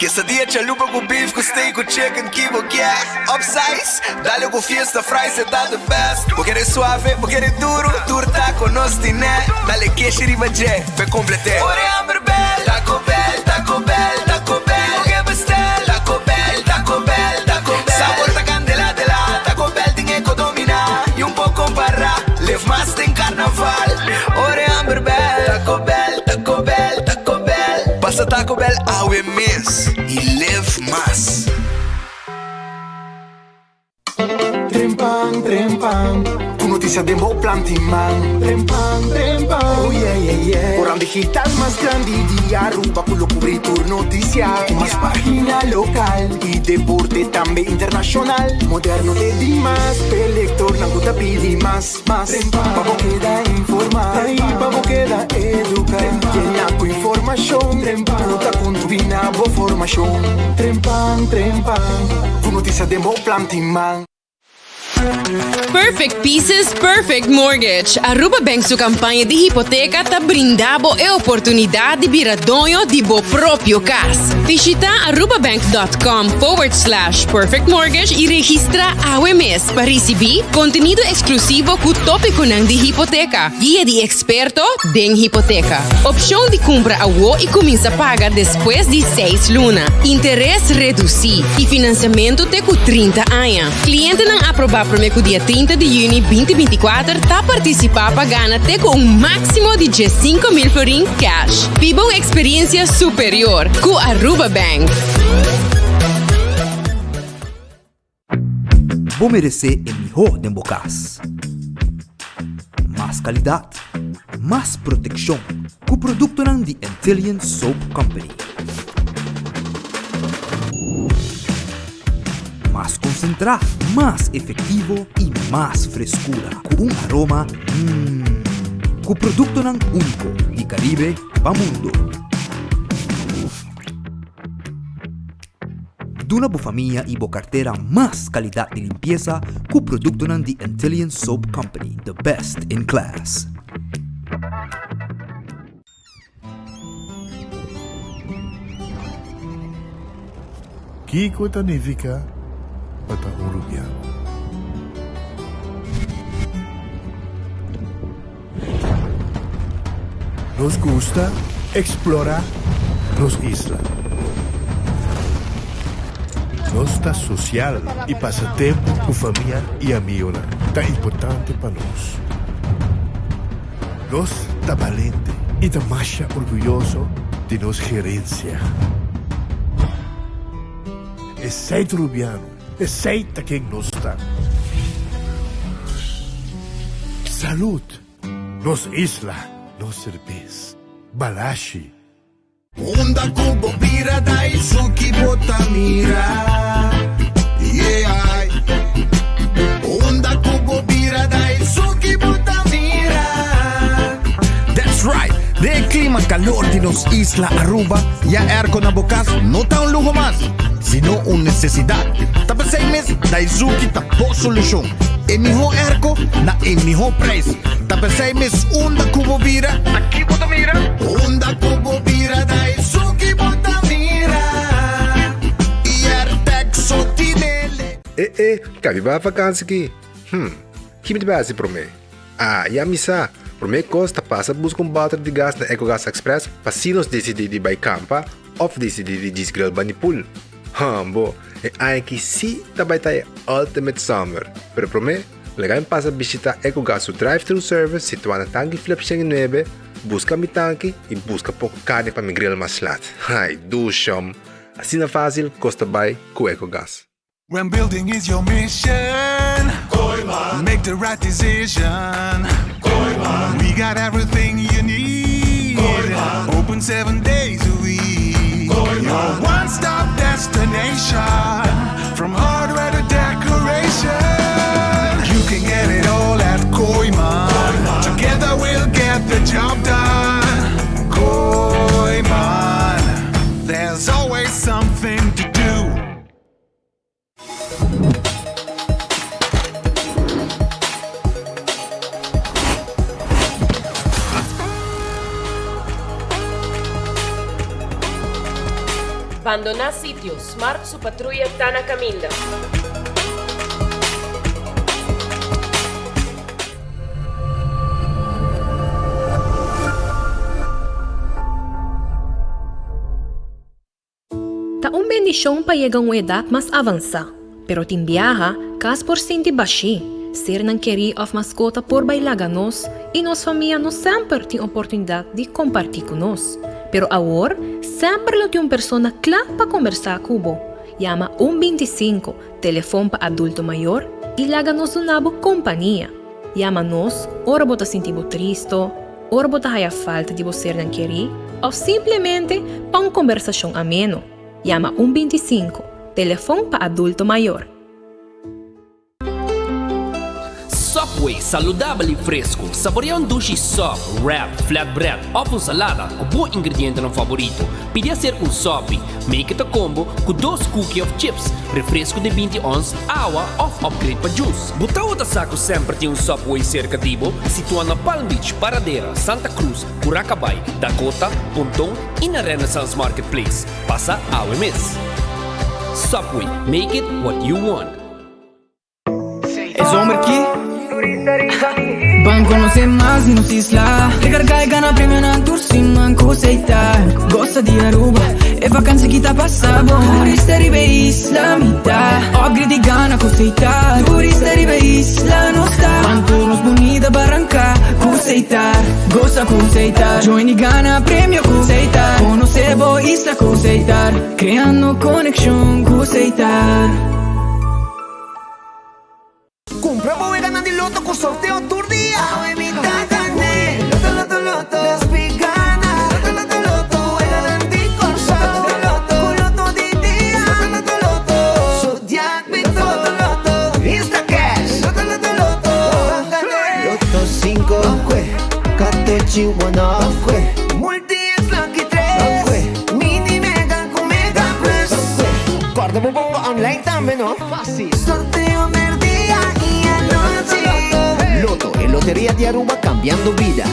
Quesadilla chalupa ku beef ku steak ku chicken ki bo kier Upsize, dale ku fiesta fries e ta the best Bo kere suave, bo kere duro, tur taco nos tine Dale keshi riba dje, p'e complete Ora e hamber bel, Taco Bell, Taco Bell, Taco Bell Bo ke bestel, Taco Bell, Taco Bell, Taco Bell Sabor ta candela de la, Taco Bell tin e ko domina Y un por compara, live mas den carnaval Ora e hamber bel, Taco Bell, Taco Bell, Taco Bell Pasa Taco Bell awe mes y live mas. Trempan, trempan, ku notisia den bo planti man. Trempan, trempan, oh yeah, yeah, yeah. Koran digital mas grandi di Aruba ku lo kubri tur notisia. Ku mas pagina lokal i deporte tambe internashonal. Moderno te dimas, p'e lektornan ku ta pidi mas. Mas pa bo keda informá i pa bo keda eduká. Yena ku informashon ku ta kontribuí na bo formashon. Trempan, trempan, ku notisia den bo planti man. Perfect Pieces, Perfect Mortgage. Aruba Bank su campaña di hipoteca ta brinda bo e oportunidad di bira doño di bo propio cas. Bishita arubabank.com forward slash perfect mortgage y registra awe mes. Pa risibí kontenido eksklusivo ku tópikonan di hipoteka, guia di eksperto den hipoteka. Opshon di kumpra awo i kuminsá paga despues di seis luna, interes redusí i finansiamentu te ku 30 aña. Klientenan aprobá promé ku dia 30 di yüni 2024 ta partisipá pa gana te ku un máksimo di 15,000 florin cash. Biba un eksperiensia superior ku Aruba Bank. Bo meresé e mihó den bo kas. Mas kalidat, mas protekshon ku produktonan di Antillian Soap Company. Mas konsentrá, mas efektivo i mas freskura ku un aroma mmm. Ku produktonan úniko di Karibe pa mundo. Duna bo famia y bo cartera mas calidad di limpieza cu productonan di Antillian Soap Company, the best in class. Kiko ta nifica pa ta un Rubiano? Nos gusta explora nos isla. Nos ta social y pasa tempo cu famia y amigonan ta importante pa nos. Nos ta balente y ta masha orguyoso di nos gerencia. Esey ta Rubiano, esey ta ken nos ta. Salud! Nos isla, nos serbes. Balashi. Unda ku bo bira Daisuki bo ta mira Yeah Unda ku bo bira Daisuki bo ta mira. That's right! Den e klima kalor di nos isla Aruba, ya airco na bo kas no ta un luho mas, sino un nesesidat. Ta p'esei mes Daisuki ta bo solushon. E mihó airco na e mihó prijs. Ta p'esei mes unda ku bo bira, ta ki bo ta mira? Unda ku bo bira ta esun ki bo ta mira. I Airtag so tinele. E e, ka mi bai vakansi ki? Hm, ki mi ta bai hasi promé? Ah, ya mi sa! Promé kos ta pasa buska un bòter di gas na Ecogas Express pa si nos disidí di bai kampa òf disidí di djis grill bani pool. Hambo, e aña aki sí ta bai ta e ultimate summer. Pero promé, laga mi pasa bishita Ecogas su drive-thru service situá na Tanki Flip 109, buska mi tanki i buska poko karni pa mi grill mas lat. Ai, dushom! Asina fásil kos ta bai ku Ecogas. When building is your mission Make the right decision We got everything you need Open seven days a week Your one stop destination From hardware to decoration You can get it all at Kooiman Together we'll get the job done Kooiman There's always something to do Bandoná sitio, Smart su patruya ta na kaminda. Ta un bendishon pa yega un edat mas avansá, pero tin biaha kas por sinti bashí, sernan kerí òf maskota por bai laga nos i nos famia no semper tin oportunidat di kompartí ku nos. Pero awor semper lo tin un persona kla pa kombersá ku bo. Yama un 25, telefon pa adulto mayor, i laga nos duna bo kompania. Yama nos ora bo ta sinti bo tristo, ora bo ta haya falta di bo sernan kerí òf simplemente pa un kombersashon ameno. Yama un 25, telefon pa adulto mayor. Subway, saludabel i fresku. Saborea un dushi sub, wrap, flatbread òf un salada ku bo ingredientenan favorito. Pidi aser un sopi. Make it a combo ku dos cookie òf chips, refresku di 20 ons, awa òf upgrade pa juice. Bo tabata sa ku semper tin un Subway serka di bo? Situá na Palm Beach, Paradera, Santa Cruz, Curacabai, Dakota, Ponton i na Renaissance Marketplace. Pasa awe mes! Subway, make it what you want! E zomer ki Ban conoce mas di nos isla Recarga y gana premionan tur siman cu Seita Goza di Aruba, e vakantie ki ta pasa bo Turista riba e isla mi ta Upgrade y gana cu Seita Turista riba e isla nos ta Ban tur nos bunita baranca cu Seita Goza cu Seita Join y gana premio cu Seita Conoce bo isla cu Seita Creando conexion cu Seita. Cumpra bo weganan di loto cu sorteo tur dia. Awe mi ta gane. Loto, loto, loto. Despi gana. Loto, loto, loto. Weganan di Corsou. Loto, loto, Cu loto di dia. Loto, loto, loto. Zodiac Big Four. Loto, loto. Instacash. Loto, loto, loto. Ban gane. Loto cinco. Ban Catechi one off. Multi X Lucky tres. Mini Mega cu Mega Plus. Corda bo bongo online tambe no. Fácil. Sorteo merdia y anochi. Lotto, e loteria di Aruba cambiando bida.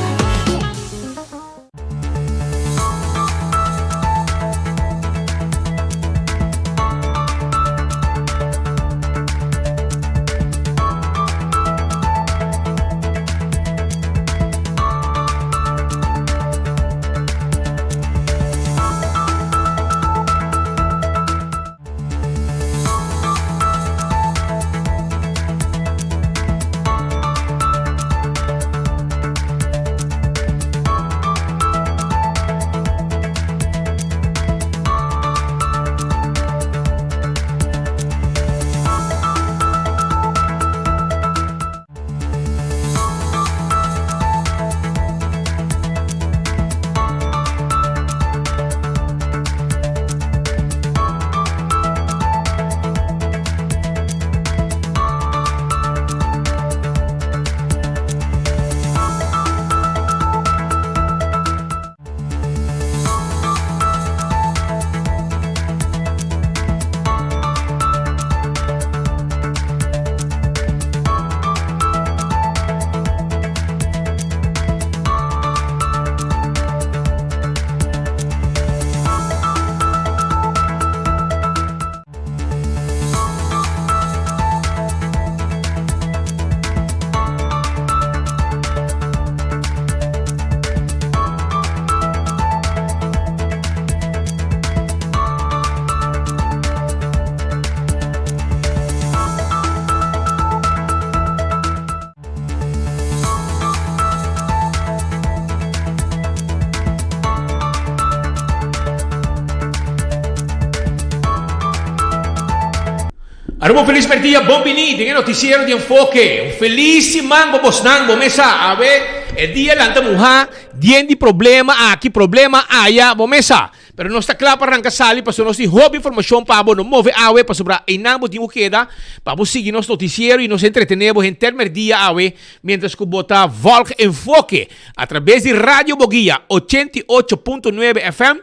Aruba un felis merdia, bon bini den e noticiero di Enfoke. Un felis siman bo bosnan, bo mesa. Awe e dia lanta muha, dien di problema aki, problema aya, bo mesa. Pero nos ta kla pa ranka sali pasobra nos tin hopi informashon pa bo. No move awe pasobra einan bo tin ku keda pa bo sigui nos notisiero i nos entretené bo henter merdia awe miéntras ku bo ta vòlg Enfoke atrabes di Radio Boguia 88.9 FM,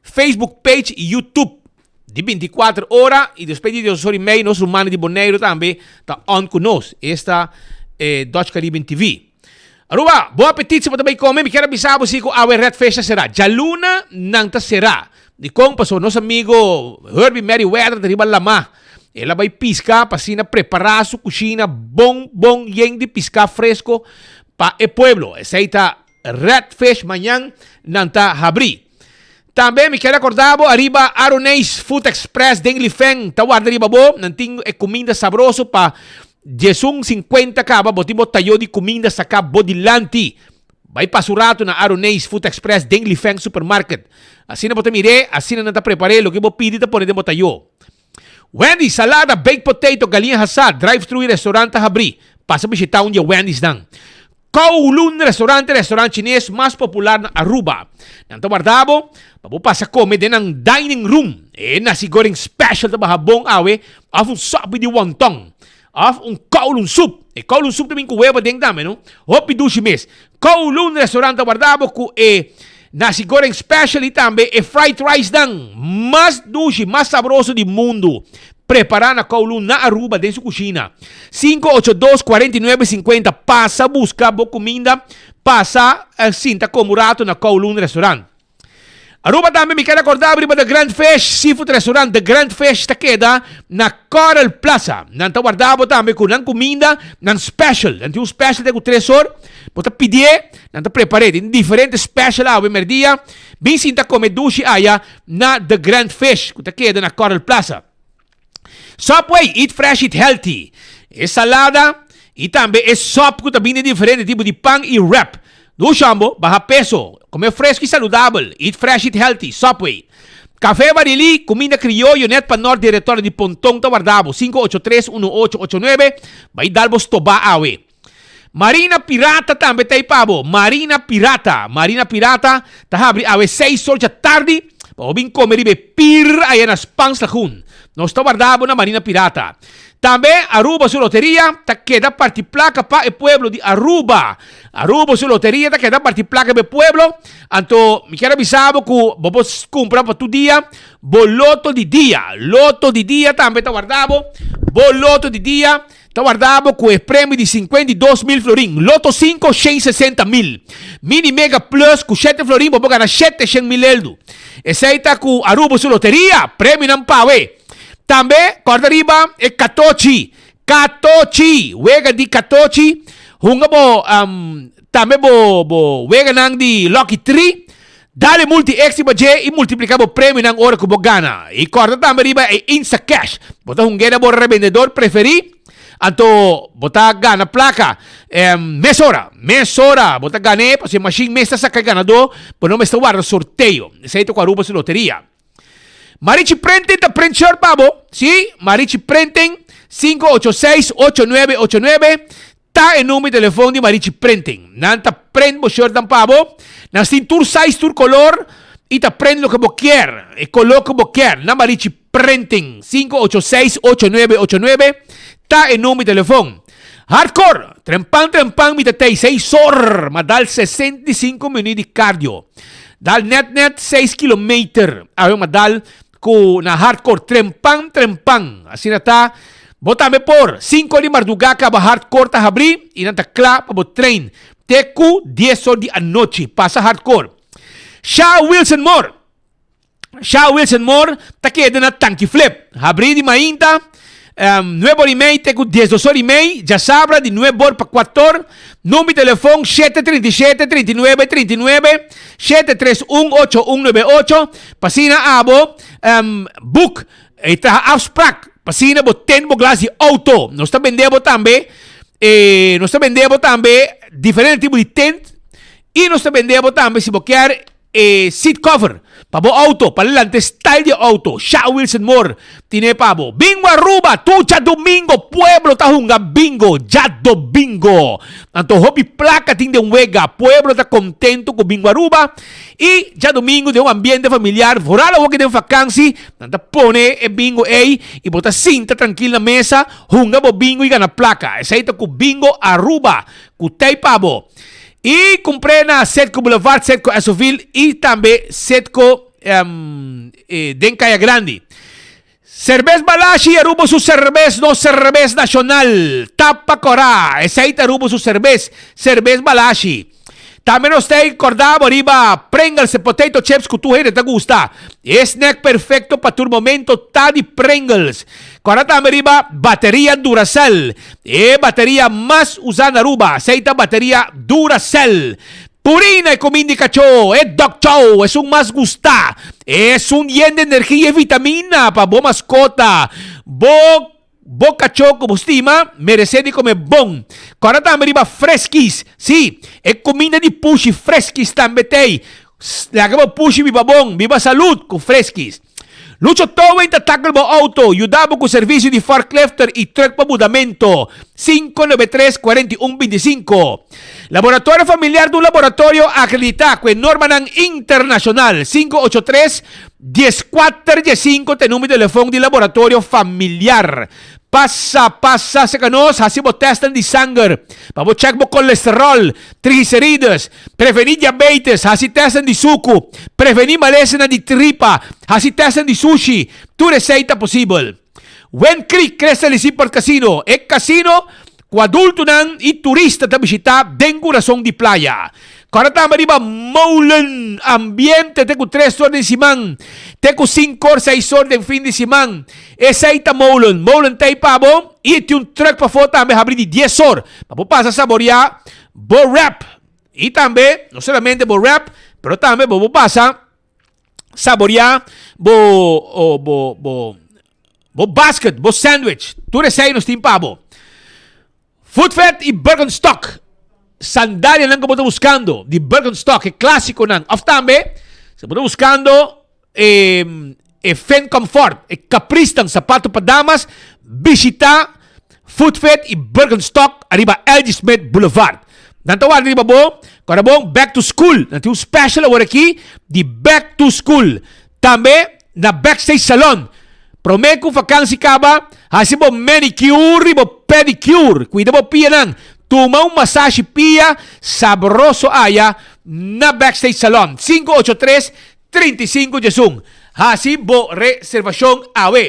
Facebook page i YouTube di 24 ora i despues di dies ora i mei nos rumannan di Boneiru tambe ta on ku nos. Esta e Dutch Caribbean TV. Aruba, bon apetit si bo ta bay come. Mi kier a bisa bo si cu awe Red Fish ta cera. Djaluna nan ta cera. Dikon? Pasobra nos amigo Herbie Merryweather ta riba lamá. El a bai piska pa asina prepará su kushina bon bon yen di piská fresko pa e pueblo. Esei ta Red Fish mañan nan ta habrí. Tambe mi kier acorda bo ariba Aroneis Food Express den Lifen ta warda riba bo. Nan tin e cuminda sabroso pa diesun cincuenta caba bo tin bo tayo di cuminda saca bo dilanti. Bai pasa un rato na Aroneis Food Express den Lifen Supermarket. Asina bo ta mir'é, asina nan ta prepar'é, loke bo pidi ta pone den bo tayo. Wendy's, salada, baked potato, galiña hasá, drive-thru i restaurant ta habrí. Pasa bishitá un di e Wendy'snan. Kowloon Restaurant ta e restaurant chines mas popular na Aruba. Nan ta warda bo pa bo pasa kome den nan dining room. E nasi goreng special ta baha bon awe òf un sòpi di wonton òf un kowloon soup. E kowloon soup ta bin ku webo aden tambe no. Hopi dushi mes. Kowloon Restaurant ta warda bo ku e nasi goreng special i tambe e fried rice nan mas dushi, mas sabroso di mundu. Prepara na Kowloon na Aruba den su kushina. 582 49 50 Pasa buska bo kuminda pasa sinta komo un rato na Kowloon Restaurant. Aruba tambe mi keda korda riba The Grand Fish Seafood Restaurant. The Grand Fish ta keda na Coral Plaza. Nan ta warda bo tambe ku nan kuminda, nan special. Nan tin un special te ku tres or. Bo ta pidié, nan ta prepar'é. Tin diferente special awe merdia. Bin sinta kome dushi aya na The Grand Fish ku ta keda na Coral Plaza. Subway, eat fresh, eat healthy. E salada y tambe e sop cu ta bini den diferente tipo di pan y wrap. Dushambo, baha peso, come fresco y saludabel. Eat fresh, eat healthy. Subway. Café Barilí, cuminda crioyo net pa nort di retorno di Ponton ta warda bo. 583 1889, bay dal bo stoba awe. Marina Pirata tambe ta ei pa bo. Marina Pirata. Marina Pirata ta habri awe seis or djatardi pa bo bin kome riba e pir aya na Spans Lagoon. Nos ta warda bo na Marina Pirata. Tambe Aruba su loteria ta keda parti plaka pa e pueblo di Aruba. Aruba su loteria ta keda parti plaka pa e pueblo. Anto mi kier a bisa bo ku bo por kumpra pa tur dia bo loto di dia. Loto di dia tambe ta warda bo. Bo loto di dia. Ta warda bo ku e premio di 52 mil florin, Lotto 5 160 mil, Mini Mega Plus ku shete florin bo por gana 700 mil eldu. Esei ta ku Aruba su loteria, premionan pawe. Tambe kòrda riba e katochi, katochi, wega di katochi, hunga bo tambe bo bo weganan di Lucky Tree. Dale multi X riba dje i multipliká bo premionan ora ku bo gana. I kòrda tambe riba e Instacash. Bo ta hung'é na bo rebendedor preferí, anto bo ta gana plaka mesora. Mesora bo ta gan'é pasobra e mashin mes ta saka e ganadó, bo no mester warda sorteo. Esei ta ku Aruba su loteria. Marichi Printing ta print shirt pa bo. Sí, Marichi Printing, 586 8989. Ta e number di telefon di Marichi Printing. Nan ta print bo shirtnan pa bo. Nan tin tur size, tur color y ta print loke bo kier, e color cu bo kier. Na Marichi Printing, 586-8989 ta e number di telefon. Hardcore! Trempan trempan mi ta tey seis or, ma dal 65 minuut di cardio. Dal net net seis kilometer. Awe ma dal Ku na hardcore trempan trempan. Asina ta, bo tambe por. Sinku or di mardugá kaba hardcore ta habrí i nan ta kla pa bo train te ku dies or di anochi. Pasa hardcore. Sha Wilson Moore Sha Wilson Moore ta keda na Tanki Flip. Habrí di mainta nuebe or i mei te ku diesdos or i mei. Djasabra di nuebe or pa kuator. Number di telefon shete 37 39 39 731 8198. P'asina abo boek e traha afsprak p'asina bo ten bo glas di auto. Nos ta bende bo tambe e nos ta bende bo tambe diferente tipo di tent y nos ta bende bo tambe si bo kier e seat cover pa bo auto pa lanta e style di auto. Sha Wilson Moore tine pa bo. Bingo Aruba tur djadomingo pueblo ta hunga bingo djadobingo. Anto hopi placa tin den wega. Pueblo ta contento cu Bingo Aruba. I djadumingu den un ambiente familiar, vooral awor ki den vakansi, nan ta pone e bingo ei i bo ta sinta trankil na mesa, hunga bo bingo i gana plaka. Esei ta ku Bingo Aruba, ku tei pa bo. I kumpr'é na Setco Boulevard, Setco Essoville i tambe Setco den Kaya Grandi. Serbes Balashi, Aruba su serbes, nos serbes nashonal. Tapa kòrá, esei ta Aruba su serbes, Serbes Balashi. Tambe nos ta korda bo riba Pringles e potato chips ku tur hende ta gusta. E snack perfekto pa tur momento ta di Pringles. Korda tambe riba bateria Duracell, e bateria mas usá na Aruba. Esei ta bateria Duracell. Purina e kuminda di kachó, e dog chow, esun mas gustá. Esun yen di energia i vitamina pa bo maskota. Bo Bo kachó ku bo stima meresé di kome bon. Kòrda tambe riba freskis. Sí, e kuminda di pushi freskis tambe t'ei. Laga bo pushi biba bon, biba salud ku freskis. Lucho Towing ta tackle bo outo, yuda bo ku servisio di forklifter i truck pa mudamento. 593 41 25. Laboratorio Familiar ta un laboratorio akreditá ku e normanan internashonal. 583 14 15 ta e numero di telefon di Laboratorio Familiar. Pasa, pasa serka nos, hasi bo testnan di sanger pa bo chèk bo kolesteròl, triglicerides, prevení diabetes, hasi testnan di suku, prevení malesanan di tripa, hasi testnan di sushi. Tur esei ta posibel. Wind Creek Crystal Seaport Casino, e casino cu adultonan y turista ta bishita den curason di playa. Cora tambe riba Molen, ambiente te cu tres or den siman, te cu cinco or, seis or den fin di siman. Esey ta Molen. Molen ta ey pa bo y tin un truck pafo tambe habri di dies or pa bo pasa saboria bo wrap. Y tambe, no solamente bo wrap, pero tambe bo bo pasa saboreá bo, bo, bo, bo basket, bo sandwich. Tur esei nos tin pa bo. Footfed i Birkenstock. Sandalianan ku bo ta buskando di Birkenstock, e klásikonan. Òf tambe, si bo ta buskando e, e Finn Comfort, e Capristan, sapato pa damas, bishitá Footfed i Birkenstock ariba LG Smith Boulevard. Nan ta warda riba bo, kòrda bon, Back to School. Nan tin un special awor aki di Back to School. Tambe na Backstage Salon. Promé ku vakansi kaba, hasi bo manicure i bo pedicure. Kuida bo pianan. Tuma un masashi pia sabroso aya na Backstage Salon. 583 35 11. Hasi bo reservashon awe.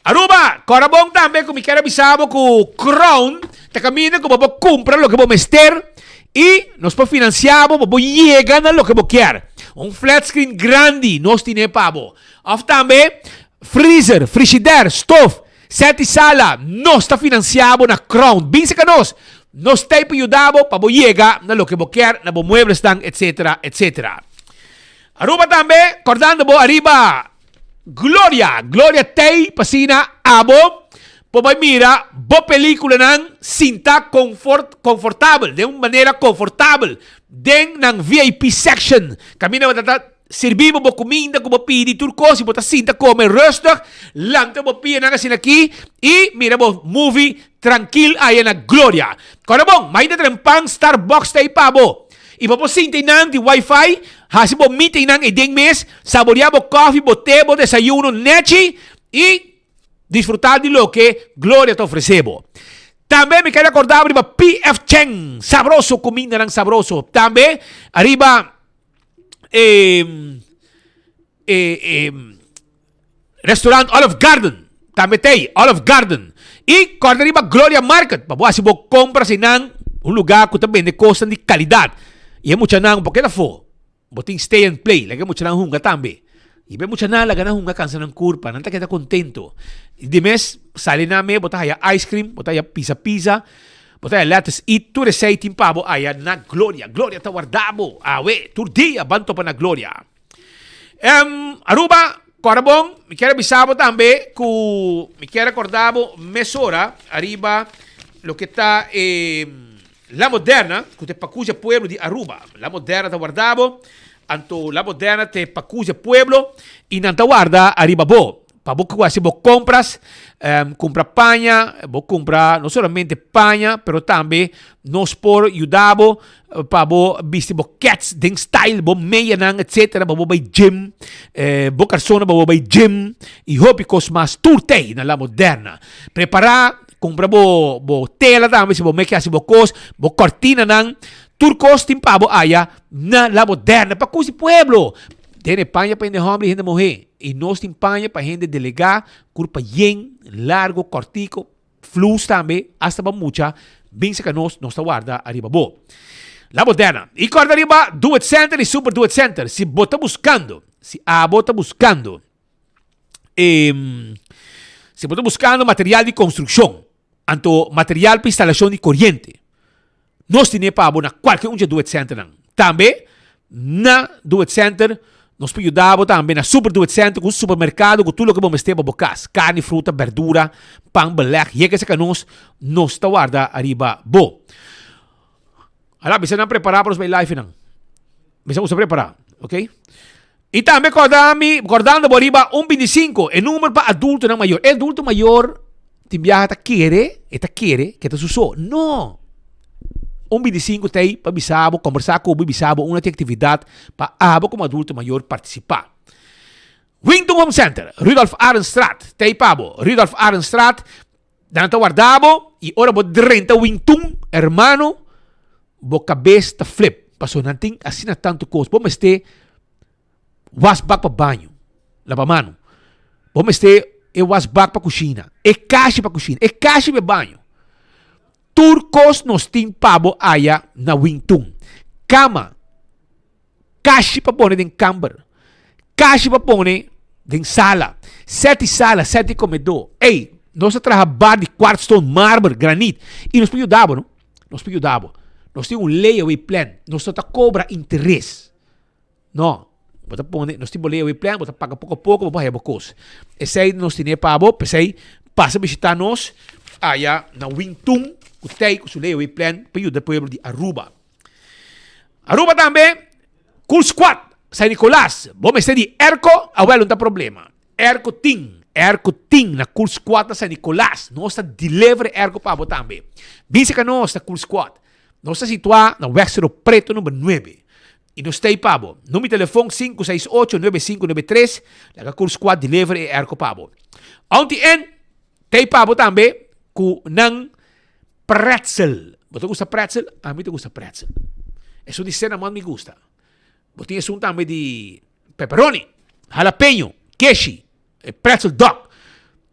Aruba, kòrda bon tambe ku mi kier a bisa bo ku Crown ta kaminda ku bo por kumpra loke bo mester i nos por finansiá bo pa bo yega na loke bo kier. Un flat screen grandi nos tine pa bo. Òf tambe freezer, frishider, stof, sèt di sala nos ta finansiá bo na Crown. Bin serka nos, nos ta ei pa yuda bo pa bo yega na loke bo kier, na bo mueblesnan, etsetera, etsetera. Aruba tambe, kòrdando bo ariba. Gloria, Gloria t'ei p'asina abo por bai mira bo peliculanan sinta confort, confortabel, den un manera confortabel, den nan VIP section. Caminda bo ta ta sirbi bo bo cuminda cu bo pidi tur cos y bo ta sinta come rustig, lanta bo pianan asina aki y mira bo movie trankil aya na Gloria. Kòrda bon, mainta trempan Starbucks ta ei pa bo. I bo por sinta einan di wifi, hasi bo meetingnan eiden mes, saborea bo kofi, bo te, bo desayuno nechi i disfruta di loke Gloria ta ofrese bo. Tambe mi kere akorda bo riba PF Chang, sabroso kumindanan sabroso. Tambe ariba e e e Restaurant Olive Garden, tambe t'ei, Olive Garden. I kòrda riba Gloria Market, pa bo hasi bo kompras einan, un lugá ku ta bende kosnan di kalidat. I e muchanan bo keda afó, bo tin stay and play, laga e muchanan hunga tambe. I e muchanan laga nan hunga kansa nan kurpa, nan ta keda kontento. I di mes sali nan me, bo ta haya ice cream, bo ta haya pisa pisa, bo ta haya lettuce eat, tur esei tin pa bo aya na Gloria. Gloria ta warda bo awe, tur dia ban topa na Gloria. Aruba, kòrda bon, mi kier a bisa bo tambe ku mi kier a kòrda bo mesora ariba loke ta e La Moderna, ku ta e pakus e pueblo di Aruba. La Moderna ta warda bo, anto La Moderna ta e pakus e pueblo i nan ta warda ariba bo. Pa bo ku hasi bo kompras, kumpra paña, bo kumpra no solamente paña, pero tambe nos por yuda bo pa bo bisti bo kets den style, bo meyanan etcetera, pa bo bai gym, bo karsonnan pa bo bai gym i hopi kos mas. Tur t'ei na La Moderna. Prepará, kumpra bo bo tela tambe si bo meke hasi bo kos, bo kòrtinanan, tur kos tin pa bo aya na La Moderna pa kusi pueblo. Tene paña pa hende hòmber i hende muhé, i nos tin paña pa hende delegá, kurpa yen, largo, kòrtiku, flus tambe, asta pa mucha, bin seka nos, nos ta warda ariba bo. La Moderna. Y corda riba Do It Center y Super Do It Center. Si bo ta buscando, si abo ta buscando, eh, si bo ta buscando material di construccion, anto material pa instalacion di coriente, Nos tine pa bo na kualke un dje Do It Centernan. Tambe na Do It Center nos por yuda bo tambe na Super Do It Center ku un supermerkado ku tur loke bo mester pa bo kas, karni, fruta, berdura, pan, beleg, yega esaki nos, nos ta warda ariba bo. Ala bisa nan prepara pa nos bai live nan. Bisa boso prepara, ok? I tambe korda mi, kordando bo riba un 25, e numero pa adultonan mayor. E adulto mayor tin biaha ta kere, e ta kere ke ta su so. No! Un 25 ta ei pa bisa bo, kombersá ku bo i bisa bo una di aktividat pa abo komo adulto mayor partisipá. Wington Home Center, Rudolf Arendstraat, ta ei pa bo. Rudolf Arendstraat, nan ta warda bo i ora bo drenta Wington, hermano, bo kabes ta flip. Pasobra nan tin asina tantu kos. Bo mester wasbak pa baño, laba mano. Bo mester e wasbak pa kushina, e kashi pa kushina, e kashi pa e baño. Tur kos nos tin pa bo aya na Wingtun. Kama, kashi pa pone den kamber, kashi pa pone den sala, seti sala, seti komedó. Ey, nos ta traha bar di kwartstone, marmer, granit i nos por yuda bo, no? Nos por yuda bo. Nos tin un layaway plan. Nos no ta kobra interes. No, bo ta pone, nos tin bo layaway plan, bo ta paga poko a poko, bo por haya bo kos. Esei nos tine pa bo, p'esei pasa bishita nos aya na Wingtun ku tei ku su layaway plan pa yuda pueblo di Aruba. Aruba tambe, Cool Squad, San Nicolas, bo mester di airco, awel no ta problema. Airco tin, airco tin na Cool Squad na San Nicolas. Nos ta deliver airco pa bo tambe. Bin cerca nos na Cool Squad. Nos ta situa na Weg Cerro Preto number nuebe. I nos ta ei pa bo. Number di telefon 568-9593. Laga Cool Squad deliver e airco pa bo. Auntie Ann ta ei pa bo tambe ku nan pretzel. Bo ta gusta pretzel? Ami ta gusta pretzel. Esun di cinnamon mi gusta. Bo tin esun tambe di pepperoni, jalapeño, keshi, e pretzel dog.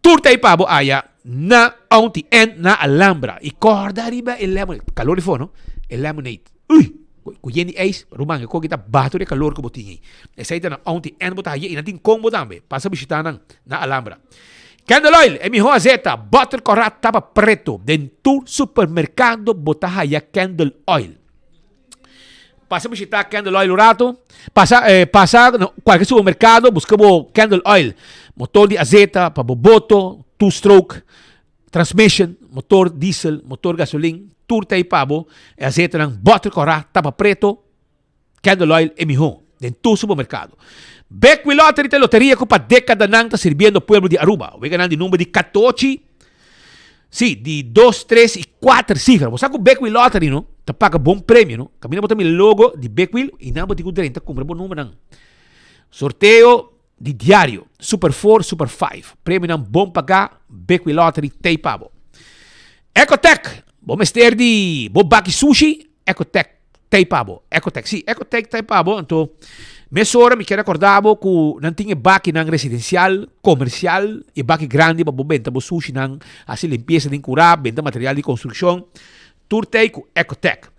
Tur ta ei pa bo aya na Auntie Ann na Alhambra. I kòrda riba e lemonade. Kalor di for no? E lemonade. Ui! Ku yen di ijs, ruman, e koki ta baha tur e kalor ku bo tin ei. Esei ta na Auntie Ann bo ta haye i nan tin kombo tambe. Pasa bishita nan na Alhambra. Candle oil, e mihó azeta, bòter kòrá tapa preto. Den tur supermerkado bo ta haya candle oil. Pasa bishita Candle Oil un rato. Pasa, eh, pasa na cualquier supermercado, busca bo Candle Oil. Motor di azeta pa bo boto, two stroke, transmission, motor diesel, motor gasolin, tur ta ahí pa bo. E azetanan boter corá, tapa preto, Candle Oil e mihó den tur supermercado. Bekwee Lottery ta e loteria cu pa decadanan ta sirbiendo pueblo di Aruba. Weganan di number di catochi. Sí, di dos, tres i kuater sifra. Bo sa ku Big Wheel Lottery no ta paga bon premio no. Kaminda bo ta mira logo di Big Wheel i nan bo tin ku drenta kumpra bo numbernan. Sorteo di diario, Super 4, Super 5. Premionan bon pagá, Big Wheel Lottery t'ei pa bo. Ecotech, bo mester di bo baki sushi, Ecotech Tei pa bo. Ecotech, sí, Ecotech tei pa bo. Anto, mesora mi kier acorda bo cu nan tin e bakinan residencial, comercial, e baki grandi pa bo benta bo sushinan, haci limpieza den cura, benta material di construccion. Tur tei cu Ecotech.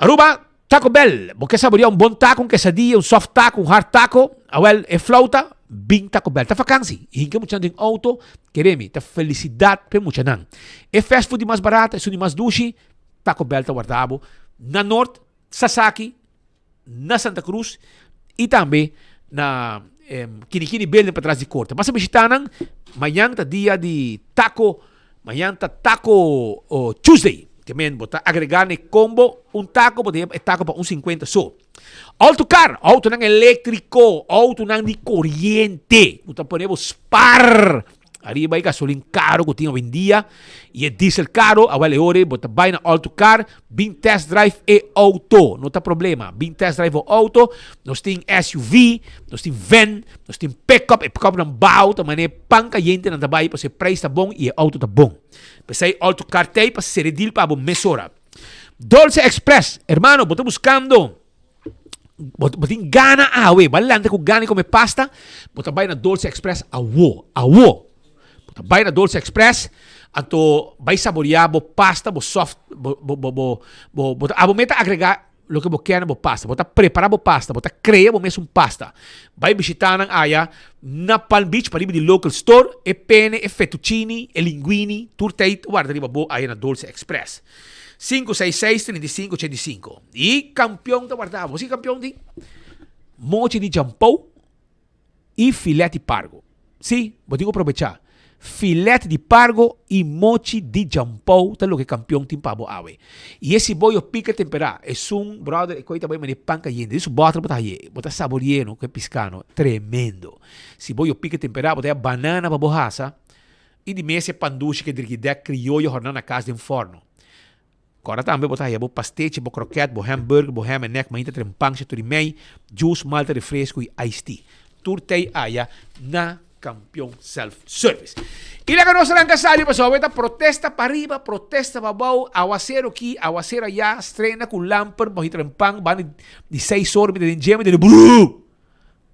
Aruba, Taco Bell. Bo ke saborea un bon taco, un quesadilla, un soft taco, un hard taco? Awel, e flauta, bin Taco Bell. Ta vakansi. I hinca muchanan den auto, kere mi, ta felicidad p'e muchanan. E fast food di mas barata, esun di mas dushi. Taco Bell ta warda bo na Noord, Sasaki, na Santa Cruz y tambe na Kinikini Building patras di Corte. Pasa bishita nan, mañan ta dia di taco, mañan ta Taco Tuesday. Ke men bo ta agrega na e combo un taco, bo ta heba e taco pa un 50 so. Autocar, autonan eléctrico, autonan di coriente, cu ta pone bo spar Ariba e gasolin caro cu tin awendia y e diesel caro, awel e ora bo ta bay na Autocar, bin test drive e auto, no ta problema, bin test drive bo auto, nos tin SUV, nos tin van, nos tin pickup, e pickup nan bao ta mane pan cayente nan ta bay pasobra e prijs ta bon y e auto ta bon. Pesey Autocar t'ey pa cere deal pa bo mesora. Dolce Express, hermano bo ta buscando. Bo, bo tin gana awe, bo a lanta ku gana di kome pasta, bo ta bai na Dolce Express awo, awo. Bo ta bai na Dolce Express, Anto bai saboreá bo pasta, bo soft, bo bo bo bo bo bo ta abo meta agregá loke bo kier na bo pasta. Bo ta prepará bo pasta, bo ta krea bo mes un pasta. Bai bishitá nan aya na Palm Beach pariba di local store, e pene, e fettuccini, e linguini, tur ta ei ta warda riba bo aya na Dolce Express. 566 35 85. I kampion ta warda bo. Bo si kampion tin? Mochi di jampou i filet di pargo. Sí, bo tin ku probechá. Filet di pargo i mochi di jampou ta loke kampion tin pa bo awe. I e siboyo pika temperá, esun, bròder, e koi ta bai manera pan kayente. Den su bòter bo ta haye, bo ta sabori'é no ku e piská no. Tremendo. Siboyo pika temperá, bo ta haña banana pa bo hasa i di mes e pan dushi ku e drikidèk krioyo hòrná na kas den fòrno. Kòrda tambe bo ta haya bo pastechi, bo kroket, bo hamburger, bo ham en egg mainta tren pan shatur i mei, juice, malta, refresco i iced tea. Tur tei aya na Kampion Self Service. I laga nos ranka sali pasobra awe ta protesta pariba, protesta pabou, awasero ki, awasero aya, strena ku lamper, bo hita tren pan, banda di seis or mi ta den dje mi ta di bruu!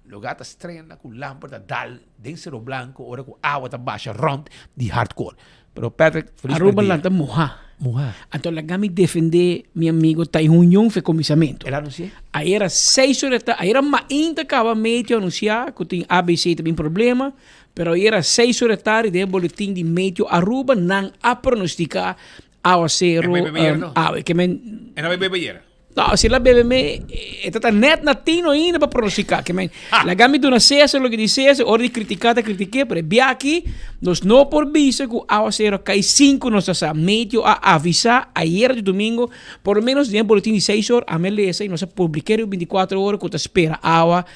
Lugar ta strena ku lamper ta dal den Cerro Blanco ora ku awa ta basha rond di hardcore. Pero Patrick, feliz Aruba perdia. lanta muhá. Muhá. Anto laga mi defendé mi amigo Taihun Yong fe kuminsamentu. El a anunsié? Ayera seis ora ta, ayera mainta kaba meteo anunsiá ku tin ABC ta bin problema, pero ayera seis ora tardi den e boletin di Meteo Aruba nan a pronostiká awasero E bebe ayera no? awe. Ke men. E no a bebe ayera? No, si la bebe me, e ta ta net na tino ainda pa pronostica. Ke men, laga mi duna Cesar loke di Cesar, ora di critica ta critiqué, pero e bia aki, nos no por bisa cu awacero a cay sin cu nos ta sa. Meteo a avisa ayera di domingo, por lo menos den e boletin di seis or, ami a lesa y nos a publica riba binticuatro ora cu ta spera awa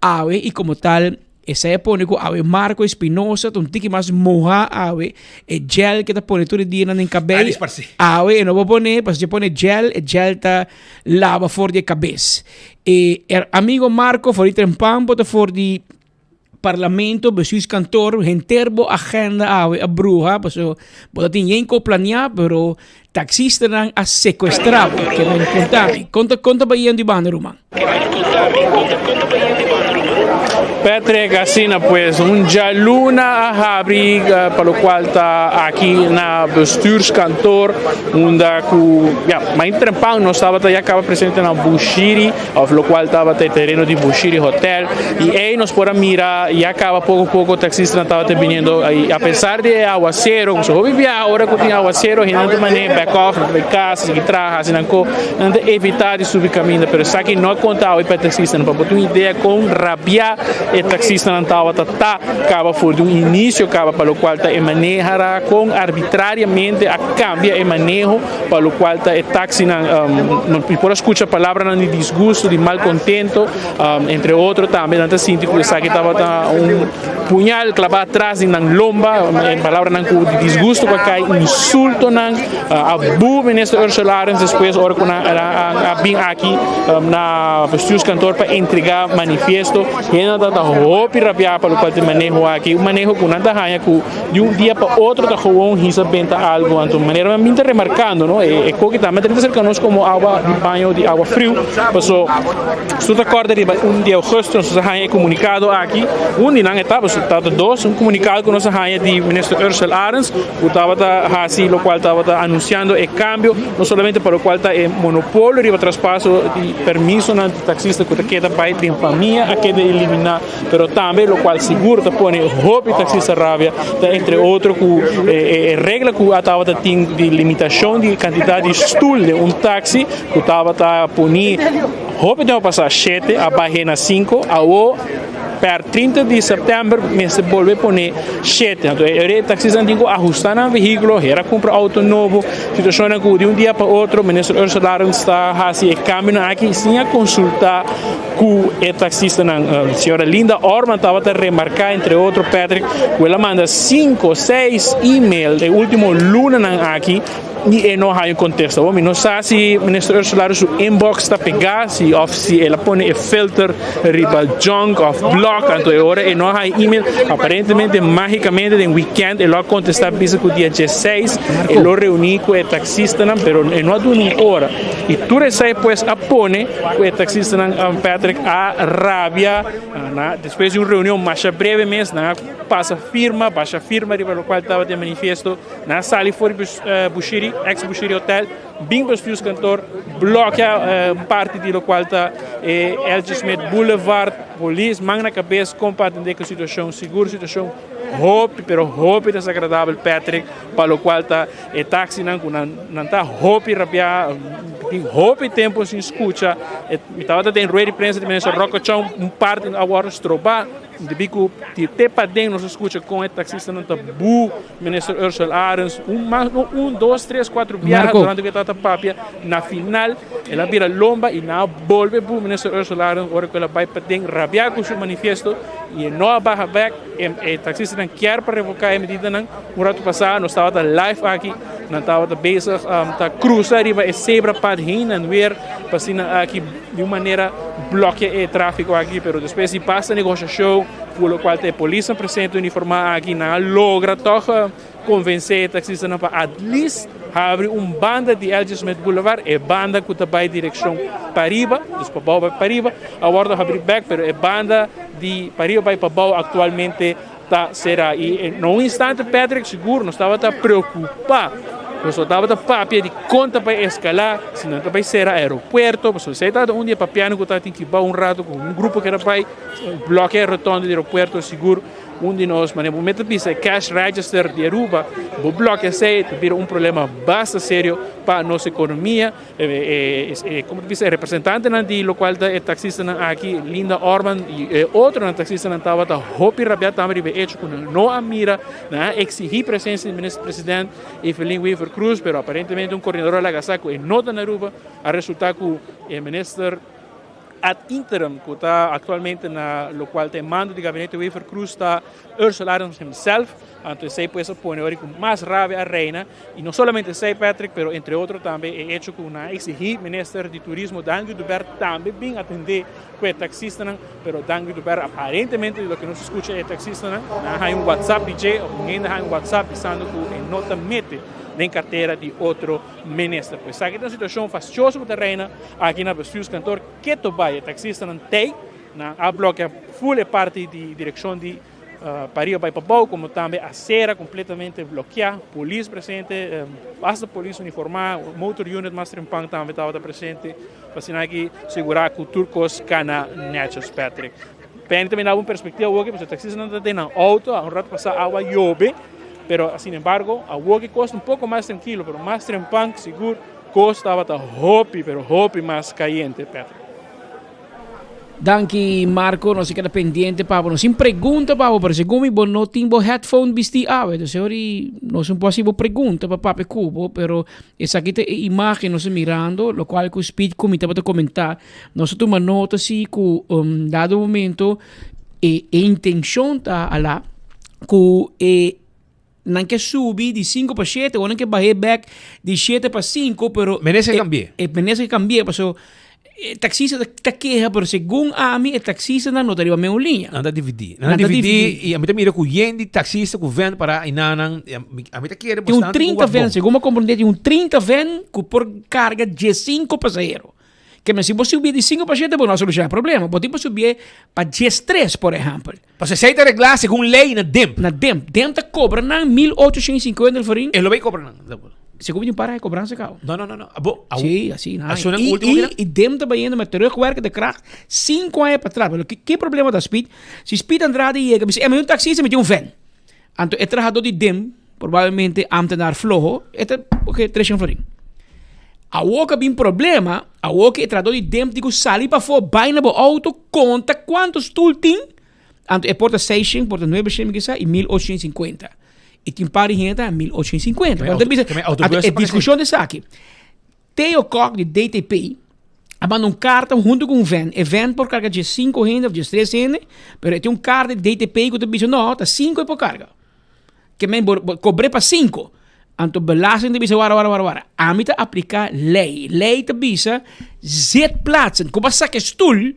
awe y como tal, Esei a pone ku awe Marco Espinosa ta un tiki mas moha awe. E gel ke ta pone tur e dianan den kabei, awe e no por pone, pasobra si e pone gel, e gel ta laba for di e kabes. E amigo Marco for di Trempan bo ta for di Parlamento, Bestuurskantoor, henter bo agenda awe a bruha, pasobra bo ta tin yen ko planea, pero Taxistanan a secuestra bo. Ke men konta mi. Kon ta kon ta bai di banda ruman? Patrick, Asina pues, un djaluna a habri pa locual ta aki na bestuurskantoor unda cu ya mainta trempan nos tabata ya caba presente na Bushiri of locual tabata e tereno di Bushiri Hotel y ey nos por a mira ya caba poco poco taxistanan tabata biniendo y a pesar di e aguacero cu hopi biaha ora cu tin aguacero hende nan ta mane back off nan ta bay casa sigui traha haci nan co nan ta evita di subi caminda pero esaki no a conta awe pa e taxistanan pa bo tin un idea con rabia e taxistanan tabata ta caba for di un inicio caba pa locual ta e manehara con arbitrariamente a cambia e maneho Pa locual ta e taxinan, mi por a scucha palabranan di disgusto, di malcontento, entre otro tambe nan ta sinti cu esaki tabata un puñal claba atras di nan lomba, palabranan cu di disgusto cu a cay, insultonan, a bu Minister Ursula Arends despues ora cu nan a bin aki na bestuurskantoor pa entrega manifiesto, hende nan ta hopi rabia pa locual ta e maneho aki, un maneho cu nan ta haya cu. Di un dia pa otro ta gewoon hisa benta algo anto manera mi ta remarcando no e koki tambe ta cerca nos como awa di baño di awa friu paso su ta corda riba un di augusto nos a haya e comunicado aki un di nan e ta paso ta dos un comunicado cu nos a haya di minister Ursel Arends cu tabata haci locual tabata anunciando e cambio no solamente pa locual ta e monopolio riba traspaso di permisonan di taxista cu ta keda bay den famia a keda elimina. Pero tambe locual sigur ta pone hopi taxista rabia ta entre otro cu e regla cu a tabata tin di limitacion di cantidad di stoel den un taxi cu tabata poni hopi tempo pasa shete a bahe na cinco awo per 30 di september mester bolbe pone shete. Anto e taxistanan tin cu ahusta nan vehiculo, hera cumpra auto nobo, situacionnan cu di un dia pa otro Minister Ursula Arends ta haci e cambionan aki sin a consulta. Ku e taksistanan. Señora Linda Orman tabata remarká entre otro Patrick ku el a manda sinku o seis email e último lunanan aki. I e no haña un kontesta. Awor mi no sa si Minister Ursula su inbox ta pegá, si òf si el a pone e filter riba junk òf block, anto e ora e no a haña email. Aparentemente, mágikamente den wikènt e lo a kontestá bisa ku dia dieseis e lo reuní ku e taksistanan, pero e no a duna un ora. I tur esei pues a pone ku e taksistanan, Patrick, a rabia. Na despues di un reunion masha breve mes nan a pasa firma, basha firma riba lokual tabata e manifiesto. Nan a sali for di Bushiri, ex Bushiri Hotel, bin bestuurskantoor, blokea un parti di lokual ta e LG Smith Boulevard. Polis man na kabes kon pa atende ku situashon, sigur situashon hopi pero hopi desagradabel Patrick, pa lokual ta e taxinan ku nan nan ta hopi rabia, tin hopi tempo sin skucha. Mi tabata den rueda di prensa di minister Rocco Chong, un parti a wòrdu strobá. Debí ku di te paden nos a skucha kon e taksistanan ta bu minister Ursell Arends un mas no un, dos, tres, kuatro biaha durante ku e tabata papia. Na final el a bira lomba i nan a bolbe bu minister Ursell Arends ora ku el a bai paden rabiá ku su manifiesto i e no a baha bèk. E taksistanan kier pa revoká e medidanan. Un ratu pasá nos tabata live aki, nan tabata bezig ta krusa riba e zebrapad heen en weer pa asina aki di un manera blokea e tráfiko aki, pero despues di basta negosiashon ku lokual ta e polisnan presente uniformá aki, nan a logra tòg konvensé e taksistanan pa at least habri un banda di LG Smith Boulevard, e banda ku ta bai direkshon pariba, dus pabou bai pariba, a wòrdu habri bèk, pero e banda di pariba bai pabou aktualmente ta será. I na un instante Patrick sigur nos tabata preokupá, nos no tabata papia di kon ta bai eskalá, si nan ta bai sera aeropuerto, pasobra esei tabata un di e papianan ku tabatin ki bou un rato ku un grupo ku a bai blòkia e rotonda di aeropuerto sigur un di nos, manera bo mester bisa e cash register di Aruba, bo blòkia esei ta bira un problema basta serio pa nos ekonomia. E como ta bisa e representantenan di locual ta e taxistanan aki, Linda Orman y e otronan taxistanan tabata hopi rabia tambe riba e hecho cu nan no a mira, nan a exigi presencia di minister president Evelyn Wever Croes, pero aparentemente un coordinador a laga sa cu e no ta na Aruba, a resulta cu e minister ad interim cu ta actualmente na locual ta e mando di gabinete Wever Croes ta Ursula Arends himself. Anto esei pues a pone ora ku mas rabia a reina i no solamente esei Patrick pero entre otro tambe e hecho ku nan a exigí minister di turismo Dangui Oduber tambe bin atendé ku e taksistanan pero Dangui Oduber aparentemente di loke nos a skucha e taksistanan nan a haña un whatsapp di dje òf un hende a haña un whatsapp bisando ku e no ta mete den kartera di otro minister. Pues esaki ta un situashon fastioso ku ta reina aki na bestuurskantoor keto bai e taksistanan tei nan a blòkea ful e parti di direkshon di Pariba bai pabou como tambe acera completamente bloquea, polis presente, basta polis uniforma, motor unit mas trempan tambe tabata presente pa asina aki segura cu tur cos cana netjes Patrick. Penny tambe daba un perspectiva awoki pasobra taxistanan ta den nan auto, a un rato pasa awa yobe, pero sin embargo awoki cos ta un poco mas trankilo, pero mas trempan sigur cos tabata hopi pero hopi mas cayente Patrick. Danki Marco, nos a keda pendiente pa bo. Nos tin pregunta pa bo, pero segun mi bo no tin bo headphone bisti awe. Entonces ori nos no por hasi bo pregunta pa papia ku bo, pero esaki ta e imagen nos ta mirando, lokual ku Speed ku mi tabata komentá. Nos a tuma nota si ku un dado momento e intenshon ta ala ku e Nan ke subi di sinku pa shete, o nan ke bah'é bèk di shete pa sinku, pero Merece e kambi'é. E merece kambi'é, paso e taksista ta keha, pero segun ami e taksistanan no ta riba meun liña. Nan ta dividí. Nan ta dividí i ami ta mira ku yen di taksista ku vèn pará enanan, ami ta kere Tin un trinta vèn, segun mi a komprendé tin un trinta vèn ku por karga diesinku pasahero. Ke men si bo subié di sinku pa shete bo no a solushoná e problema, bo tin pa subié pa diestres por ehèmpel. Pasobra esei ta reglá segun lei na DIMP. Na DIMP. DIMP ta kobra nan 1850 florin. E lo bay kobra nan. Segun mi tin para e kobransa kaba. No, no, no, no. Abo, awo. Sí, así. Na. Asuna I, último i, i DIMP ta bayendo met terugwerkende kracht 5 aña pa tras. Pero ki, ki problema ta Speed? Si Speed Andrade yega bisa, eh, mi un taxista, mi tin un van. Anto e trahador di DIMP, probablemente ambtenaar floho, e ta, oké, 300 florin. Awor ku a bin problema, awor ku e trahador di DIMP tin ku sali pafó, bai na bo auto, konta kuantu stul tin, anto e por ta seishent, por ta nuebeshent mi kisa, i 1850. I tin par di hende ta 1850. Keme auto, keme autobus E diskushon ta esaki. Theo Kok di DTP a manda un karta huntu ku un vèn. E vèn por karga diesinku hende òf diestres hende, pero e tin un karta di DTP ku ta bisa no, ta sinku e por karga. Ke men bo kobr'é pa sinku. Anto belasting ta bisa wara wara wara wara. Ami ta aplica ley. Ley ta bisa zitplaatsen. Ku bo a saka e stoel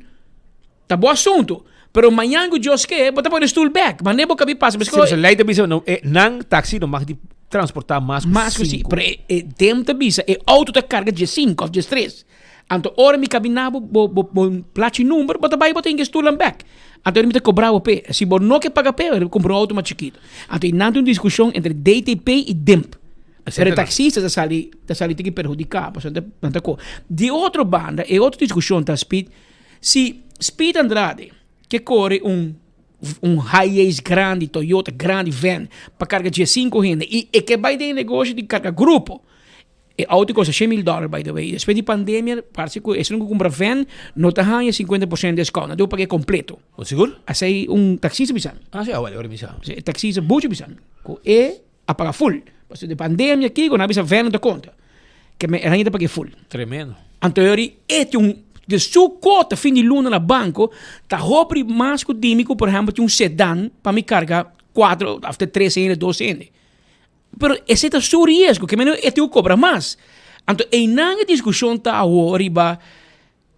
ta bo asunto. Pero mañan ku Dios ke bo ta pone e stoel bek. Mane bo kabi pasa. Sí, pasobra ley ta bisa no e nan taxi no mag di transporta mas ku Mas ku sinku. Pero e e dem ta bisa e auto ta karga diesinku of diestres. Anto ora mi kabi na bo bo bo bo plachi number bo ta bai bo ta hinka e stoelnan bek. Anto ora mi ta kobra bo p'e. Si bo no ke paga p'e, bo kumpra un auto mas chikito. Anto ei nan tin un diskushon entre DTP i DIMP. Pero e taksista ta sali ta sali tiki perhudiká pasobra nan ta ko. Di otro banda e otro diskushon ta Speed, si Speed Andrade ke kore un un Hiace grandi, Toyota grandi, van pa karga diesinku hende i e ke bai den e negoshi di karga grupo, E auto kosta 100 mil dollar by the way. Despues di pandemia parse ku esun ku kumpra van no ta haña 50% deskount. Nan debe pag'é kompleto. Bo sigur? Asei un taksista bisa mi. Ah si, ah wèl, ora bisa. Si, e taksista buchi bisa mi ku e a paga full. Pasobra di pandemia kiko nan a bisa van no ta konta. Ke men e haña ta pag'é full. Tremendo. Anto e ora e tin un de su kota fin di luna na banko ta hopi mas ku dimi ku por ehèmpel tin un sedan pa mi karga kuater òf te tres hende dos hende. Pero esei ta su riesgo, ke meno e tin ku kobra mas. Anto einan e diskushon ta awor riba,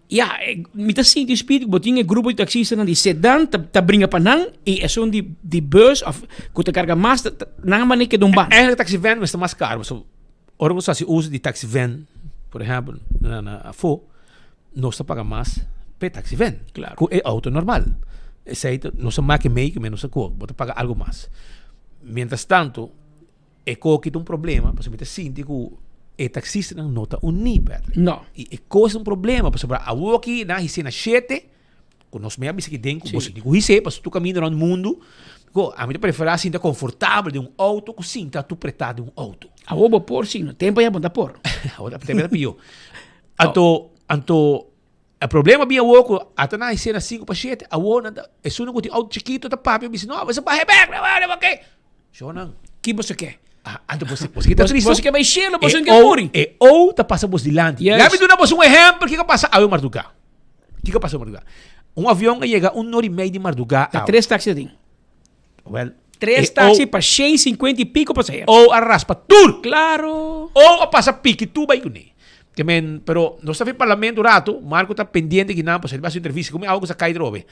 ya, mi ta sinti spit ku bo tin e grupo di taksistanan di sedan ta ta bringa pa nan i esun di di bus òf ku ta karga mas ta ta nan manera keda un banda. Eigenlijk taxi van mester mas karo pasobra ora bo hasi uso di taxi van por ehèmpel na na afó nos ta paga mas p'e taxi van ku e outo normal. Esei ta nos ta make mei ku nos ta kook bo ta paga algu mas. Mientras tanto, e koki ta un problema, pasobra mi ta sinti ku e taksistanan no ta uní, Patrick. No. I e kos ta un problema, pasobra awoki nan a hisé na shete, ku nos mei a bisa aki den ku bo sinti ku hisé, pasobra tur kaminda rònt mundu, ku ami ta preferá sinta konfortabel den un outo ku sinta tur pretá den un outo. Awor bo por si, no tempu ya bo no ta por. Awor tempu ya ta pió. Anto, anto. E problema bin awor ku ata nan a hesé na sinku pa shete, awor nan ta, esunnan ku tin outo chikito ta papia bisa, no, boso baha e bek, oke. Shownan. Ki boso ke? Ah, anto boso, boso kita tristo. Boso ke bai shelo, boso ke muri. E ou ta pasa bos dilanti. Yes. Laat mi duna boso un ehempel kiko pasa awe mardugá. Kiko pasa awe mardugá. Un avion a yega un ora i mei di mardugá Ta awe. tres taxi ta tin. Wel, Tres e taxi ou- pa 150 y pico pasahero. Ou a raspa tur. Claro. Ou a pasa piki tur bai kuné. Ke men, pero nos ta fin parlamento un rato, Marco ta pendiente kinan pasobra el bai hasi entrevista ku mi awe ku sa kai drobe.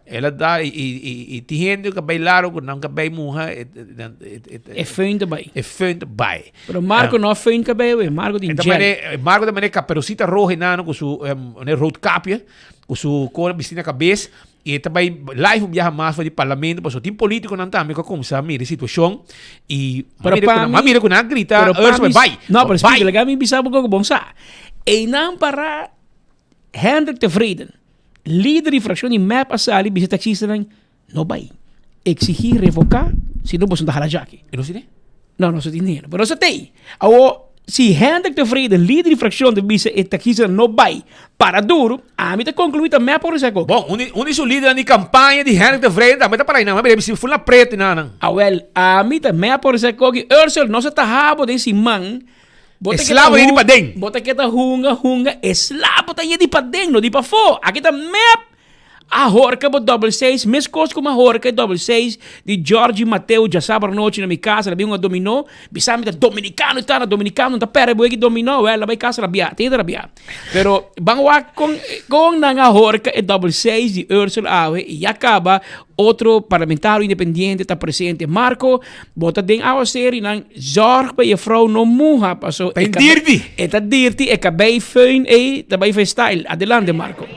El a da i i i i tin hende ku a bai laro ku nan ka bai muha e e e E föhn ta bai. E föhn ta bai. Pero Marco no a föhn kabei awe, Marco tin E ta gel. mane, Marco ta mane kaperucita roho enano ku su ne roodkapje, ku su kor bisti na kabes. E ta bai live un biaha mas for di parlamento pasobra tin politiconan tambe cu a cuminsa mira e situacion y Pero pa mi, m'a mira cu nan a grita pero pa Urs mi, bai no, pero bai. speaker, laga mi bisa bo cu bon sa. Eynan para Hendrik Tevreden, lider di fraccion di mep a sali bisa taxistanan no bai. Exigi revoca si no boso ta hala djaki. E no si ne? No, no si tin dinero, pero no sa tey. Awo, si Hendrik Tevreden, lider di fraccion, ta bisa e taxistanan no bai para duro, ami ta conclui ta mep por esaki. Bon, un di, un di su lidernan di campaña di Hendrik Tevreden tambe ta para einan, mi a mira full na preto einan. Awel, ami ta mep por esaki. Ursel, nos a taha bo den siman. Bo E ta slabo keda di hu- paden. Bo ta keda hunga, hunga, e slabo ta ye di paden, no di pafó. Aki ta mep. A horka bo dobbel seis, meskos ku mi a horka e dobbel seis di Georgie Mateo djasabra anochi na mi kas, el a bin hunga dominó, bisa mi ta dominikano i ta na dominikano no ta pèrdè bo eki dominó, wèl a bai kas rabia, te rabia. Pero ban wak kon kon nan a horka e dobbel seis di Ursel awe i ya kaba otro parlamentario independiente ta presente. Marco, bo ta den awaser i nan zorg pa jefrou no muha paso Ta dirti. E ta dirti, e kabei föhn ei ta bai freestyle. Adelante Marco.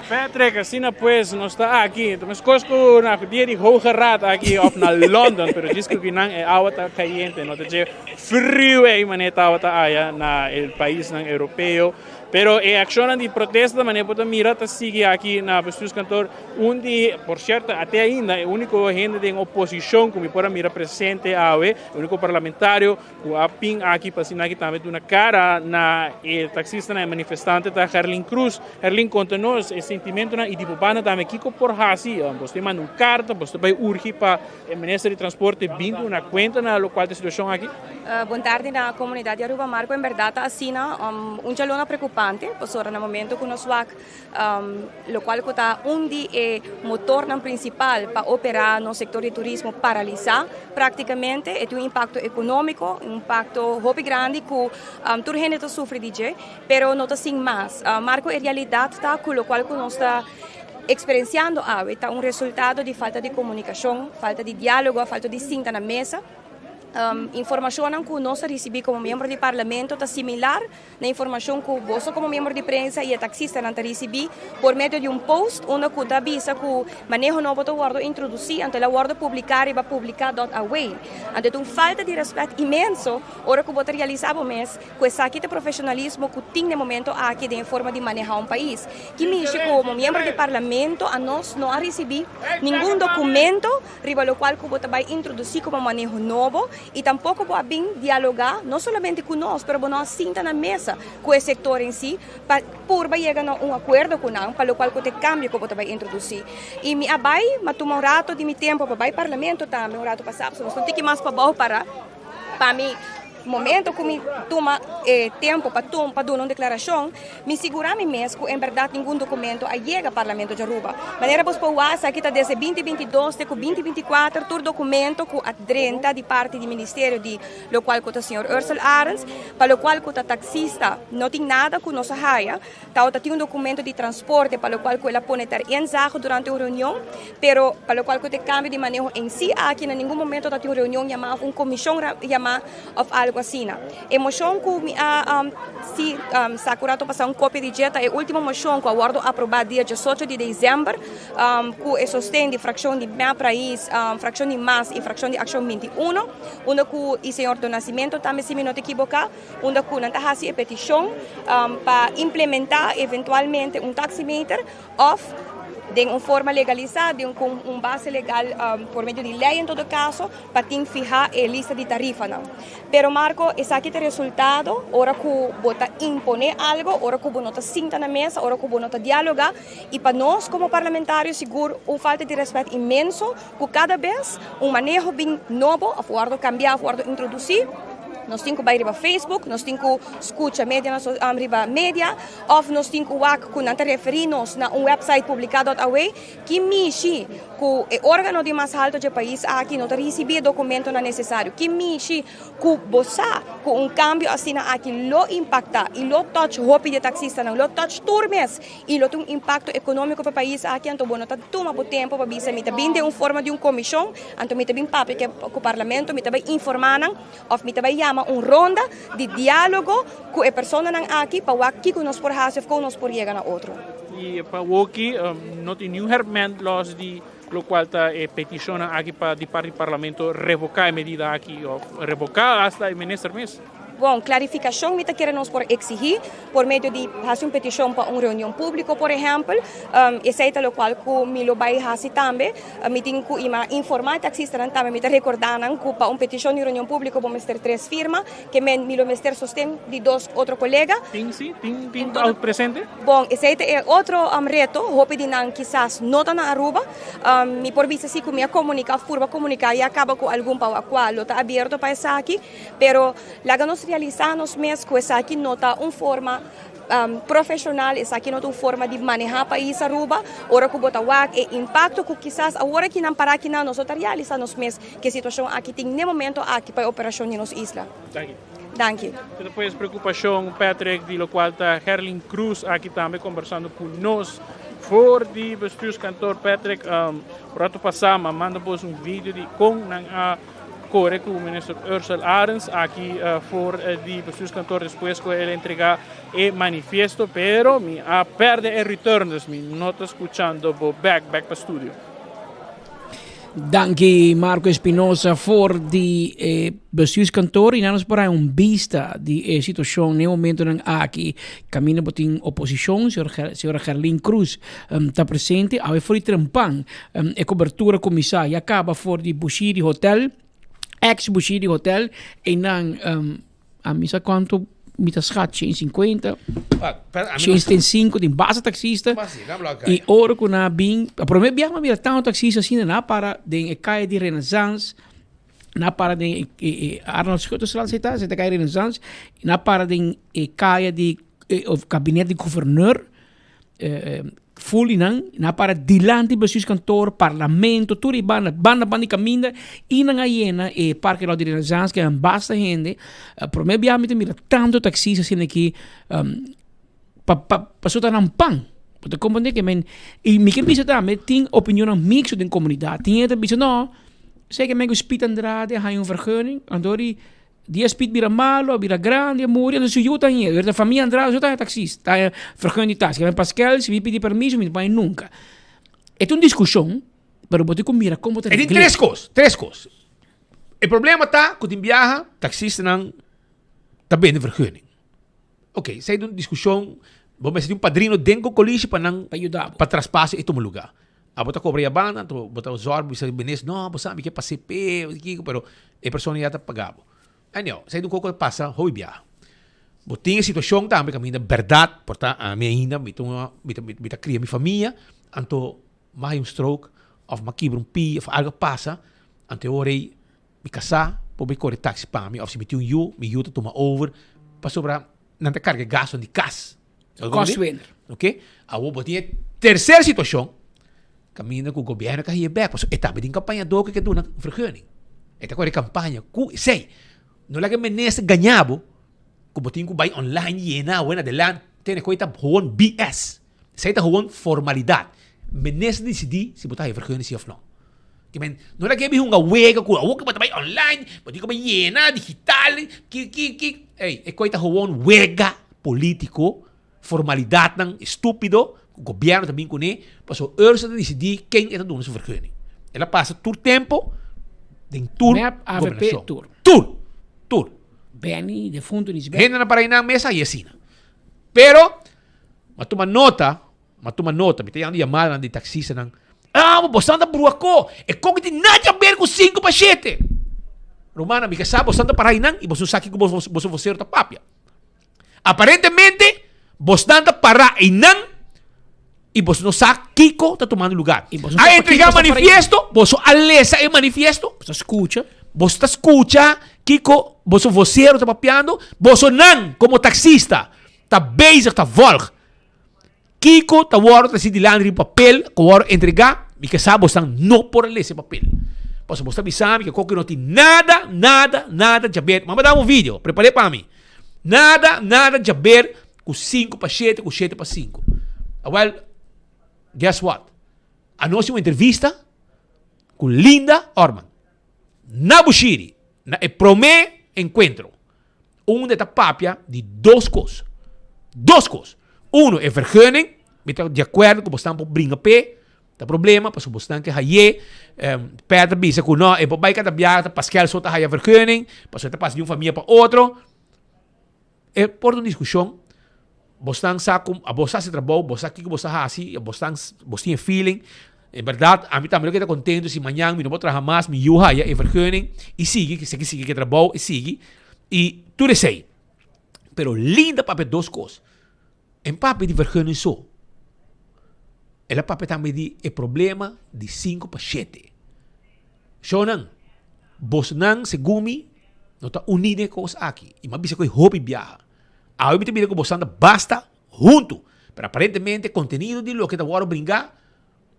Patrick, asina pues nos ta aki. Ta meskos ku na dia di Hoge Raad aki of na London, pero djis ku kinan e awa ta kayente, no ta dje friu ei manera tabata aya na e paisnan europeo. Pero e akshonnan di protesta manera bo ta mira ta sigui aki na Bestuurskantoor. Un di, por sierto, te ainda e úniko hende den oposishon ku mi por a mira presente awe, e úniko parlamentario Ku a pin aki pa asina aki tambe duna kara na e taksistanan, e manifestante ta Gerlin Cruz. Gerlin, konta nos e sentimentonan i di bo banda tambe kiko por hasi. Bos ta manda un karta, bos ta bai urgi pa e minister di transporte bin duna kuenta na lokual ta e situashon aki? Bon tardi na komunidat di Aruba. Marco, en bèrdat ta asina. Un djalona preokupá. preocupante, pasobra na momento cu nos wak locual cu ta un di e motornan principal pa opera nos sector di turismo paralisa practicamente, e tin un impacto economico, un impacto hopi grandi cu tur hende ta sufri di dje, pero no ta sin mas. Marco, e realidad ta cu locual cu nos ta experienciando awe ta un resultado di falta di comunicacion, falta di dialogo, falta di sinta na mesa. Informacionnan cu nos a ricibi como miembro di Parlamento ta similar na informacion cu boso como miembro di prensa y e taxistanan ta ricibi por medio di un post unda cu ta bisa cu maneho nobo ta wordo introduci anto el a wordo publica riba publica dot aw. Anto e ta un falta di respet inmenso ora cu bo ta realisa bo mes Cu esaki ta profesionalismo cu tin na e momento aki den e forma di maneha un pais. Ki mishi como miembro di Parlamento anos no a ricibi ningun documento riba locual cu bo ta bay introduci como maneho nobo y tampoco bo a bin dialoga no solamente cu nos pero bo no a sinta na mesa cu e sector en si pa purba yega na un acuerdo cu nan pa locual cu ta e cambio cu bo ta bay introduci. Y mi a bay, mi a tuma un rato di mi tempo pa bay Parlamento tambe un rato pasa pasobra nos ta un tiki mas pabao para pa mi. Momento ku mi tuma e tempu pa tum pa duna un deklarashon, mi sigurá mi mes ku en bèrdat ningun dokumento a yega Parlamento di Aruba. Manera bos por wak esaki ta desde binti 22 te ku binti 24 tur dokumento ku a drenta di parti di ministerio di lokual ku ta señor Ursell Arends, pa lokual ku ta taksista no tin nada ku nos a haya. Tabata tin un documento di transporte pa locual cu el a pone ter inzage durante un reunion, pero pa locual cu ta e cambio di maneho en si aki na ningun momento ta tin un reunion yama of un comision yama of algo asina. E mocion cu mi a si sa cu rato pasa un copia di dje ta e ultimo mocion cu a wordo aproba dia diesocho di december cu e sosten di fraccion di Mep Raiz, fraccion di mas y fraccion di Accion 21 unda cu y señor Do Nascimento tambe si mi no ta ekiboca. unda ku nan ta hasi e petishon pa implementá eventualmente un taximeter òf den un forma legalisá, den ku un base legal por medio di lei en todo kaso, pa tin fihá e lista di tarifanan. Pero Marco, esaki ta resultado ora ku bo ta imponé algo, ora ku bo no ta sinta na mesa, ora ku bo no ta dialogá i pa nos komo parlamentario sigur un falta di rèspèt inmenso ku kada bes un maneho bin nobo òf wòrdu kambiá òf wòrdu introdusí. Nos tin ku bai riba Facebook, nos tin ku skucha media riba media òf nos tin ku wak ku nan ta referí nos na un website publiká dòt awe ki mishi ku e órgano di mas halto dje pais aki no ta risibí e dokumentonan nesesario. Ki mishi ku bo sa ku un kambio asina aki lo impaktá i lo touch hopi di e taksistanan, lo touch tur mes i lo tin un impakto ekonómiko pa e pais aki, anto bo no ta tuma bo tempu pa bisa mi ta bin den un forma di un komishon, anto mi ta bin papia ku parlamento, mi ta bai informá nan òf mi ta bai yama un ronda di diálogo ku e personanan aki pa wak kiko nos por hasi òf kon nos por yega na otro. I pa woki no tin niun herment lòs di lokual ta e petishonnan aki pa di parti di parlamento revoká e medida aki òf revoká asta e minister mes. Bon, klarifikashon mi ta kere nos por eksihí por medio di hasi un petishon pa un reunion públiko, por ehèmpel. Esei ta lokual ku mi lo bai hasi tambe. Mi tin ku ima informá e taksistanan tambe. Mi ta rekordá nan ku pa un petishon di reunion públiko bo mester tres firma, ke men mi lo mester sosten di dos otro kolega. Tin si? Tin tin presente? Bon, esei ta e otro reto. Hopi di nan kisas no ta na Aruba. Mi por bisa si ku mi a komuniká òf purba komuniká ya kaba ku algun pa kua lo ta abierto pa esaki. Pero laga nos realisa nos mes cu esaki no ta un forma profesional, esaki no ta un forma di maneha pais Aruba. Ora cu bo ta wak e impacto cu kisas awor aki nan para aki nan nos no ta realisa nos mes cu e situacion aki tin n'e momento aki pa e operacion di nos isla. Danki. Danki. Despues preocupacion Patrick di locual ta Gerlin Cruz aki tambe conversando cu nos for di bestuurskantoor. Patrick, un rato pasa mi a manda bos un video di con nan a Kore ku Minister Ursell Arends aki for di bestuurskantoor despues ku el entrega e manifiesto, pero mi a perde e return, dus mi no ta skuchando bo bek, bek pa studio. Danki Marco Espinosa for di e bestuurskantoor y nan nos por hay un bista di e situacion n'e momentonan aki. Caminda bo tin oposicion, señora Gerlin Cruz ta presente. Awe for di trempan E cobertura cuminsa ya caba for di Bushiri Hotel, ex Bushiri Hotel, einan a mi sa cuanto mi ta schat 150, 175 tin basta taxista y ora cu nan a bin, a prome biaha mi a mira tanto taxista asina nan a para den e caya di Renaissance, nan a para den e Arnold Schutterstraat, si ta, si ta caya Renaissance, nan a para den e caya di. of kabinet di guverneur full di nan, nan a para dilanti bestuurskantoor, parlamento, tur e banda, banda banda di kaminda i nan a yena e parke di Renaissance ku basta hende. Prome biaha mi ta mira tantu taksista asina aki pa pa pasobra ta nan pan. Bo ta komprende ke men i mi ke bisa tambe tin opinionnan miksto den komunidat. Tin hende ta bisa no, esei ke men ku Speed Andrade a haña un vergunning, anto di Dia Speed bira malo, a bira grandi, a muri, anto su yu ta hañ'é. Wer ta famia Andrade so ta haña taxista, ta haña vergunning di taxi. Ke men Paskel, si mi pidi permiso, mi no por haña nunka. E ta un diskushon, pero bo tin ku mira kon bo ta E tin regl'é. tres kos, tres kos. E problema ta ku tin biaha taxistanan ta bende vergunning. Ok, esei ta un diskushon, bo mester tin un padrino den kokolishi pa nan Pa yuda bo. pa traspaso e tuma luga. Abo ta cobra ya banda, anto bo ta zorg bisa benes, no, bo sa mi ke pase p'e, kiko, pero e persona ya ta paga bo. Anyhow, esei ta un koko ta pasa hopi biaha. Bo tin e situacion tambe kaminda berdad, por ta ami ainda, mi ta un, mi ta, mi ta cria mi famia, anto mi a haña un stroke, of mi a kibra un pia, of algo a pasa, anto e ora ei mi casá por bai core taxi pa mi, of si mi tin un yu, mi yu ta tuma over, pasobra nan ta carga e gastonan di cas. Kostwinner. Ok, awor bo tin e tercer situacion, caminda cu gobierno ka hia bek, pasobra e tambe tin campañador cu ke duna vergunning. E ta core campaña cu esey. No laga e minister gaña bo cu bo tin cu bay online yena awe na adelante, tene cu e ta gewoon BS. Esey ta gewoon formalidad. Minister dicidi si bo ta haya vergunning si of no. Ke men, no laga e bin hunga wega cu awor cu bo ta bay online, bo tin cu bay yena digital, ki ki ki. Ey, e coy ta gewoon wega Politico, formalidadnan estupido cu gobierno ta bin cune, pasobra Ursa ta dicidi ken e ta duna su vergunning. El a pasa tur tempo den tur Mep, avp, gobernacion. tur. Tur! Tur! Benny, defunto Nisbet. Hendenan para einan mesa y asina. Pero, m'a tuma nota, m'a tuma nota, mi ta yanda yamadanan di taxistanan, Ah, bo bosan ta bruaco, e koki tin nada di haber cu cinco pa shete! Rumannan, mi ke sa bosan ta para einan y boso sa kico boso vocero ta papia. Aparentemente, bosnan ta pará einan i boso no sa kiko ta tumando lugar. A entregá manifiesto, boso a lesa e manifiesto. Boso skucha. Boso ta skucha kiko boso vosero ta papiando. Bosonan komo taksista ta bezig ta vòlg. Kiko ta wòrdu trasí dilanti di un papel ku wòrdu entregá? Mi ke sa bosnan no por a lesa e papel. Pasobra bos ta bisa mi ke koki no tin nada, nada, nada djaber. Mama dame un video, prepar'é pa mi. Nada, nada djaber ku sinku pa shete, ku shete pa sinku. Awèl, guess what? Anochi un entrevista ku Linda Orman na Bushiri, na e promé enkuentro. Unda e ta papia di dos kos. Dos kos. Uno, e vergunning. Mi ta di akuerdo ku bosnan por bringa p'e. Ta problema, pasobra bosnan ke hay'é. Pè ta bisa ku no, e por bai kada biaha ta Paskel so ta haya vergunning, pasobra e ta pasa di un famia pa otro. E por ta un diskushon. Bosnan sa ku abos ta hasi trabou, bos sa kiko bos ta hasi, bosnan bos tin e feeling. En bèrdat, ami tambe lo keda kontentu si mañan mi no por traha mas, mi yu haya e vergunning i sigui, si e sigui ku e trabou, e sigui. I tur esei. Pero Linda papia dos kos. En papia di vergunning so. El a papia tambe di e problema di sinku pa shete. Shownan, bosnan segun mi no ta uní den e kos aki. I mi a bisa ku e hopi biaha. Awe mi ta mira ku bosan ta basta huntu, pero aparentemente kontenido di loke ta wòrdu bringá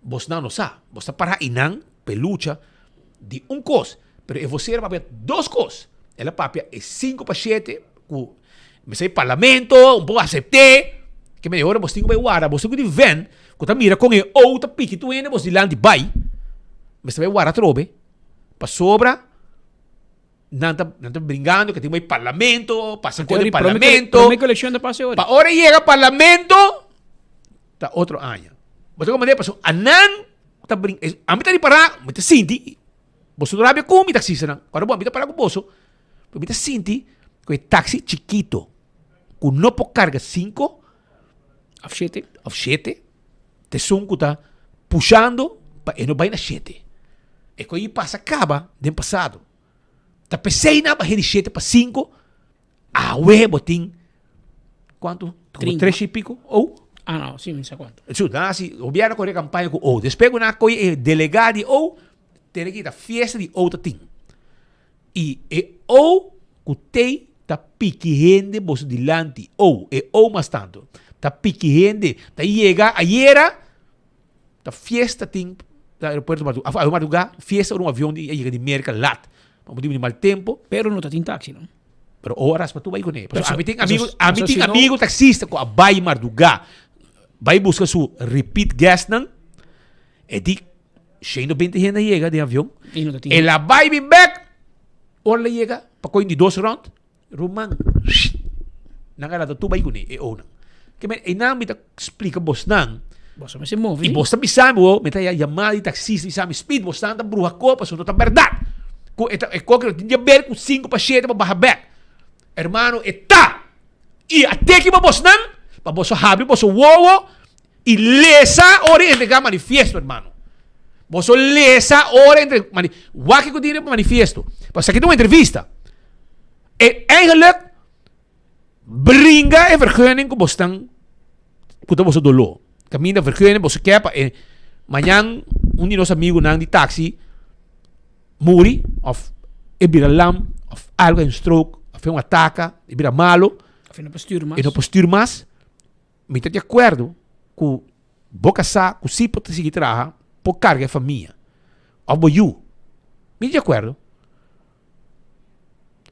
bosnan no sa. Bos ta pará einan pa e lucha di un kos, pero e vosero papia dos kos. El a papia e sinku pa shete ku mester e parlamento un poko asept'é, ke mei ora bos tin ku bai warda, bos tin ku tin vèn ku ta mira kon e ou ta piki tur hende bos dilanti bai, mester bai warda atrobe pasobra. Nan ta, nan ta bringando que tin bai parlamento, pasa con el parlamento. Prome ku elekshon ta pasa ora. Pa ora yega parlamento, ta otro aña. Bo ta comprende? Paso anan ta bring, ami ta ripará, mi ta sinti, boso no rabia ku mi taxistanan. Ora bo, mi ta pará ku boso, pero mi ta sinti ku e taxi chikito, ku no por karga sinku, Of shete. Of shete, ta esun ku ta pushando pa e no bai na shete. E ku a pasa kaba den pasado. Ta p'esei nan a bahe di shete pa sinku, awe bo tin kuantu? Como tres y pico ou? Ah no, si mi sa kuantu. Su, nan a hasi, gobièrnu a kore kampaña ku ou. Despues ku nan a kohe e delegá di ou, tene kita fiesta di ou ta tin. I e ou ku tei. Ta piki hende boso dilanti. Oh, e oh mas tanto. Ta piki hende. Ta yega ayera. Ta fiesta tin na aeropuerto mardu af marduga fiesta ora un avion di a yega di Merca lat. Pa motibu di mal tempo. Pero no ta tin taxi no. Pero ora raspa tur bai kuné. Pasobra ami tin amigo ami tin amigo taxista ku a bai marduga bai buska su repeat guestnan e di 120 hende a yega den avion. Y no ta tin. El a bai bin bek ora el a yega pa koin di dos rond Ruman, nan a rata tur bai kuné, e ounan. Ke men, einan mi ta splika bosnan. Boso mester move. I bos ta bisa mi, wo, mi ta yama di taksista, bisa mi, Speed, bosnan ta bruha kos, pasobra no ta bèrdat. Ku e ta, e koki no tin di aber ku sinku pa shete pa baha bèk. Hermano, e ta! I a teki pa bosnan, pa boso habri boso wowo i lesa ora i entregá manifiesto, hermano. Boso lesa ora entre mani, wak kiko tin riba manifiesto. Pasobra aki ta un entrevista. E eigenlijk bringa e vergunning ku bosnan ku ta boso doló. Kaminda vergunning boso ke pa e mañan un di nos amigunan di taxi muri of e bira lam of algo un stroke of un ataka e bira malo. Of e no por stuur mas. E no por stuur mas. Mi ta di akuerdo ku bo kasá ku si por ta sigui traha por karga e famia of bo yu. Mi ta di akuerdo.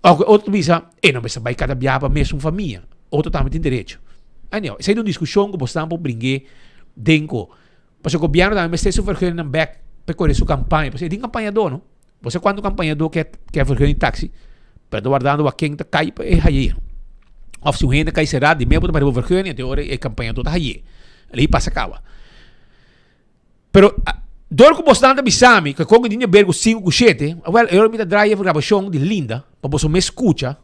Oke otro ta bisa, e no mester bai kada biaha pa mesun famia. Otro tambe tin derecho. Anyhow, esei ta un diskushon ku bo stan por bring'é den ku. Pasobra gobièrnu tambe mester su verguningnan bèk pa e kore su kampaña. Pasobra e tin kampañadó no. Bo sa kuantu kampañadó ke ke vergunning di taksi, pero ta wardando wak ken ta kai pa e hay'é. Òf si un hende kai será, di mes bo ta pasa bo vergunning, anto e ora e kampañadó ta hay'é. Lei pasa kaba. Pero dor ku bosnan ta bisa mi ku e kon ku tin di aber ku sinku ku shete, awel e ora mi ta draai e grabashon di Linda pa boso mes skucha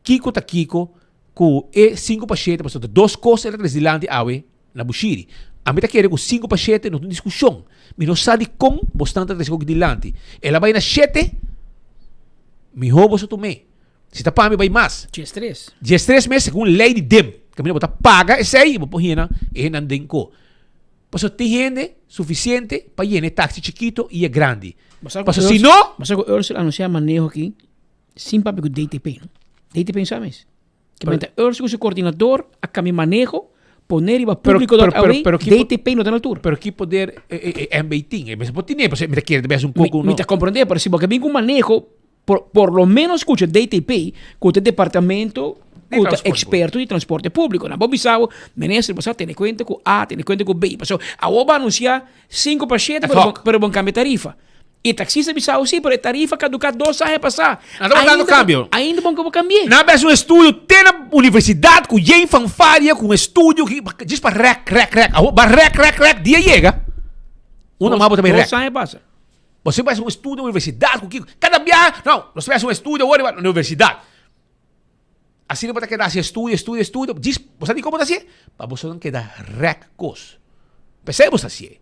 kiko ta kiko ku e sinku pa shete, pasobra ta dos kos el a trese dilanti awe na Bushiri. Ami ta kere ku sinku pa shete no ta un diskushon. Mi no sa dikon bosnan ta trese koki dilanti. El a bai na shete, mihó boso tum'é. Si ta pa mi bai mas. Diestres. Diestres mes segun lei di dem. Kaminda bo ta paga esei i bo por hina e hendenan den ko. Pasobra tin hende sufisiente pa yena e taxi chikito i e grandi. Pasobra si no. Bo sa ku Ursel anunsia maneho aki sin papia ku DTP no. DTP no sa mes. Ke menta Ursel ku su koordinador a kambia maneho pone riba publico dot awe DTP no ta na altura. Pero ki poder e MB tin? E mester por tine pasobra mi ta kere ta bes un koko no. Mi ta komprende pero si bo ke bin ku maneho Por, por lo menos scucha DTP, cu ta departamento cu ta experto di transporte publico. Nan por bisa bo, minister, bo sa tene cuenta cu A, tene cuenta cu B. Pasobra awor bo anuncia cinco pa shete, pero bo, pero bo cambia tarifa. E taxista bisa bo, si, pero e tarifa caduca dos aña pasa. Nan ta buscando cambio. Ainda bo bo cambi'e. Nan a bes un estudio te na universidad cu yen fanfaria cu un estudio ki djis pa rek, rek, rek. Awor ba rek, rek, rek, dia yega, una mas bo ta bay rek. Dos aña pasa. Bo siempre haci un estudio universidad cu kico. Cada biaha, no, nos haci un estudio awor riba universidad. Asina bo ta keda haci estudio, estudio, estudio. Djis, bo sa dikon bo ta hacié? Pa bosonan keda rek kos. P'esei bo ta hacié.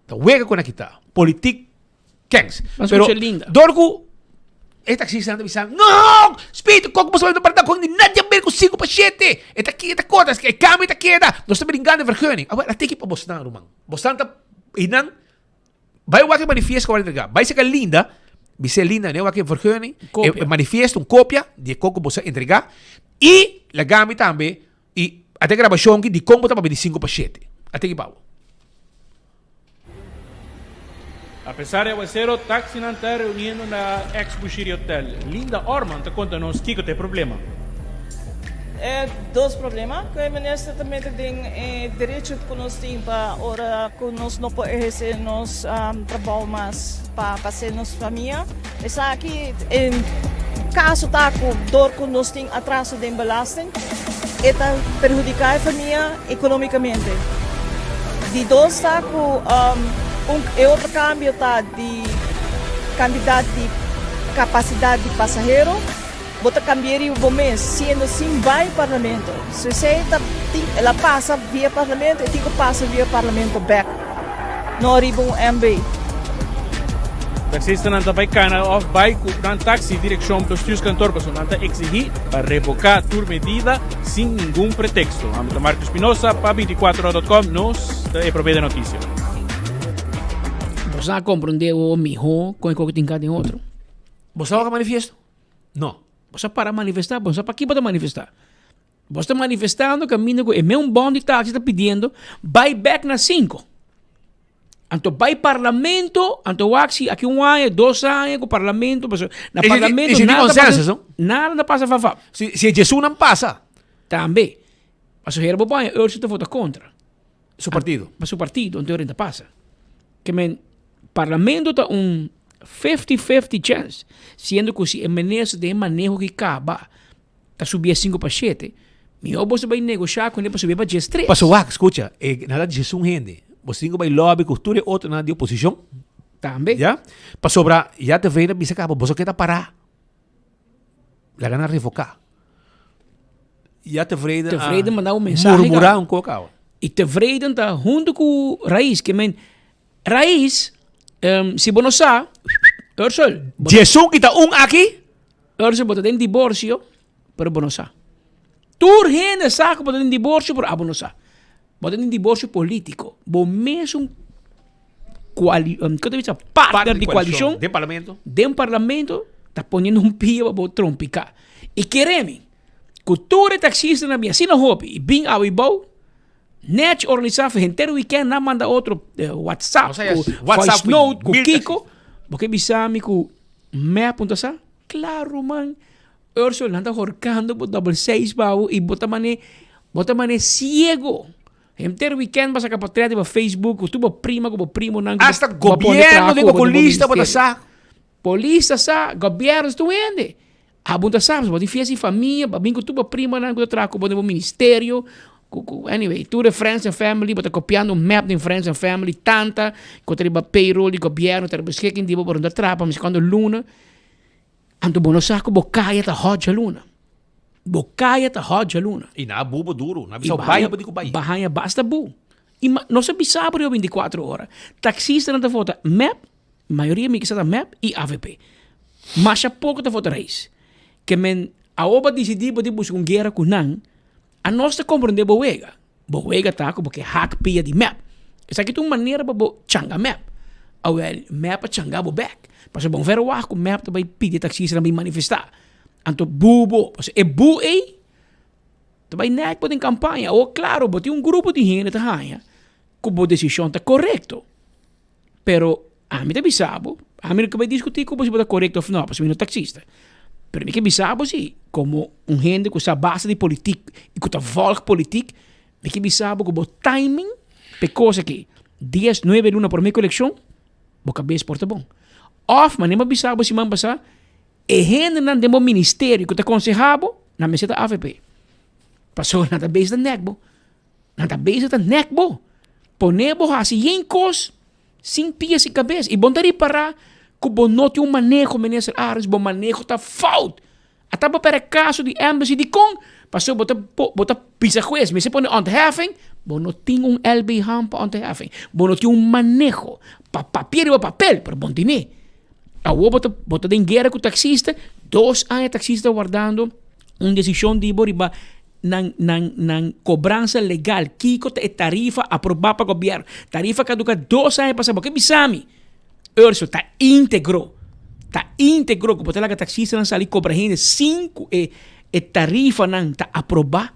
Ta wega ku nan kita. Politiek kens. Pero, dor ku e taxistanan ta bisa, no! Speed, kok boso bai ta kon di nadie ber ku sinku pa shete. E ta e ta kota, e kambio ta keda. Nos ta bringando vergunning. Awel, a tiki pa bosnan, ruman. Bosnan ta, einan Bai wak e manifiesto ku a entrega. Bai seka Linda, bis'é Linda ne wak e vergunning, e manifiesto, un kopia di e kos ku boso a entrega i laga mi tambe i a ta e grabashon aki dikon bo ta papia di sinku pa shete. A teki pa bo. Apesar di awacero, taxinan ta reuniendo na ex Bushiri Hotel. Linda Orman ta conta nos kico ta e problema. E dos problema cu e minister ta mete den e derecho cu nos tin pa ora cu nos no por eherce nos trabou mas pa hacer nos famia. Esaki en caso ta cu dor cu nos tin atraso den belasting e ta perhudica e famia economicamente. Di dos ta cu e otro cambio ta di cantidad di capacidad di pasahero. Bo ta cambia riba bo mes, siendo sin bay Parlamento. So esey ta tin, el a pasa via Parlamento, e tin cu pasa via Parlamento bek, no riba un MB. Taxistanan ta bay cana of bay cu nan taxi direccion Bestuurskantoor pasobra nan ta exigi pa revoca tur medida sin ningun pretexto. Ami ta Marco Espinosa pa 24 ora dot com, nos ta e prome de noticia. Bo sa comprende bo miho con e koki tin ka den otro. Bo sa wak manifiesto? No. Bo sa para manifestá, bo no sa pa ki bo ta manifestá. Bo ta manifestando kaminda ku e meun bòn di taxi ta pidiendo bai bèk na sinku. Anto bai parlamento, anto wak si aki un aña, dos aña ku parlamento, pasobra na E si- parlamento e si tin nada ta pasa, consensus, no? nada ta pasa fafaf. Si, si e djesunnan pasa. Tambe. Pasobra hera bo baña, Urso ta vota kontra. Su partido. Pa su partido, anto ta pasa. Ke men, parlamento ta un 50-50 chance, siendo ku si e minister den e maneho ki kaba ta subi e sinku pa shete, mihó boso bai negoshá kuné pa subi pa diestres. Paso wak, skucha, e nan ta diesun hende. Boso tin ku bai lobby ku tur e otronan di oposishon. Tambe. Ya? Pasobra ya tevreden a bisa kaba, boso keda pará. Laga nan revoká. Ya tevreden a Tevreden manda un mensahe murmurá kaba. un koko awe. I tevreden ta huntu ku Raiz, ke men Raiz, si bo no sa, Ursel, bo ta- Diesun kita un aki. Ursel, bo ta den diborsio, pero bo no sa. Tur hende sa ku bo ta den diborsio, pero abo no sa. Bo ta den diborsio politiko. Bo mesun kuali, ku ta bisa partner di koalishon Den parlamento. den parlamento ta poniendo un pia pa bo trompiká. I kere mi ku tur e taksistanan bin asina hopi i bin awe i bou, nèchi organisá for henter wikènt nan manda otro whatsapp Nos a ku WhatsApp voice note ku mil kiko. Bo ke bisa mi ku mep punta sa? Klaro man. Ursel nan ta horkando bo double seis pa bo i bo ta mane bo ta mane ciego. Henter weekend bo a saka portret riba Facebook ku tur bo prima ku bo primonan ku Hasta bo a pone gobierno traha den ku bo den bo polis tabata ministerio. sa. Polis ta sa, gobierno ta tur hende. Abo no ta sa pasobra bo tin fiesta di famia, bo a bin ku tur bo primanan ku ta traha ku bo den bo ministerio, ku ku anyway tur e friends and family bo ta kopiando map den friends and family tanta ku ta riba payroll di gobierno ta riba beschikking di bo pero no ta traha pa mi cuando luna. Anto bo no sa ku bo kaya ta hot djaluna. Bo kaya ta hot djaluna. I nan a bu bo duru. Nan a bisa bo bai, bo di ku bai. Bo haña basta bu. I ma nos a bisa bo riba bintikuatro ora. Taksistanan ta vota mep, mayoria mi kisa ta mep i avp. Masha poko ta vota reis. Ke men awor bo a disidí bo di buska un guera ku nan, a nos ta komprondé bo wega. Bo wega ta ku bo ke hak pia di mep. Esaki ta un manera pa bo changa mep. Awel, mep a changa bo bek. Pasobra bo no verwagt ku mep ta bai pidi e taksistanan bai manifestá. Anto bu bo, pasobra e bu ei ta bai nek bo den kampaña. Awor klaro bo tin un grupo di hende ta haña ku bo desishon ta korekto. Pero ami ta bisa bo, ami no ke bai diskutí ku bo si bo ta korekto òf no, pasobra mi no taksista. Pero mi ke bisa bo si, komo un hende ku sa basta di politik i ku ta vòlg politik, mi ke bisa bo ku bo timing pa e kos aki, dies, nuebe luna promé ku elekshon, bo kabes por ta bon. Òf, manera mi a bisa bo siman pasá, e hendenan den bo ministerio ku ta konsehá bo, nan mester ta avp. Pasobra nan ta bezig ta nèk bo. Nan ta bezig ta nek bo. Pone bo hasi yen kos sin pia sin kabes. I bo no ta ripará ku bo no tin un maneho, Minister Arends, bo maneho ta fout. Ata bo pèrdè kaso di embassy dikon? Pasobra bo ta bo ta bisa hues mester pone ontheffing, bo no tin un LB Han pa ontheffing. Bo no tin un maneho pa papia riba papel, pero bo no tine. Awor bo ta bo ta den guera ku taksista, dos aña taksista ta wardando un desishon di bo riba nan nan nan cobransa legal kico ta e tarifa aproba pa gobierno tarifa caduca dos aña pasa bo ke bisa mi Ursel ta integro ta integro cu bo ta laga taxistanan sali cobra hende sin cu e e tarifanan ta aproba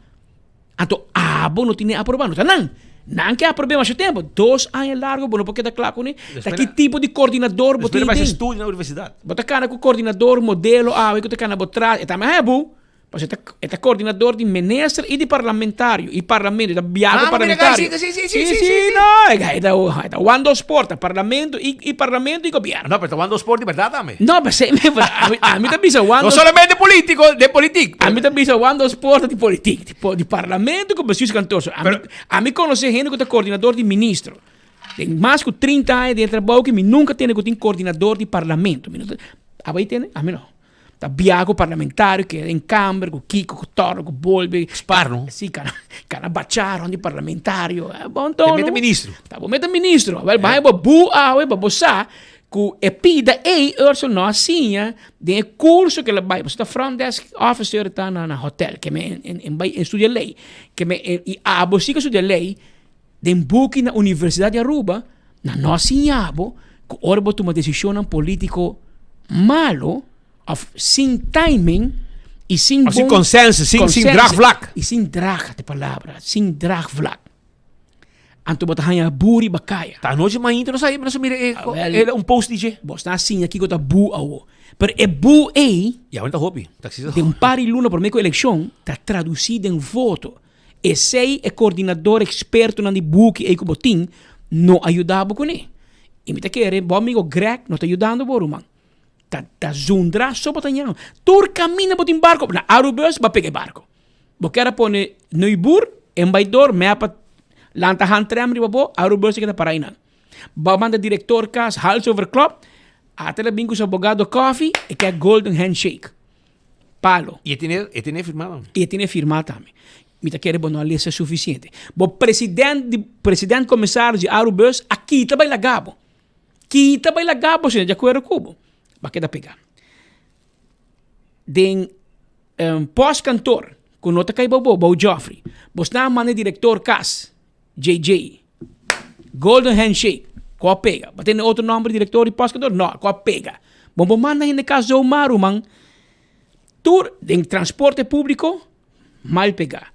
anto abo no tine aproba no ta nan nan ke aprobe masha tempo dos aña largo bo no por keda cla cune ta ki tipo di coordinador bo tin den estudio na universidad bo ta cana cu coordinador modelo awe cu ta cana bo tras e ta hebu Pasobra e ta, e ta coordinador di minister y di parlamentario y parlamento, e ta biaha Ah, cu mira acá, parlamentario. sí, sí, sí, Sí, sí, sí, sí, sí. no, e ta, e ta one dos sport, ta parlamento y, y parlamento y gobierno. No, pero ta one dos sport di berdad tambe. No, pero sí, pero ami, ami ta bisa one No dos solamente politico, de politiek. Ami ta bisa one dos sport di politiek, di, di parlamento cu bestuurskantoor. So, ami, ami conoce hende cu ta coordinador di ministro. Den mas cu 30 aña den e trabou aki mi nunca tende cu tin coordinador di parlamento. Mi no ta, abo ei tende? Ami no. Ta bia ku parlamentario keda den kamber ku kiko ku tòrno ku bolbe. Spar no. Si kana kana bachá rònt di parlamentario. Eh, bon tono. Te mete ministro. Ta bo mete ministro. Awel bai bo bu awe pa bo sa ku e pida ei Ursel no a siña den e kurso ke el a bai. Pasobra ta front desk officer ta na na hotel ke men en en bai en studia lei. Ke men i abo si ke studia lei den buki na Universidad di Aruba nan no a siña bo ku ora bo tuma desishonnan politiko malo òf sin timing. I sin Of sin consensus, sin draagvlak. I sin draag, ta e palabra, sin draagvlak. Anto bo ta haña buri bakaya. Ta anochi mainta nos a nos a mira e Awel, un post di dje. Bo sta siña kiko ta bu awo. Pero e bu ei, Ya, ta hopi. Taxista. den un par di luna promé ku elekshon, ta tradusí den voto. Esei e koordinador ekspertonan di buki ei ku bo tin no a yuda bo kuné. I mi ta kere bo amigo Greg no ta yudando bo ruman. Ta ta zundra so bo ta ña. Tur kaminda bo tin barko. Na Arubus bo a pega e barko. Bo kier a pone Neuboer en bai dor mep a lanta handrem riba bo, Arubus a keda para einan. Bo a manda direktor kas hals over klop, ata el a bin ku su abogado kofi, e ke golden handshake. Palo. I e tene e tene firmá tambe. I e tene firmá tambe. Mi ta kere bo no a lesa sufisiente. Bo president di president komisaris di Arubus a kita bai laga bo. Kita bai laga bo si no di akuerdo ku bo. Bo a keda pega. Den postkantoor ku no ta kai bou bo, bou Geoffrey, bo sta manda e direktor kas, JJ, golden handshake, ku a pega. Bo tene otro nòmber di direktor di postkantoor? No, ku a pega. Bo por manda hende kas zomaar ruman. Tur den transporte públiko, mal pega.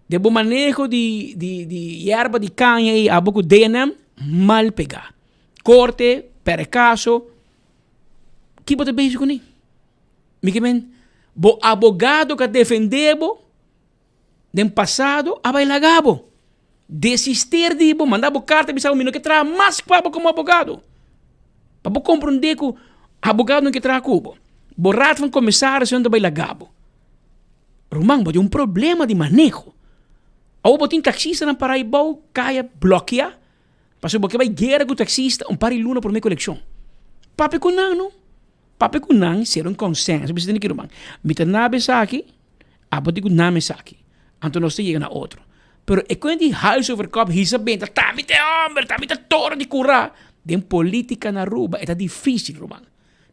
Den bo maneho di di di yerba di kaña ei abo ku DNM, mal pega. Korte, pèrdè kaso. Ki bo ta bezig kuné? Mi ke men, bo abogado ka defendé bo den pasado a bai laga bo. Desister di bo, manda bo karta bisa bo mi no ke traha mas pa bo komo abogado. Pa bo komprondé ku abogado no ke traha ku bo. Bo raad van commisarissen ta bai laga bo. Ruman, bo tin un problema di maneho. Awor bo tin taksistanan para aibou kaya blòkiá. Pasobra bo ke bai guera ku taksista un par di luna promé ku elekshon. Papia ku nan no. Papia ku nan sera un konsenso bisa tene ki ruman mi ta naba esaki abo tin ku nami esaki anto nos ta yega na otro. Pero e kuent di hals over kop hisa benta ta mi ta e homber ta mi ta toro di kura den politika na Aruba e ta difisil ruman.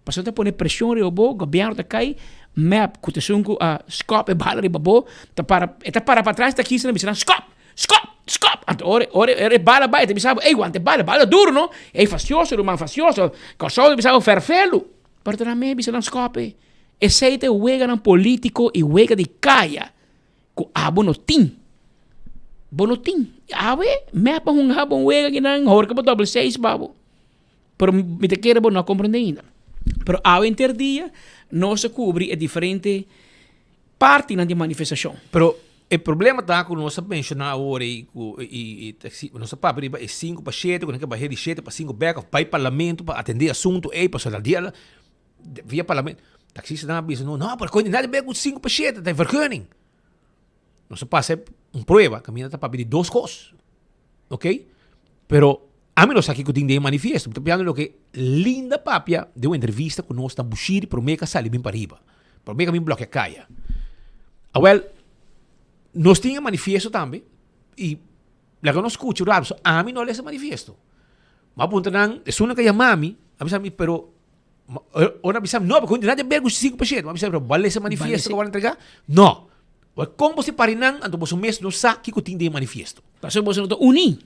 Pasobra ta pone preshon riba bo gobièrnu ta kai mep ku ta esun ku a skòp e bala riba bo ta para e ta para patras taksista na bisa nan skòp skòp skòp anto ora ora e bala bai e ta bisa bo ey wanta e bala e bala duru no ey fastioso ruman fastioso Kòrsou ta bisa bo fèrfelu pero ta nan mes bisa nan skòp e esei ta e weganan politiko i wega di kaya ku abo no tin bo no tin awe mep a hunga bo un wega kinan horka bo dòbel seis pa bo. Pero mi ta kere bo no a comprende ainda. Pero awe henter dia nos a cubri e diferente partinan di manifestacion. Pero e problema ta cu nos a menciona awor ey cu y nos a papia riba e sinku pa shete cu nan ke bahe di shete pa sinku bek of bay parlamento pa atende e asunto ey pasobra dia via parlamento. Taxistanan a bisa no, no pero koe nada di ber cu sinku pa shete ta e vergunning. Nos a pasa un prueba caminda ta papia di dos cos. Ok? Pero ami no sa kiko tin den e manifiesto. Mi ta piando loke Linda papia den un entrevista ku nos na Bushiri prome ka sali bin pariba. Prome ka bin blokea kaya. Awel, nos tin e manifiesto tambe i laga nos skucha un rato. So ami no a lesa e manifiesto. Mi a puntra nan, esunnan ka yama mi, a bisa mi, pero Ora a bisa mi, no, porque nada ber ku 5%. Mi a bisa, pero bo a lesa e manifiesto ku bo a entrega? No. Wel, kon bo si pari nan, anto boso mes no sa kiko tin den e manifiesto. Pasobra boso no ta uní.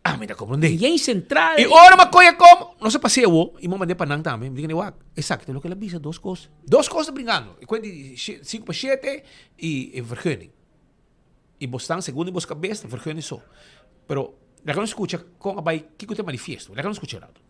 Ah, mi ta komprondé. Yen sentral. I ora mi a kohe kom, nos a pas'é awo, i mi a mand'é pa nan tambe. Mi di kende, wak, esaki ta loke el a bisa, dos kos. Dos kos ta bringando, e kuent di 5 pa 7 i e vergunning. I bo stan segun di bos kabes ta vergunning so. Pero laga nos skucha kon a bai kiko ta e manifiesto. Laga nos skucha un rato.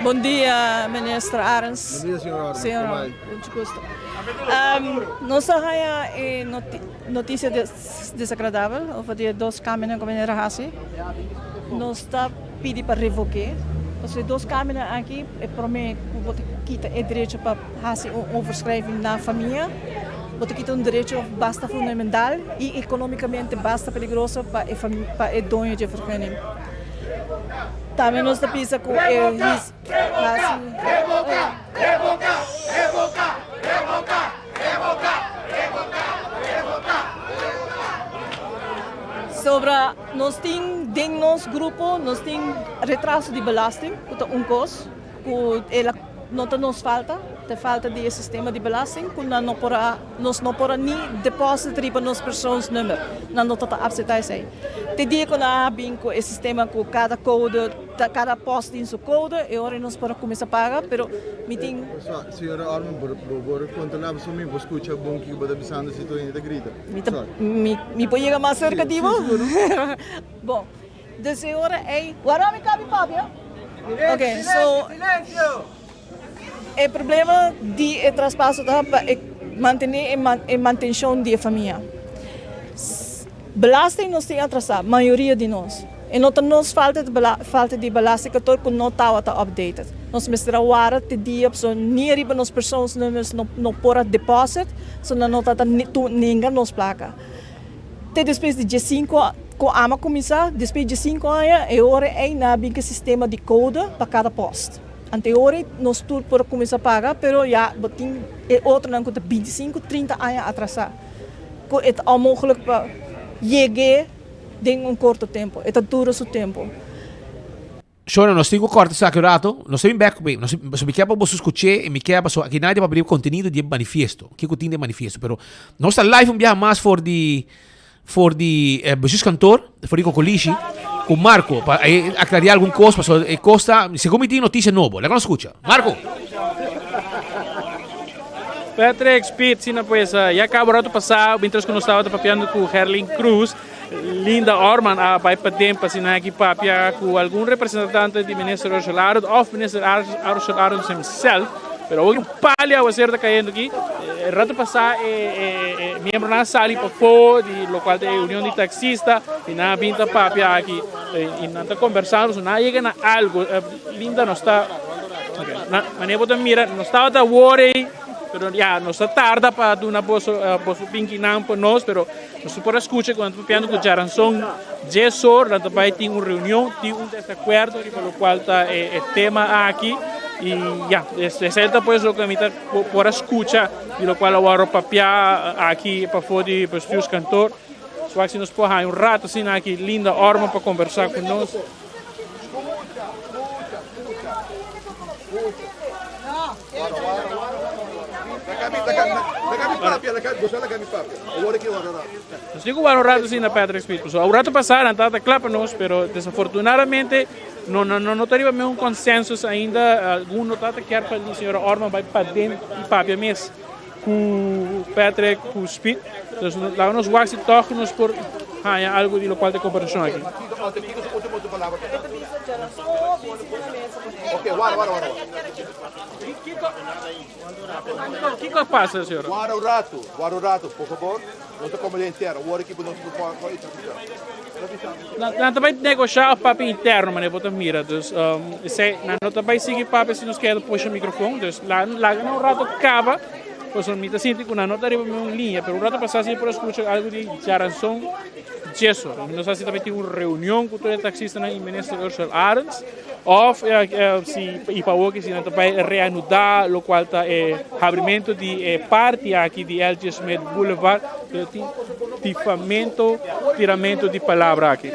Bon dia, Minister Arends. Bon dia, señor Arends. Señor Arends, mucho gusto. Nos a haya e noticia desagradabel over di e dos cambionan cu meneer a haci. Nos ta pidi pa revoke, pasobra e dos cambionan aki, e prome cu bo ta kita e derecho pa haci un overschrijving na famia, bo ta kita un derecho basta fundamental y economicamente basta peligroso pa e pa e doño dje vergunning. Tambe nos ta bisa cu e haci. Sobra nos tin den nos grupo nos tin retraso di belasting cu ta un cos. Ku el a no ta nos falta, ta falta di e sistema di belasting ku nan no por a nos no por a ni deposit riba nos persoonsnummer. Nan no ta ta apseptá esei. Te dia ku nan a bin ku e sistema ku kada kode ta kada post tin su kode e ora nos por a kuminsá paga pero mi tin. Señora Orman bo por kontrolá pasobra mi por skucha bon kiko bo ta bisando si tur hende ta grita. Mi ta mi por yega mas serka di bo? Bon. Dus e ora ei. Wara mi kabi papia? Ok, so e problema di e traspaso ta pa e mantene e mantencion di e famia. Belasting nos tin atrasa, mayoria di nos. E no ta nos falta falta di belastingkantoor ku no tabata updated. Nos mester a wara te dia pasobra ni ariba nos persoonsnummers no no por a deposit, so nan no tabata nenga nos plaka. Te despues di diesinku ku ama kuminsá, despues di diesinku aña e ora ei nan a bin ku e sistema di kode pa kada pòst. Ante e ora ei nos tur por a kuminsá paga, pero ya bo tin e otronan ku ta bintisinku, trinta aña atrasá ku e ta onmogelijk pa yeg'é den un korto tempu, e ta dura su tempu. Shona, nos tin ku kòrta esaki un rato. Nos ta bin bèk ku nos pasobra mi ke pa boso skuch'é i mi ke pasobra aki nadie pa bria kontenido di e manifiesto, kiko tin den e manifiesto. Pero nos ta live un biaha mas for di for di e bestuurskantoor, for di Kokolishi, ku Marco pa e aklariá algun kos pasobra e kos ta, segun mi tin notisia nobo. Laga nos skucha. Marco! Patrick, Speed, sina pues ya kaba rato pasá mientras ku nos tabata papiando ku Gerlin Cruz. Linda Orman a bai paden pa asina aki papia ku algun representante di Minister Ursula Arends of Minister Ursula Arends himself. Pero awor un pali aguacero ta cayendo aki. E rato pasa e, e, e miembronan a sali pafó di locual ta e Union di Taxista y nan a bin ta papia aki y nan ta conversando, so nan a yega na algo. Linda nos ta, okay, na, manera bo ta mira, nos tabata worry, pero ya, nos ta tarda pa duna boso, boso pinkinan pa nos, pero Nos por a skucha ku nan ta papiando ku djaranson djesor nan ta bai tin un reunion, tin un desakuerdo riba lokual ta e tema aki i ya, esei ta pues loke mi ta por a skucha di lokual a wòrdu papiá aki pafó di bestuurskantoor. Swak si nos por haña un rato asina aki Linda Orman pa kombersá ku nos. Nos tin ku wak un rato asina Patrick Smith pasobra un rato pasá nan tabata kla pa nos pero desafortunadamente no no no ta riba un consensus ainda algun no tabata kier pa di señora Orman bai paden i papia mes ku Patrick ku Speed dus laga nos wak si tòg nos por haña algu di lokual ta e kombersashon aki. Kiko a pasa, señora? Guarda un rato, guarda un rato, por favor. Nos ta come den tera. Wor ekipo nos por por Nan ta bai negoshá of papia interno, manera bo ta mira. Dus, esei, nan no ta bai sigui papia si nos keda pusha microfon. Dus, laga nan un rato kaba, pasobra mi ta sinti ku nan no ta riba mi un liña. Pero un rato pasá si por a skucha algu di djaranson djeso. Mi no sa si ta bai tin un reunion ku tur e taksistanan i minister Ursell Arends. Of si i pa awor si nan ta bai reanudá lokual ta e habrimentu di e parti aki di LG Smith Boulevard, pero tin tifamentu, tiramentu di palabra aki.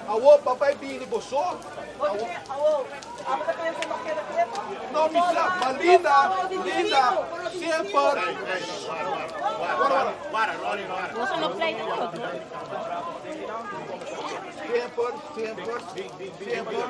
Awor papay bini bo so. No mi sa, ma Linda, Linda, semper. Semper, semper, semper.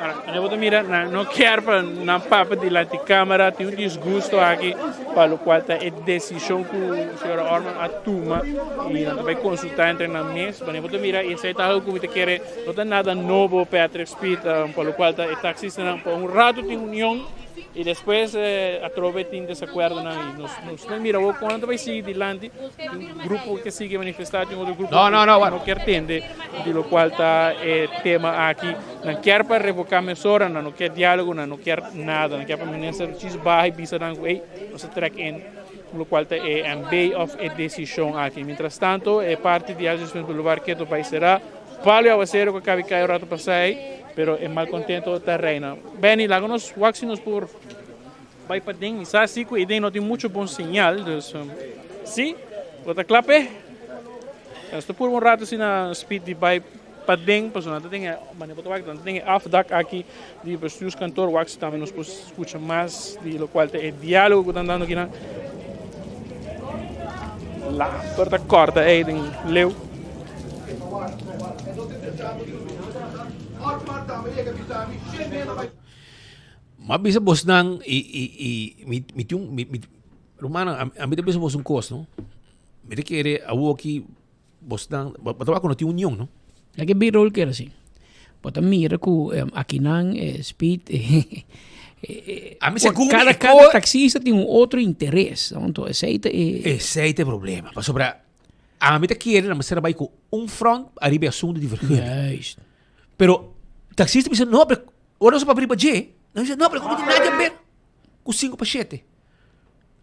Ahora, bo ta mira, nan no kier pa nan papia dilanti camera, tin un disgusto aki pa locual ta e decision cu señora Orman a tuma y nan ta bay consulta entre nan mes. Wanneer bo ta mira, y esey ta algo cu mi ta kere, no ta nada nobo Patrick Speed, pa locual ta e taxistanan pa un rato tin union y despues atrobe tin desacuerdonan y nos nos ta mira awor con nan ta bay sigui dilanti, tin un grupo ke sigui manifesta, tin otro grupo No, no, no, cu no kier tende. Di locual ta e tema aki. Nan kier pa revoca mesora, nan no kier dialogo, nan no kier nada. Nan kier pa minister djis baha y bisa nan cu ey, nos a trek in locual ta e MB of e decision aki. Mientras tanto e parti di Algeciras Boulevard keto bay cera. Palo y awacero cu a cabi cay un rato pasa ey, pero e malcontento ta reina. Benny, laga nos wak si nos por bay paden. Mi sa si cu ey den no tin mucho bon señal, dus si, bo ta cla p'e? Nos ta purba un rato asina speed di bay paden, pasobra nan ta den e, manera bo ta wak, nan ta den e afdak aki di bestuurskantoor. Wak si tambe nos por scucha mas di locual ta e dialogo cu ta andando akinan. Lamper ta corta ey den leu. M'a bisa bosnan i i i mi mi tin un mi mi rumannan ami ta bisa bos un kos no mi ta kere awoki bosnan bo ta wak ku no tin union no. La ke birol kere si. Bo ta mira ku akinan e speed Ami segun cada cada taxista tin un otro interes no enton esei ta e Esei ta e problema pasobra ami ta kere nan mester a bai ku un front ariba e asuntu di vergunning. Juist. Pero taxista bisa no pero ora nos a papia riba dje nan bisa no pero komo tin nada di haber ku sinku pa shete.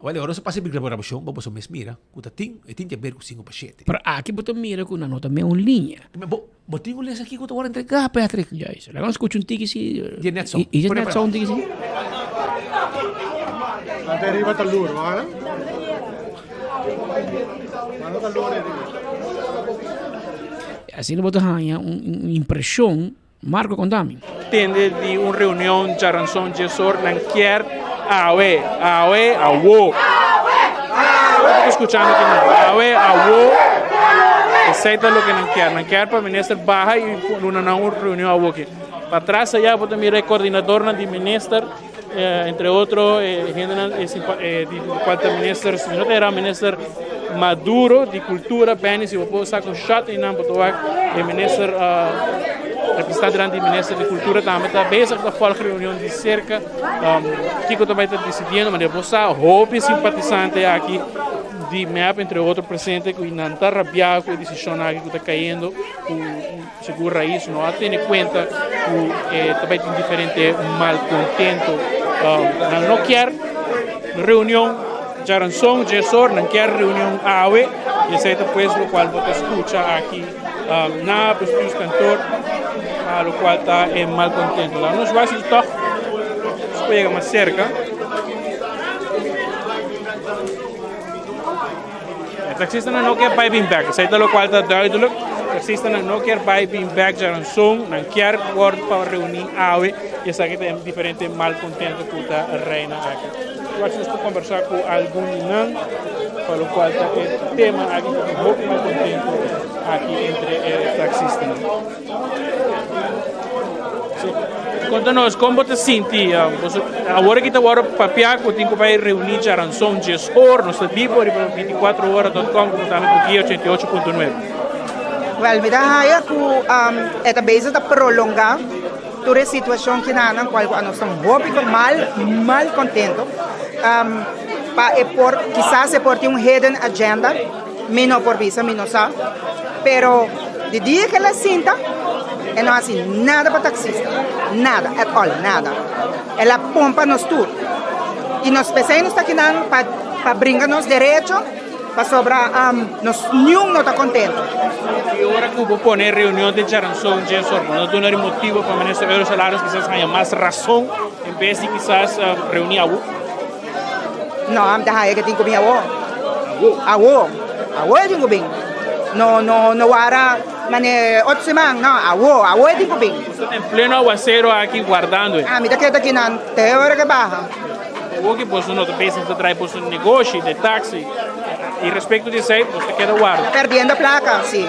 Wèl, ora nos a pasa e grabashon bo boso mes mira ku ta tin, e tin di haber ku sinku pa shete. Pero aki bo ta mira ku nan no ta mea un liña. Bo, bo tin ku lesa kiko ta wòrdu entregá, Patrick. Juist. Laga nos skucha un tiki si. Di e net song. I e net song un tiki si. Ante riba ta lur, wara? Mano ta lur riba. Asina bo ta haña un impreshon. Marco konta mi. Tende di un reunion djaranson djesor nan kier awe, awe, awo. Bo ta skuchando ki nan? Awe, awo. Esei ta loke nan kier. Nan kier pa minister baha i duna nan un reunion awoki. Patras aya bo ta mira e koordinadornan di minister, entre otro e hendenan di kual ta minister, si mi no ta era minister Maduro di Cultura, Benny si bo por saca un shot einan bo ta wak e minister representantenan di minister di Cultura tambe ta bezig ta volg reunion di cerca kico ta bay ta decidiendo manera bo sa hopi simpatisante aki di mep entre otro presente cu nan ta rabia cu e decision aki cu ta cayendo cu Segun Raiz no a tene cuenta cu e ta bay tin diferente malcontento. Nan no kier reunion djaranson, djesor, nan kier reunion awe y esey ta pues locual bo ta scucha aki na bestuurskantoor pa locual ta e malcontento. Laat nos wak si toch nos por yega mas cerca. E taxistanan no kier bai bin bek, esei ta lokual ta duidelijk. Taxistanan no kier bai bin bek djaranson, nan kier wòrdu pa reuní awe i esaki ta e diferente malkontento ku ta reina aki. Wak si nos por kombersá ku algun di nan pa lokual ta e tema aki ku tin hopi malkontento aki entre e taxistanan. Konta nos, kon bo ta sinti? Awor aki ta wòrdu papiá ku tin ku bai reuní djaranson djes or. Nos ta bibo riba 24ora.com komo tambe ku Guia 88.9. Wèl, mi ta haya ku e ta bezig ta prolongá tur e situashon kinanan kual ku anos ta hopi mal, mal kontento. Pa e por, kisas e por tin un hidden agenda. Mi no por bisa, mi no sa. Pero di dia ke el a sinta, e no hasi nada pa taxista. Nada, at all, nada. El a pompa nos tur. I nos p'esei nos ta kinan pa pa bringa nos derecho, pasobra nos niun no ta kontento. I ora ku bo pone reunion den djaranson djesor, bo no duna di motibo pa Minister Eurosalaris kisas haña mas rason en bes di kisas reuní awo? No, ami ta haya ke tin ku bin awo. Awo. Awo e tin ku bin. No, no, no wara mane otro siman, no, awo, awo e tin ku bin. Bo sta den pleno awasero aki wardando e. Ami ta keda aki nan te ora ke baha. Awo ke boso no ta bezig ta trae boso negoshi de taxi i respecto di esei boso ta keda warda. Mi ta perdiendo plaka, si.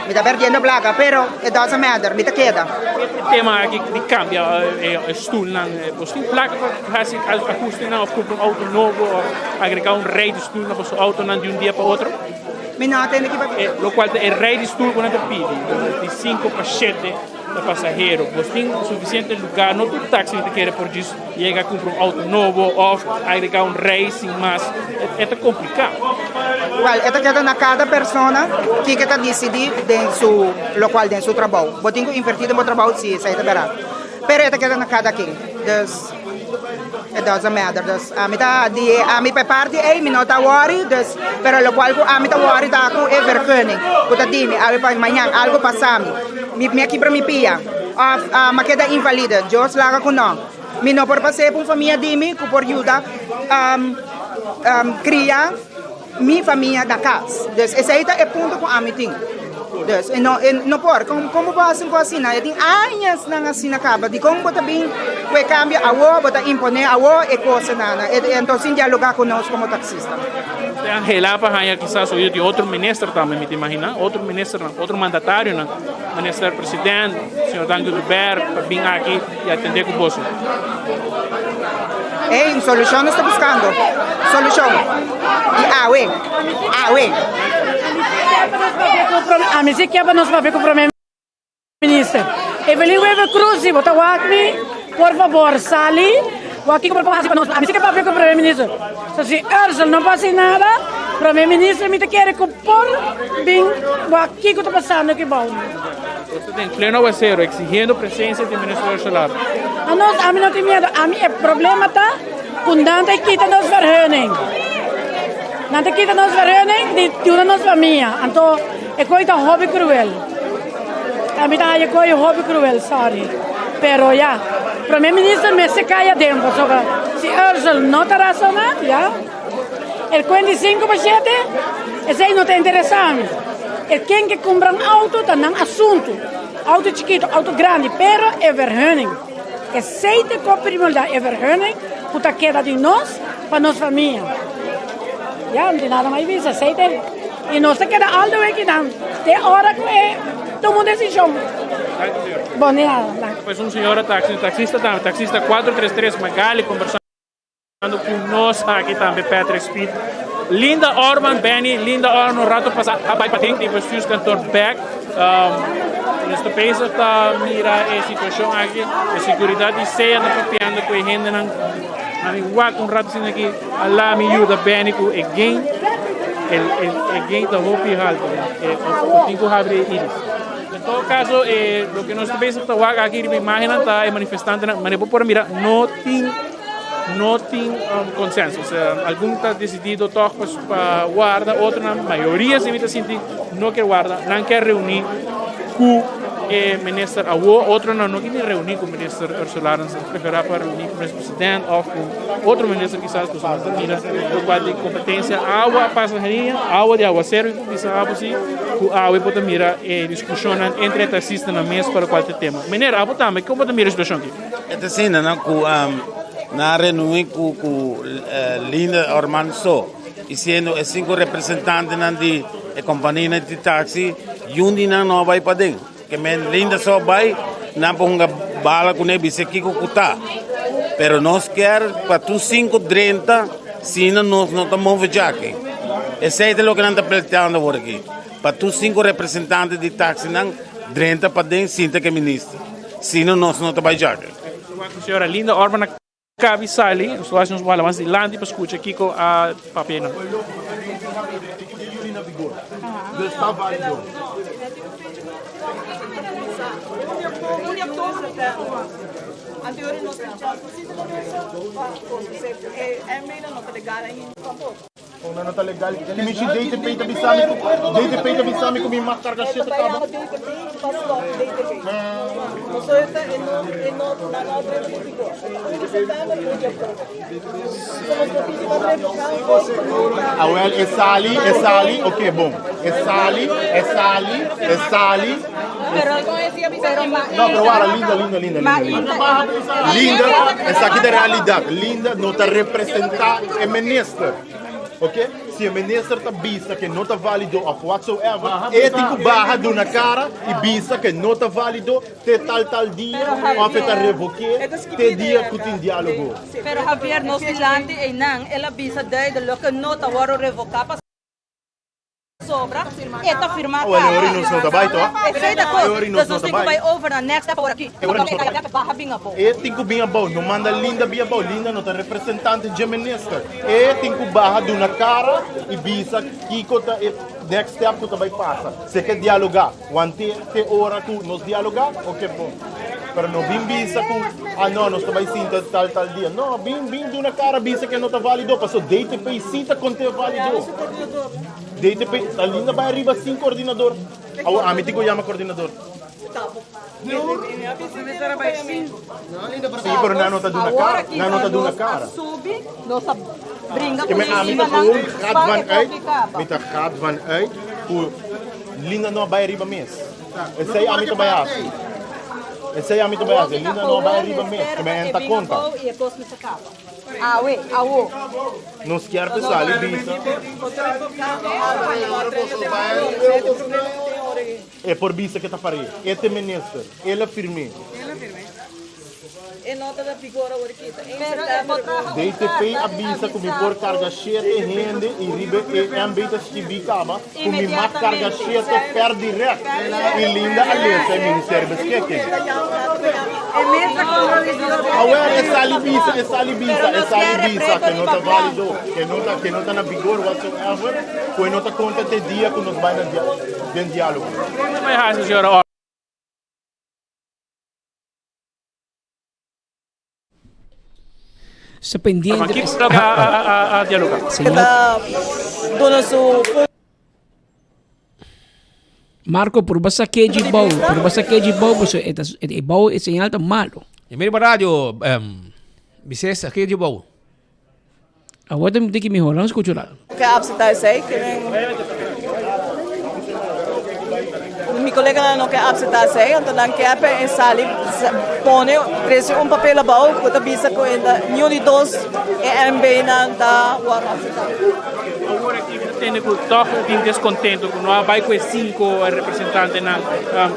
Mi ta perdiendo plaka, pero it doesn't matter, mi ta keda. E tema aki di cambia e stoelnan, boso tin plaka pa hasi ajustenan of cumpra un auto nobo of agrega un rij di stoel na boso autonan di un dia pa otro? Mi no a tende ki papia. Locual ta e rij di stoel cu nan ta pidi, di cinco pa shete ta pasahero. Boso tin suficiente lugar, no tur taxi ta kere por djis yega cumpra un auto nobo of agrega un rij sin mas, e ta complica. Wel, e ta keda na cada persona kiko ta dicidi den su locual, den su trabou. Bo tin cu inverti den bo trabou, si, esey ta berdad. Pero e ta keda na cada ken. Dus. It doesn't matter. Dus ami ta di ami pa e parti ei mi no ta worry, dus pero locual cu ami ta worry ta cu e vergunning cu ta di mi awe pa mañan algo pasa mi, mi mi a kibra mi pia of mi a keda invalide, Dios laga cu no. Mi no por pas'é pa un famia di mi cu por yuda cria mi famia na cas. Dus esei ta e punto cu ami tin. Dus e no e no por. Con con bo por haci un cos asina? E tin añasnan asina caba. Dicon bo ta bin cu e cambio awo, bo ta impone awo e cosnan? Enton sin dialoga cu nos como taxista. Usted anhela pa haña kisas oído di otro minister tambe, mi ta imagina, otro ministernan, otro mandatarionan, minister president, señor Dangui Oduber, pa bin aki y atende cu boso. Ey, un solucion nos ta buscando. Solucion. Y awe. Awe. Ami si kier pa nos papia cu Prome Minister. Evelyn Wever Croes, si bo ta wak mi, por fabor sali, wak kico bo por haci pa nos. Ami si kier papia cu Prome Minister. So si Ursel no por haci nada, Prome Minister mi ta kere cu por bin wak kico ta pasando aki bou. Nos ta den pleno aguacero exigiendo presencia di Minister Ursel Arends. Anos, ami no tin miedo. Ami e problema ta cu nan ta kita nos vergunning. Nan ta kita nos vergunning di yuda nos famia. Anto e coi ta hopi cruel. Ami ta haya coi hopi cruel, sorry. Pero ya, Prome Minister mester cay aden pasobra si Ursel no ta razona, ya. El 45 pa shete, esei no ta interesa mi. E ken ke kumpra un auto ta nan asuntu. Auto chikito, auto grandi, pero e vergunning. Esei ta e kos primordial, e vergunning ku ta keda di nos pa nos famia. Ya, no tin nada mas bisa, esei ta e. I nos ta keda all the way kinan te ora ku e tuma un desishon. Bon, di nada. Danki. Pues un señora taxi, taxista tambe, taxista 433 Magali conversando. Cu nos aki tambe Patrick Speed. Linda Orman, Benny, Linda Orman un rato pasa a bai paden di bestuurskantoor bek. Um, nos ta bezig ta mira e situacion aki. E seguridad di SEA ta papiando cu e hendenan. Ami wak un rato sin aki. Ala mi yuda Benny cu e gain. El, el, e gain ta hopi halto. E, o, tin cu habri e iris. En todo caso, eh, loke nos ta bezig ta wak aki riba imagennan ta e manifestantenan. Manera bo por mira, no tin no tin um, consenso. Osea, algun ta decidido toch pa, pa warda, otronan, mayoria si mi ta sinti, no kier warda. Nan kier reuni cu e minister awo, otronan no kier ni reuni cu minister Ursula Arends, nan prefera pa reuni cu minister president of cu otro minister kisas, pasobra nan ta mira locual di competencia. Awa a pasa herinha, awa di awacero, mi por bisa abo si, cu awe bo ta mira e discusionnan entre e taxistanan mes pa locual ta e tema. Meneer, abo tambe, con bo ta mira e situacion aki? E ta asina nan ku nan a reuni ku ku Linda Orman so i siendo e sinku representantenan di e kompanianan di taksi yun di nan no a bai paden ke men Linda so a bai nan por hunga bala kuné bisa kiko ku ta pero nos kier pa tur sinku drenta sino nos no ta move djaki esei ta loke nan ta pleteando awor aki pa tur sinku representante di taksinan drenta paden sinta ke minister. Sino nos no ta bai djaka. Señora Linda Orman a cabi sali, nos lo haci nos wala mas dilanti pa scucha kico a papia nan. Con no ta legal. Ki mishi DTP ta bisa mi cu DTP ta bisa mi cu mi mag carga shit caba. Awel e sali, e sali, ok bon. E sali, e sali, e sali. No, pero wara, linda, linda, linda, linda. Linda, esaki ta realidad. Linda no ta representa e minister. Ok? Si e minister ta bisa ke no ta valido of whatsoever, e tin ku baha duna kara i bisa ke no ta valido te tal tal dia of e ta revoke te dia ku tin dialogo. Pero Javier, nos dilanti einan el a bisa duidelijk ke no ta wòrdu revoká pasobra. Sobra, e ta firma Oh, el ori nos no ta bai, toh? Esei ta kos. E ori nos Dus no nos ta tin ku bai. bai over na next step awor aki. E ori nos no ta bai. Baha bin abou. E tin ku bin abou, no manda Linda bin abou. Linda no ta representante dje minister. E tin ku baha duna kara i bisa kiko ta e next step ku ta bai pasa. Si e ke dialogá, wante te ora ku nos dialogá, oke bon. Pero no bin bisa ku, ah no, nos ta bai sinta tal tal dia. No, bin bin duna kara bisa ku e no ta válido, paso DTP sí ta konté válido. DTP, ta Linda bai ariba sin koordinador. Awor ami tin ku yama koordinador. Sí, pero nan no ta duna kara. Nan no ta duna kara. Ke men ami ta gewoon gaat van uit, mi ta gaat van uit ku Linda no a bai ariba mes. Esei ami ta bai hasi. Esei ami ta bai hasi. Linda no a bai ariba mes, ke men en ta konta. Nos kier pa sali bisa. E por bisa ke ta par'é. E ta e minister. El a firm'é. DTP a bisa ku mi por karga shete hende i riba e MB ta skibí kaba ku mi mag karga shete per dirèkt. I Linda a lesa e Ministerio Beschikking. Awel e sali bisa, e sali bisa, e sali bisa ke no ta válido, ke no ta, ke no ta na vigor whatsoever, ku e no ta konta te dia ku nos bai na den diálogo. Sta pendiente. Kiko a, a, a, a dialoga? Ta duna su Marco, purba sa keji bou, purba sa keji bou, paso e ta e bou e señal ta malo. E mira pa radio, um, bisesa sa keji bou. Awor ta miti ki mihor, laat escucha la. Ke acepta esei, ke men mi coleganan no ke acepta esei, anto nan ke pa e sali pone trese un papel abou ku ta bisa ku e ta niun di dos e MB nan ta wòrdu acepta. Awor aki mi ta tende ku tòg tin deskontento ku no a bai ku e sinku representantenan.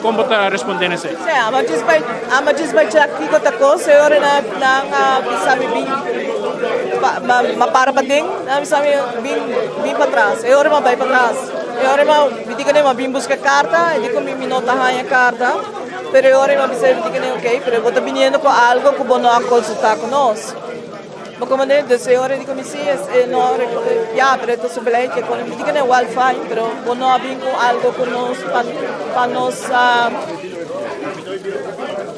Kon bo ta responde na esei? Sí, amo djis bai, amo djis bai check kiko ta kos, e ora nan nan a bisa mi bin pa ma ma para paden, nan a bisa mi bin bin patras, e ora mi a bai patras, e ora mi a mi di kuné mi a bin buska karta, e di ku mi mi no ta haña karta, pero e ora mi a bisa mi di kuné ok, pero bo ta biniendo ku algo ku bo no a konsultá ku nos. Bo komandé, dus e ora di ku mi si es e no ya pero e ta su beleid ke kone mi di kene wèl fine pero bo no a bin ku algo ku nos pa pa nos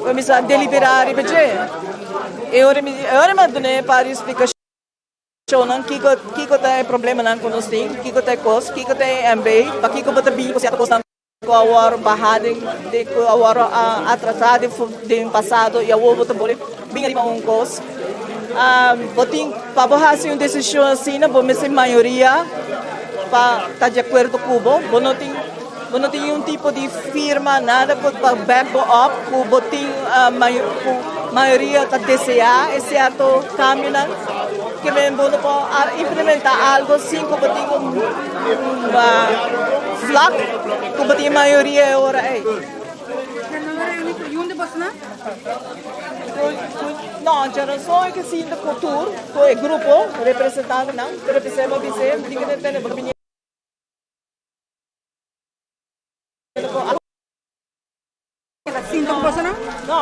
ku mi sa deliberá riba dje. E ora mi e ora mi a dun'é varios splikashonnan kiko kiko ta e problemanan ku nos tin, kiko ta e kos, kiko ta e MB, pakiko bo ta bin ku sierto kosnan. Ku a wòrdu bahá den den ku a wòrdu atrasá den den pasado i awor bo ta bole bin ariba un kos. Bo tin pa bo hasi un desishon asina bo mester mayoria pa ta di akuerdo ku bo. Bo no tin bo no tin un tipo di firma nada ku pa back bo up ku bo tin ku mayoria ta deseá e sierto kambionan ke men bo no por implementá algo sin ku bo tin un Vlak ku bo tin mayoria e ora ei. No, djarason e ke sinta ku tur, ku e grupo representantenan, pero p'esei bo bis'é, mi tin ke tene bo ta bini ku algu. Sinta ku boso nan? No.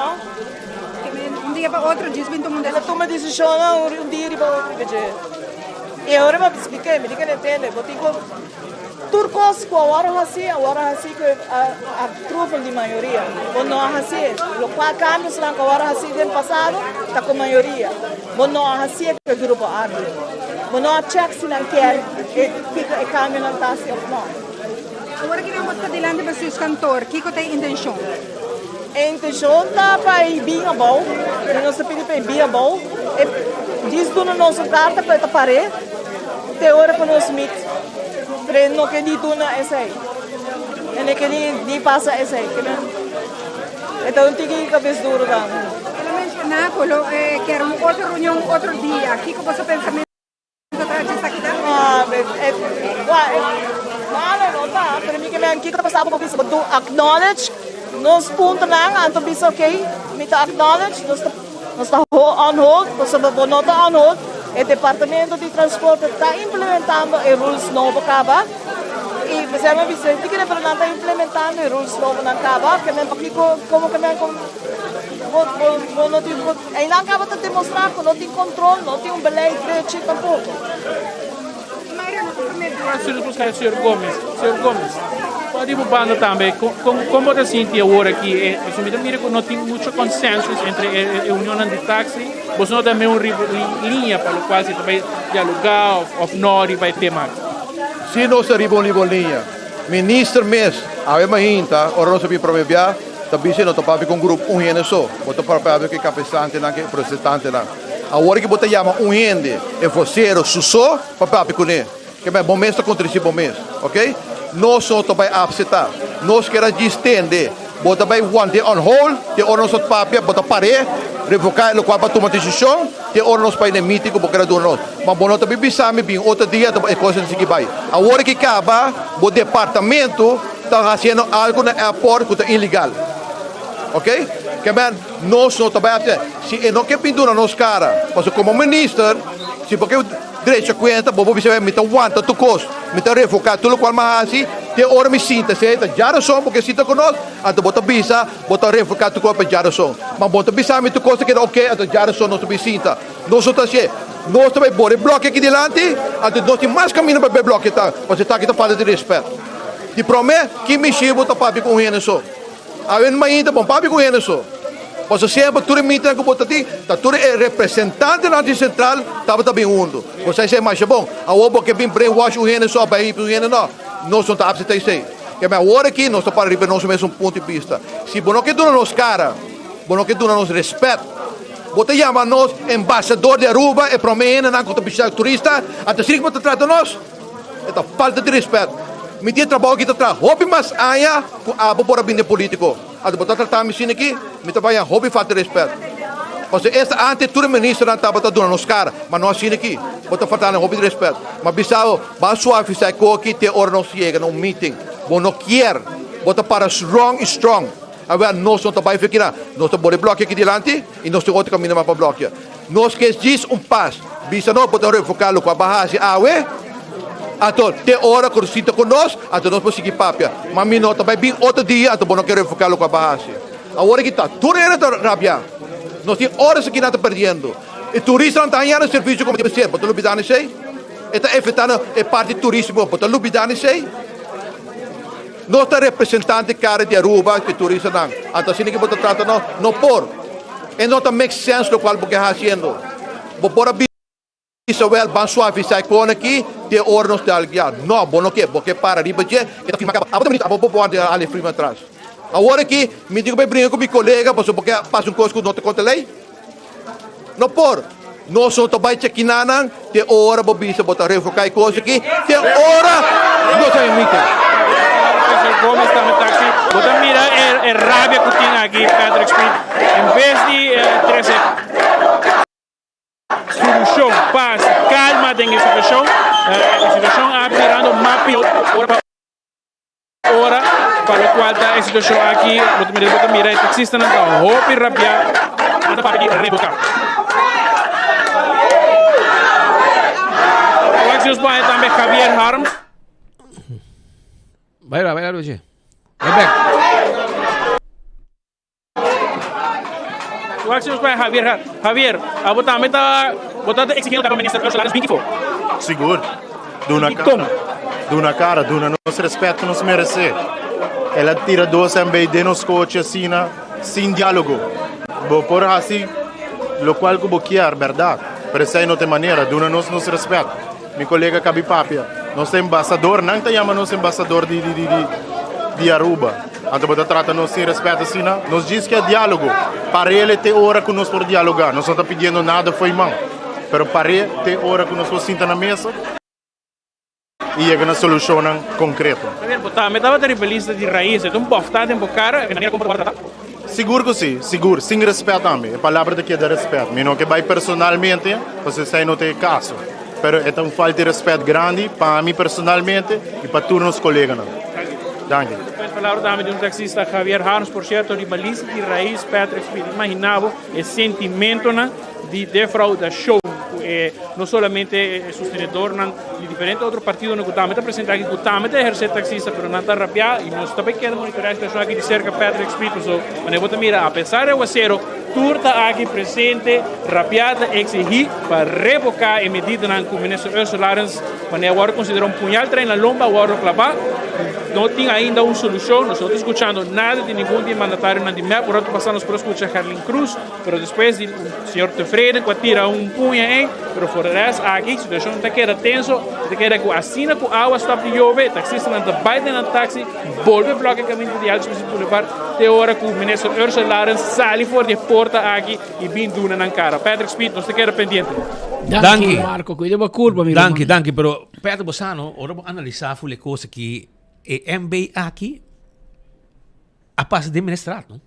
Un dia pa otro djis bin tuma un El a tuma desishonnan un dia riba otro riba dje. I ora mi a splik'é, mi di ke no entende, bo tin ku tur kos ku awor a hasi, awor a hasi ku e approval di mayoria. Bo no a hasié. Lokual kambionan ku awor a hasi den pasado ta ku mayoria. Bo no a hasié ku e grupo aki. Bo no a chèk si nan kier e kiko e kambionan ta hasi òf no. Awor ki nan bo sta dilanti bestuurskantoor, kiko ta e intenshon? E intenshon ta pa e bin abou, i nos ta pidi pa e bin abou. E djis duna nos un karta ku e ta par'é te ora ku nos meet. Pero e no ke di duna esei. E no ke di pasa esei. E ta un tiki kabes duru tambe. El a menshoná ku lo e kier un otro reunion un otro dia. Kiko boso pensamentu? Malo no ta, pero mi ke men kiko ta pasa bo bisa bo do acknowledge nos puntonan anto bisa ok mi ta acknowledge nos ta nos ta on hold pasobra bo no ta on hold e departamento di transporte ta implementando e rules nobo kaba i p'esei mi a bisa di kende pero nan ta implementando e rules nobonan kaba ke men pakiko komo ke men bo bo bo no tin Einan caba ta demostra cu no tin control, no tin un beleid drechi tampoco. Señor Gomez, señor Gomez. Pa di bo banda tambe, con con bo ta sinti awor aki? E pasobra mi ta mira cu no tin mucho consensus entre e e unionnan di taxi. Boso no ta meun riba liña pa locual si ta bay dialoga of of no riba e tema aki. Si nos ta riba un libo liña. Minister mes awe mainta ora nos a bin prome bia ta bisa no ta papia cu un grupo un hende so. Bo ta papia cu e cabesantenan cu e presentantenan. Awor ki bo ta yama un hende e vocero su so pa papia cune. Ke bai bo mes ta kontrisi bo mes, ok? Nos no ta bai apseta. Nos kier a djis tende. Bo ta bai want'é on hold te ora nos ta papia, bo ta par'é, revoká e lokual pa tuma desishon te ora nos bai na e meeting ku bo kier a duna nos. Ma bo no ta bin bisa mi bin otro dia ta e kos ta sigui bai. Awor ki kaba bo departamento ta hasiendo algu na airport ku ta ilegal. Ok? Ke men nos no ta bai apseta. Si e no ke bin duna nos kara, pasobra komo minister si bo ke. Drecha kuenta, bo por bisa mi ta wanta tur kos, mi ta revoká tur lokual mi a hasi, te ora mi sinta. Si ta djarason bo ke sinta ku nos, anto bo ta bisa bo ta revoká tur kos pa djarason. Ma bo ta bisa mi tur kos ta keda oke, anto djarason nos ta bin sinta. Nos no ta hasié. Nos ta bai bora e blòki aki dilanti, anto nos tin mas kaminda pa bai blòki ta, pasobra esaki ta falta di rèspèt. Di promé, ki mishi bo ta papia ku un hende so? Awe mainta bon papia ku hende so. Pasobra semper tur e meetingnan ku bo ta tin, ta tur e representantenan di sentral tabata bin huntu. Bo sa esei masha bon. Awor bo ke bin brainwash un hende so bai un hende no. Nos no ta apsepta esei. Keme awor aki nos ta para riba nos mesun punto di bista. Si bo no ke duna nos kara, bo no ke duna nos respet, bo ta yama nos embasador di Aruba, e prome hendenan ku ta bishita turista, anto asina ku bo ta trata nos? E ta falta di respet. Mi tin e trabou aki ta traha hopi mas aña ku abo por a bini den politico. Anto bo ta trata mi asina aki, mi ta baña hopi falta di respet. Pasobra esta antes tur e ministernan tabata duna nos kara, ma no asina aki. Bo ta falta nan hopi di respet. Ma bisa bo, ban suavisa e koki te ora nos yega na un meeting. Bo no kier. Bo ta para wrong i strong. Awel nos no ta bai fikira. Nos ta bore blokia aki dilanti i nos tin otro kaminda mas pa blokia. Nos ke djis un pas. Bisa nos bo ta revoká loke a baha hasi awe. Anto te ora ku sinta ku nos, anto nos por sigui papia. Ma mi no ta bai bin otro dia, anto bo no ke revoká loke a baha hasi. Awor aki ta tur hende ta rabia. Nos tin oras aki nan ta perdiendo. E turistanan ta hañando servisio komo debe ser. Bo ta lubidá esei? E ta efektando e parti turístiko. Bo ta lubidá esei? Nos ta representante cara di Aruba ke turistanan. Anto asina ke bo ta trata nos? No por. E no ta make sense locual bo ke haciendo. Bo por a bisa wel ban suavisa e con aki te ora nos ta algia. No, bo no ke. Bo ke para riba dje e ta firma caba. Abo ta minister, abo bo por hali firma atras. Awor aki mi tin ku bai bringa ku mi colega pasobra bo ke pasa un cos ku no ta contra ley. No por. Nos no ta bai chekinanan te ora bo bisa bo ta revoká e kos aki, te ora nos a emite. Profesor Gomez tambe ta aki. Bo ta mira e rabia ku tin aki Patrick Street. En bes di trese solushon, pas, kalma den e situashon, e situashon a birando mas pió ora pa Ora, pa locual ta e situacion aki, bo ta mira, bo ta mira e taxistanan ta hopi rabia, nan ta papia di revoca. Wak si nos por haya tambe Javier Harms. Bai la, bai la, Luigi. Bai bek. Wak si nos por haya Javier Harms. Javier, abo tambe ta, bo ta exigiendo pa minister Ursula Arends binti for. Sigur. Duna Dikon? cara. Duna cara, duna nos respet ku nos merece. El a tira dos MB den nos coche asina, sin dialogo. Bo por haci locual cu bo kier, berdad, pero esey no ta e manera. Duna nos nos respet. Mi colega cabi papia. Nos ta embasador, nan ta yama nos embasador di di di di di Aruba. Anto bo ta trata nos sin respet asina? Nos djis kier dialogo. Parele te ora cu nos por dialoga. Nos no ta pidiendo nada fo'i man. Pero par'é te ora ku nos por sinta na mesa i yega na solushonnan konkreto. Javier, bo tambe tabata riba lista di Raiz. E ta un bòftá den bo kara e manera kon bo ta wòrdu tratá? Sigur ku si, sigur. Sin rèspèt tambe. E palabra ta keda rèspèt. Mi no ke bai personalmente, pasobra esei no ta e kaso. Pero e ta un falta di rèspèt grandi pa mi personalmente i pa tur nos koleganan. Danki. Despues palabra tambe di un taksista, Javier Harms, por sierto riba lista di Raiz, Patrick Smith. Imagina bo e sentimentonan. di defraudacion cu e no solamente e sostenedornan di diferente otro partidonan cu tambe ta presente aki cu tambe ta eherce taxista pero nan ta rabia y nos ta bay keda monitorea e situacion aki di cerca Patrick Street paso manera bo ta mira apesar di awacero tur ta aki presente rabia ta exigi pa revoca e medidanan cu minister Ursula Arends manera a wordo considera un puñal trae na lomba a wordo clava. No tin ainda un solucion, nos no ta scuchando nada di ningun di e mandatarionan di mep. Un rato pasa nos por a scucha Gerlin Cruz, pero despues di señor Tevreden cu a tira un puña ey, pero for de rest aki situacion ta keda tenso, ta keda cu asina cu awa stop di yobe, e taxistanan ta bay den nan taxi, bolbe blokia caminda di Elvis Presley Boulevard te ora cu Minister Ursula Larens sali for di e porta aki y bin duna nan cara. Patrick Speed, nos ta keda pendiente. Danki, Marco. Cuida bo curpa, mi Danki, danki. Pero, Patrick, bo sa no, ora bo analisa ful e cos aki, e MB aki a pasa den ministerat, no?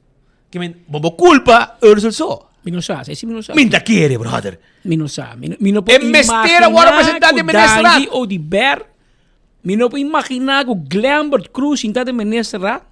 Ke men, bo bo culpa Ursula so. Mi no sa, si mi no sa. Mi ta kere, brother. Mi no sa. Mi no, mi no por E mester a worde presenta den ministerat. Dangui Oduber, mi no por imagina cu Glenbert Cruz sinta den ministerat.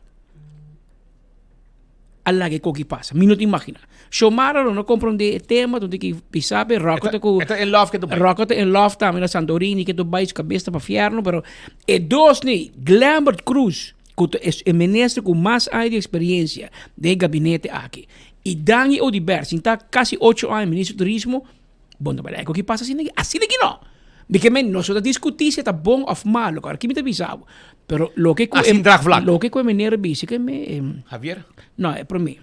A laga e koki pasa. Mi no ta imagina. Xiomara lo no comprende e tema, donde ki bisa pe Rocco ta ku E ta in love ke ta bai. Rocco ta in love tambe na Santorini ke ta bai su kabes ta pa fierno, pero e dos ni, Glenbert Cruz, ku ta e minister ku mas aña di experiencia den e gabinete aki, i Dangui Oduber, sinta kasi ocho aña minister di turismo, Bon ta bai ki pasa asina aki? Asina aki no. Mi ke men nos no ta diskutí si e ta bon òf malo. Kòrda ki mi ta bisa bo. Pero loke ku Asin draagvlak. Loke ku e meneer a bisa ke me Javier? No, e promé.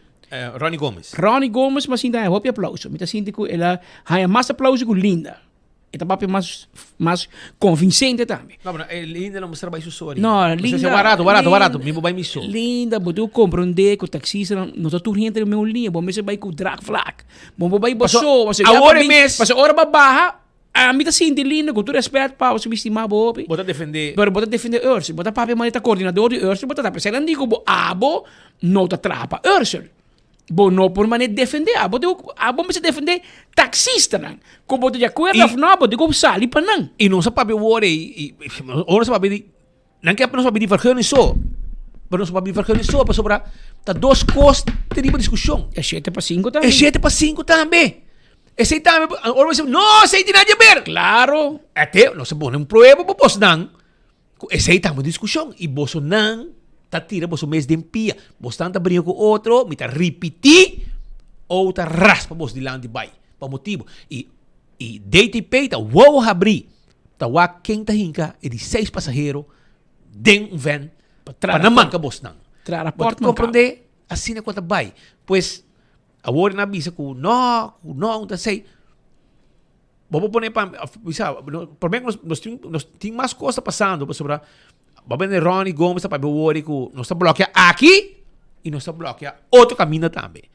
Ronnie Gomes. Ronnie Gomes mi a sinti haña hopi aplauso. Mi ta sinti ku el a haña mas aplauso ku Linda. E ta papia mas mas konvinsente tambe. No, pero Linda no mester bai su so ariba. No, Linda. Barato, barato, barato. Mi bo bai mi so. Linda, bo tin ku komprondé ku taksistanan no ta tur hende den mesun liña. Bo mester bai ku draagvlak. Bo bo bai bo so. Paso awor e mes. Paso ora bo baha, ami ta sinti Linda ku tur respet pa bo, mi stima bo hopi. Bo ta defendé. Pero bo ta defendé Ursel. Bo ta papia manera ta koordinador di Ursel bo ta ta. P'esei nan di ku bo abo no ta traha pa Ursel. Bo no por manera defendé. Abo tin ku, abo mester defendé taksistanan. Ku bo ta di akuerdo òf no, bo tin ku sali pa nan. I nos a papia wor ei, i ora nos a papia di, nan ke nos a papia di vergunning so, pero nos a papia di vergunning so pasobra ta dos kos ta riba diskushon. E shete pa sinku tambe. E shete pa sinku tambe. Esei tambe, ora bo bisa, no, esei tin nada di aber. Klaro. Ete, nos a pone un prueba pa bosnan. Ku esei ta un diskushon i bosonan ta tira boso mes den pia. Bosnan ta bringa ku otro, mi ta ripití, ou ta raspa bos dilanti bai. Pa motibu. I i DTP ta wou habrí, ta wak ken ta hinka e di seis pasahero den un vèn pa nan manka bosnan. Bo ta komprondé asina ku a ta bai. Pues awor nan a bisa ku no, ku no, ku ta esei. Bo por pone pa bisa, prome ku nos tin nos tin mas kos ta pasando pasobra bo bende Ronnie Gomes ta papia wori ku nos ta blòkia aki i nos ta blòkia otro kaminda tambe.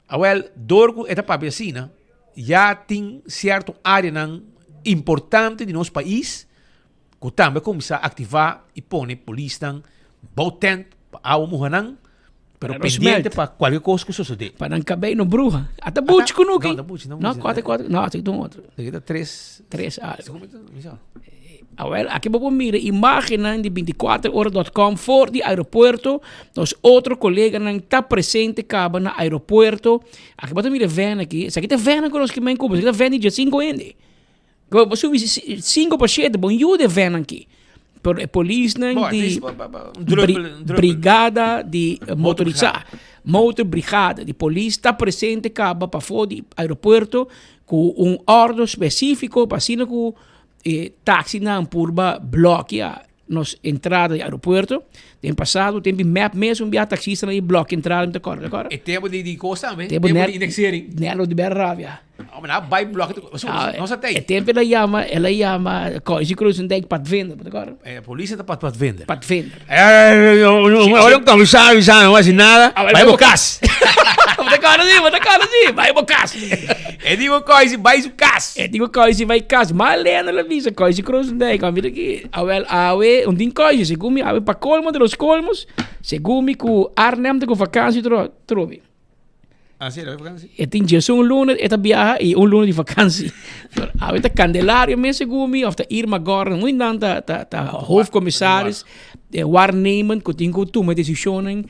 Awèl dor ku e ta papia asina ya tin sierto áreanan importante di nos pais ku tambe a kuminsá aktivá i pone polisnan bou tènt pa awa muha nan, pero Pa nan no pendiente smelt. pa kualke kos ku sosodé. Pa nan kabei no bruha. Ata buchi ku nuki. No, ta buchi, no No, buchi. kuater, kuater. No, esaki ta un otro. Esaki ta tres. Tres algo. Como ta? Mi sa. Awel, aki bo por mira imagennan di 24 ora dot com for di aeropuerto. Nos otro koleganan ta presente kaba na aeropuerto. Aki bo ta mira vèn aki. Esaki ta vènnan ku nos ke men kumpra. Esaki ta vèn di diesinko hende. Bo bo subi cinco pa shete, bon yu de ven aki. Pero e polisnan Bo, di het is ba- ba- ba- un druppel, un druppel. brigada di motorisa, motorbrigada di polis ta presente kaba pafó di aeropuerto ku un ordo spesífiko pa asina ku e taxinan purba blòkia nos entrada di aeropuerto. Den pasado tempo di mep mes un bia taxistanan i blòkia entrada, mi ta kòrda, ta kòrda? E tempo di di kos tambe, Tempo tempo net- di indexering. Nelo di ber rabia. Oh, maar nou, bai blòkia tu, so, Ah, nos a tei. E tempo el a yama, el a yama Koisi Kruisendijk padvinder, bo ta kòrda? Eh, polis ta pad padvinder. Padvinder. Eh, ora un commissario sa, no hasi nada, Ah, bai bo kas. Bo ta kòrda si, bo ta kòrda si, bai bo kas. E di bo Koisi, bai su kas. E di bo Koisi bai kas. Malena la bisa, Koisi Kruisendijk, a mira ki, awel awe, un tin Koisi, segun mi awe pa colmo de los colmos, segun mi ku Arnhem ta ku vakansi tro, trobe. Ah, sí, era vakantie. E tin djesun luna e ta biaha i un luna di vakantie. Pero awe ta Candelario mes segun mi, of ta Irma Gordon, un nan ta, ta, ta hoofdcommissaris, de waarnemend ku tin ku tuma desishonnan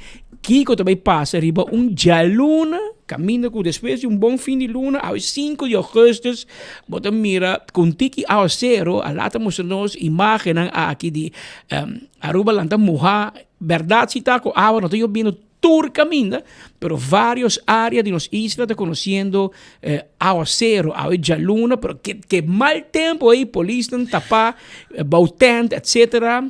kiko ta bai pasa riba un djaluna, kaminda ku despues di un bon fin di luna, awe sinku di augustus, bo ta mira ku un tiki awasero a lata mustra nos imagennan aki di Aruba lanta muha, bèrdat si ta ku awa no ta yobiendo tur kaminda, pero varios area di nos isla ta konosiendo awasero, awe djaluna, pero ke ke mal tempu ei polisnan tapá bou tent etcetera.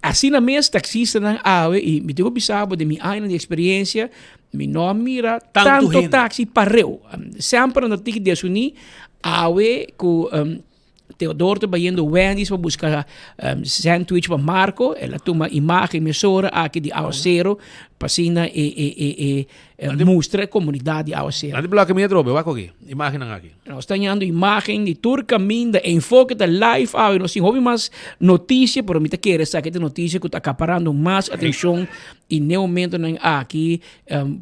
Asina mes taxistanan awe y mi tin ku bisa bo den mi añanan di experiencia mi no a mira Tantu tanto hende. taxi pareu. Semper nan ta tiki desuní awe ku Theodor ta bayendo Wendy's pa buska sandwich pa Marco el a tuma imagen mesora aki di awacero pa asina e e e e mustra e comunidad di awacero. Nan di bloke mi atrobe wak aki imagennan aki. Nos ta hañando imagen di tur caminda Enfoke ta live awe nos tin hopi mas noticia pero mi ta kere esaki ta noticia cu ta acaparando mas atencion y n'e momentonan aki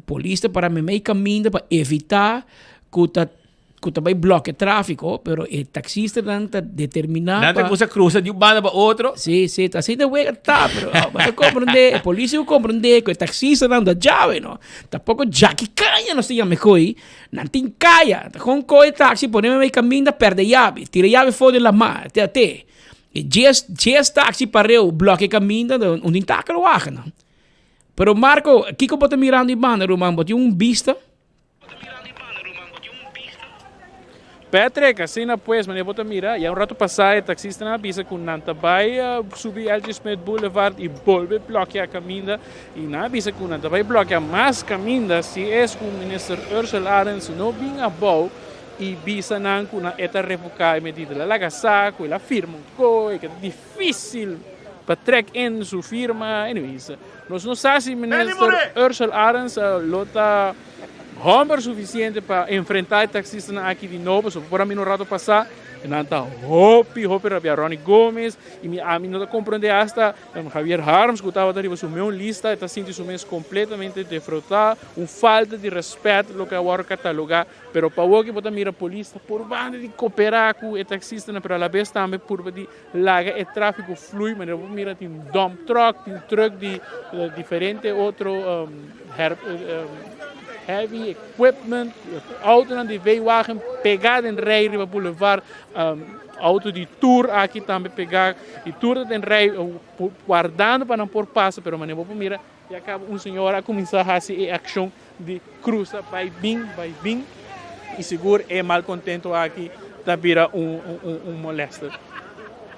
polis ta para memey caminda pa evita cu ta Cu ta bay blokia trafico, pero e taxistanan ta determina Nan ta pa... cusa cruza di un banda pa otro. Si, si, ta asina wega ta, pero oh, bo ta comprende, e policia cu comprende cu e taxistanan ta djawe, no. Tampoco djaki caña nos ta yama e coi, nan tin caya, ta con coge taxi pone mei caminda perde yabi, tira yabi for di lama, te a te. E djes, djes taxi pareu blokia caminda, un tin takelwagen, no. Pero Marco, kico bo ta mirando y banda, ruman, bo tin un bista? Patrick, asina pues, manera bo ta mira, ya un rato pasá e taxistanan a bisa ku nan ta bai subi LG. Smith Boulevard i bolbe blòkia kaminda i nan a bisa ku nan ta bai blòkia mas kaminda si es ku Minister Ursell Arends no bin abou i bisa nan ku nan e ta revoká e medida. El a laga sa ku el a firma un koi ku ta difísil pa trèk in su firma. Anyways, nos no sa si Minister Ursell Arends lo ta Homber suficiente pa enfrenta e taxistanan aki di nobo, so por a mi un rato pasa, nan ta hopi hopi rabia. Ronnie Gomez y mi ami no ta comprende hasta Javier Harms cu tabata riba su meun lista, e ta sinti su mes completamente defrauda, un falta di respet loke a worde cataloga, pero pa awo ki bo ta mira polis ta purbando di coopera cu e taxistanan, pero alabes tambe purba di laga e trafico flui, manera bo mira tin dump truck, tin truck di diferente otro heavy equipment, autonan di V-wagen pegá den rij riba boulevard, auto di tour aki tambe pegá y tur ta den rij wardando pa nan por pasa, pero manera bo por mira ya caba un señora a cuminsa haci e accion di cruza bay bin, bay bin y sigur e malcontento aki ta bira un molester.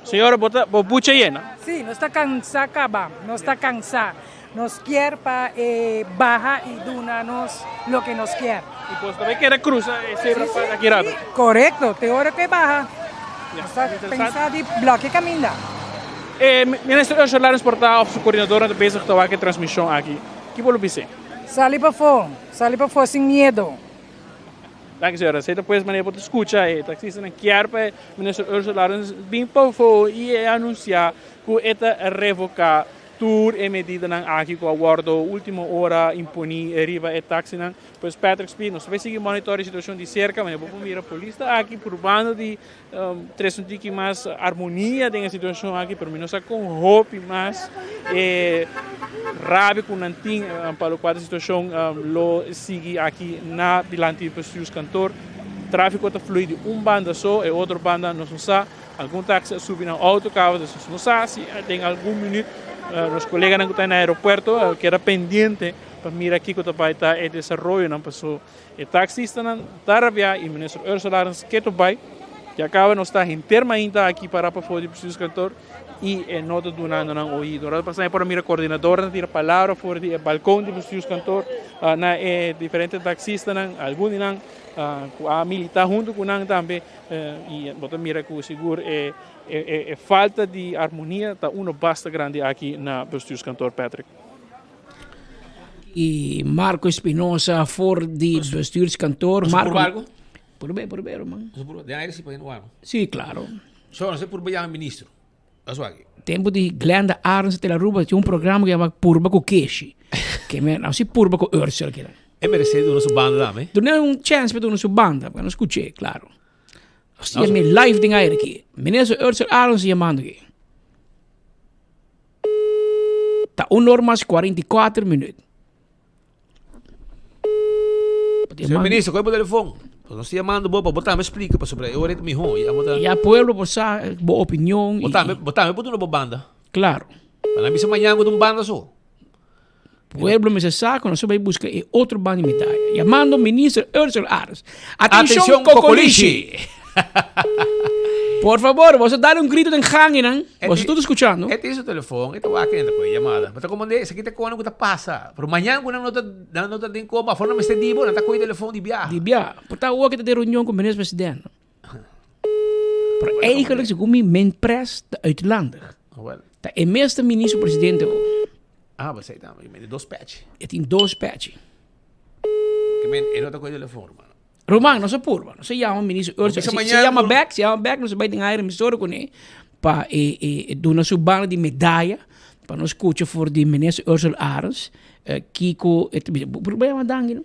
Señora bo ta bo bucha yena? Sí, nos ta cansa caba, nos ta cansa. Nos kier pa e baha y duna nos loke nos kier. Y bos ta bay keda cruza e zebra pad aki rato? Corecto, te ora cu e baha. Nos ta pensa di bloke caminda. E Minister Ursula Larens por ta of su coordinadornan ta bezig ta wak e transmision aki. Ki bo lo bis'é? Sali pafó, sali pafó sin miedo. Danki señora. Esei ta pues manera bo ta scucha e taxistanan kier pa e Minister Ursula Larens bin pafó y e anuncia cu e ta revoca Tur e medidanan aki ku a wòrdu último ora imponí riba e taksinan. Pues Patrick Speed, nos ta bai sigui monitor e situashon di serka, manera bo por mira polis ta aki purbando di trese un tiki mas armonia den e situashon aki, pero mi no sa kon hopi mas e rabia ku nan tin pa lokual ta situashon lo sigui aki na dilanti di Bestuurskantoor. Tráfiko ta flui di un banda so, e otro banda nos no sa. Algun taxi a subi nan auto caba, dus nos no sa si den algun minuut nos coleganan cu ta na aeropuerto a keda pendiente pa mira kico ta bay ta e desaroyonan paso e taxistanan ta rabia y minister Ursula Arends keto bay ya caba nos ta henter mainta aki para pafo di bestuurskantoor y e no ta dunando nan oido. Rato pasa por a mira coordinadornan tira palabra for di e balcon di bestuurskantoor na e diferente taxistanan algun di nan cu a milita hunto cu nan tambe. Y bo ta mira cu sigur e e falta di armonia ta uno basta grandi aki na bestuurskantoor Patrick. Y Marco Espinosa for di bestuurskantoor. Nos Marco purba algo? Purba, purba, ruman. Nos purba, den aire si pa hende wak. Sí, claro. So, nos purba yama ministro. Aso aki. Tempo di Glenda Arends te la Aruba tin un programa ku yama Purba ku Keshi. Ke men a si Purba ku Ursel kila. E merece duna su banda tambe. Duna un chance pa duna su banda, pa nos skuch'é, klaro. Nos tin mi live den aire aki. Minister Ursel Arends yamando aki. Ta un or mas 44 minuut. Señor ministro, coge bo telefon. Nos ta yamando bo pa bo tambe splica pasobra e ora e ta miho. Ya bo ta. Ya pueblo por sa bo opinion. Bo tambe, bo tambe por duna bo banda. Claro. Pa nan bisa mañan ku ta un banda so. Pueblo mester sa ku nos a bai buska e otro banda di medaya. Yamando minister Ursel Arends. Atencion Atencion Cocolishi! Cocolishi! Por favor, boso dale un grito den ganginan. Boso tur ta skuchando. E tin su telefon, e ta wak enta ku e yamada. Bo ta komand'é, esaki ta kono ku ta pasa. Pero mañan ku nan no ta, nan no ta den koma, afor nan mester di bo, nan ta kohe telefon di biaha. Di biaha. Por ta awor ke ta den reunion ku minister president. Pero eigenlijk segun mi men pres ta uitlandig. Wel. Ta e mes ta minister presidente o. Ah, bo sei tambe, e tin dos pechi. E tin dos pechi. Ke men, e no ta kohe telefon, ruman. Ruman, nos a purba. Nos a yama minister Ursula. Bisa Si, si mañana yama ku- bek, si yama bek, nos a bai den aire emisora kuné pa e, e, e duna su banda di medaya pa nos skucha for di minister Ursula Arends eh, kiko e ta bisa. Bo purba yama Dangui no?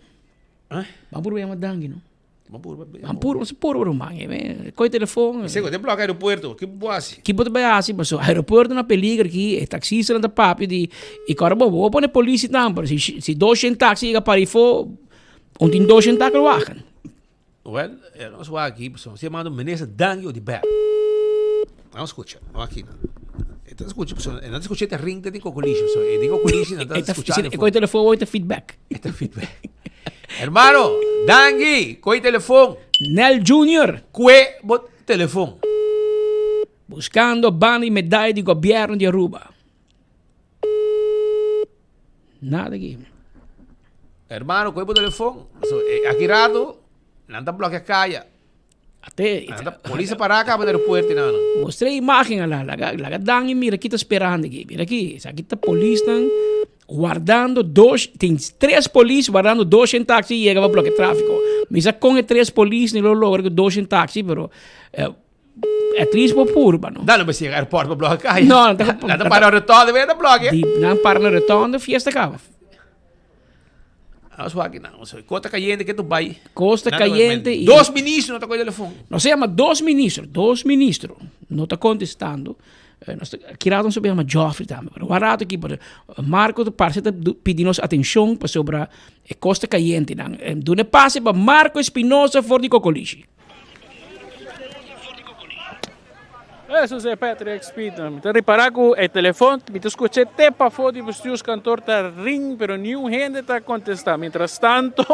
Eh? Ban purba yama Dangui no? Ban purba. Ban purba, nos a purba ruman. E, e, koe telefon. Sego, te bloka aeropuerto. Ki bo hasi? Ki bo ta bai hasi? Paso aeropuerto na peliger ki, e taxistanan ta papia di, i kòrda bo, bo pone polisi tambe, si, si 200 taxi yega parifó, Un tin dos en takelwagen. Wel, eh, nos wak aki, so, si mando minister danki o di bel. Vamos escucha, vamos aquí. Esta escucha, so, no escucha este ring de kokolishi, so, e di kokolishi no ta escucha. E koi telefon o feedback. Esta feedback. Hermano, danki, koi telefon. Nel Junior. Kue bo telefon. Buscando banda y medalla di gobierno di Aruba. Nada aki. Hermano, koe bo telefon. So, eh, aki rato, nan ta blokea kaya. Ate, Nan ta polisa para kaba na aeropuerto nan. Mostra e imagen ala, laga, laga dan y mira kita esperando aquí. Mira aquí, sa aquí ta polis nan guardando dos, tin tres polis guardando dos en taxi y llega pa bloque tráfico. Misa con e tres polis ni lo logra con dos en taxi, pero eh, At least bo purba, no? Dan no besi airport pa bloke kaya. No, nan ta Nan ta para rotonde, wea ta bloke. Di nan para na rotonde, fiesta kaba. Nos wak nan, Costa Cayente ke tu bai. Costa Cayente y Dos ministro no ta koe telefon. Nos a yama dos ministro, dos ministro no ta contestando. Nos ta ki rato nos a yama Geoffrey tambe, pero un rato aki pero Marco ta parse ta pidi nos atencion pasobra e Costa Cayente nan. Duna e pase pa Marco Espinosa for di Cocolishi. Eso es Patrick Speed. Mi ta ripara ku e telefon, mi ta skucha te pafó di bestuurskantoor ta ring, pero niun hende ta kontestá. Mientras tanto,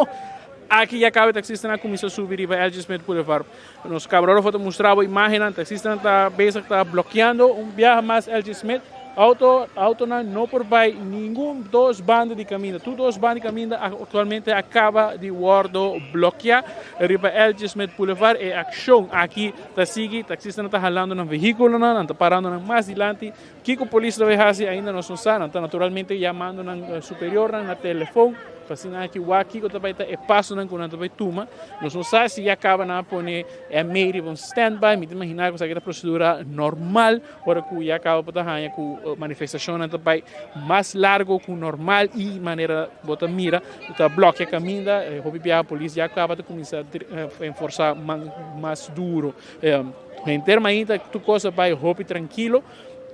aki ya kaba e taksistanan a kuminsá subi riba LG Smith Boulevard. Nos kamarógrafo ta mustra bo imágennan, taksistanan ta bezig ta blokeando un biaha mas LG Smith. Auto, autonan no por bai ningun dos banda di caminda. Tur dos banda di caminda actualmente a caba di wordo blokea riba LG Smith Boulevard. E accion aki ta sigui, taxistanan ta halando nan vehiculonan, nan ta parando nan mas dilanti. Kico polis ta bay haci ainda nos no sa. Nan ta naturalmente yamando nan superiornan na telefon pa asina aki wak kico ta bay ta e pasonan cu nan ta bay tuma. Nos no sa si ya caba nan a pone e mei riba un standby. Mi ta imagina cu esaki ta procedura normal. Ora ku ya kaba bo ta haña ku manifestashonnan ta bai mas largo ku normal i manera bo ta mira ta blòkia kaminda. Hopi biaha polis ya kaba ta kuminsá enforsá mas duro. Henter mainta tur kos a bai hopi trankilo,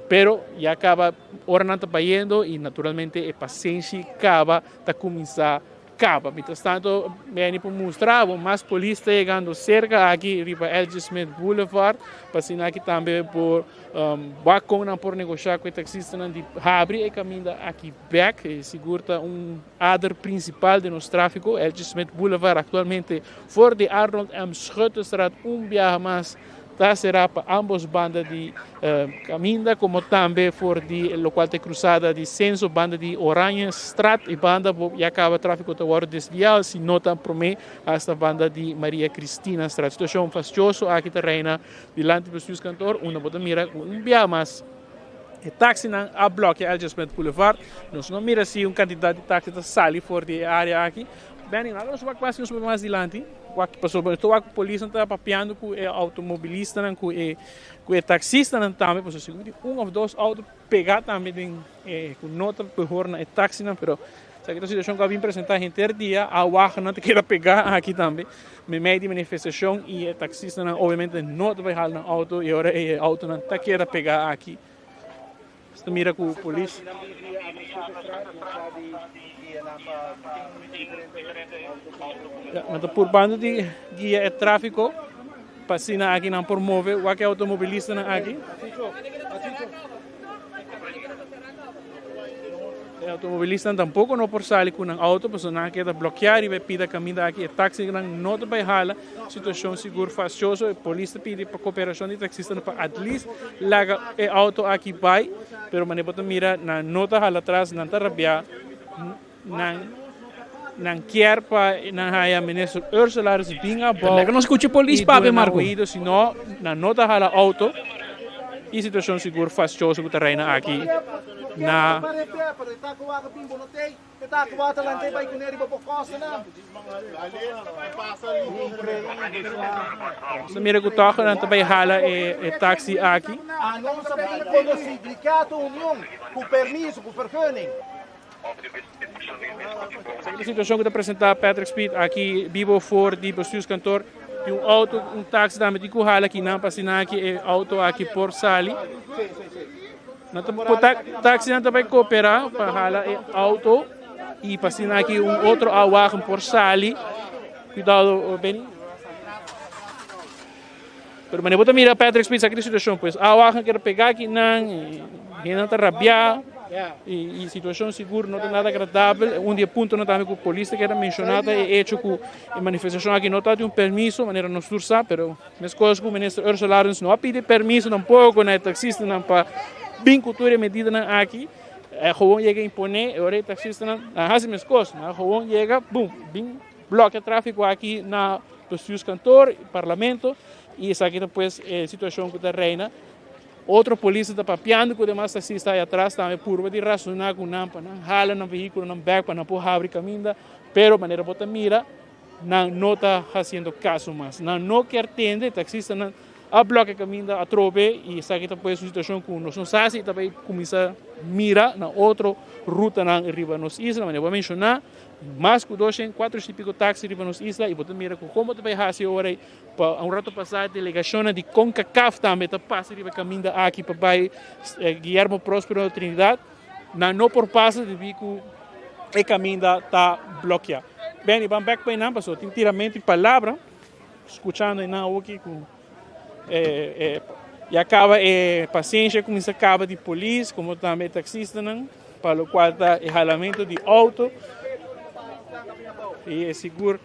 pero ya kaba oranan ta bayendo i naturalmente e pasenshi kaba ta kuminsá Caba. Mientras tanto, Benny por mustra bo mas polis ta yegando cerca aki riba LG Smith Boulevard, pa asina aki tambe por um, wak con nan por negosha cu e taxistanan di habri e caminda aki bek. E sigur ta un ader principal di nos trafico. LG Smith Boulevard actualmente for di Arnold M. Schuttestraat un biaha mas Ta será pa ambos banda di caminda como tambe for di locual ta e cruzada di Censo banda di Oranjestraat y banda bo ya caba trafico ta wordo desviado si no ta prome hasta banda di Maria Cristinastraat. Situacion fastioso aki ta reina dilanti bestuurskantoor unda bo ta mira cu un bia mas e taxinan a blokia LJ Smith Boulevard. Nos no mira si un cantidad di taxi ta sali for di e area aki. Benny, laga nos wak mas nos mas dilanti. Wak pasobra nos ta wak ku polisnan ta papiando ku e outomobilistanan, ku e ku e taksistanan tambe, pasobra sigur tin un òf dos outo pegá tambe den e ku no ta mehor na e taksinan, pero esaki ta un situashon ku a bin presentá henter dia, a wagnan ta keda pegá aki tambe meimei di manifestashon i e taksistanan obviamente no ta bai hala nan outo i ora ei e outonan ta keda pegá aki. Nos ta mira ku polis. Ya, nan ta purbando di guia e tráfiko pa asina aki nan por move wak e outomobilistanan aki. E automobilistanan tampoco no por sali cu nan auto pasobra nan a keda blokea riba e pida caminda aki. E taxinan no ta bay hala. Situacion sigur fastioso. E polis ta pidi pa cooperacion di taxistanan pa at least laga e auto aki bay. Pero manera bo ta mira nan no ta hala atras, nan ta rabia. Nan nan kier pa nan haya minister Ursula Arends bin abou. Laga nos scucha polis y papia, duna nan Marco. oido, si no nan no ta hala auto y situacion sigur fastioso cu ta reina aki na. Nos ta mira cu toch nan ta bay hala e taxi aki. Esaki ta situacion cu ta presenta Patrick Speed aki bibo for di bestuurskantoor. Tin un auto, un taxi tambe tin cu hala aki nan pa asina aki e auto aki por sali. Nan ta por taxinan ta bay coopera pa hala e auto y pa asina aki un otro wagen por sali. Cuidado Benny. Pero manera bo ta mira Patrick Speed esaki ta situacion pues a wagen keda pega aki nan y hendenan ta rabia y situacion sigur no ta nada agradabel. Un di e puntonan tambe cu polis ta keda menciona ta e hecho cu e manifestacion aki no ta di un permiso manera nos tur sa pero mescos cu minister Ursula Arends no a pidi permiso tampoco na e taxistanan pa bin cu tur e medidanan aki. E gewoon yega impone e ora e taxistanan a haci mescos nan gewoon yega boom bin Blokea trafico aki na bestuurskantoor, parlamento y esaki ta pues e situacion cu ta reina. Otro polis ta papiando cu demas taxista aya atras tambe purba di razona cu nan pa nan hala nan vehiculonan bek pa nan por habri caminda, pero manera bo ta mira nan no ta haciendo caso mas. Nan no kier tende, taxistanan a blokea caminda atrobe y esaki ta pues un situacion cu nos no sa si ta bay cuminsa mira na otro rutanan riba nos isla, manera bo a menciona. Mas ku doshen kuatroshen i piko taksi riba nos isla i bo ta mira ku kon bo ta bai hasi ora ei. Pa un rato pasá delegashonnan di Concacaf tambe ta pasa riba e kaminda aki pa bai Guillermo Prospero Trinidad. Nan no por pasa debí ku e kaminda ta blokiá. Benny, ban bèk pa einan pasobra tin tiramentu di palabra skuchando einan awoki ku ya kaba e pasiensha kuminsá kaba di polis komo tambe e taksistanan. Pa locual ta e halamento di auto y e sigur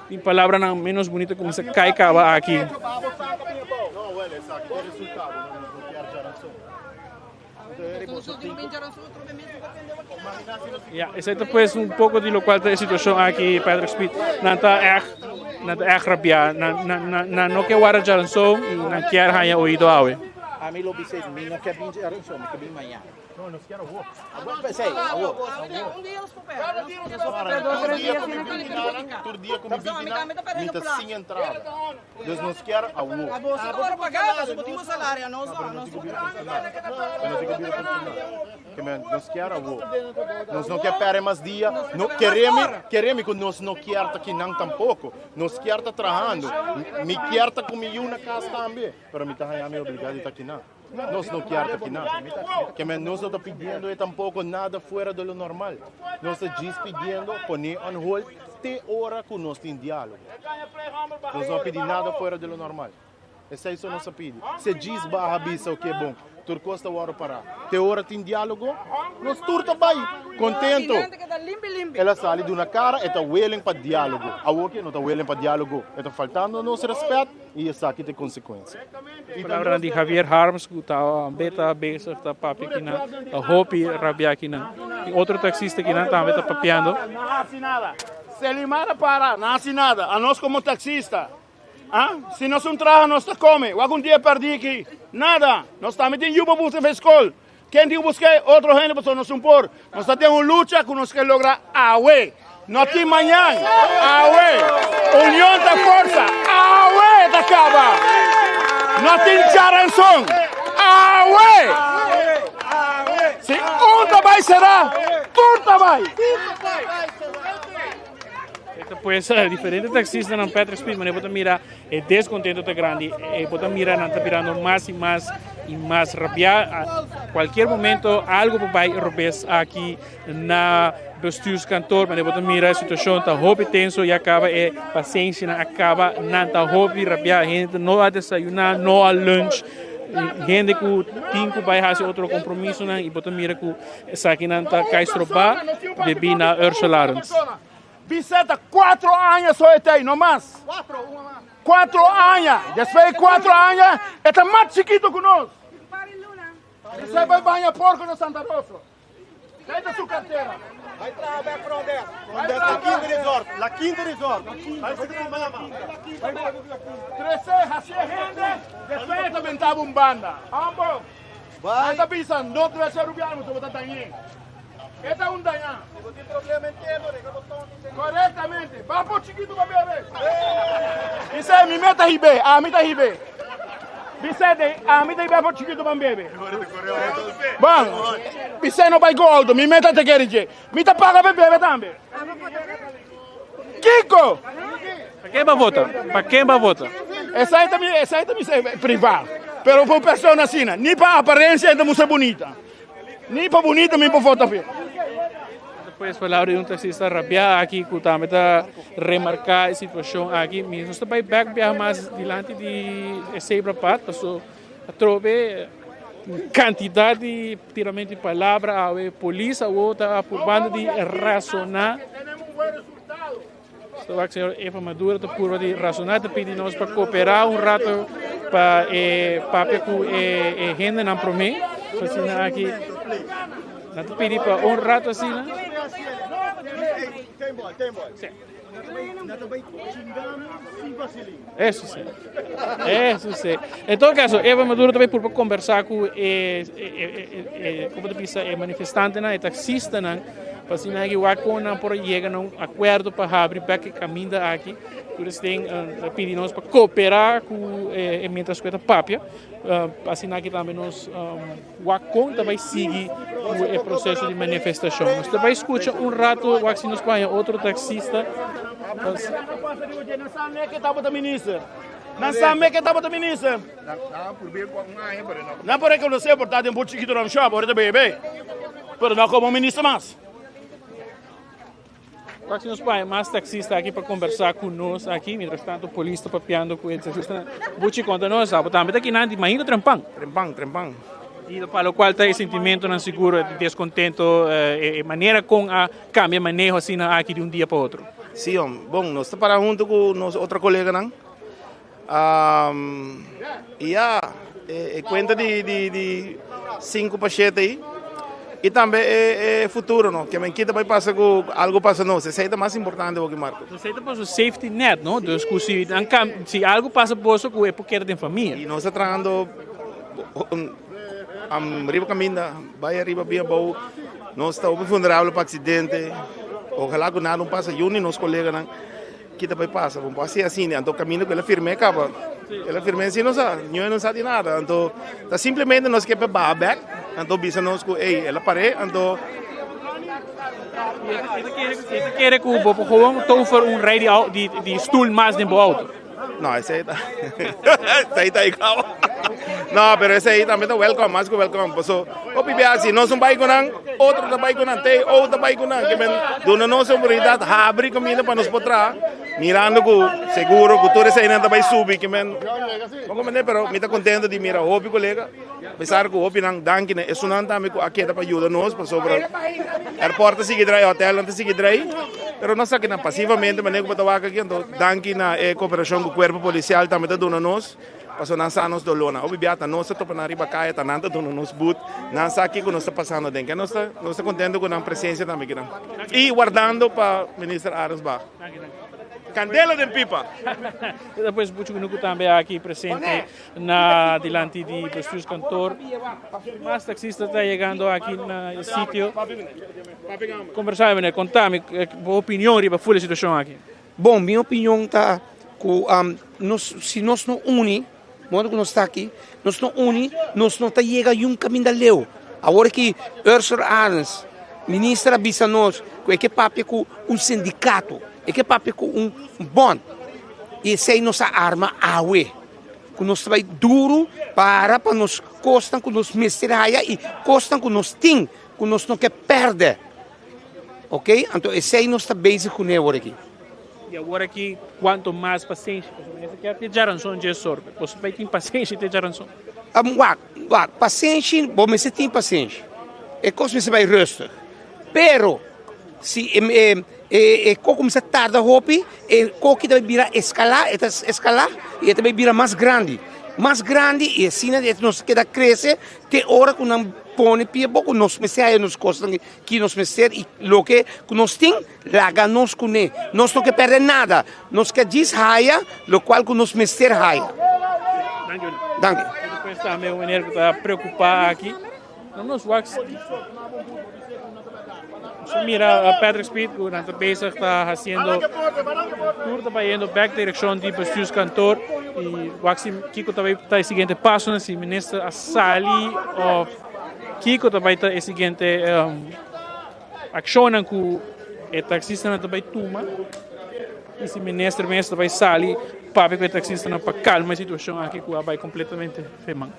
tin palabranan menos bonito cuminsa cay caba aki. Ja, esey ta pues un poco di locual ta e situacion aki, Patrick Speed. Nan ta echt, nan ta echt rabia. Nan, nan, nan, nan no ke wara djaranson y nan kier haya oido awe. Ami lo bisa mi no ke bin djaranson, mi ke bin mañana. No, nos kier awo. Awo, pesey, awo. Tur dia ku mi binti nan, tur dia ku mi binti nan, mi ta sin entrada. Dus nos kier awo. Nos kier awo. Nos no kier perde mas dia. No, keremi, keremi ku nos no kier ta kinan tampoko. Nos kier ta trahando. Mi kier ta ku mi yu na kas tambe. Pero mi ta haña mi obligá di ta kiná. Nos no kier ta kiná. Ke men nos no ta pidiendo e tampoko nada fuera de lo normal. Nos ta djis pidiendo pone on hold te ora ku nos tin diálogo. Nos no a pidi nada fuera de lo normal. Esei so nos a pidi. Si e djis baha bisa oke bon, tur kos ta wòrdu pará. Te ora tin diálogo, nos tur ta bai kontento. El a sali duna kara e ta willing pa diálogo. Awor ke no ta willing pa diálogo, e ta faltando nos rèspèt. I esaki ta e konsekuensia. Palabranan di Javier Harms ku ta beta bezig ta papia kinan, ta hopi rabia kinan. Tin otro taxista kinan tambe ta papiando. No hasi nada. Selimar a para, no hasi nada. Anos komo taxista, ah, si nos un traha nos ta kome. Wak un dia pèrdí aki, nada. Nos tambe tin yu pa buska pa e skol. Ken tin ku busk'é? Otro hende pasobra nos un por. Nos ta den un lucha ku nos ke logra awe. No tin mañan. Awe. Union ta forsa. Awe ta kaba. No tin charanson. Awe. Si un ta bai será, tur ta bai. Esta pues diferente taxistanan Patrick Speed, manera bo ta mira e descontento ta grandi, e bo ta mira nan ta birando mas y mas y mas rabia. A cualkier momento algo por bay robes aki na bestuurskantoor, manera bo ta mira e situacion ta hopi tenso, ya caba e paciencianan a caba, nan ta hopi rabia, hende no a desayuna, no a lunch. Hende ku tin ku bai hasi otro kompromisonan i bo ta mira ku esakinan ta kai strobá debí na Ursula Arends. Bisé ta cuatro aña so e ta ei, no mas. Cuatro aña. Despues di cuatro aña e ta mas chikito ku nos. Bisé bai baña porko na Santa Rosa. Esei ta su cartera. Bai traha bek front desk. Front desk La Quinta Resort. La Quinta Resort. Bai sita ku mama. Trese haci e hende, despues e ta bentaba un banda. Ambo. Nan ta bisa no trece Rubiano pasobra bo ta dañ'é. E ta un dañá. Si bo tin problema interno, regla bo ton di Correctamente. Ba por chiquito pa bebe. Bisé mi meta hibé, ami ta hibé. Bisé de ami ta hibé por chiquito pa bebe. Bon, bisé no bai ku auto, mi meta te kere dje. Mi ta paga pa bebe tambe. Kiko? Pa ken ba vota? Pa ken ba vota? Esai ta mi, esai ta mi privá. Pero pa un persona asina, ni pa aparencia e ta mustra bunita. Ni pa bunita mi por vota p'e. Despues palabra di un taxista rabiá aki ku tambe ta remarká e situashon aki. Mi nos ta bai bèk biaha mas dilanti di e Zebrapad paso atrobe kantidat di tiramento di palabra awe. Polis awo ta purbando di rasoná. Ta wak señor Eva Maduro ta purba di razoná, ta pidi nos pa kooperá un rato pa e papia ku e e hendenan promé. So asina aki nan ta pidi pa un rato asina. Eso sí. Eso sí. En todo caso, Eva Maduro ta bai purba kombersá ku e e e e komo ta bisa e manifestantenan, e taksistanan. Pa asina aki wak kon nan por a yega na un akuerdo pa habri bek e kaminda aki. Tur esten ta pidi nos pa kooperá ku e mientras ku e ta papia. Pa asina aki tambe nos wak kon ta bai sigui ku e proseso di manifestashon. Nos ta bai skucha un rato wak si nos por haña otro taksista. Nan sa me ke tabata minister. Nan por rekonosé por ta den por chikito nan shop ora ta bebe. Pero no komo minister mas. Wak si nos por haña mas taxista aki pa kombersá ku nos aki. Mientras tanto polis ta papiando ku e taxista. Buchi konta nos, abo tambe ta kinan di mainta trempan. Trempan, trempan. I pa lokual ta e sentimentonan sigur di deskontento, e manera kon a kambia maneho asina aki di un dia pa otro. Sí, hom. Bon, nos ta para huntu ku nos otro koleganan. Y ya, e cuenta di, di, di 5 pa 7 ahí. Y tambe e, e futuro, no? Que men kita bai pasa ku algo pasa nos. Esei ta mas importante hoki, Marco. Esei ta boso safety net, no? Dus ku si nan kam, si algo pasa boso ku e por keda den famia. Y nos ta trahando um, riba caminda, bai arriba bien abou. Nos ta hopi vulnerable pa accidente. Ojalá ku nada no pasa. Juni nos coleganan. Ki ta bai pasa? Bo por hasi asina, anto kaminda ku el a firm'é kaba. El a firm'é si no sa, niun no sa di nada. Anto ta simplemente nos ke pa baha bèk, anto bisa nos ku ey, el a par'é, anto. E ta kere ku bo por gewoon tover un rij di di stoel mas den bo auto? No, esei ta esei ta igual. No, pero esei tambe ta welcome, mas ku welcome. Paso hopi bia si nos un bai ku nan, otro ta bai ku nan, te ou ta bai ku nan. Ke men duna nos oportunidat habri kaminda pa nos por traha, mirando ku seguro ku tur eseinan ta bai subi. Ke men, no komprende, pero mi ta kontento di mira hopi kolega. Apesar ku hopinan danki na esunnan tambe ku a keda pa yuda nos pasobra airport ta sigui drai, hotelnan ta sigui drai, pero nos aki nan pasivamente manera ku bo ta wak aki, anto danki na e koperashon ku kuerpo polisial tambe ta duna nos pasobra nan sa nos dolónan. Hopi bia ta nos ta topa nan riba kaya, ta nan ta duna nos but, nan sa kiko nos ta pasando aden. Nos ta nos ta kontento ku nan presensia tambe akinan i wardando pa Minister Arensbach. Kandela den pipa! Despues Buchi Kunuku tambe aki presente. Na dilanti di bestuurskantoor. Mas taxista ta yegando aki na e sitio. Conversa meneer, conta mi bo opinion riba full e situacion aki. Bon, mi opinion ta cu nos, si nos no uni, modo cu nos ta aki, nos no uni, nos no ta yega yun caminda leu. Awor aki Ursula Arends, minister a bisa nos cu e ke papia cu un sindicato, e ke papia cu un bond. Y esey nos a arma awe. Ku nos ta bai duru para pa nos kosnan ku nos mester haya i kosnan ku nos tin ku nos no ke pèrdè. Ok, anto esei nos ta bezig kuné awor aki. I awor aki kuantu mas pasenshi? Pasobra mester kier te djaranson dje sorbe. Boso bai tin pasenshi te djaranson? Wak, wak, pasenshi, bo mester tin pasenshi. E kos mester bai rustig. Pero, si e, e, e, e kos kuminsá tarda hopi, e koki ta bai bira eskalá, e ta eskalá i e ta bai bira mas grandi. Mas grandi i asina nos ta keda krese te ora ku nan pone pia bo ku nos mester haya nos kosnan ki nos mester i loke ku nos tin laga nos kuné. Nos no ke pèrdè nada, nos ke djis haya lokual ku nos mester haya. Danki. Despues tambe un meneer ku ta preokupá aki. No nos wak Nos mira Patrick Speed ku nan ta bezig ta hasiendo tur ta bayendo bek direkshon di bestuurskantoor i wak si kiko ta bai ta e siguiente pasonan si minister a sali of kiko ta bai ta e siguiente akshonnan ku e taksistanan ta bai tuma i si minister mes ta bai sali papia ku e taksistanan pa kalma e situashon aki ku a bai kompletamente feman.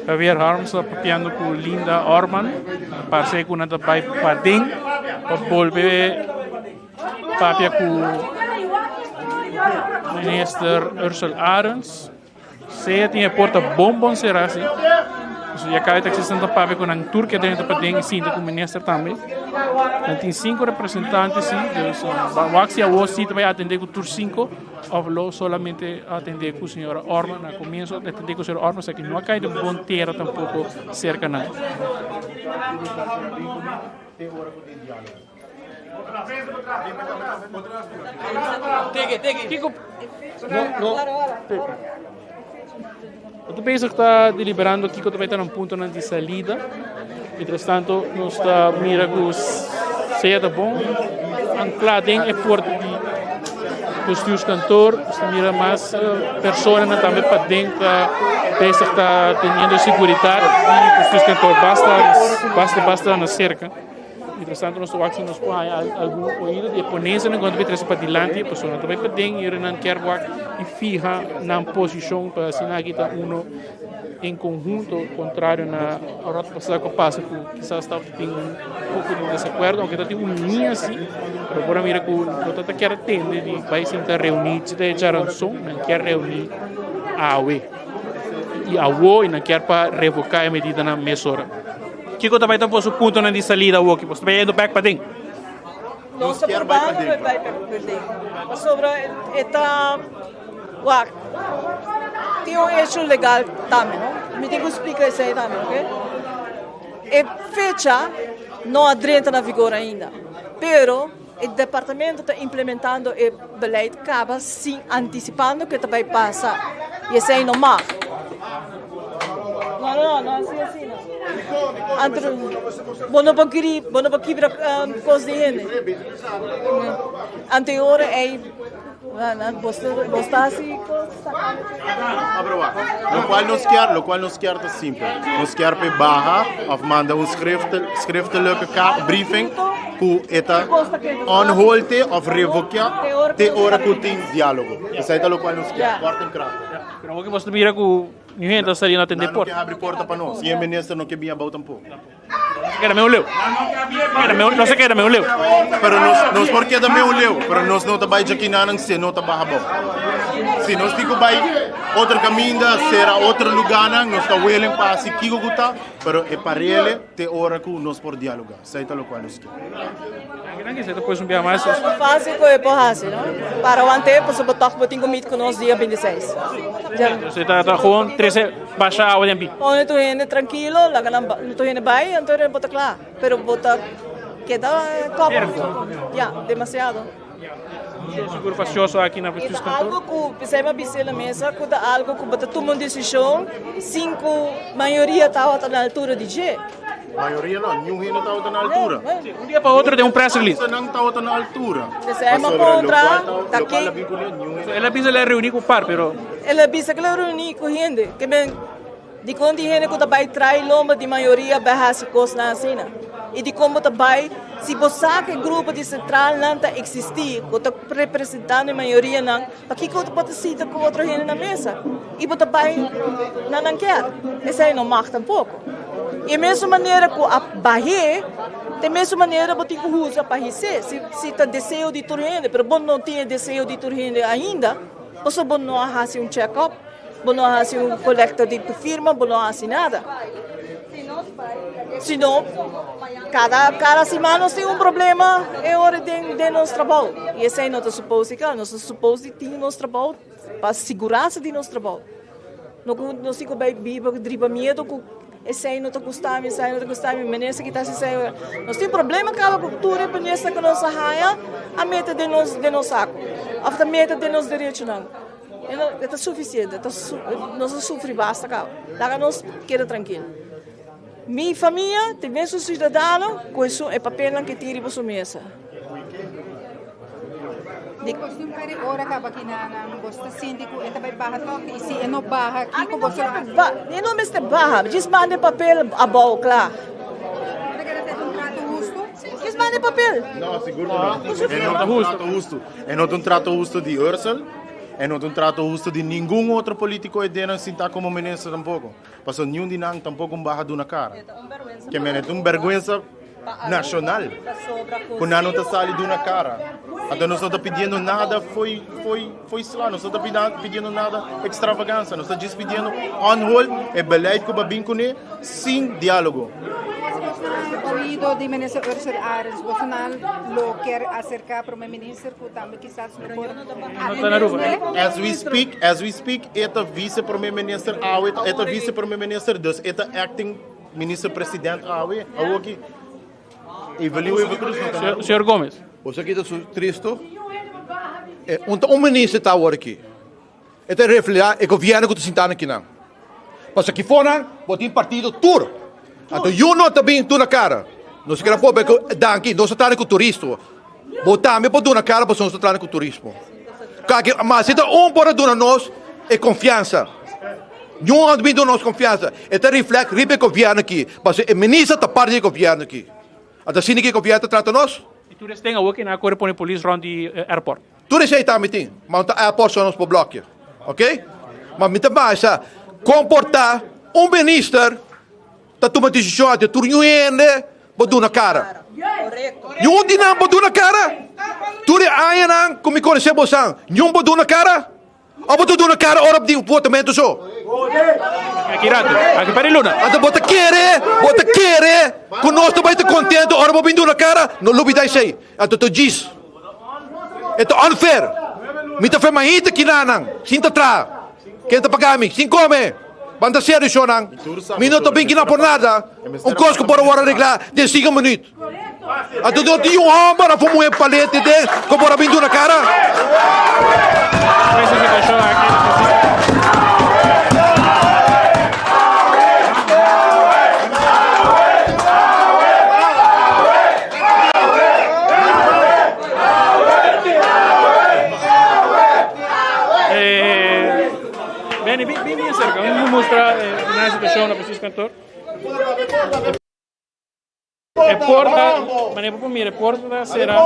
Javier Harms ta papiando ku Linda Orman. Parse ku nan ta bai paden pa bolbe papia ku minister Ursel Arends. Sea tin e porta bon bon será si. So ya cada taxista ta papia ku nan tur ke dentro paden i sinta ku minister tambe. Nan tin cinco representante si. Dus wak si awo si ta bai atende ku tur cinco of lo solamente atende ku señora Orma. Na comienzo atende ku señora Orma, esaki no a kai den bon tera tampoco cerca nan. Kiko No, no. Nos ta bezig ta deliberando kiko ta bai ta nan puntonan di salida. Mientras tanto nos ta mira ku sea ta bon ancla den e puerta di bestuurskantoor. Nos ta mira mas personanan tambe paden ta bezig ta teniendo seguridad di bestuurskantoor basta basta basta na cerca. Mientras tanto nos ta wak si nos por haña algun oido di e ponencianan ku nan ta bai trese padilanti, pasobra nan ta bai paden i ora nan kier wak i fiha nan posishon pa asina aki ta uno en konhunto kontrario na ròt pasá ku a pasa ku kisas tabata tin un poko di desakuerdo aunke ta tin un liña si pero por a mira ku no ta kier a tende di bai sinta reuní si ta e djaranson nan kier reuní awe i awo i nan kier pa revoká e medidanan mesora. Kiko ta bai ta boso puntonan di salida awoki? Boso ta bai yendo bek paden? Nos ta probando pa bai bek paden. Pasobra e ta, wak, tin un hecho legal tambe, no? Mi tin ku splika esei tambe, oke? E fecha no a drenta na vigor ainda, pero e departamento ta implementando e beleid kaba sin antisipando ke ta bai pasa i esei no mag. No, no, no así asina. Anto bo no por kiri, bo no por kibra kos di hende. Anto e ora ei bo ta hasi kos Locual nos kier, locual nos kier ta simpel. Nos kier pe baha of manda un schriftelijke briefing cu e ta on hold te of revoca te ora cu tin dialogo. Esai ta locual nos kier, kort en krachtig. Pero awor cu boso ta mira cu niun hende ta sali na tende porta. Nan no ke habri porta pa nos y e minister no ke bin abao tampoco. Keda meu leu. Keda meu, nos a keda meu leu. Pero nos, nos por keda meu leu, pero nos no ta bai djakinan si no ta baha bou. Si nos tin ku bai otro kaminda, sera otro lugarnan, nos ta willing pa hasi kiko ku ta, pero e parele te ora ku nos por dialoga. Esei ta lokual nos ke. Danki, esei ta pues un bia mas. Fácil ku e por hasi, no? Para wante, pasobra tòg bo tin ku meet ku nos dia 26. Esei ta ta gewoon trese basha awa den pi. Pone tur hende trankilo, laga nan tur hende bai, anto bo ta kla. Pero bo ta keda kòp. Ya, demasiado. Sigur fasioso aki na bestuurskantoor. Algo ku p'esei mi a bisa na mesa ku ta algo ku bo ta tuma un desishon sin ku mayoria tabata na altura di dje. Mayoria no, niun hende tabata na altura. Un dia pa otro den un press release. Nan tabata na altura. P'esei mi a kontra ta ke. El a bisa el a reuni ku par pero. El a bisa ku el a reuni ku hende. Ke men dikon tin hende ku ta bai trai lomba di mayoria bai hasi kosnan asina. I dikon bo ta bai si bo sa ku e grupo di sentralnan ta eksistí ku ta representando e mayorianan, pakiko bo ta sinta ku otro hende na mesa i bo ta bai na nan kier? Esei no mag tampoko. I e mesun manera ku a bah'é, ta e mesun manera bo tin ku usa pa his'é, si si ta deseo di tur hende, pero bo no tin e deseo di tur hende ainda, pasobra bo no a hasi un check up. Bo no a hasi un kolekta di firma, bo no a hasi nada. Si no, kada, kada siman nos tin un problema e ora den, den nos trabou. I esei no ta supos di ka. Nos ta supos di tin nos trabou pa siguransa di nos trabou. No ku nos tin ku bai biba riba miedu ku esei no ta gusta mi, esei no ta gusta mi, minister kita hasi esei. Nos tin problema kaba ku tur e minister ku nos a haña a mete den nos, den nos saku òf ta mete den nos derechonan. E ta sufisiente, nos a sufri basta kaba. Laga nos keda trankil. Mi famia ta e mesun siudadano ku esun e papelnan ke tin riba su mesa. Bos tin un par di ora kaba kinanan, bos ta sinti ku e ta bai baha tòg? I si e no baha, kiko bos lo hasi? E no mester baha, djis manda e papel abou, kla. Bo ta kere ta un trato hustu? Djis manda e papel. No, sigur ku no. E no ta un trato hustu. E no ta un trato hustu di Ursel, e no ta un trato hustu di ningun otro politico e den nan sinta como minister tampoco. Pasobra niun di nan tampoco un baha duna cara. Ke men e ta un berguensa nacional cu nan no ta sali duna cara. Anto nos no ta pidiendo nada fo'i fo'i fo'i sla, nos no ta pidiendo nada extravaganza, nos ta djis pidiendo on hold e beleid cu ba bin cune sin dialogo. Oido di Minister Ursel Arends, bosonan lo kier acerca Prome Minister cu tambe kisas lo por atende. As we speak, as we speak, e ta vice Prome Minister awe, e ta vice Prome Minister, dus e ta acting Minister President awe, awoki. Evelio Wever Croes no ta na Aruba. Señor Gomez. Boso aki ta su tristo? E un ta un minister ta awor aki. E ta reflehá e gobièrnu ku ta sintá na kinan. Pasobra aki fonan bo tin partido tur. Anto yu no ta bin duna kara. Nos kere por ku danki nos ta trahando ku turismo. Bo tambe por duna kara pasobra nos ta trahando ku turismo. Kaki mas si ta un por a duna nos e konfiansa. Niun a bin duna nos konfiansa. E ta reflèk riba e gobièrnu aki. Pasobra e minister ta parti di e gobièrnu aki. Anto asina ki e gobièrnu ta trata nos. I tur esten awor ke nan a kore pone polis rònt di airport. Tur esei tambe tin, ma no ta airport so nos por blokea, ok? Ma mi ta basa komportá un minister ta tuma desishon ante tur niun hende bo duna kara. Niun di nan bo duna kara? Tur e añanan ku mi konosé bosan, niun bo duna kara? Of bo ta duna kara ora di votamentu so? Aki ratu, aki pa di luna. Anto bo ta kere, bo ta kere ku nos ta bai ta kontentu ora bo bin duna kara? No lubida esei. Anto ta djis. E ta unfair. Mi ta fe mainta kinanan, sin ta traha. Ken ta paga mi? Sin kome. Ban ta serio shownan. Mi no ta bin kina por nada. Un kos ku por a wòrdu areglá den sinku minüt. Anto no tin un hòmber òf un muhé palete den ku por a bin duna kara? Benny, bin, bin bien cerca. Vamos mostrar eh, una situación na precies kantoor. E porta, manera por mira, e porta ta sera,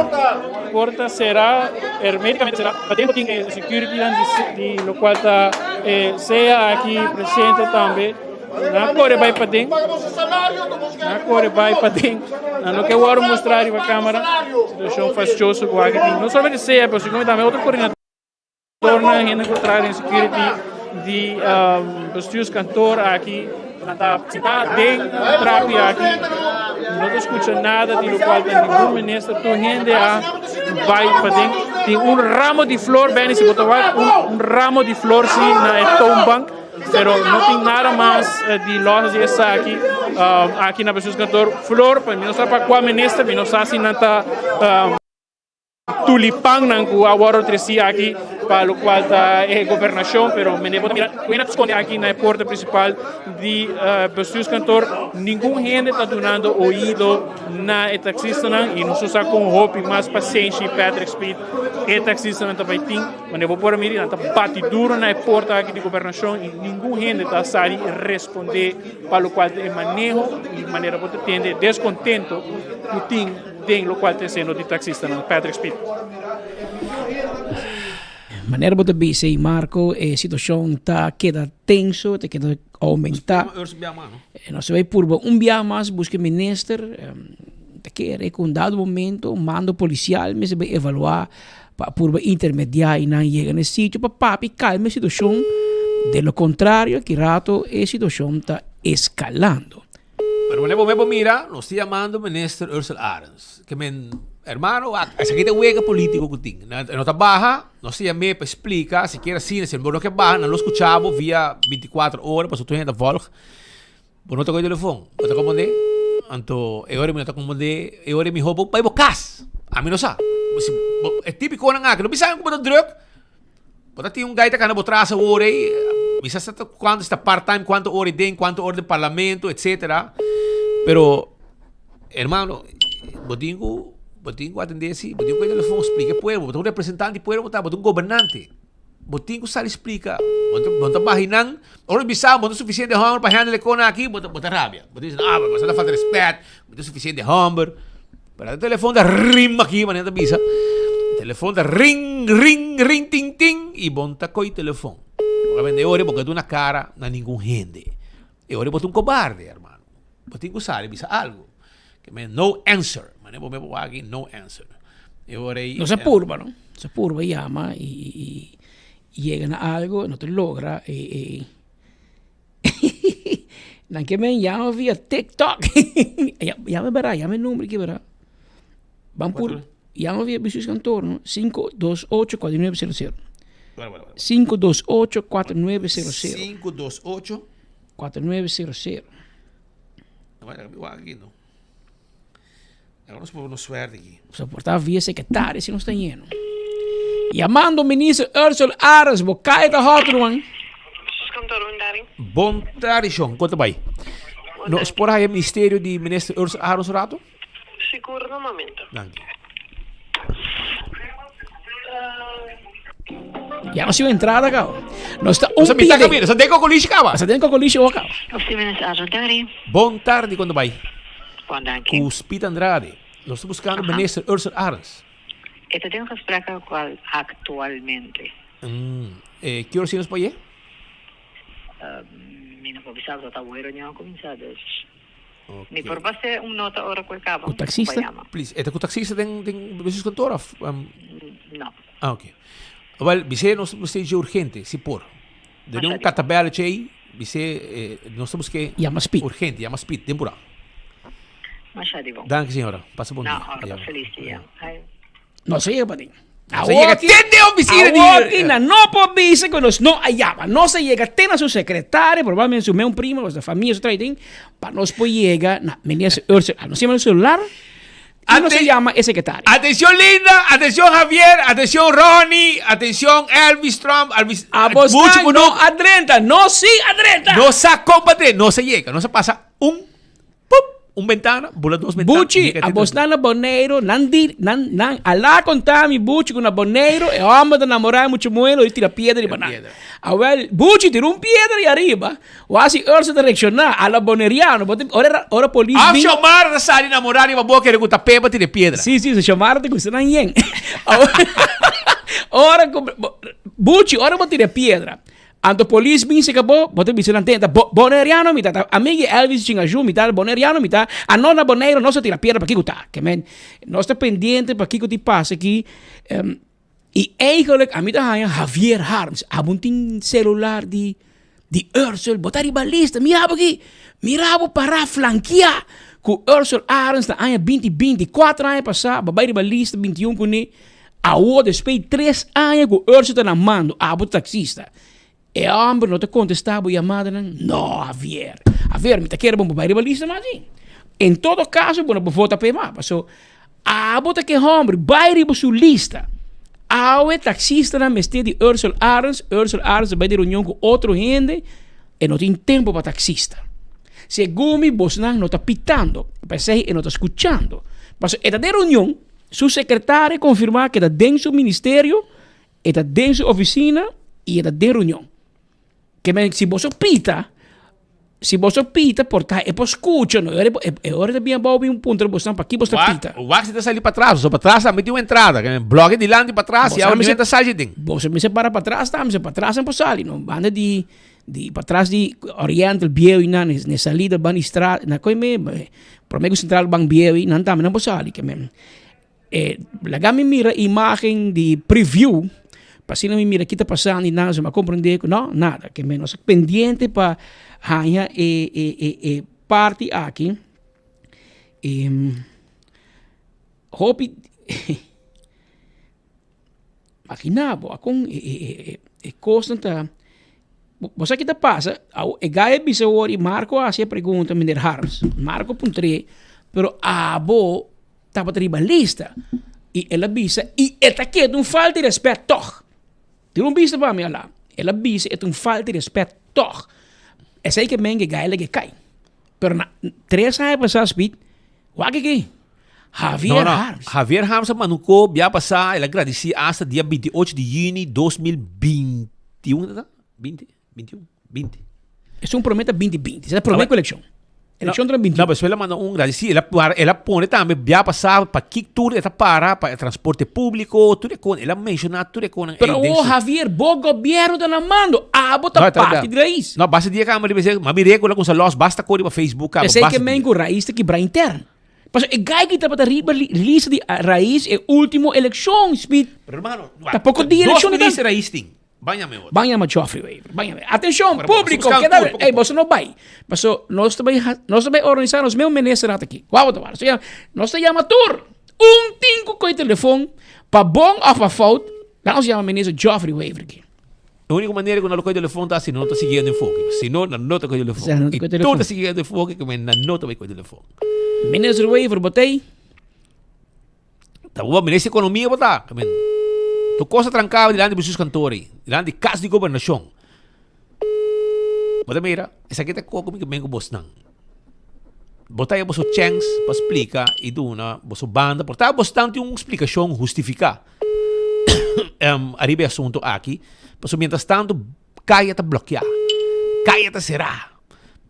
porta sera herméticamente sera. Pa tempo tin e security nan di, di lo cual ta eh, sea aki presente tambe. Nan kore bai paden. Nan kore bai paden. Nan no ke wòrdu mustra riba kamera. Situashon fastioso ku aki tin. No solamente sea, pero sino tambe otro koordinador. Tornan hende ku traha den security di bestuurskantoor aki nan ta sintá den trapi aki no ta skucha nada di lokual ta ningun minister tur hende a bai paden tin un ramo di flor Benny si bo ta wak un ramo di flor si na e toonbank pero no tin nada mas di los di esaki aki na bestuurskantoor flor pa mi no sa pa kua minister mi no sa si nan ta. Tulipannan ku a wòrdu tresí aki. pa locual ta e gobernacion, pero mende bo ta mira cu hende ta sconde aki na e porta principal di bestuurskantoor. Ningun hende ta dunando oido na e taxistanan y nos sa con hopi mas pasenshi Patrick Speed e taxistanan ta bay tin. Mende bo por a mira nan ta bati duro na e porta aki di gobernacion y ningun hende ta sali responde pa locual ta e maneho y manera bo ta tende descontento cu tin den locual ta e seno di taxistanan. Patrick Speed. Manera bo ta bisa ei Marco e situacion ta keda tenso, ta keda aumenta. Nos ta bay purba un bia mas busca e minister, ta kere cu un dado momento mando policial mester bay evalua pa purba intermedia y nan yega na e sitio pa papia y calma e situacion, de lo contrario aki rato e situacion ta escalando. Pero wanneer bo me bo mira, nos ta yamando minister Ursel Arends. Ke men, hermano, wak, esaki ta wega politico ku tin. Na, no ta baha, nos ta yam'é pa explica, sikiera asina, si bo no ke baha, nan lo scucha bo via 24 ora, pasobra tur hende ta volg. Bo no ta kohe telefon, bo ta komprendé? Anto, e ora mi no ta komprendé, e ora mihó bo bai bo kas. Ami no sa. Si bo, e típiconan aki, no bisa ku bo ta druk. Bo ta tin un guy ta cana bo tras awor ey, mi sa sa cuanto si ta part time, cuanto ora den, cuanto ora den parlamento, etcetera. Pero, hermano, bo tin cu, bo tin cu atende si, bo tin cu telefon splica e pueblo, bo ta un representante di pueblo bo ta, bo ta un gobernante. Bo tin cu sali splica, bo ta, bo ta baha nan, ora bo bisa bo no ta suficiente homber pa handle e cona aki, bo ta, bo ta rabia. Bo ta bisa, ah, bo ta falta respet, bo ta suficiente homber. Pero e telefon ta rim aki, manera ta bisa. E telefon ta ring, ring, ring, ting, ting. Y bon ta coy telefon. Obviamente, e ora bo ka duna cara na ningun hende. E ora bo ta un cobarde, hermano. Bo tin cu sali bisa algo. Ke men no answer. Manera bo me bo wak aki, no answer. E ora ei. Nos a purba, no? Nos a purba yama y yega na algo, no ta logra e e. Nan ke men yama via TikTok. Yama bera, yama e number ki bera. Ban pur, yama via bestuurskantoor, no? 528 4900. 528 4900. 528 4900. Bueno, mi wak aki no. Ahora nos por nos suerte aquí. Soportar via secretaria si no está lleno. Llamando minister Ursel Arends, bo cae ta hot, ruman. Bon tarde, Sean. Conta bai. Nos por haya ministerio di minister Ursel Arends un rato? Sigur, un momento. Danki. Ya no sido entrada cabo. No está un Nos mitad camino. Nos den Cocolishi caba. Nos den Cocolishi o caba. Bon tarde cuando bai. Bon danki. Cu Speed Andrade. Nos ta buscando minister Ursel Arends. E ta den gesprek actual actualmente. Mm. Eh, ki ora si nos por ye? Mi no por bisa, ta awor reunion a cuminsa, dus. Mi por pase un nota ora cu e caba. Cu taxista? Please, e ta cu taxista den den bestuurskantoor of? Um... No. Ah, ok. Wel, bisé nos ta busca urgente, si por. Den un katabelletje ei, bisé eh, nos ta busca Yama speed. urgente, yama speed, den pura. Masha di bon. Danki señora, pasa bon No, dia. ora, feliz dia. Ai. No se llega pa tin. No se llega te den oficina di. Awor ki nan no por bisa ku nos no a yama. Nos a yega te na su secretaria, probablemente su meu primo, su famia, su traidin, pa nos por yega na minister Ursula. Nos yama na celular y nos a yama e secretaria. Atencion Linda, atencion Javier, atencion Ronnie, atencion Elvis Trump, Elvis, Abos mucho no a drenta, no si a drenta. No sa compadre, no se llega, no se pasa un Pup! Un bentana, bula dos bentana. Buchi, a bos nan na Boneiru, nan di, nan, nan, alá konta mi Buchi ku na Boneiru e hòmber ta namorá e mucha muhé lo di tira piedra riba nan. Awèl, Buchi tira un piedra i ariba, wasi Urso ta reakshoná, a la boneriano, bo ta, ora, ora polis Òf bin. Xiomara ta sali namorá riba bo kere ku ta p'e pa tira e piedra. Sí, sí, Xiomara ta gusta nan yen. Ora ku, Buchi, ora bo tira e piedra, Anto polis bin seka bo, bo ta bisa nan tenta, bo, Boneriano mi ta, ta amigi Elvis Chingaju mi ta, Boneriano mi ta, anos na Boneiro nos ta tira piedra pa kiko ta. Ke men, nos ta pendiente pa kiko ti pasa aki, um, y eigenlijk ami ta haña Javier Harms, abo tin celular di, di Ursel, bo ta riba lista, mira bo aki, mira bo para flankia ku Ursel Arends na aña binti binti, kuater aña pasa, bo bai riba lista bintiun kuné, Awor despues di tres aña ku Ursel ta na mando, abo taxista, e homber no ta kontestá bo yamadanan? No, Javier. Javier, mi ta kere bo bai riba lista mas di. En todo kaso bo no por vota p'e mas, paso abo ta ke homber bai riba su lista. Awe taxistanan mester di Ursel Arends, Ursel Arends a bai den reunion ku otro hende, e no tin tempo pa taxista. Segun mi bosnan no ta pitando, p'esei e no ta skuchando. Pasobra e ta den reunion, su sekretario konfirmá ku e ta den su ministerio, e ta den su ofisina i e ta den reunion. Ke men si boso pita, si boso pita por ta e por skucha no, e ora e ora ta bin abou bin puntra bosnan paki bos ta pita. Wak si ta sali patras, so patras tambe tin un entrada, ke men bloke dilanti patras i awor ta sali den. Boso mester para patras tambe, so patras nan por sali no, banda di di patras di Oriental bieu i nan ne salida ban di stra na koe me prome ku sentral ban bieu i nan tambe nan por sali ke men. E laga mi mira imagen di preview pa asina mi mira ki ta pasando y nan mi a comprende cu no nada ke mi nos pendiente pa haya e e e e parti aki e hopi Makina bo akon e e e e kosnan ta bo sa ki ta pasa e guy a bisa awor i Marco a hasi e pregunta meneer Harms Marco puntr'é pero abo tabata riba lista i el a bisa i e ta keda un falta di rèspèt tòg tin un bista pa mi ala el a bisa e ta un falta di rèspèt tòg esei ke men ke guy a lag'é kai pero na tres aña pasá Speed Wak aki, Javier No, no. Harms. Javier Harms a manda un ko bia pasá, el a gradisí asta dia 28 di yüni 2021, ta? 20? 21? 20. Esun promé ta 2020, esei ta promé ku elekshon. Elekshon ta 21. No, pero el a manda un gradisí, el a para, el a pone tambe bia pasá pa kik tur e ta para, pa e transporte públiko, tur e kon, el a menshoná tur e konan ei Pero den oh su. Javier, bo gobièrnu ta na mando, abo ta No, ta parti di rais. No, basta dia kamba riba esei, ma mi reko la kumsa lòs, basta kore riba Facebook kaba, Esei basta ke men dia. ku rais ta kibra intern. Pasobra e guy ki tabata riba li lista di rais e ultimo elekshon, Speed. Pero hermano, Ta poko dia dos elekshon ta. minister rais tin. Ban yama e otro. Ban yama Geoffrey Wever. Ban yama. Atenshon, Pero bo, públiko, busca un keda tour, poko Ey, poko. boso no bai. Paso nos ta bai ha nos ta bai organisa nos mes minister at aki. Wou ta wou. Nos ta yama tur. Un tin ku koe telefon pa bon of pa fout, dan nos yama minister Geoffrey Wever aki. E único manera ku nan lo kohe telefon ta si nan no ta siguiendo enfoke. Si no, nan no ta kohe telefon. Si nan no ta I kohe tur telefon. ta siguiendo enfoke ku men nan no ta bai kohe telefon. Minister Wever bo t'ei? Ta bo minister ekonomia bo ta. Ku men tur kos a tranká dilanti bestuurskantoor ei, dilanti kas di gobernashon. Bo ta mira, esaki ta koko mi ke men ku bosnan. Bo ta haya boso chèns pa splika i duna boso banda, por ta bosnan tin un splikashon hustifiká ariba e asuntu aki, pasobra mientras tantu kaya ta blòkiá, kaya ta será,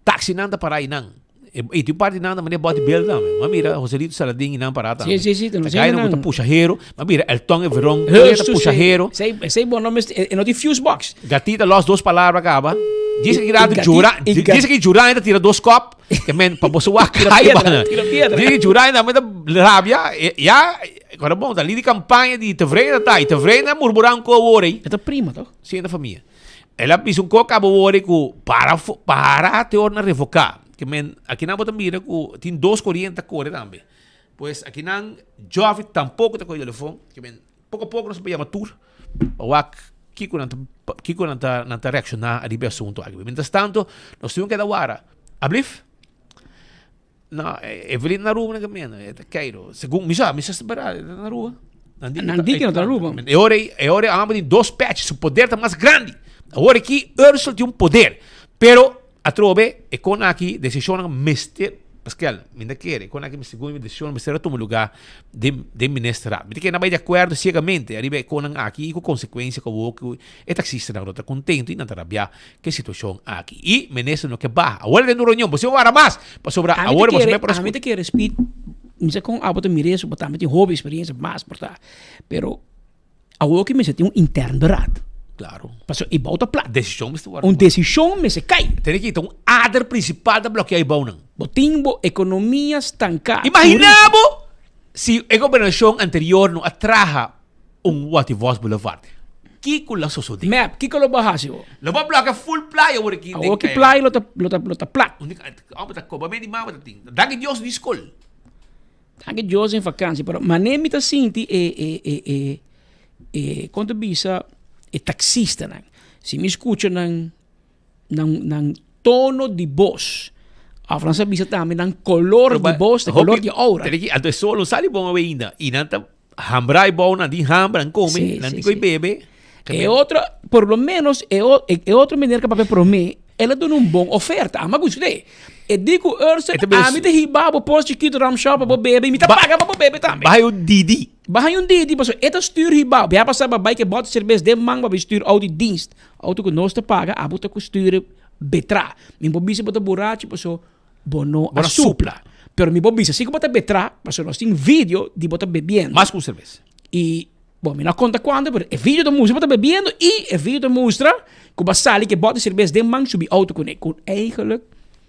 taksinan ta pará einan, i tin un par di nan ta manera bòt di bel tambe, mi a mira Joselito Saladin einan pará tambe, Sí, sí, sí, ta gainan ku ta pusha hero, mi a mira Elton Everon, ta pusha hero. Esei bo no mester, e no tin fuse box. Gatita los dos palabra caba. Dice que rato jura, dice que jura ta tira dos kop, que men pa boso wak Tira kai piedra, bana. tira piedra. Dice que jura ta meta rabia, ya, agora bom, ta li di campaña di tevreden ta, y tevreden murmura un ko wori. E ta prima toch? Sí, ta familia. El a bisa un ko caba wori ku para para te orna revoca. Que men, aki nan bo ta mira ku tin dos corriente ta corre tambe. Pues aki nan Joffrey tampoco ta coge telefon, que men Poko a poko nos por yama tur pa wak kiko nan ta kiko nan ta nan ta reakshoná ariba e asuntu aki. Mientras tanto nos tin ku keda wara. Ablif? No, Evelyn na Aruba na kaminda, e ta keiro. Segun mi sa, mi sa berdad, e ta na Aruba. Nan di ke no ta na Aruba. E ora ei, e ora ei amba tin dos pèchi, su poder ta mas grandi. Awor aki Ursel tin un poder, pero Atrobe, e kon aki desishonnan mester, Paskel, mi ta kere, e kon aki segun mi desishonnan mester a tuma lugá den den ministerat. Mi ta kere nan bai di akuerdo siegamente ariba e konnan aki i ku konsekuensia ku awor ku e taksistanan no ta kontentu i nan ta rabiá ku e situashon aki. I minister no ke baha. Awor e den un reunion, bo si wara mas, pasobra Ami ta awor bo kere, por ami ta kere Speed, mi sa kon abo ta mira eso, bo tambe tin hopi eksperensia mas por ta, pero Awor ki mester tin un intern beraad. Claro. Pasobra e bou ta plat. Decision mester worde Un tuma. decision mester cay. Tene ki ta un ader principal ta blokea e bounan. Bo tin bo economia stanca. Imagina bo si e gobernacion anterior no a traha un Watty Vos Boulevard. Kico lo a sosode? Mep, kico lo bo a haci bo? Lo bo a blokea full playa awor aki den Awor ki Cayenne. playa lo ta lo ta lo ta plat. Homber ta coba medio mama ta tin. Danki Dios di school. Danki Dios den vakantie, pero mane mi ta sinti e e e e e kon ta bisa e taxistanan. Si mi skucha nan nan nan tono di bos of nan sa bisa tambe nan kolor di bos, e kolor di aura. Tene ki anto e sol no sali bon awe ainda i nan ta. Hambra y bou nan di hambra, nan come, Sí, nan sí, di coi sí. bebe. E otro, por lo menos, e, o- e, e otro meneer que papia promé, él a duna un bon oferta. Ama gust'é. E di ku Ursel, ami ta hiba bo pos chiquito ram shop pa bo bebe y mi ta paga pa bo bebe tambe. Baha un didi. Baha un didi, pasobra e ta stuur hiba. Bia pasa ba bai ke bòt serbes den man pa bai stuur auto di dienst. Auto ku nos ta paga, abo ta ku stuur betra. Mi por bisa bo ta burachi paso bo no a supla. Pero mi por bisa si ku bo ta betra, pasobra nos tin video di bo ta bebiendo. Mas ku un serbes. Y Bon, mi no a konta kuantu, pero e video ta mustra bo ta bebiendo i e video ta mustra ku bo a sali ku e bòt di serbes den man subi outo kuné. Ku eigenlijk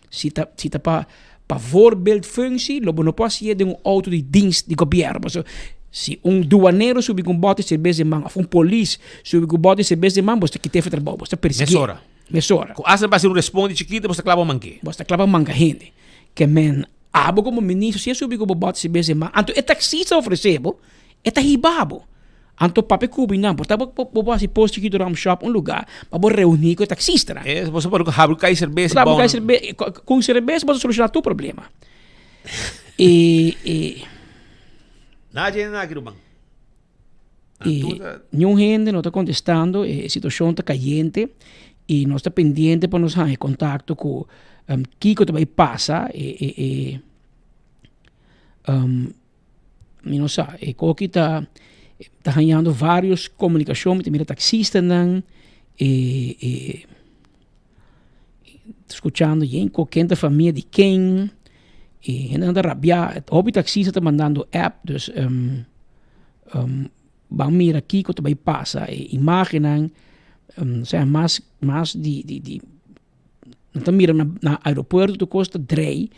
si ta si ta pa pa voorbeeldfunctie lo bo no por hasié den un outo di dienst di gobièrnu. Pasobra si un duanero subi ku un bòt di serbes den man òf un polis subi ku un bòt di serbes den man bo ta kit'é for trabou, bo ta persiguié. Mesora. Mesora. Ku asta pa hasi un respondi chikito bo ta klaba mank'é. Bo ta klaba manka hende. Ke men abo komo ministro si e subi ku bo bòt di serbes den man anto e taksista ofresé bo. E ta hiba bo. Anto papia ku bi nan, por ta bo bo hasi pos chikitu ram shop un luga pa bo reuní ku e taksistanan. E boso por habri kai serbes i bon. Ku serbes bo ta solushoná tur problema. E e. Na dje na aki ruman. E niun hende no ta kontestando, e situashon ta kayente i nos ta pendiente pa nos haña kontakto ku kiko ta bai pasa e e e. Mi no sa, e koki ta ta hañando varios komunikashon, mi ta mira taksistanan, e e skuchando yen ku ken ta famia di ken, e hendenan ta rabiá, hopi taksista ta mandando app, dus ban mira kiko ta bai pasa, e imagennan, osea mas mas di di di. Nan ta mira na na aeropuerto tur kos ta drei,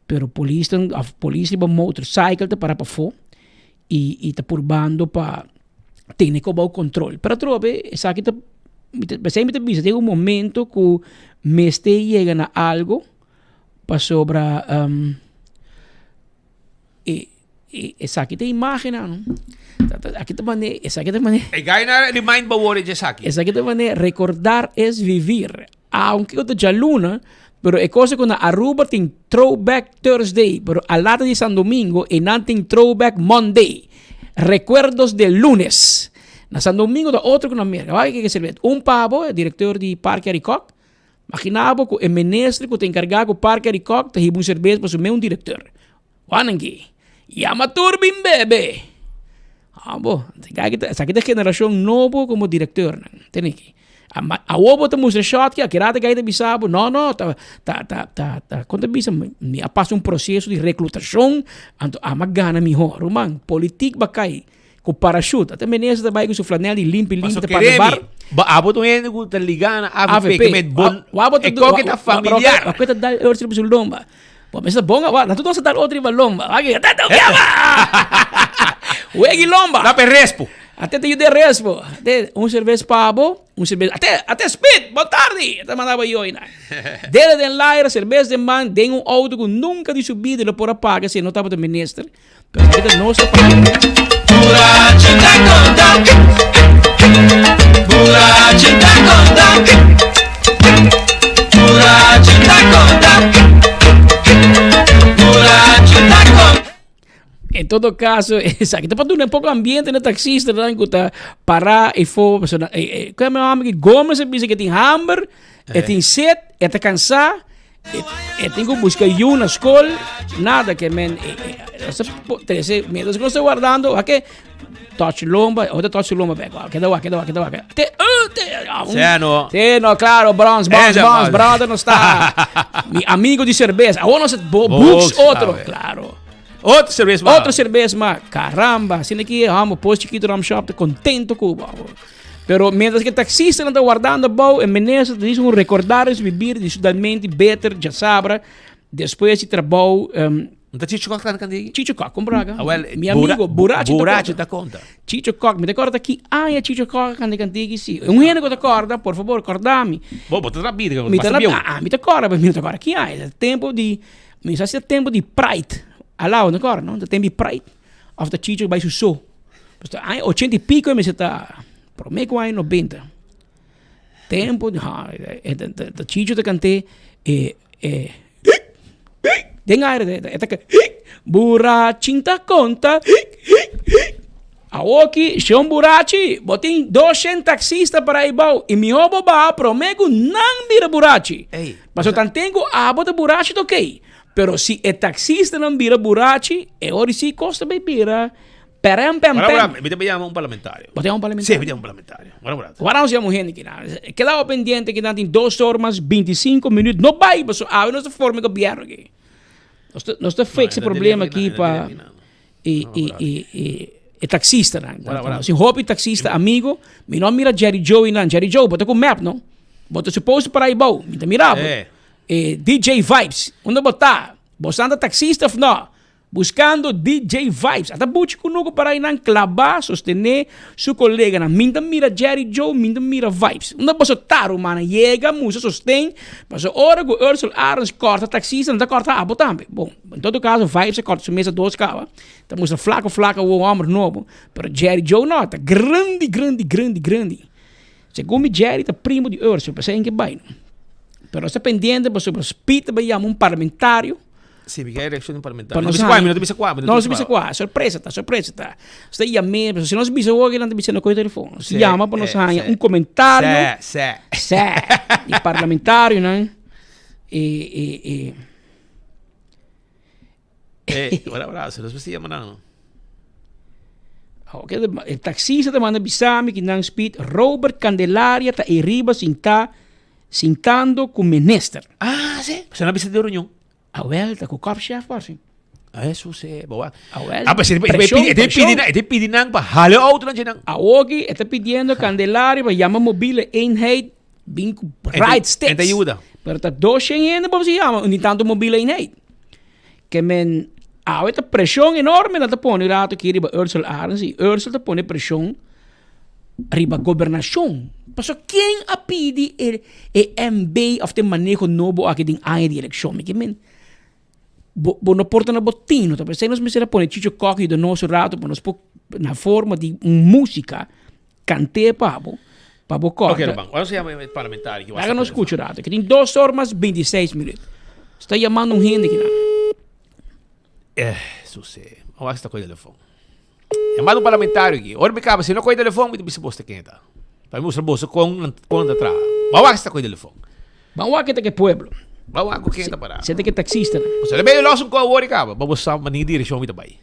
pero polisnan of polis riba motorcycle ta para pafó i i ta purbando pa tene ku bou kontrol. Pero atrobe esaki ta mi ta p'esei mi ta bisa tin un momento ku mester yega na algo pasobra E e esaki ta imagennan no. Aki ta mane, esaki ta mane. E gai na remind bo worde djesaki. Esaki ta mane recordar es vivir. Aunke ku ta djaluna, pero e cosa ku na Aruba tin Throwback Thursday, pero a lata di San Domingo e nan tin Throwback Monday. Recuerdos del lunes. Na San Domingo ta otro ku na Merca. Wak ke ke Un pabo, e director di Parke Arikok, Imagina bo ku e minister ku ta enkargá ku Parke Arikok ta hiba un serbes pa su meun director. Wananki, yama tur bin bebe! Abo, esaki ta generashon nobo komo direktornan, tene ki. Awor bo ta mustra shòt ki akirá ta kai ta bisa bo, no, no, ta, ta, ta, ta, ta, kon ta bisa, mi a pasa un proseso di reklutashon, anto ami a gana mihó. Ruman, politik ba kai ku parashut, ata minister ta bai ku su flanel di limpi limpi ta para bar. Bo abo ta un hende ku ta ligá na avp, ke men bon, e koke ta familiar. Wa ku ta dal e otro riba su lomba. Bo mester bon awa, nan tur nos a dal otro riba lomba. Aki, ate ta ukiaba! Wegi lomba! Dá pe respo. Ate ta yuda e respo. Ate un cerveza pa bo, un cerveza. Ate, ate Speed, bon tardi! Ate mandaba yoi nan. Dede den laira, cerveza den man, den un auto ku nunca di su bida lo por a paga si e no tabata minister. Pero aki ta nos ta paga. Burachi ta konta. Burachi ta konta. Burachi ta konta. Burachi ta konta. En todo caso, esaki ta pa duna un poco ambiente na taxista nan ku ta pará e fo, pasobra eh, eh, ku mi amigo Gomez a bisa ke tin hamber, e tin sed, e ta kansá. E tin ku buska yu na skol, nada ke men trese, mientras ku nos ta wardando, wak touch lomba, ota touch lomba bek, wak, keda wak, keda wak, keda wak. Te, uh, te, ah, un, Sea no. Sí, no, claro, bronze, bronze, Esa, bronze, bronze. brother no está. Mi amigo di cerveza. Awor nos bo, books Books, otro, a ver. claro. Otro cerveza ma. Otro cerveza ma. Caramba, asina ki hamo pos chiquito ram shop te contento ku bo. Pero mientras que taxistanan ta wardando abou, e minister ta dice un recordar es vivir di beter djasabra despues di trabou. Um, Ta Chicho Kok ta kandigi? Chicho Kok, kom braga. Ah, well, Mi amigo, Burachi ta Burachi konta. ta konta. Chicho Kok, mi ta korda ki aña Chicho Kok a kanda kantigi si. Un hende ku ta korda, por favor, korda mi. Bo, bo ta na bida, Mi ta basta na, bieu. ah, mi ta korda, pero mi no ta korda ki aña. Tempo di, mi sa si ta tempo di Pride. Alao, no korda, no? Ta tempo di Pride. Of ta Chicho bai su so. Pues ta aña ochenta y pico e mester ta prome cu aña nobenta. Tempo di ha e ta ta ta Chicho ta cant'é e e den aire e ta e ta Burachin ta conta. Awoki, shon burachi, bo tin 200 taxista para ei bou i mihó bo baha promé ku nan bira burachi. Pasobra tanten ku abo ta burachi ta okey, pero si e taxistanan bira burachi, e ora si kos ta bay bira perèm pèm Wara pèm. wara, mi ta bay yama un parlamentario. Bo ta yama un parlamentario? Si, mi ta yama un parlamentario. Wara wara. Wara nos yama un hende kinan. Keda bo pendiente kinan tin dos or mas 25 minuut. No bay pasobra awe nos ta forma e gobierno aki. Nos ta nos ta fix e problema aki pa e e e e e taxistanan. Wara wara. Nos tin hopi taxista amigo. Mi no a mira Jerry Joe einan. Jerry Joe, bo ta ku map no? Bo ta supposed para ei bou. Mi ta mira bo. Eh. E DJ Vibes, unda bo ta? Bo sa ta taxista of no? Buscando DJ Vibes. Ata buchi kunuku para einan klabá, sostené su koleganan. Mi ta mira Jerry Joe, mi ta mira Vibes. Unda boso ta, rumannan? Yega, mustra sosten. Pasobra ora ku Ursel Arends kòrta taxista, nan ta kòrta abo tambe. Bon, en todo kaso Vibes a kòrta su mesa dos kaba. Ta mustra flako flako awor un hòmber nobo. Pero Jerry Joe no, ta grandi, grandi, grandi, grandi. Segun mi Jerry ta primo di Ursel, p'esei en ke bai no. Pero nos ta pendiente pasobra Speed ta bai yama un parlamentario. Si, mi ke reaccion di un parlamentario. Pa No nos bisa kua, mi no ta bisa kua. No ta bisa kua, sorpresa ta, sorpresa ta. Nos ta yam'é, pasobra si nos bisa hopi nan ta bisa no kohe telefon. Nos yama pa nos haña un komentario. Sè, sè. Sè, di parlamentarionan. E, e, e. Eh, ora, ora, si nos mester yama nan. Ok, e taxista ta manda bisa mi ki nan speed Robert Candelaria ta eriba sinta sintando ku minister. Ah, si. Pasobra nan bisa den reunion. Awel, ta ku korpschef parse. Ah, eso si, boa. Awel. Ah, pues, e Presión, pidi, e presión. pidi, nan, e pidi nan pa hale auto nan dje nan. Awoki e ta pidiendo Candelaria pa yama mobile eenheid bin ku right sticks. En ta yuda. Pero ta 200 hende bo si yama, ni tanto mobile eenheid. Ke men awe ta preshon enorme nan ta pone rato aki riba Ursel Arends i Ursel ta pone preshon riba gobernashon. Pasobra ken a pidi e e MB of te maneho nobo aki den aña di elekshon? Mi ke men bo bo no por ta na bo tino ta p'esei nos mester a pone Chicho Kock yuda nos un rato pa nos por na forma di un musika kant'é pa bo pa bo Ok, kòrda. Ruman, ora nos yama e parlamentario ki Laga nos skucha un rato, ke tin dos or mas 26 minuut. Sta yamando un hende kinan. Eh, suse. Awor sta koe telefon. Yamando un parlamentario aki. Ora mi kaba, si no koe telefon, mi ta bisa bos ta ken ta. Pa mi mustra boso kon kon ta traha. Ban wak si ta koe telefon. Ban wak ta ke pueblo. Ban wak ku ken ta pará. Si ta ke taxista. Pasobra medio los un ko awor i kaba, pa bo sa mani direkshon mi ta bai.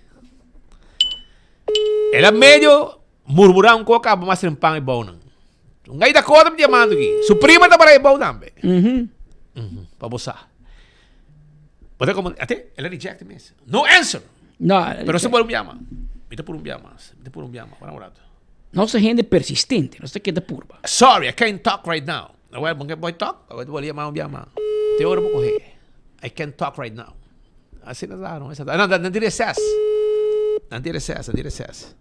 El a medio Murmurá un koka abo mas trempan e bounan. Un gai Dakota mi diamando aki. Su prima ta para e bou tambe. Mm -hmm. Pa bo sa. Bo ta como, ate, el a reject mes. No answer. No, Pero se por un biama. Mi ta por un biama. Mi ta por un biama. Ora un rato. Nos ta hende persistente. Nos ta keda purba. Sorry, I can't talk right now. Awel, bon ke boy talk? Awel, bo yama un biama. Te ora bo kohe. I can't talk right now. Asina ta, no? Esa ta. No, nan di recess. Nan di recess, nan di recess.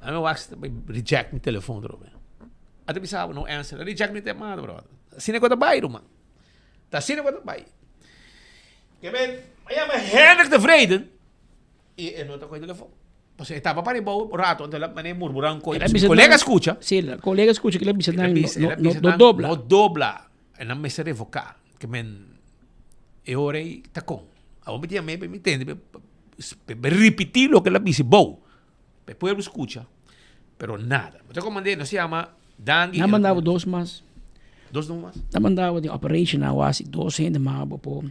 Nan mi wax reject mi telefon trobe. Ate bisa no answer. Reject mi temado, bro. Asina ku ta bai, ruman. Ta asina ku ta bai. Ke men, mi yama Hendrik Tevreden. I e no ta kohe telefon. Pasobra e taba paribou un rato, anto el a manera murmurá un koe. Su kolega skucha. Sí, la kolega skucha ku el a bisa nan no dobla. No dobla. E nan mester revoká. Ke men e ora ei ta kon. Awor mi tin yam'é pa mi tende, pa ripití loke el a bisa bou. Pa e pueblo skucha. Pero nada. Mi ta komand'é, nos yama Dangui. Nan manda bo dos mas. Dos no mas? Nan manda bo den operation nan wasi dos hende mas bo por.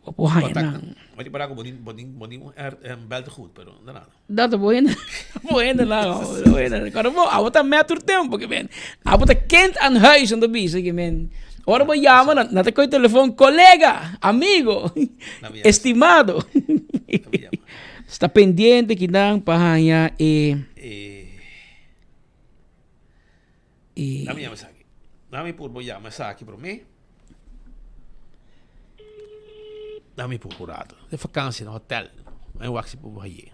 Bo por haña nan. Bo tin para ku bo tin bo tin bo tin un bel te goed, pero no nada. Dat bo hende bo hende nan bo hende. Kòrda bo abo ta mèt tur tempu ke men. Abo ta kind aan huis nan ta bisa ke men. Ora bo yama nan nan ta kohe telefon kolega, amigo, estimado. Sta pendiente kinan pa haña e. E. Dame yama esaki. Dame purbo yama esaki promé. Dame purbo rato. De vakantie na hotel. Mijn wak si purbo haye.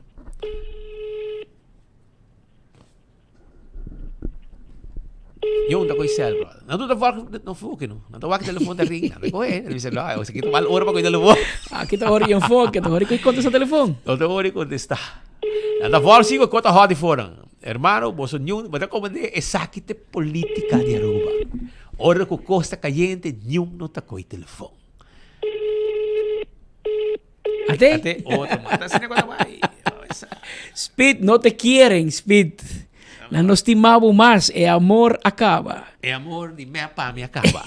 Yo ta koi cel, brother. Na tu ta volg no foke no. Na ta wak telefon ta ring. Na ta kohe. Na bisa no, o kita mal ora pa koi telefon. Aki ta ora enfoke, ta ora koi kontesta telefon. No ta ora kontesta. Na ta volg sigo kota hot di foran. Hermano, boso niun, bo ta comprende esaki ta e politica di Aruba. Ora cu cos ta cayente, niun no ta coy telefon. Ate? Ate otro man. Ta asina cu ta bay. Speed, no te quieren, Speed. Nan no stima bo mas, e amor a caba. E amor di mep pa mi a caba.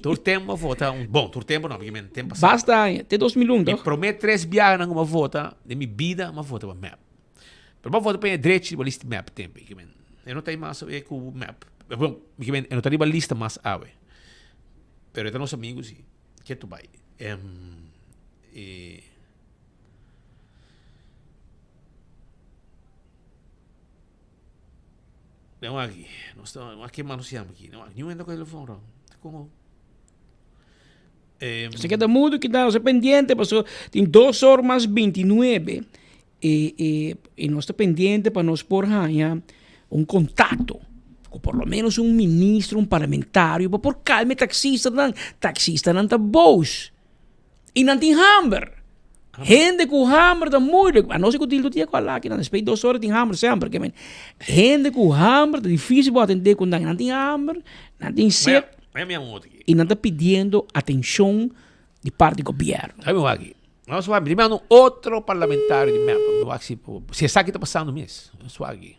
Tur tempo a vota un, bon, tur tempo no, porque men tempo pasado. Basta aña, te 2001 Mi toch? prome tres biahanan ku mi a vota den mi bida, mi a vota pa mep. Pero mi a vota pa e drechi riba lista di mep tempo ei, ke men e no ta ei mas awe ku mep. Bon, ke men e no ta riba lista mas awe. Pero e ta nos amigu si, ketu bai. E. Leo aki. Nos ta aki mas nos yama aki. Leo aki. Niun hende ku telefon ron. Kon. Eh, Se keda mudo kita nos pendiente paso tin dos or mas 29 e e e nos ta pendiente pa nos por haña un contacto ku por lo menos un ministro, un parlamentario pa por calma e taxistanan. Taxistanan ta boos. I nan tin hamber. Hende ku hamber ta moeilijk. A no ser ku tin tur dia ku a laki nan despues dos ora tin hamber semper. Ke men hende ku hamber ta dificil bo atende ku nan. Nan tin hamber, nan tin set i nan ta pidiendo atencion di parti gobierno. Dame wak aki. Nos wak mi manda un otro parlamentario di mep. Mi wak si si esaki ta pasando mes. Nos wak aki.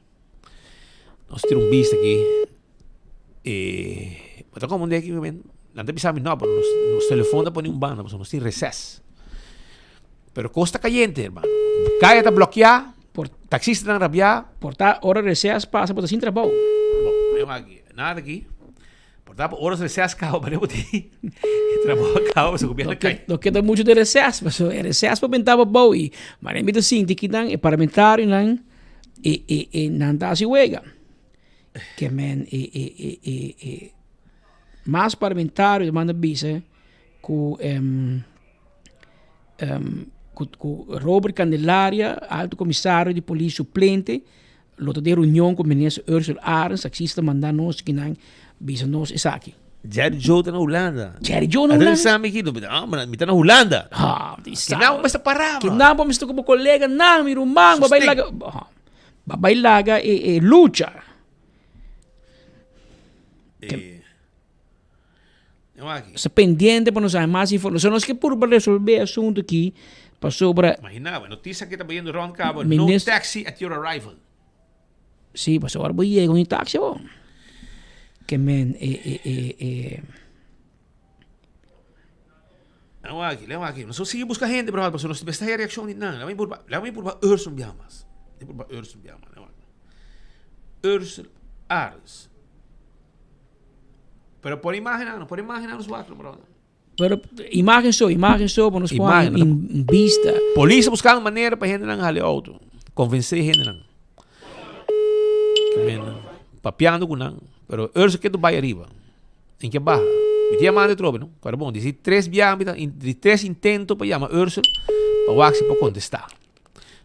Nos tira un bista aki. E bo ta como un día aki men nan ta bisa mi no pero nos nos telefon ta pone un banda pasobra nos tin reces. Pero cos ta cayente hermano. Caya ta bloquea, Por taxistanan rabia. Por ta ora reces pasa bo ta sin trabou. Bon, mi wak aki. Nada aki. Por ta ora reces caba pa bo tin trabou a caba pasobra gobierno a cay. No keda mucho di reces pasobra e reces por benta bo abou y manera mi ta sinti kinan e parlamentarionan e e e nan ta haci wega. Ke men e e e e e mas parlamentario ta manda bisa ku ku ku Robert Candelaria alto komisario di polis suplente lo ta den reunion ku minister Ursula Arends taksista manda nos kinan bisa nos esaki. Jerry Joe ta na Hulanda. Jerry Joe na Hulanda? Ata bisa mi ki, mi ta na Hulanda. Ha, di sa. Kinan bo mester para, bro. Kinan bo mester ku bo koleganan, mi ruman, bo bai laga. Ba bai laga e e lucha. E Nos ta pendiente pa nos haña mas informacion. Nos ke purba resolve e asunto aki pasobra. Imagina bo, e noticia aki ta bayendo rond caba, no taxi at your arrival. Si, pasobra ora bo yega un taxi bo. Ke men e e e e. Lama aki, lama aki. Nos sigui busca hende, brother, pasobra nos mester haya reaccion di nan. Lama mi purba, lama mi purba Ursel un biaha mas. Mi purba Ursel un biaha mas. Lama aki. Ursel Arends. Pero por imagen no, por imagen nos wak, brother. Pero imagen so, imagen so, pa nos por Imagen, un vista. Polis ta buscando manera pa hendenan hale auto. Convence hendenan. Papiando cu nan. Pero Ursel ke bai ariba. En ke baha. Mi ta yamando atrobe no. Kòrda bon, disi tres biaha mi ta, di tres intento pa yama Ursel pa wak si por kontestá.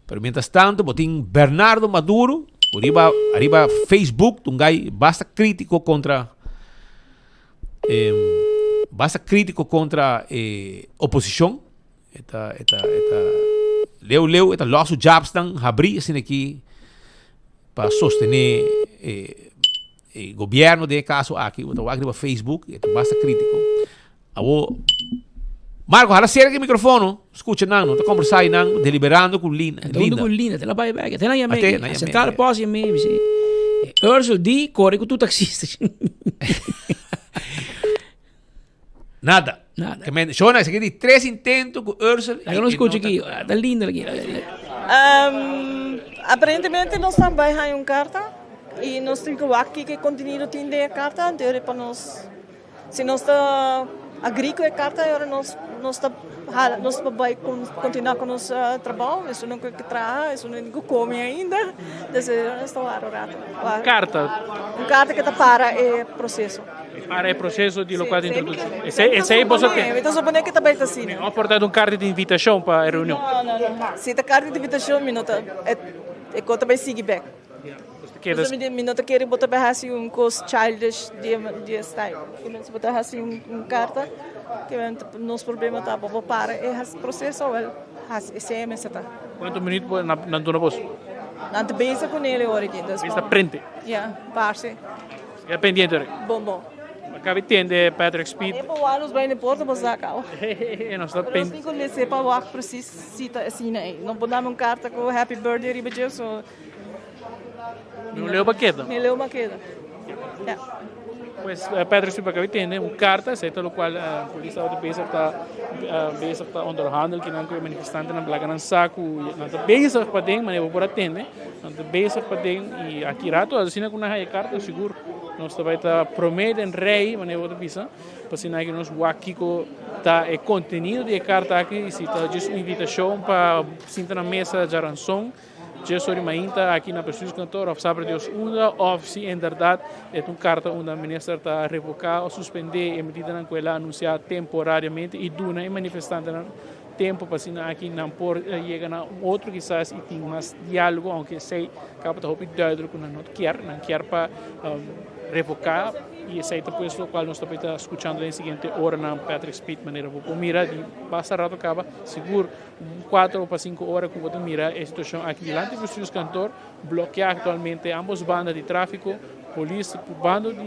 Pero mientras tanto bo tin Bernardo Maduro ku riba ariba Facebook ta un gai basta krítiko kontra basta krítiko kontra e oposishon. E ta e ta e ta leu leu e ta lòs su jabsnan habrí asina aki pa sostené e E gobierno den e caso aki, bo ta wak riba Facebook, e ta basta critico. Awo, Marco, hala cerca e microfono, scucha nan, no ta conversa y nan deliberando cu Linda. Linda. Hunto cu Linda, te la bai bek, te la yamé. Ate, na yamé. Central Post yamé, mi si. Ursel di, corre cu tu taxista. Nada. Nada. Que men, Shona, esaki di tres intento cu Ursel. Laga nos scucha aki, ta linda aki. Um, aparentemente nos ta bai haña un carta y nos tin cu wak kiko e contenido tin den e carta anto pa nos si nos ta agree cu e carta e ora nos nos ta hala nos ta bai continua cu nos trabao esun cu traha esun cu come ainda dus nos ta wak un rato. Un carta? Un carta cu ta para e proceso. Para e proceso di locual ta introduci. Esey, esey boso ke. Mi ta supone ke ta bay ta asina. No por dado un carta di invitacion pa e reunion. No, no, no. Si ta carta di invitacion mi no ta, e cos ta bay sigui bek. Keda. Pasobra mi no ta kere bo ta bay haci un cos childish di e style. Si bo ta haci un carta, nos problema ta bo para e proceso, wel, haci esey mester ta. Cuanto minuut bo nan duna boso? Nan ta bezig cu nele ora aki. Mester printe. Ya, parce. Keda pendiente ori. Bon bon. Acaba tende Patrick Speed. E pa nos bai na porta pa saca. Nos ta pen. Nos tin cu lese pa wak precies si ta asina ei. No por dame un carta cu happy birthday riba dje so. Mi un leu pa keda. Mi leu pa keda. Ja. Pues Patrick Speed acaba tende un carta, esei ta locual polis tabata bezig ta bezig ta onderhandel kinan cu e manifestantenan blaga nan sa cu nan ta bezig paden, manera bo por a tende. Nan ta bezig paden y aki rato asina cu nan haya carta sigur nos ta bay ta prome den rey manera bo ta bisa pa asina aki nos wak kico ta e contenido di e carta aki y si ta djis un invitacion pa sinta na mesa djaranson djes ora mainta aki na bestuurskantoor of saber Dios unda of si inderdaad e ta un carta unda minister ta revoca of suspende e medidanan cu el a anuncia temporariamente y duna e manifestantenan Tempo pa asina aki nan por yega na un otro kisas y tin mas dialogo, aunke esey caba ta hopi duidelijk cu nan no kier, nan kier pa revoca y esey ta pues lo cual nos ta bay ta scuchando den siguiente oranan. Patrick Speed, manera bo por mira di basta rato caba, sigur un cuatro pa cinco ora cu bo ta mira e situacion aki dilanti bestuurskantoor, blokea actualmente ambos banda di trafico. Polis ta purbando di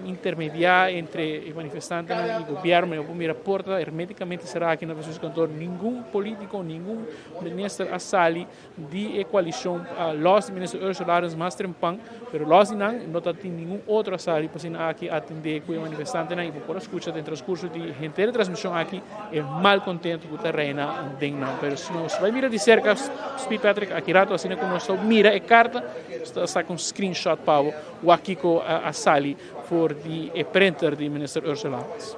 intermedia entre e manifestantenan y gobierno. Bo por mira porta hermeticamente cera aki na bestuurskantoor. Ningun politico, ningun minister a sali di e coalicion los di minister Ursula Arends mas trempan, pero los di nan no ta tin ningun otro a sali pa asina aki atende cu e manifestantenan y bo por a scucha den transcurso di henter e transmision aki e malcontento cu ta reina den nan. Pero si nos bay mira di cerca, Speed Patrick, aki rato asina cu nos ta mira e carta, Ta saca un screenshot pa bo wak kico a sali for di e printer di Minister Ursula Arends.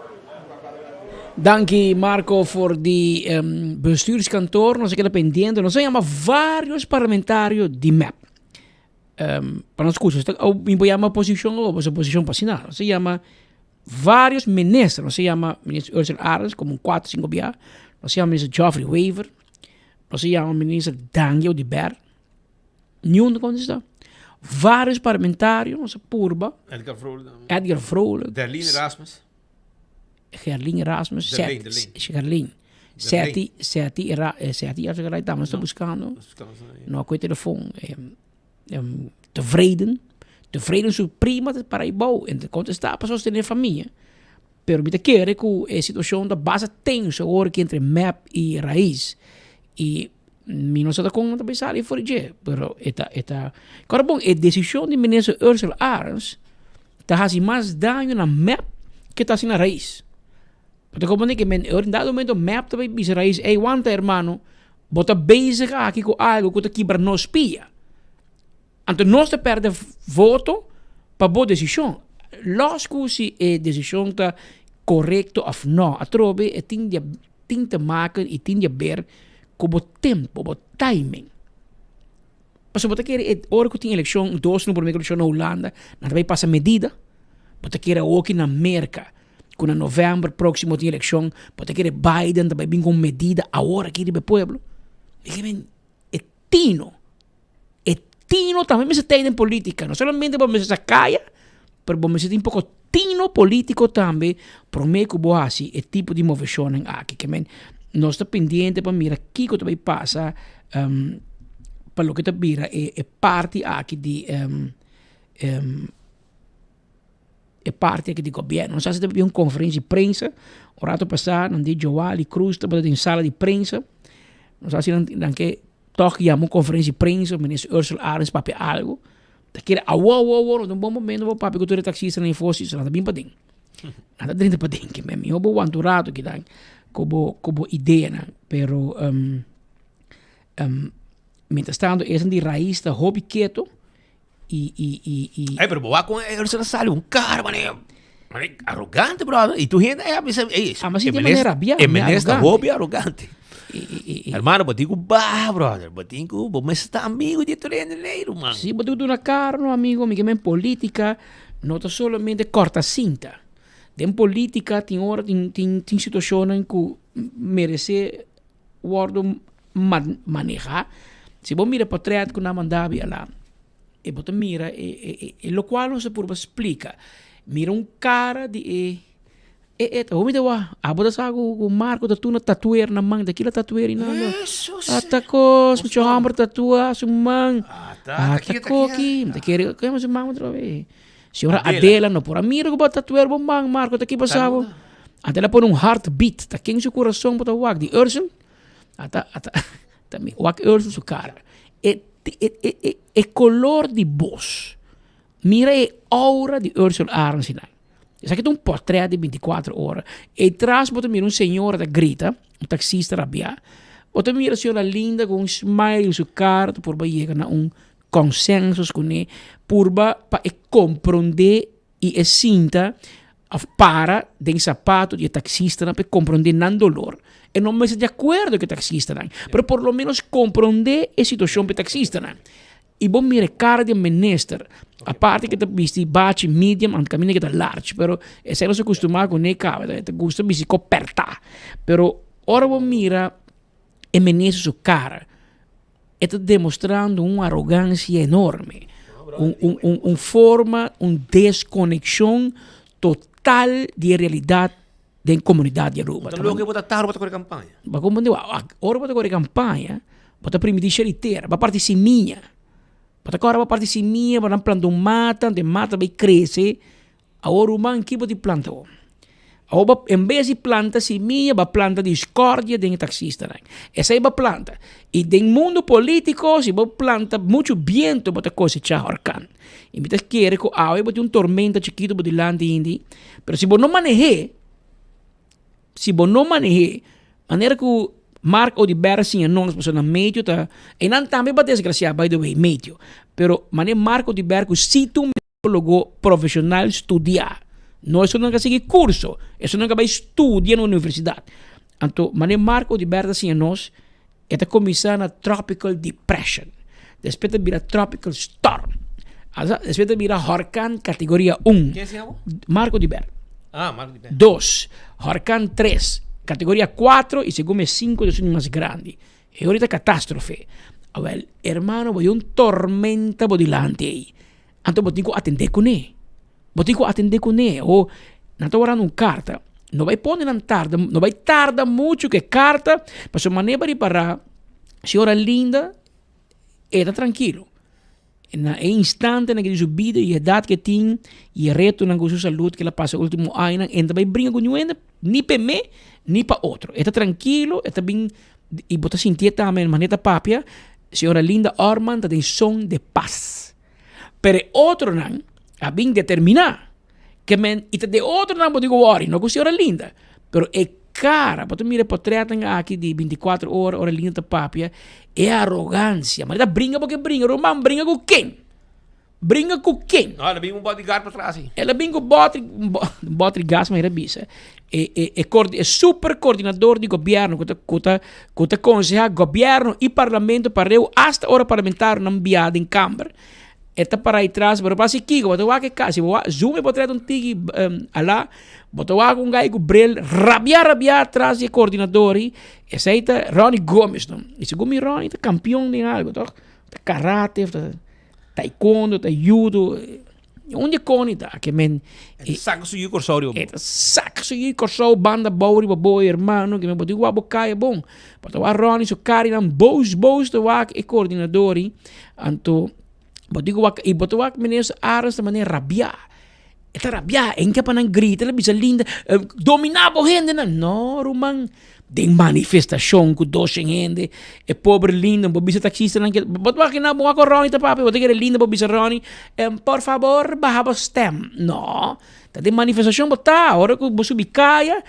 Danki Marco for di bestuurskantoor. Nos a keda pendiente. Nos a yama varios parlamentario di mep. Pa nos scucha, mi por yama oposicion o oposicion pa asina. Nos a yama varios minister. Nos a yama minister Ursula Arends como un cuatro cinco bia. Nos a yama minister Geoffrey Wever. Nos a yama minister Dangui Oduber. Niun ta contesta. Varios parlamentario nos a purba. Edgar Vrolijk tambe. Edgar Vrolijk. Derlin Erasmus. Gerlin Erasmus. Derlin, Derlin. Gerlin. Seti, Seti, Era, eh, Seti, als ik eruit tambe está buscando. No a telefoon. Tevreden. Tevreden su prima ta para ibou. En te contesta pa sostener familia. Pero mi ta kere ku e situacion ta basta tenso awor ki entre mep y Raiz. Y mi no sa ta kon nan ta bay sali for di dje, pero e ta e ta Kòrda bon, e desishon di minister Ursula Arends ta hasi mas daño na mep ke ta hasi na Raiz. Bo ta komprende ke men en dado momento mep ta bay bisa Raiz, ey wanta hermano, bo ta bezig aki ku algo ku ta kibra nos pia. Anto nos ta perde voto pa bo desishon. Los ku si e desishon ta korekto òf nò, atrobe e tin di tin te maken i tin di aber ku bo tempo, bo timing. Pasobra bo ta kere e ora ku tin elekshon, dos no prome ku elekshon na Hulanda, nan ta bai pasa medida. Bo ta kere awoki na Merka, ku na novèmber próksimo tin elekshon, bo ta kere Biden ta bai bin ku un medida awor aki riba e pueblo. E tino. E tino tambe mester ta den politica. No solamente bo mester sa caya, pero bo mester tin poco tino politico tambe prome cu bo haci e tipo di movecionnan aki. Ke men nos ta pendiente pa mira kico ta bay pasa pa loke ta bira e parti aki di e parti aki di gobierno. Nos a haci un conferencia di prensa un rato pasa nan di Joali Cruz tabata den sala di prensa. Nos a haci nan ke Tòg yama un konferensia di prensa, minister Ursula Arends papia algu. Ta kere awo awo awo no ta un bon momento pa papia ku tur e taksistanan i fosi, so nan ta bin paden. Nan ta drenta paden ke men mihó bo wanta un rato kidan ku bo ku bo ideanan. Pero mientras tanto esnan di rais ta hopi keto i i i i. Ey pero bo wak kon Ursula sali un kara mane mane arogante brother i tur hende a bisa ey Ama si e manera rabia, e minister hopi arogante. Hermano bo tin ku baha brother bo tin ku bo mester ta amigo di tur hende ley ruman. Si bo tin ku duna kara no amigo mi ke men politica no ta solamente korta sinta. Den politica tin ora tin tin tin situacionnan ku merece wordo maneha. Si bo mira potret ku nan manda abi ala e bo ta mira e e e lokual nos a purba splika. Mira un kara di e e e ta hopi ta wak abo ta sa ku ku Marco ta tuna tatuer na man ta kila tatuer i nan ata kos mucha homber tatua su man ata koki mi ta kere kema su man otra vez. Señora Adela no por a mira ku bo ta tatuer bo man, Marco, ta ki pasa bo? Anto el a pone un heartbeat, ta ken su kurason bo ta wak? Di Ursel? Ata, ata, ta mi wak Ursel su kara. E, e, e, e, e kolor di bos, mira e aura di Ursel Arends einan. Esaki ta un portret di binticuatro ora. Ei tras bo ta mira un señora ta grita, un taxista rabiá. Bo ta mira señora Linda ku un smile su kara ta purba yega na un consensus kuné, purba pa e komprondé i e sinta òf para den sapato di e taksistanan pa e komprondé nan dolor. E no mester di akuerdo ku e taksistanan, pero por lo ménos komprondé e situashon pa e taksistanan. I bo mira e kara di e minister, aparte ku e ta bisti bachi medium, anto kaminda ku e ta large, pero esei nos a kustumá kuné kaba, e ta gusta bisti kopertá. Pero ora bo mira e minister su kara, E ta demostrando un arogansia enorme, un, un, un, un forma, un deskonekshon total di e realidat den komunidat di Aruba. Ta loke bo ta taru bo ta kore kampaña. Bo komprende? Ora bo ta kore kampaña, bo ta primiti sheri tera, bo a parti simia. Bo ta kòrda bo a parti simia, bo nan planta un mata, anto e mata bai krese. Awor ruman ki bo tin planta bo? Awor bo en bes di planta simia bo a planta discordia den e taxistanan. Esei bo a planta. I den mundo politico si bo planta mucho biento bo ta cosecha horcan. I mi ta kere cu awe bo tin un tormenta chikito bo dilanti hindi, pero si bo no maneh'é, si bo no maneh'é manera cu Mark Oduber a siña nos pasobra na medio ta, einan tambe bo a desgracia by the way, medio, pero manera Mark Oduber cu si tin un Psicólogo profesional studia. No esun nan ka sigui curso, esun nan ka bai studia na universidad. Anto, mane Marco di Berta siña nos, e ta cuminsa na tropical depression, despues ta bira tropical storm, asa despues ta bira horcan categoria un. Ken siña bo? Marco di Berta. Ah, Marco di Berta. Dos, horcan tres, categoria cuatro y segun mi cinco ta esun di mas grandi. E ora ta catastrofe. Awel, hermano, bo tin un tormenta bo dilanti ey. Anto bo tin ku atendé kuné. Bo tin ku atendé kuné. O nan ta wardando un karta. No bai pone nan tarda, no bai tarda muchu ku e karta, pasobra manera bo ripará, señora Linda e ta trankilo. Na e instantenan ku di su bida i edat ku e tin i e retonan ku su salud ku el a pasa e ultimo añanan, e no ta bai bringa ku niun hende, ni pa e me, ni pa otro. E ta trankilo, e ta bin i bo ta sintié tambe manera ta papia, señora Linda Orman ta den son de pas. Pero e otronan a bin determiná ke men i ta de otronan bo tin ku wòri, no ku señora Linda. Pero e kara, bo ta mira e potrètnan aki di bintikuater ora, ora Linda ta papia, e arogansia, manera ta bringa bo ke bringa, ruman bringa ku ken? Bringa ku ken? No, el a bin ku un bodyguard patras ei. El a bin ku bòtri, bòtri gas manera bisa. E e e e super koordinador di gobièrnu ku ta ku ta ku ta konsehá gobièrnu i parlamento pareu asta ora parlamentarionan biaha den kamber e ta para atrás pero pasa kiko bo ta wak e kas si bo wak zoom e potrèt un tiki alá bo ta wak un gai ku bril rabiá rabiá tras di e koordinador ei esei ta Ronnie Gomes no i segun mi Ronnie ta kampion den algu tòg ta karate òf ta taekwondo ta judo. Un di koni ta ke men E ta saka su yu Kòrsou riba bo. E ta saka su yu Kòrsou banda bou riba bo hermano ke men bo tin wak bo kaya bon. Bo ta wak Ronnie su karinan bos bos ta wak e koordinador ei. Anto bo tin ku wak i bo ta wak minister Arends ta manera rabiá. E ta rabiá e ke pa nan grita el a bisa Linda dominá bo hendenan. No ruman. Den manifestacion cu doshen hende, e pober Linda bo bisa taxistanan ke, bo ta wak bo wak con Ronnie ta papia, bo ta kere Linda bo bisa Ronnie, por fabor baha bo stem. No, ta den manifestacion bo ta, ora cu bo subi caya,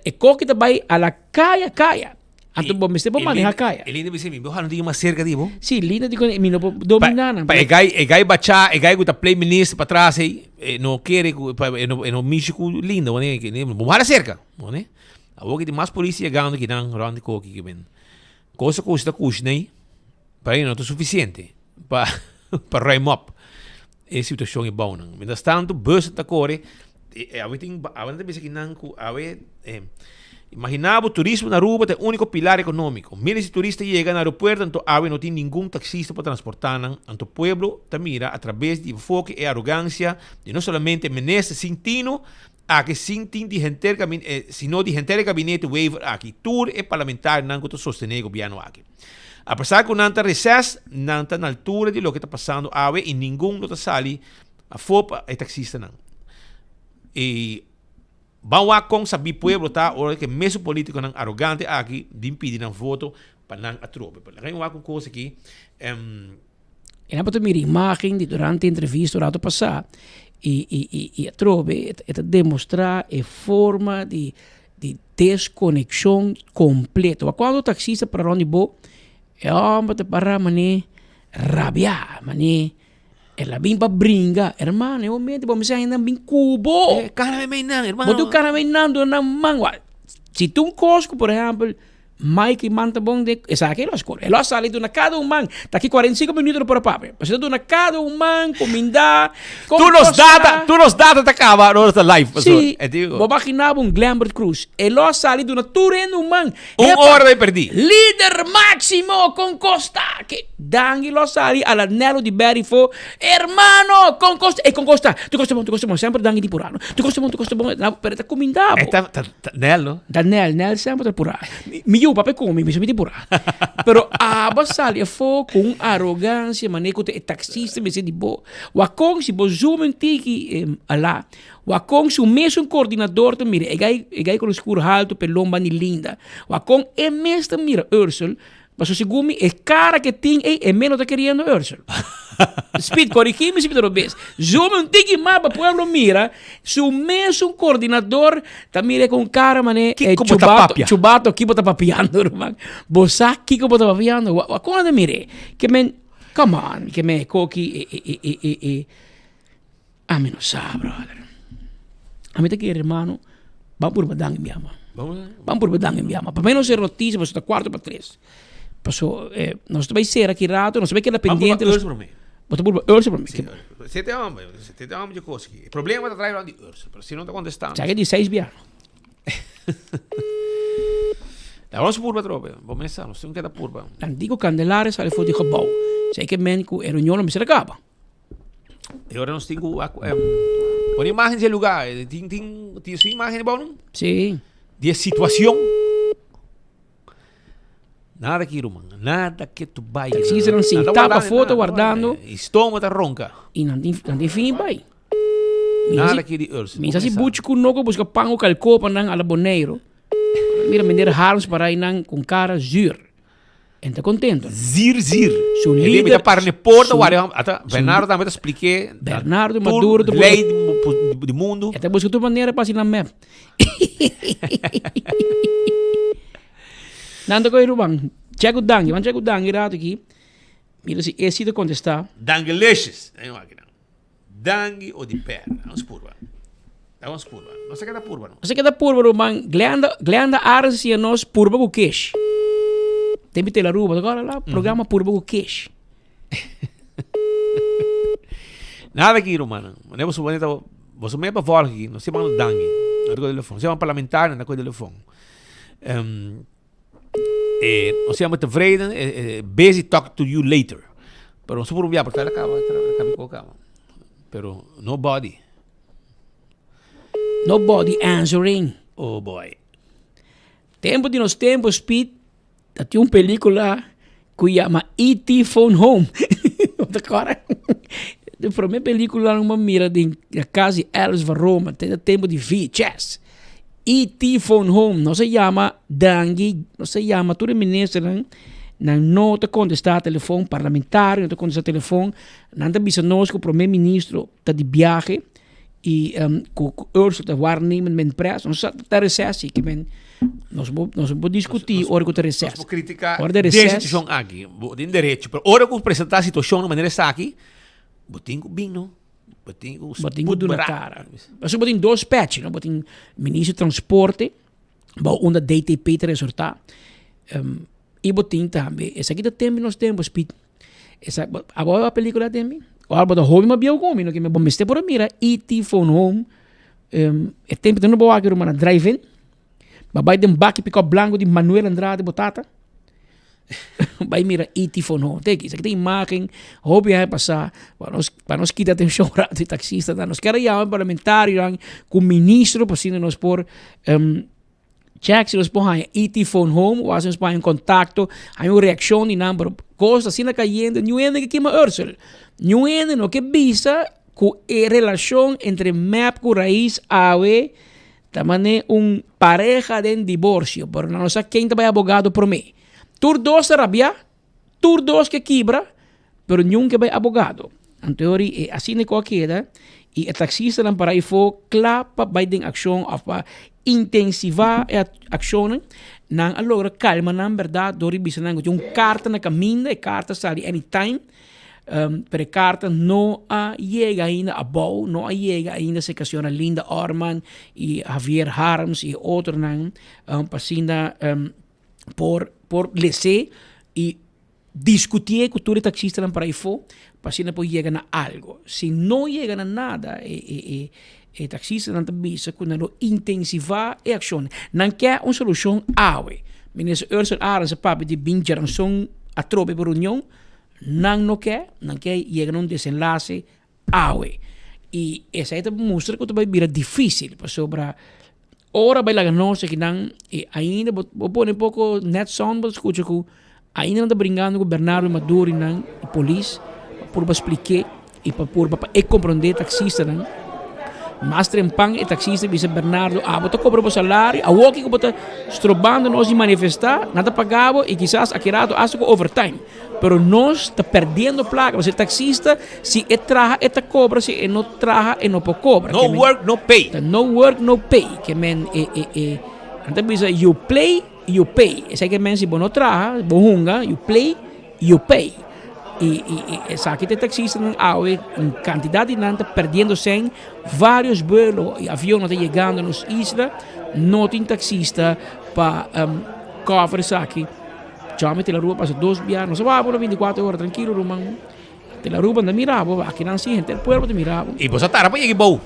e koki ta bay a la caya caya. Anto bo mester por maneha caya. E Linda bisa mi, bo hala un tiki mas cerca di bo. Si, Linda di con mi no por domina nan. Pa e guy, e guy bacha, e guy cu ta play minister patras ey, e no kere cu, e no, e no mishi cu Linda, bo hala cerca, bo. Awor ki tin mas polis yegando ki nan rond di koki ki ben. Cosa ku ta kushna ei, pa ei no ta sufisiente pa pa ruim op e situashon e bounan. Mientras tanto bus ta kore, awe tin awe nan ta bisa ki nan ku awe imagina bo turismo na Aruba ta e uniko pilar economico. Miles di turista yega na aeropuerto anto awe no tin ningun taxista pa transporta nan, anto pueblo ta mira a traves di enfoke e arogancia di no solamente minister sin tino, Aki sin tin di henter gabinete, sino di henter e gabinete Wever aki, tur e parlamentarionan ku ta sostené e gobièrnu aki. Apesar ku nan ta reses, nan ta na altura di loke ta pasando awe i ningun no ta sali. Afó pa e taxistanan. I ban wak kon sabí pueblo ta ora ku e mesun polítikonan arogante aki bin pidi nan voto pa nan atrobe. Pero laga mi wak un kos aki. E nan por ta mira imágen di durante entrevista un rato pasá i i i i atrobe e ta demostrá e forma di di deskonekshon kompleto. Wak kuando taksista para rònt di bo e hòmber ta para manera rabiá, manera El a bin pa bringa, hermano, e momento bo mester hende bin ku bo. Eh, kana me meinan, hermano. Bo tu kana meinan duna nan man. Wa, si tu un kos ku, por ehempel, Mike man ta bon den, esaki lo a skor. E lo a sali duna kada un man. Ta aki 45 minuto lo por a papia. Pasobra ta duna kada un man, kumindá, kon Tur nos kos data, ta. tur nos data ta kaba ora ta live, pastor. Sí, E digo. bo imagina bo un Glembert Cruz. E lo a sali duna tur hende un man. Un Epa, ora ta perdí. Lider máximo con costa. Ke Dangui lo sali a la Nelo di Berry fo. Hermano, con costa. Ey, con costa. Tu costa bon, tu costa bon. Semper Dangui di purá, no? Tu costa bon, tu costa bon. Na, pero ta cuminda bo. E ta, ta, ta Nel, no? Ta Nel, Nel semper ta purá. Mi, mi yu papia con mi, mi sa mi di purá. Pero abo sali afó cu un arrogancia manera cu ta e taxista mester di bo. Wacon si bo zoom un tiki, eh, ala. Wak kon su mesun koordinador ta mira e gai e gai ku skur haltu pelon bani linda. Wak kon e mes ta mira Ursel, pasobra segun mi e kara ke tin ei e mes no ta keriendo Ursel. Speed, korigí mi si mi ta robes. Zoom un tiki mas pa pueblo mira su mesun koordinador ta mira ku un kara manera e Kiko bo ta chubato papia? chubato ki bo ta papiando ruman. Bo sa kiko bo ta papiando? Wak kon a ta mir'é? Ke men come on, ke men e koki e e e e e. Ami no sa, brother. Ami ta kere, hermano, ban purba dan mi ama. Ban purba dan mi ama. Pa menos e noticia, paso ta cuarto pa tres. Paso, eh, nos ta bay cera aki rato, nos ta bay keda pendiente. Ban purba Urso Bo ta purba Urso prome. Sí, sete hombre, sete hombre de cosa aquí. El problema ta trae di Urso, pero si no ta contestando. Sabe di seis bia. La vamos purba trope, bo mesa, nos tin keda purba. Antigo Candelaria sale for di gebouw. Sei ke men ku e reunion lo mester a kaba. E ora nos tin ku pone imagen di e lugar. Tin tin tin su imagen abou no? Sí. Di e situacion. Nada aki ruman, nada ke tu bai. Taxista nan sintá pa foto wardando. I stoma ta ronka. I nan tin nan tin fin bai. Nada aki di Ursi. Mi sa si buchi ku no ku buska pan ku kalko pa nan ala Boneiru. Mira meneer Harms para nan kun kara zuur. En ta contento. Zir zir. Su E lider. mi ta para ne porta su- wari ata Bernardo tambe ta expliqué. Bernardo tur Maduro ta ley di mundo. E ta busca tur manera pa haci nan mep. Nan ta coge Ruban. Check cu Dangi. Ban check cu Dangi rato aki. Mira si e si ta contesta. Dangelicious. Dangi o di pera. Nos purba. Nos purba. Nos a keda purba no. Nos a keda purba ruman. Glenda, Glenda Arends siña nos purba ku kesh. Tempi Tele Aruba, ta kòrda la? Programa purba ku kesh. Nada aki rumannan. Manera boso ta boso mei pa vòlg aki. Nos siman dangi. Na ta kohe telefòn. Nos siman parlamentario na ta kohe telefòn. Eh, nos siman tevreden. Busy talk to you later. Pero nos por un bia por ta kaba, kaba kaba. Pero nobody. Nobody answering. Oh boy. Tempo di nos tempo, Speed, ta tin un pelicula cu yama E.T. Phone Home. Bo ta corda? De prome pelicula nan bo mira den cas di Alice van Roma, te na tempo di VHS. E.T. Phone Home, nos a yama Dangui, nos a yama tur e ministernan, nan no ta contesta telefon, parlamentario no ta contesta telefon, nan ta bisa nos cu prome ministro ta di biahe y cu Ursula ta waarnemend men pres, nos sa ta reces si, ke men nos bo nos bo discuti ora cu ta reces. Nos por critica Ora ta den reces. situacion aki, bo tin derecho, pero ora cu presenta situacion na manera esaki, bo tin cu bin no. Bo tin ku Bo tin ku duna kara. Pasobra bo tin dos pèchi, no? Bo tin Minister di Transporte, bou unda DTP ta resortá. Um, i bo tin tambe, esaki ta tempu nos tempu, Speed. Esa, abo a película tempi? Ora bo ta hopi mas bieu ku mi, no ke bo mester por a mira E.T. Phone Home. Um, e tempu ta no bo wak ruman na drive-in. Ba bai den baki pick-up blanco di Manuel Andrade bo tata. Bai mira E.T. Phone Home. Teki, esaki ta imagen hopi aña pasá. Pa nos, pa nos kita atencion rato di taxistanan. Nos kier a yama parlamentarionan ku ministro pa asina nos por um, check si nos por haña E.T. Phone Home o asina nos por haña un contacto, haña un reaccion di nan. Pero cos asina cayendo, niun hende ke kima Ursel. Niun hende no ke bisa. ku e relashon entre mep ku Raiz awe ta mane un pareha den diborsio, pero nan no sa ken ta bai abogado promé. Tur dos ta rabiá, tur dos ke kibra, pero niun ke bai abogado. Anto e ora e asina ku a keda i e taksistanan para afó kla pa bai den akshon òf pa intensivá e akshonnan, nan a logra kalma nan bèrdat dor di bisa nan ku tin un karta na kaminda, e karta sali anytime, pero e karta no a yega ainda abou, no a yega ainda serka señora Linda Orman i Javier Harms i e otronan pa asina por por les'é i Diskutié ku tur e taksistanan para afó pa asina por yega na algo. Si no yega na nada e e e e taksistanan ta bisa ku nan lo intensivá e akshon. Nan ke un solushon awe. Minister Ursell Arends a papia di bin djaranson atrobe pa reunion. Nan no ke, nan ke yega na un desenlase awe. I esei ta mustra ku ta bai bira difísil pasobra Ora bai laga nos akinan i ainda bo bo pone poko net sound bo ta skucha ku ainda nan ta bringando ku Bernardo Maduro i nan i polis pa purba splik'é i pa purba pa e komprondé taksistanan. Mas trempan e taksista bisa Bernardo abo ta kobra bo salario awor kiko bo ta strobando nos di manifestá nan ta paga bo i kisas aki rato asta ku overtime. Pero nos ta perdiendo placa, pasobra e taxista si e traha e ta cobra, si e no traha e no por cobra. No work no pay. Ta no work no pay. Ke men e e e nan ta bisa you play you pay. Esei ke men si bo no traha, bo hunga, you play you pay. I i i esaki ta e taxistanan awe un cantidad di nan ta perdiendo sèn, varios buelo i avion no ta yegando nos isla, no tin taxista pa cover esaki. Chami te la Aruba pasa dos bia, nos a wak por 24 ora trankilo ruman. Te la Aruba no mira bo, aki nan si henter pueblo ta mira bo. Y boso a tarda pa yega bou.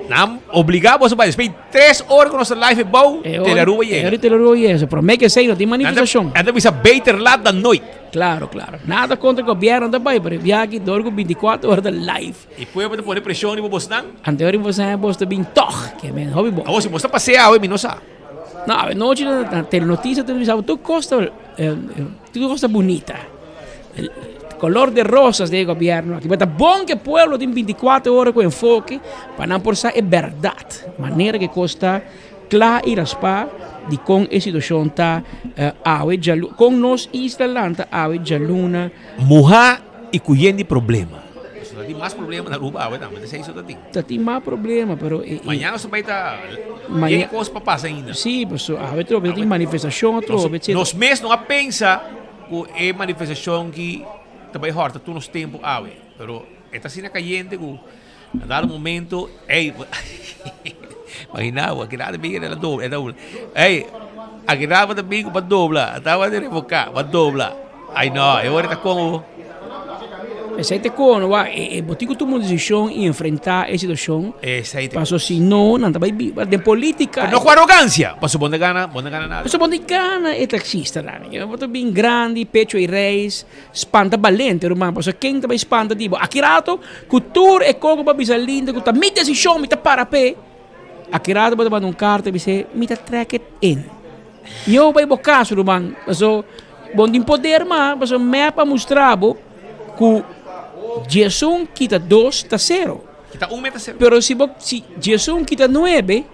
Nan obliga boso bai despues di tres ora cu nos ta live bou, te la Aruba yega. Te la Aruba yega, so prome que esey no tin manifestacion. Nan ta bisa beter laat dan nooit. Claro, claro. Nada contra gobierno ta bai, pero e bia aki dor cu 24 ora ta live. Y pueblo ta pone presion riba bosnan. Anto riba bosnan bos ta bin toch, ke men hopi bon. Awor si bos ta pasea awe mi no sa. No, anochi na telenoticia ta bisa tur cos ta tur cos ta bunita. Color de rosas den e gobierno aki. Pero ta bon ke pueblo tin 24 ora ku enfoke pa nan por sa e berdad. Manera ke cos ta kla i raspa di kon e situacion ta awe djalu kon nos isla lanta awe djaluna. Muha i ku yen di problema. Pasobra ta tin mas problema na Aruba awe tambe, ta esei so ta tin. Ta tin mas problema, pero e. Mañana nos ta bai ta yen kos pa pasa ainda. Sí, pasobra awe trobe ta tin manifestashon atrobe, etcetera. Nos mes no a pensa ku e manifestashon ki ta bai hòrta tur nos tempu awe, pero e ta asina kayente ku na dado momento, ey, imagina bo, aki nan ta bin e ta dobla, e ta dobla, ey, aki nan ta bin ku pa dobla, a tabata revoká, pa dobla. Ay no, e ora ta como. Esei ta kono wak e bo tin ku tuma un desishon i enfrentá e situashon. Esei ta. Paso si no nan ta bai biba den polítika. Pero no ku arogansia, paso bo no ta gana, bo no ta gana nada. Paso bo no ta gana e taksistanan. Bo ta bin grandi, pecho i reis, spanta balente ruman, paso ken ta bai spanta di bo? Aki rato ku tur e koko bo a bisa linda ku ta mi desishon mi ta para p'e, aki rato bo ta manda un karta i bis'é mi ta trek it in. Yo bai bo kas ruman, paso. Bo no tin poder mas, pasobra mep a mustra bo ku diesun kita dos ta sero. Kita un meta sero. Pero si bo si diesun kita nuebe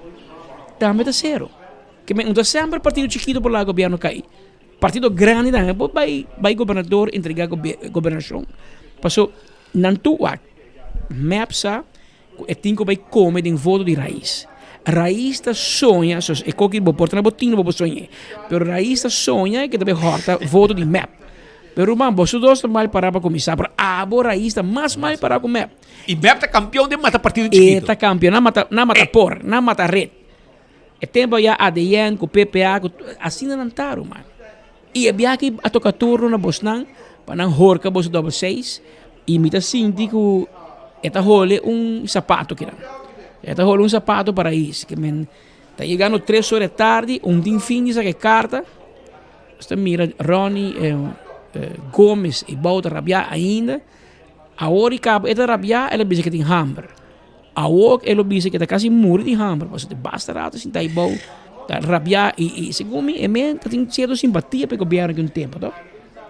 tambe ta sero. Ke men un ta semper partido chikito por laga gobierno kai. Partido grandi tambe por bai bai gobernador entrega gobernashon. Paso nan tur wak mep sa Ku e tin ku bai kome den voto di Rais. Rais ta soña, sos e koki bo por ta na bo tin bo por soñ'é. Pero Rais ta soña ke ta bai hòrta voto di mep. Pero ruman, boso dos ta mal pará pa kuminsá, pero abo Rais ta mas mal pará ku mep. I mep ta kampion den mata partido chikitu. E ta kampion, nan mata, nan mata por, nan mata red. E tempu aya ADN ku PPA ku asina nan ta ruman. I e biaha aki a toka turno na bosnan pa nan horka boso dobbel seis i mi ta sinti ku e ta hole un sapato kinan. E ta hole un sapato pa rais ke men ta yegando tres ora di tardi un tin fin di saka e karta nos ta mira Ronnie Gomez i Bouw ta rabia ainda awor i kaba e ta rabia el a bisa ke tin hamber. Awor e lo bisa ke ta kasi muri di hamber pasobra ta basta rato sinta ei bou ta rabia i i segun mi e men ta tin sierto simpatia pa e gobierno ki un tempo to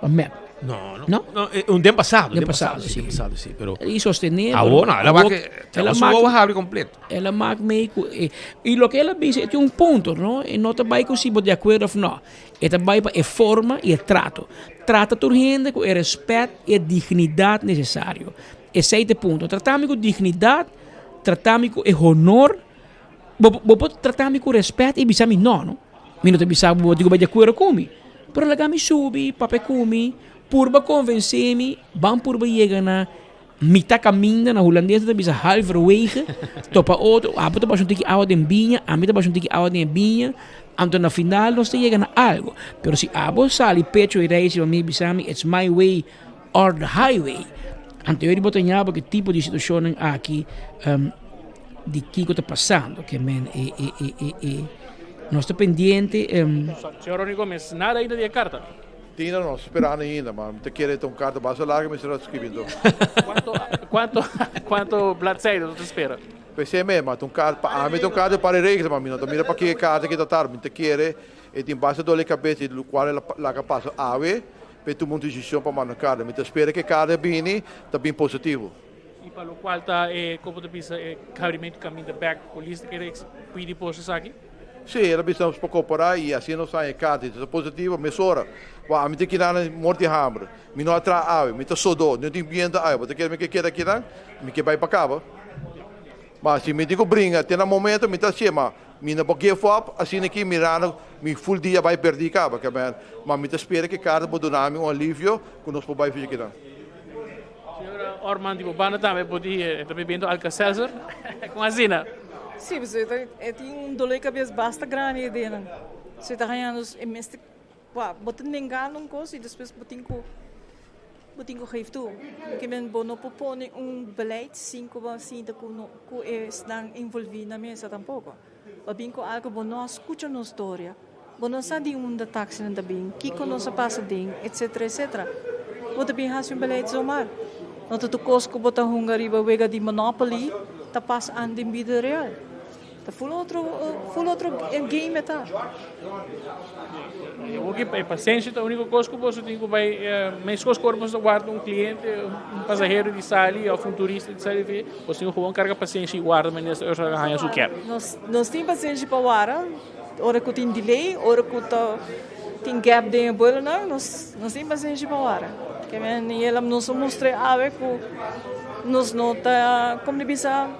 pa mep. No, no. No? No, eh, un den pasado, Den den pasado, pasado, sí, sí. den pasado, sí, pero Y sostener. Awor, no, el a wak que- el a su maak- wowo habri completo. El a maak mee ku e y loke el a bisa e tin un punto, no? E no ta bai ku si bo di akuerdo of no. E ta bai pa e forma y e trato. Trata tur hende ku e respet y e dignidat nesesario. Esei ta e punto. Trata mi ku dignidat, trata mi ku e honor. Bo bo por trata mi ku respet y bisa mi no, no. Mi no ta bisa bo bo tin ku bai di akuerdo ku mi. Pero laga mi subi, papia ku mi, purba konvensé mi, ban purba yega na Mitá kaminda, na hulandes nan ta bisa halverwege, topa otro, abo ta basha un tiki awa den biña, ami ta basha un tiki awa den e biña, anto na final nos ta yega na algo. Pero si abo sali pecho i rei riba mi i bisa mi it's my way or the highway, anto yo di bo ta ña bo ki tipo di situashonnan aki di kiko ta pasando. Ke men e e e e e nos ta pendiente. Señor Ronnie Gomez, nada ainda di e karta. Tina no sperando ainda, ma mi ta kere ta un karta basta largo mi estará skribiendo. Kuanto, kuanto, kuanto bladzijde bo ta spera? P'esei mes, ma ta un karta, pa ami ta un karta pa regla, ma mi no ta mira pakiko e karta aki ta tarda. Mi ta kere e tin basta dole di kabes di lokual el a laga pasa awe pa e tuma un desishon pa manda un karta. Mi ta spera ku e karta bini ta bin positivo. I pa lokual ta e, komo ta bisa, e habrimentu kaminda bèk, polis ta kere pidi por esaki? Sí, el a bisa nos pa koperá i asina nos haña e karta. Si ta positivo, mesora. Wak, ami ta kina na morti hamber. Mi no a traha awe, mi ta sodó, no tin biento awe. Bo ta kere mi ke keda akinan? Mi ke bai pa kaba. Ma si mi tin ku bringa te na momento, mi ta hasié, ma mi no por give up asina aki mirando mi ful dia bai perdí kaba. Ma mi ta spera ku e karta por duna mi un alivio ku nos por bai fichi akinan. Señora Orman di bo banda tambe por di e ta bebiendo Alka-Seltzer con asina. Sí, pasobra e tin un dolor di cabes basta grandi e denan. So e ta hañando e mester wak bo ta nengando un cos y despues bo tin cu bo tin cu geef toe. Ke men bo no por pone un beleid sin cu bo a sinta cu no cu esnan envolvi na mesa tampoco. Bo bin cu algo bo no a scucha nos storia. Bo no sa di unda taxinan ta bin, kiko nos a pasa den, etcetera, etcetera. Bo ta bin hasi un beleid zomaar. No ta tur kos ku bo ta hunga riba wega di Monopoly ta pas an den bida real. Ta ful otro, ful otro game e ta. Awor ki e pasenshi ta úniko kos ku boso tin ku bai meskos ku ora boso ta warda un kliente, un pasahero di sali òf un turista di sali, boso tin ku gewoon karga pasenshi i warda manera esta Ursula a haña su kèr. Nos tin pasenshi pa warda. Ora ku tin delay, ora ku ta tin gap den e buelonan, nos nos tin pasenshi pa wara. Ke men i el a nos a mustra e awe ku nos no ta, komo di bisa,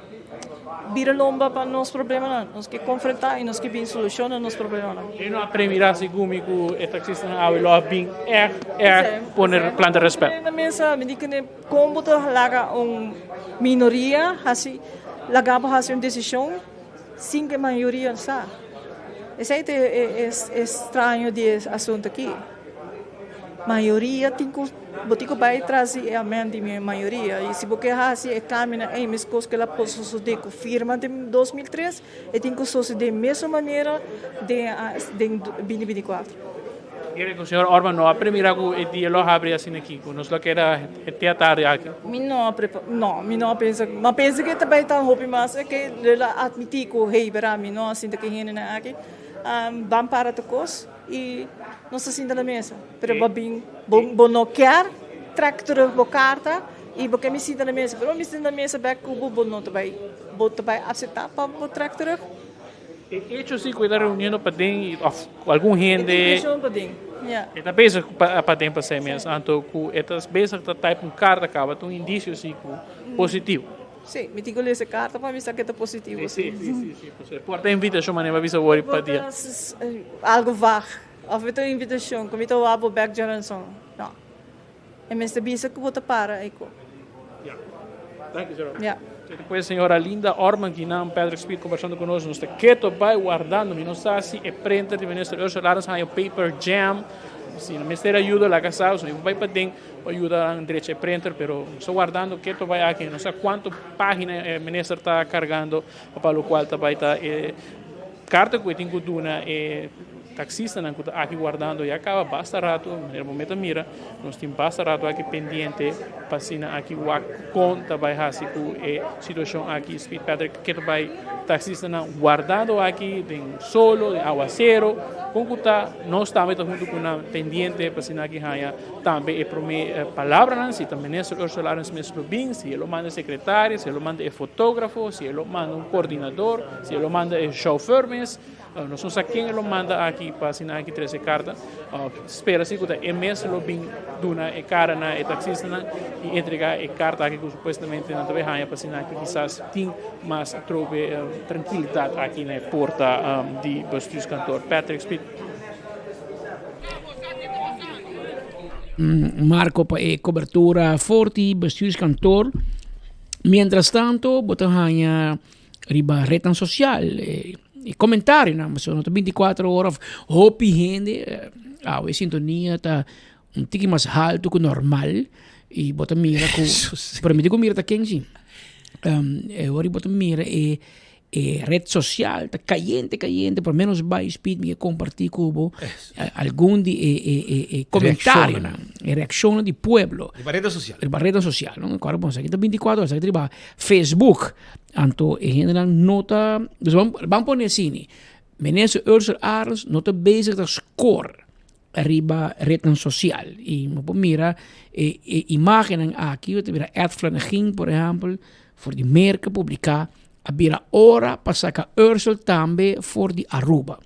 bira lomba pa nos problemanan. Nos ke konfrontá i nos ke bin solushon na nos problemanan. E no a premira segun mi ku e taksistanan awe lo a bin ègt, ègt pone planta rèspèt. Na mesa mi di kuné kon bo ta laga un minoria hasi laga bo hasi un desishon. Sin ku e mayoria sa. Esei ta e straño di e asuntu aki. Mayoria tin ku, bo tin ku bai tras di e amèn di e mayoria. I si bo ke hasi e kambionan ei meskos ku el a por sosodé ku firma den 2003, e tin ku sosodé mesun manera den 2024. Kere ku señor Orman no a premira ku e dia lo habri asina aki, ku nos lo keda te atardi aki? Mi no a prepa, no, mi no a pensa, mi a pensa ku e ta bai tan hopi mas, e ke el a atmití ku hey bera mi no a sinta ku e hendenan aki, ban para ta kos i nos ta sinta na mesa. Pero bo bin, bo bo no kier trek terug bo karta i bo ke mi sinta na mesa, pero mi sinta na mesa bek ku bo, bo no ta bai, bo ta bai aseptá pa bo trek terug? E hecho si cu e ta reuniendo paden y of cu algun hende. E tin presion paden, ya. E ta bezig paden pa esey mes, anto cu e ta bezig ta type un carta caba ta un indicio si cu positivo. Si, mi tin cu lesa e carta pa mi sa cu ta positivo si. Si, si, si, si. E por ta invitacion manera bo a bisa wori pa dia. E por ta algo vaag, of e ta un invitacion cu mi ta wak bo bek djaranson, no. E mester bisa ku bo ta para ei ku. Ya. Danki, señora. Ya. Despues señora Linda Orman Guinan Patrick Speed conversando cu nos. Nos ta keto bay wardando. Mi no sa si e printer di Minister Ursula Arends haña paper jam. Si no mester ayuda laga sa. So mi por bay paden pa yuda nan drecha e printer. Pero nos ta wardando keto bay aki. No sa cuanto pagina e minister ta cargando pa locual ta bay ta e carta cu e tin cu duna e. Taxistanan ku ta aki wardando ya kaba basta ratu, manera bo meta mira, nos tin basta ratu aki pendiente pa asina aki wak kon ta bai hasi ku e situashon aki. Speed Patrick ke ta bai taxistanan wardando aki den solo, den awasero, kon ku ta nos tambe ta huntu ku nan pendiente pa asina aki haña tambe e prome palabranan, si ta Minister Ursula Arends mes lo bin, si e lo manda e sekretario, si e lo manda e fotografo, si e lo manda un koordinador, si e lo manda e chauffeur mes. Nos no sa ken e lo manda aki pa asina aki trese karta. Spera si ku ta e mes lo bin duna e kara na e taksistanan i entregá e karta aki ku supuestamente nan ta bai haña pa asina aki kisas tin mas atrobe trankilidat aki na e porta di bestuurskantoor. Patrick Speed. Marco pa e kobertura for di bestuurskantoor. Mientras tanto bo ta haña. Riba retnan sosial e komentarionan pasobra no ta bintikuater ora òf hopi hende awe e sintonia ta un tiki mas haltu ku normal i bo ta mira ku pero mi tin ku mira ta ken si e ora bo ta mira e e ret sosial ta kayente kayente por menos bai speed mi ke kompartí ku bo algun di e e e e komentarionan e reakshonnan di pueblo Riba retnan sosial riba retnan sosial no kòrda bon esaki ta bintikuater ora esaki ta riba Facebook. Anto e hendenan no ta, dus ban, ban pone asini, Minister Ursel Arends no ta bezig ta score riba rednan social. Y bo por mira e, e imagennan aki, bo ta mira Ed Flanegin, por ehempel, for di Merca publica, a bira ora pa saca Ursel tambe for di Aruba.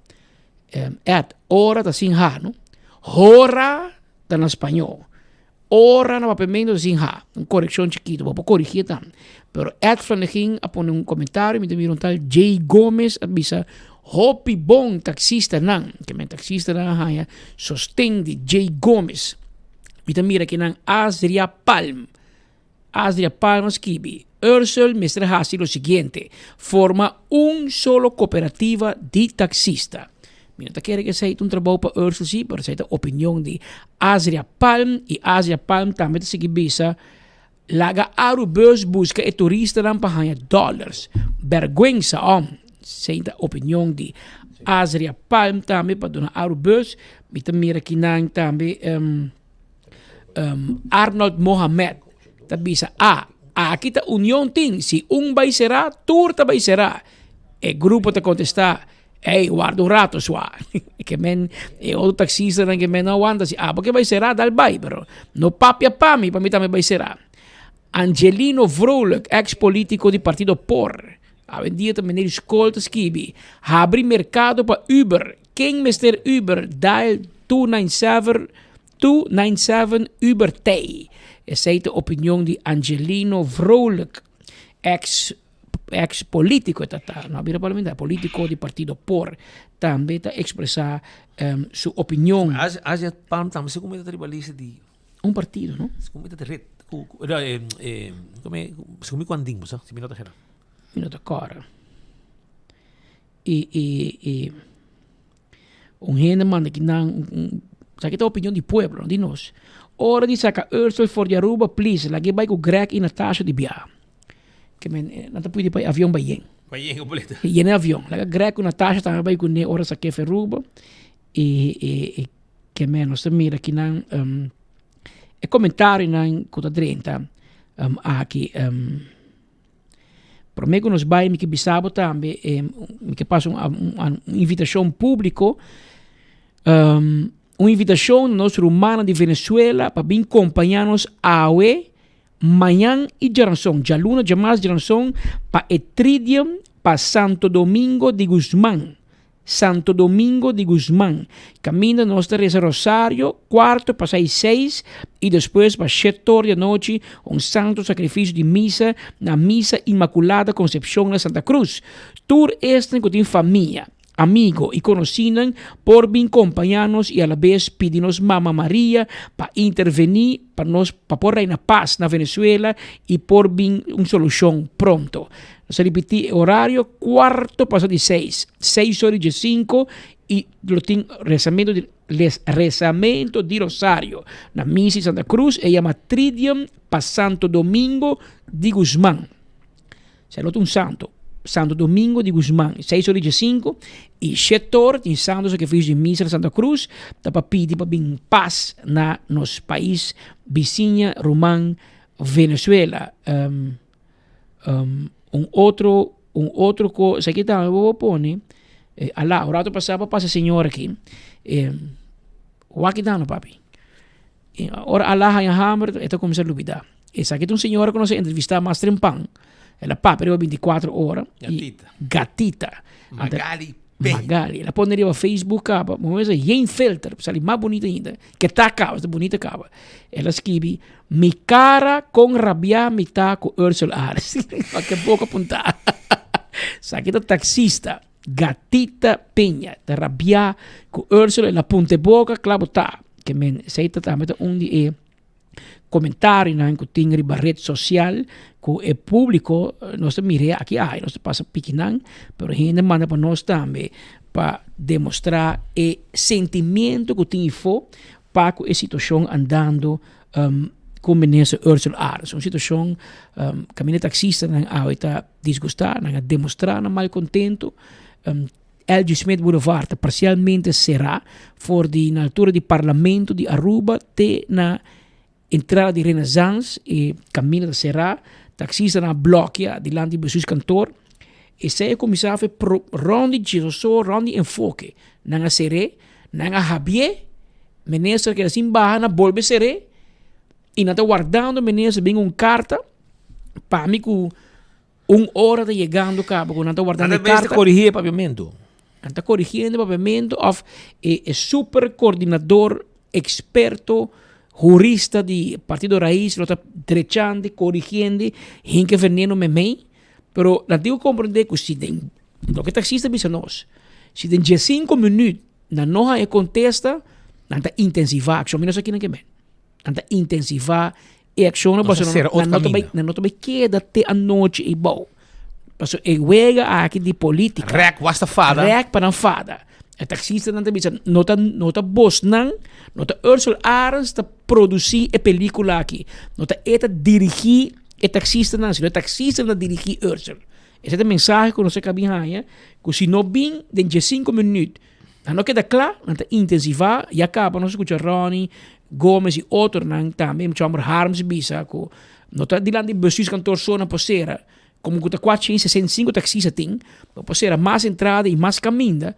Ed, ora ta sin ha, no? Hora ta na spañó. Ora na papiamento ta sin ha, un korekshon chikitu, bo por korigié tambe. Pero Ed Flanegin a pone un komentario, mi ta mira un tal Jay Gomez a bisa, Hopi bon taksistanan, ke men taksistanan a haña sosten di Jay Gomez. Mi ta mira kinan Azria Palm, Azria Palm a skibi, Ursel mester hasi lo siguiente, forma un solo kooperativa di taksista. Mi no ta kere ku esei ta un trabou pa Ursel si, pero esei ta opinion di Azria Palm i Azria Palm tambe ta sigui bisa, Laga Arubus buska e turistanan pa haña dòlars. Bèrgwensa òm. Esei ta opinion di Azria Palm tambe pa duna Arubus. Mi ta mira kinan tambe. Arnold Mohamed ta bisa a aki ta union tin si un bai sera tur ta bai sera e grupo ta contesta ey warda un rato sua ke men e otro taxistanan ke men no awanta si abo ke bai sera dal bai pero no papia pa mi pa mi tambe bai sera Angelino Vrolijk ex politico di partido por awendia ta meneer di skol ta skibi habri mercado pa Uber ken mester Uber dial 297 297 Uber Tey. Esey ta opinion di Angelino Vrolijk, ex ex politico ta ta, no a bira parlamentario, politico di partido por, tambe ta expresa su opinion. As as ya pam tambe se kumita ta riba lista di Un partido, no? Se kumita ta red ku ku no eh eh kome se kumi kuandin bo sa si mi no ta hera. Mi no ta kòrda. I i i Un hende manda kinan un un sa ki ta opinion di pueblo no di nos. Ora di saka Ursel for di Aruba please laga e bai ku Greg i Natasha di biaha. Ke men nan ta pidi pa e avion bai yen. Bai yen kompleto. Yen e avion. Laga Greg ku Natasha tambe bai kuné ora sak'é for Aruba i i i ke men nos ta mira kinan e komentarionan ku ta drenta aki. Prome ku nos bai mi ke bisa bo tambe mi ke pasa un invitashon públiko un invitashon na nos rumannan di Venezuela pa bin kompañá nos awe, mañan i djaranson, djaluna, djamars, djaranson pa e Tridium pa Santo Domingo di Guzman. Santo Domingo di Guzman, kaminda nos ta resa rosario kuarto pasá i seis i despues pa shet or di anochi un santo sakrifisio di misa na Misa Inmakulada Konsepshon na Santa Cruz. Tur esnan ku tin famia, amigo i konosínan por bin kompañá nos i alabes pidi nos Mama Maria pa intervení pa nos pa por reina pas na Venezuela i por bin un solushon pronto. Nos a ripití e orario, kuarto pasa di seis, seis ora i diesinko i lo tin resamento di les resamento di rosario na misa di Santa Cruz, e yama Tridium pa Santo Domingo di Guzman. Esei lo ta un santo. Santo Domingo di Guzman, seis ora i diesinco, i shete ora tin Santo Sacrificio di Misa na Santa Cruz, ta pa pidi pa bin pas na nos pais bisiña ruman Venezuela. Um, um, un otro, un otro ko, esaki tambe bo por pone, eh, ala, un rato pasá pa pasa señor aki, eh, wak dano papi. I ora ala haña hamber, e ta kuminsá lubidá. Esaki ta un señora ku nos a entrevistá mas trempan. El a papia riba bintikuater ora. Gatita. Gatita. Magali Peña. Magali. El a pone riba Facebook kaba. Bo mester yen filter, sali mas bunita ainda. Ke ta kaba, ta bunita kaba. El a skibi, Mi kara kon rabiá mi ta ku Ursel Aris. Wak e boka puntá. Esaki ta taksista. Gatita Peña ta rabiá ku Ursula el a punta e boka kla bo ta. Ke men esei ta tambe ta un di e komentarionan ku tin riba red sosial ku e públiko nos ta mir'é aki ai nos ta pasa piki nan pero hende manda pa nos tambe pa demostrá e sentimiento ku tin ifó pa ku e situashon andando ku minister Ursula Arends. Un situashon kaminda taksistanan awe ta disgustá, nan a demostrá nan malkontentu. LG. Smith Boulevard ta parsialmente será for di na altura di Parlamento di Aruba te na entrada di Renaissance. E kaminda ta será, taksistanan a blòkia dilanti di bestuurskantoor. Esei a kuminsá fe pro rònt di djesoso, rònt di enfoke. Nan a ser'é, nan a habié, minister keda sin baha, nan a bolbe ser'é i nan ta wardando minister bin un karta. Pa mi ku un ora ta yegando kaba ku nan ta wardando e Nan ta karta. korigí e papiamentu. Nan ta korigiendo e papiamentu òf e e super koordinador eksperto hurista di Partido Raiz lo ta drechando, korigiendo, hinka e veneno meimei. Pero nan tin ku komprendé ku si den loke taksista bisa nos, si den diesinko minüt nan no haña kontesta, nan ta intensivá akshon. Mi no sa kinan ke men. Nan ta intensivá e akshonnan Nos a pasobra sera nan otro no ta bai kaminda. nan no ta bai keda te anochi ei bou. Pasobra e wega aki di politika. Rèk wasta fada. Rèk pa nan fada. E taksistanan ta bisa no ta no ta bosnan, no ta Ursel Arends ta produsí e pelikula aki. No ta e ta dirigí e taksistanan, sino e taksistanan ta dirigí Ursel. Esei ta e mensahe ku nos a kabi haña, ku si no bin den diesinko minüt Nan no keda kla, nan ta intensivá, ya kaba nos skucha Ronnie Gomez i otronan tambe, mucha homber Harms bisa ku no ta dilanti bestuurskantoor so nan por sera, komo ku ta 465 taksista tin, bo por sera mas entrada i mas kaminda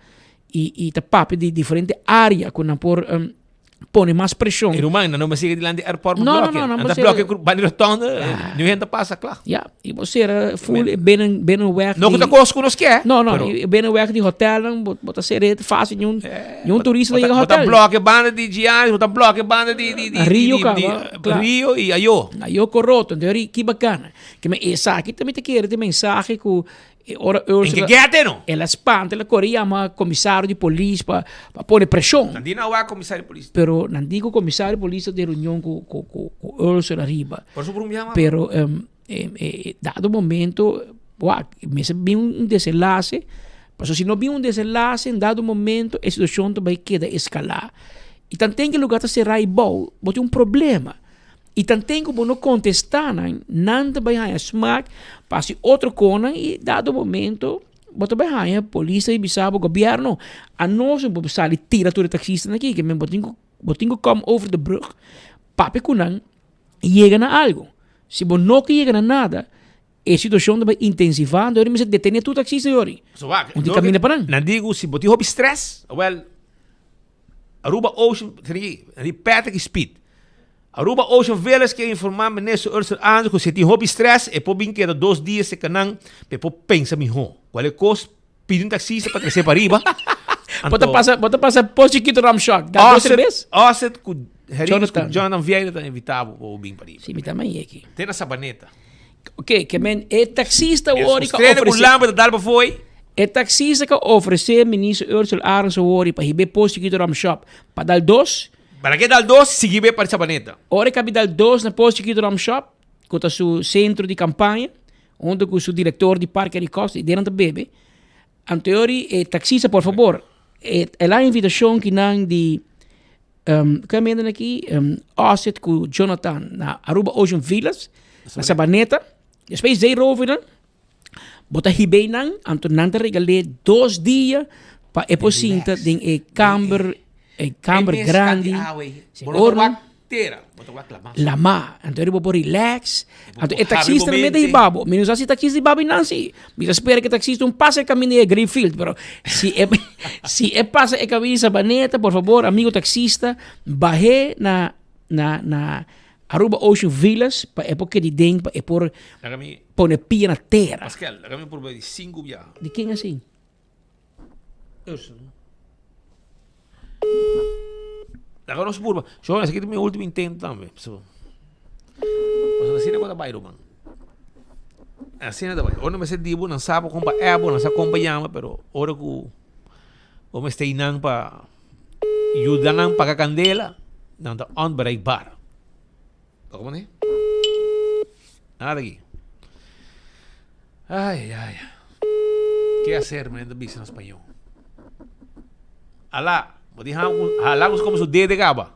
i i ta papia di diferente área ku nan por pone mas preshon. E ruman, nan no mester yega dilanti airport pa No, no, blòkia. no, nan Nan ta mester- blòkia ku banda di rotonde, niun hende ta pasa, kla. Ja, i bo sera full e binnen, binnenweg No ku di- ta kos ku nos ke, No, no, pero- e binnenweg di hotelnan, bo, bo ta sera e fácil, niun, niun turista ta Bo ta- yega bo ta hotel. blòkia banda di Giannis, bo ta blòkia banda di, di, di, Rio di, kaba, di, kla. Rio i Ayo. Ayo koroto, entonces ri, ki bakana. Ke men esaki tambe ta kere tin mensahe ku E ora Ursula. En ke gete no? El a spanta, el a kore yama komisario di polis pa pa pone preshon. Nan di nan wak komisario di polis. Pero nan di ku komisario di polis ta den reunion ku ku ku ku Ursula ariba. Por eso por un yama. Pero em e dado momento wak mester bin un desenlace, pasobra si no bin un desenlace en dado momento e situacion ta bay keda escala. Y tanten ke lugar ta sera y bou, bo tin un problema. I tanten ku bo no kontestá nan, nan ta bai haña smak pa hasi otro konan i dado momento bo ta bai haña polis ta bisa bo, gobièrnu, anos bo sali tira tur e taksistanan aki, ke men bo tin ku bo tin ku kom over de brug papia ku nan i yega na algu. Si bo no ke yega na nada, e situashon ta bai intensivá, anto yori mester detené tur taksista yori. So wak, Un tin kaminda pa nan. Nan di ku si bo tin hopi strès, awèl Aruba Ocean, Patrick i Speed. Aruba Ocean Villas ke informa Minister Ursel Arends ku si e tin hopi stress e por bin keda dos dia serka nan pa e por pensa miho. Kualke kos pidi un taksista pa trese pa riba. Bo ta pasa bo ta pasa pos chikito rum shot. Da dos serbes? Osset ku Herides ku Jonathan Vieira ta invita bo pa bo bin pa riba. Si mi ta mañe aki. Te na Sabaneta. Ok, ke men e taksista wori ka ofrese. Ku ofrese. lamper ta dal pa fo'i. E taksista ka ofrese Minister Ursel Arends wori pa hiba e pos chikito rum shop pa dal dos. Para ke dal dos, sigui be pa Sabaneta. Ora e kabi dal dos na Pos Chiquito Rum Shop, ku ta su sentro di kampaña, huntu ku su direktor di Parke di Kosta, i den nan ta bebe. Anteori e taksista, por fabor, e el a invitashon ki nan di, ke a mende aki, Osset ku Jonathan na Aruba Ocean Villas, na Sabaneta. Despues zeerovernan. Bo ta hib'é nan, anto nan ta regal'é dos dia pa e por sinta den e kamber, e kamber grandi. Bo no ta wak tera, bo ta wak lama. Lama, anto bo por relax. Anto e taxista no mete hiba bo. Mi no sa si taxista hiba bo einan si. Mi ta spera ku e taxista un pasa e kaminda di e Greenfield, pero si e si e pasa e kaminda di Sabaneta, por fabor amigo taxista, bah'é na na na Aruba Ocean Villas pa e por kedi den pa e por pone pia na tera. Pascal, laga mi purba di sinku biaha. Di ken asin? Ursula. Laga nos purba. Shon, esaki ta mi ultimo intento tambe. So, pasobra asina ku ta bai ruman. Asina ta bai. Ora nan mester di bo, nan sa bo kon pa app bo, nan sa kon pa yama, pero ora ku bo mester einan pa Yuda nan paga kandela, nan ta onbereikbaar. Bo komo ne? Nada aki. Ai, ai. Ke hacer, men ta bisa na spañó. Ala, bo tin ham ku, hala ku komo su dede kaba.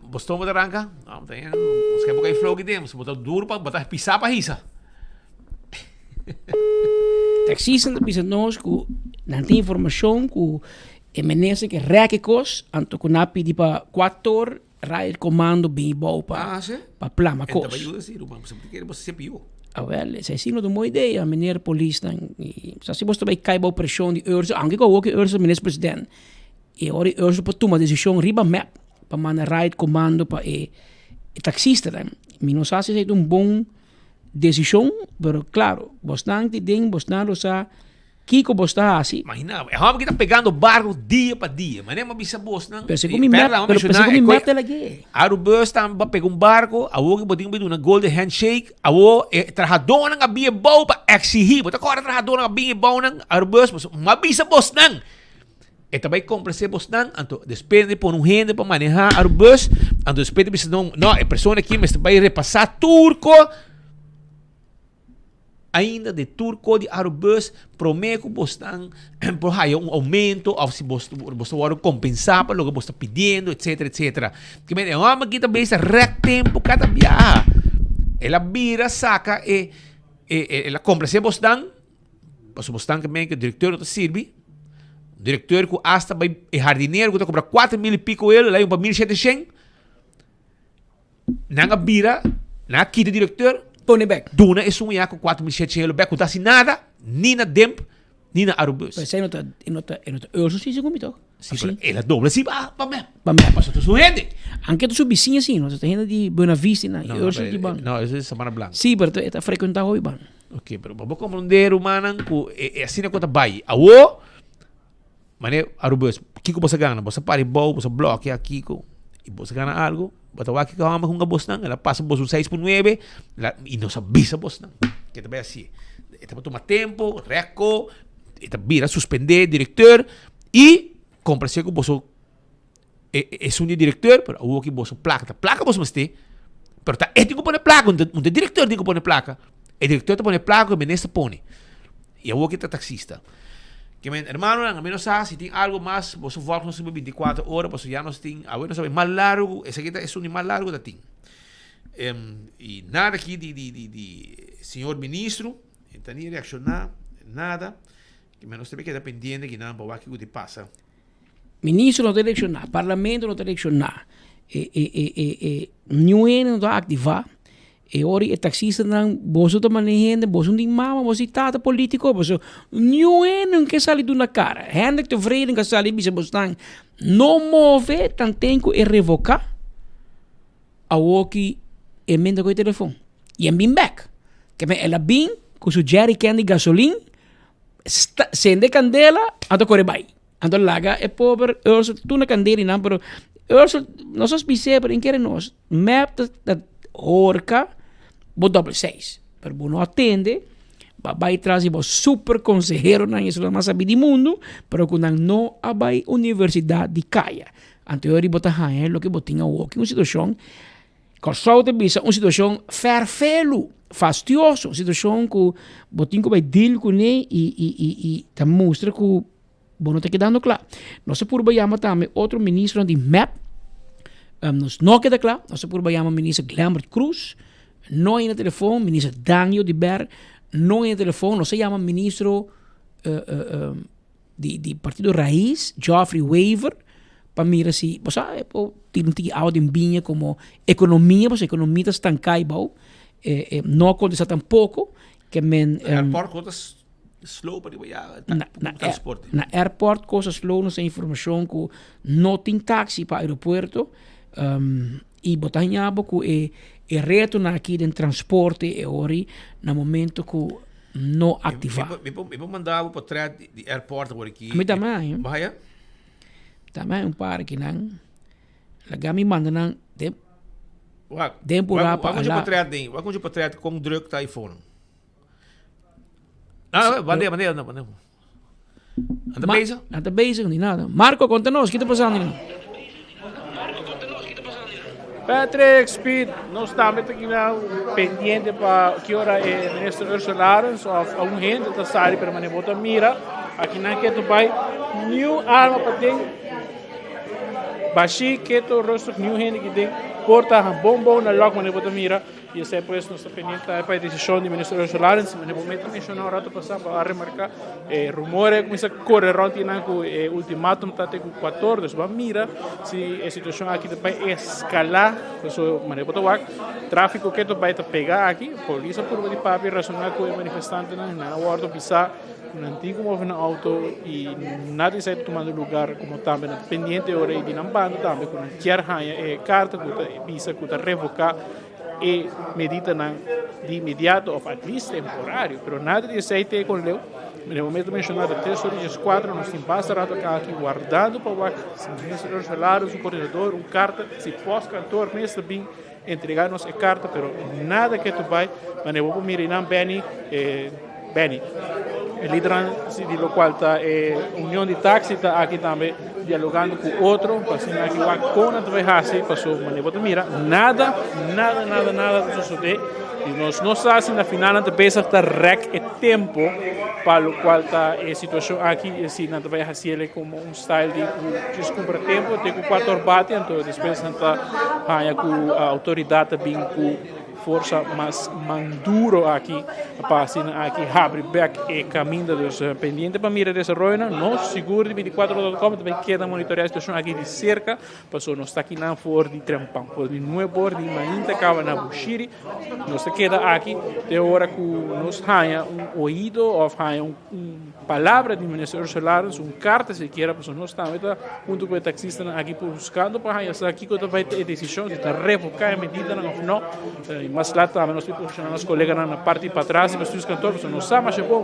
Bo stoma ta ranka? No, ta yen, nos ke boka e flow ki den, bo ta duro pa, bo ta pisa pa hisa. Taxista ta bisa nos ku nan tin informashon ku e minister ke rèk e kos, anto ku nan a pidi pa kuator riot commando bin bou pa pa plama En ta kos. bai yuda si ruman, pasobra bo ta kere bo se pió. Awel, esei si no ta un bon idea, meneer polisnan. Sa si bo ta bai kai bou preshon di Ursel, aunke ku awor ku Ursel minister president, e ora di Ursel por tuma desishon riba mep pa manda riot commando pa e taxistanan. Mi no sa si esei ta un bon Desishon, pero klaro, bosnan ti den, bosnan lo sa kiko bos ta hasi. Imagina bo, e hòmber ki ta pegando barku dia pa dia. Manera mi a bisa bosnan, Pero segun mi mep, pero segun mi mep ta lag'é. Arubus tambe bo a pega un barku, awor ki bo tin ku duna golden handshake, awor e trahadónan a bin e bou pa eksihí. Bo ta kòrda trahadónan a bin e bounan Arubus, mi a bisa bosnan. E ta bai complacé bosnan, anto despues di pone un hende pa manehá Arubus, anto despues di bisa no, no, e persona aki mester bai repasá tur ko, ainda di tur ko di Arubus, promé ku bosnan por haya un aumento òf si bos bos ta wòrdu kompensá pa loke bos ta pidiendo, etcetera, etcetera. Ke men e hòmber aki ta bisa rèk tempu kada biaha. El a bira saka e e el a complacé bosnan. Pasobra bosnan ke men ke direkteur no ta sirbi. Direkteur ku asta bai e hardinero ku ta kobra 4000 i piko el, el a yun pa 1700. Nan a bira, nan a kita direkteur. Pone bek. Duna esun ya ku 4700 elo bek ku ta hasi nada, ni na Demp, ni na Arubus. Pero esei no ta, e no ta, e no ta Urso si segun mi tok. Si, pero el a dobla si pa, pa mep. Pa mep. Pasobra ta su hende. Anke ta su bisiña si, no ta hende di Buena Vista na, No, Urso di ban. No, eso es Sabana Blanca. Si, pero e ta frecuenta hopi ban. Ok, pero bo comprende rumannan ku e, e asina ku ta bai. Awo, mane Arubus, kiko bo sa gana? Bo sa pari bou, bo sa blokea kiko, i bo sa gana algo. Bo ta wak kiko hòmber hunga bosnan, el a pasa bos un 6.9, la, i nos a bisa bosnan. Ke ta bai asi. E ta tuma tempo, reko, e ta bira suspendé direkteur i komprese ku boso E esun di directeur, pero awo ki boso placa, ta placa boso mester, pero ta e tin ku pone placa, un ta directeur tin ku pone placa. E directeur ta pone placa ku e minister pone. I awo ki ta taxista. Ke men, hermanonan, ami no sa si tin algo mas, boso volg nos riba 24 ora, pasobra ya nos tin, awe nos a bai mas largu, esaki ta esun di mas largu ta tin. I nada aki di di di di señor ministro, e ta ni reacciona, nada. Ke men nos ta keda pendiente kinan pa wak kiko di pasa. Ministro no ta elecciona, parlamento no ta elecciona, e e e e e niun hende no ta activa, e ora e taxistanan boso ta mane hende, boso no tin mama, boso tin tata politico, boso niun hende no ke sali duna cara. Hendrik Tevreden ka sali bisa bosnan no move tanten ku e revoca awoki e menda ku e telefon y e bin bek. Ke men el a bin ku su jerrycan di gasolin sende candela anto kore bai. Anto laga e pober Ursel tur na candela y nan pero Ursel nos a bis'é pero en kere nos mep ta ta horca bo doble seis pero bo no atende bo a bay tras di bo super conseheronan esun mas sabi di mundo pero cu nan no a bay universidad di caya anto e ora bo ta haya loke bo tin awor ki un situacion Kòrsou ta bisa un situashon fèrfelu, fastioso, un situashon ku bo tin ku bai deal kuné i i i i ta mustra ku bo no ta kedando kla. Nos a purba yama tambe otro ministronan di mep, nos no a keda kla, nos a purba yama minister Glenbert Croes, no a yena telefon, minister Dangio Dibert. No en telefon, nos a yama ministro uh, uh, um, di, di Partido Raiz, Geoffrey Wever, pa mira si, bo sa, e por tira un tiki awa den biña como economia, pasobra economia ta stanká bou. Eh, eh, no a contesta tampoco, ke men... Na airport kos ta slow pa riba ya, na, na, transporte. Na airport kos ta slow, nos tin informacion ku no tin taxi pa aeropuerto. Um, i bo ta haña bo ku e, e retonan aki den transporte e ori na momento ku no activa. Mi por, mi por manda bo portret di, di airport awor aki. Mi tambe hay. Bo haya? Tambe hay un par akinan. Laga mi manda nan den Wak, den por wak, pa wak un ala. portret den, wak un portret kon druk ta iPhone. Ah, mande, mande, mande. Anda bezig? Anda bezig ni nada. Marco, conta nos, ki ta pasando nan? Patrick Speed, nos tambe ta kina pendiente pa ki ora e minister Ursula Arends of algun hende ta sali, pero mane bo ta mira, aki nan ketu bai niu arma paden, bashi ketu rustig niu hende ki den porta bon bon na lock mane bo ta mira. Y esey pues nos ta pendiente tambe pa e decision di Minister Ursula Arends. Manera bo meta menciona un rato pasa bo a remarca e rumores a cuminsa corre rond y cu e ultimatum ta te cu 14. Dus bo a mira si e situacion aki ta bay escala. Paso manera bo ta wak trafico ke ta bay ta pega aki. Polis a purba di papia y razona cu e manifestantenan. Nan a wordo bisa cu nan tin cu move nan auto y nada di esey ta tumando lugar como tambe nan ta pendiente ora y di nan banda tambe cu nan kier haya e carta cu ta bisa cu ta revoca e medidanan di inmediato of at least temporario, pero nada di esei te con leu. Na momento menciona ta tres ora y diescuatro, nos tin basta rato acá aki wardando pa wak si minister Ursula su coordinador un carta, si postkantoor mes ta bin entrega nos e carta, pero nada ke ta bay. Manera bo por mira eynan Benny, e Benny, e lidernan di locual ta e union di taxi ta aki tambe dialogando cu otro pa asina aki wak con nan ta bay haci pasobra manera bo ta mira nada, nada, nada, nada ta sosode y nos no sa si na final nan ta bezig ta rek e tempo pa locual ta e situacion aki y si nan ta bay haciele como un style di cu djis cumpra tempo te cu cuator bati anto despues nan ta haya cu autoridad ta bin cu Forsa mas man duro aki pa asina aki habri bek e kaminda. Dus pendiente pa mira desaroyonan. Nos sigur di 24.com ta bay keda monitorea e situacion aki di cerca pasobra nos ta akinan for di trempan. For di nuebe or di mainta caba na Bushiri. Nos ta keda aki te ora cu nos haya un oido of haya un Palabra di Minister Ursula Arends, un karta sikiera, pasobra nos tambe ta hunto ku e taksistanan aki buskando pa haña sa kiko ta bai ta e desishon, si ta revoká e medidanan òf no. I mas lat tambe nos tin posishoná nos koleganan na parti patras di bestuurskantoor, pasobra nos sa masha bon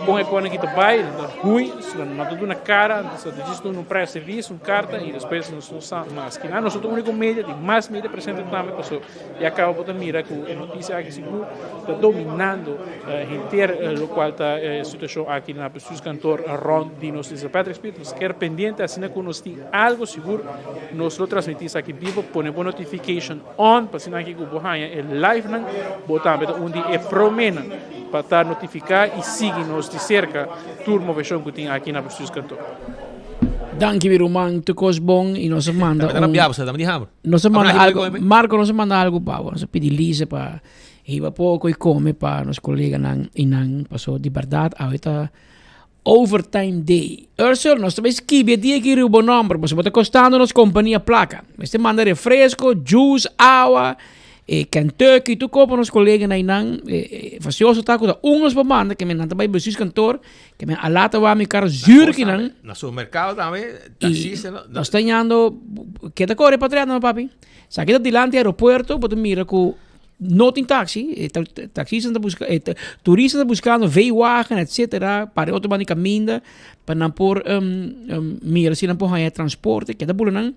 kon e konan aki ta bai, nan ta hui, nan ta duna kara, nan ta djis duna un press release, un karta i despues nos no sa mas. Kinan nos no ta úniko media, tin mas media presente tambe, pasobra. Ya caba bo ta mira cu e noticia aki sigur ta dominando henter locual ta e situacion aki na bestuurskantoor rond di nos Isla Patrick Speed. Nos keda pendiente asina cu nos tin algo sigur nos lo transmiti esaki bibo. Pone bo notification on pa asina aki cu bo haya e live nan bo tambe ta un di e promenan pa ta notifica y sigui nos di cerca tur movecion cu tin aki na bestuurskantoor. Danki mi ruman, tur cos bon y nos a manda Tambe ta un rabia, bo sa, tambe di hamber. Nos a manda Abraham, algo, come. Marco nos a manda algo pa bo. Nos a pidi Lisa pa hiba poco y come pa nos coleganan y nan paso di berdad awe ta overtime day. Ursel, nos ta bay skibi e dia aki riba bo nomber, pasobra bo ta costando nos compania placa. Mester manda refresco, juice, awa, e Kentucky, tur cosa pa nos coleganan y nan. E, e, fastioso ta cu ta un nos por manda, ke men nan ta bay bestuurskantoor, Ke men a lata wak mi kar zuur ki nan. Na supermercado tambe, taxista. Y nos ta ñando, ke ta kore pa atrás no papi? Sa ki ta dilanti aeropuerto, bo ta mira ku no tin taxi, e taxista ta busca, e turista ta buscando V-wagen, etcetera, para e otro banda di caminda, pa nan por mira si nan por haña transporte, ke ta bula nan,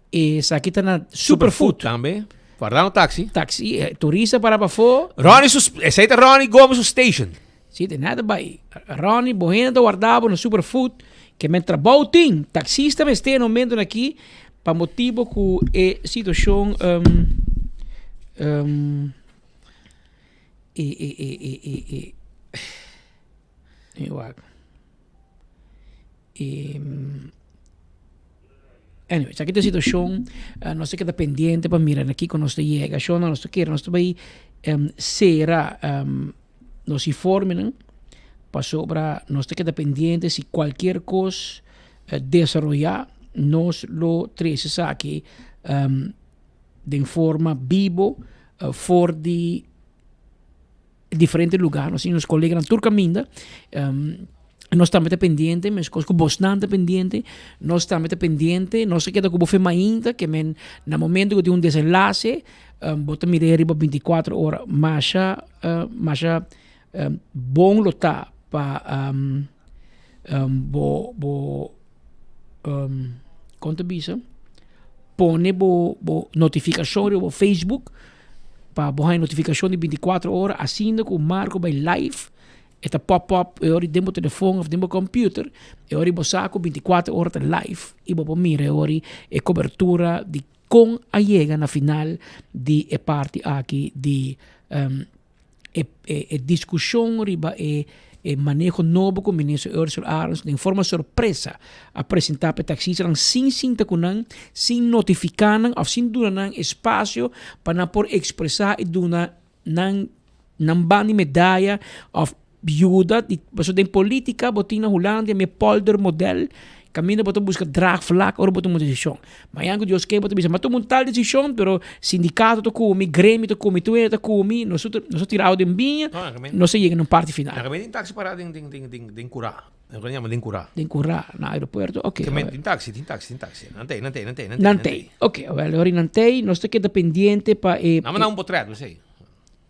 esaki ta na Superfood. Superfood tambe, guardando taxi. Taxi, turista para pafó. Ronnie su, esei ta Ronnie Gomez su station. Si, de nada bai. Ronnie, bo hende ta warda bo na Superfood, ke men trabou tin. Taxista mester na momento aki pa motibo ku e situacion um, um, e, e, e, e, e, e, e, wak. E, anyway, esaki ta e situacion. Uh, nos ta keda pendiente pa mira na kiko nos ta yega. Shona, nos ta kere, nos ta bai um, sera um, nos informenan pasobra nos ta keda pendiente si cualkier cos desaroya nos lo trece esaki den forma bibo for di diferente lugar. Nos tin nos coleganan tur caminda. Nos tambe ta pendiente, meskos ku bosnan ta pendiente, nos tambe ta pendiente. Nos ta keda ku bo fe mainta, ke men na momento ku tin un desenlase, bo ta mir'é riba bintikuater ora. Masha, masha bon lo ta pa bo bo kon ta bisa, pone bo bo notifikashon riba bo Facebook pa bo haña notifikashon di bintikuater ora asina ku Marco bai live. E ta pop up e ora den bo telefon of den bo computer, e ora bo sa ku 24 ora ta live i bo por mira e ora e cobertura di kon a yega na final di e parti aki di um, e, e, e discusion riba e, e maneho nobo ku minister Ursula Arends den forma sorpresa a presenta pa e taxistanan sin sinta ku nan, sin notifiká nan of sin duna nan espacio pa nan por expresa i duna nan nan ban di medaya of yuda di pasobra den politica bo tin na Hulandia mi polder model kaminda bo ta buska draagvlak ora bo tuma un desishon. Mañana ku Dios ke bo ta bisa mi a tuma un tal desishon pero sindikato ta kumi, gremio ta kumi, tur hende ta kumi, nos tur nos a tirao den biña, nos a yega na un parti final. Nan tin taxi para den den den den kura. Nan yama den kura. Den kura na aeropuerto ok. Tin taxi tin taxi tin taxi. Nan tei nan tei nan tei nan tei. Nan tei ok awel ora nan tei nos ta keda pendiente pa e. Nan manda un potret bo esei.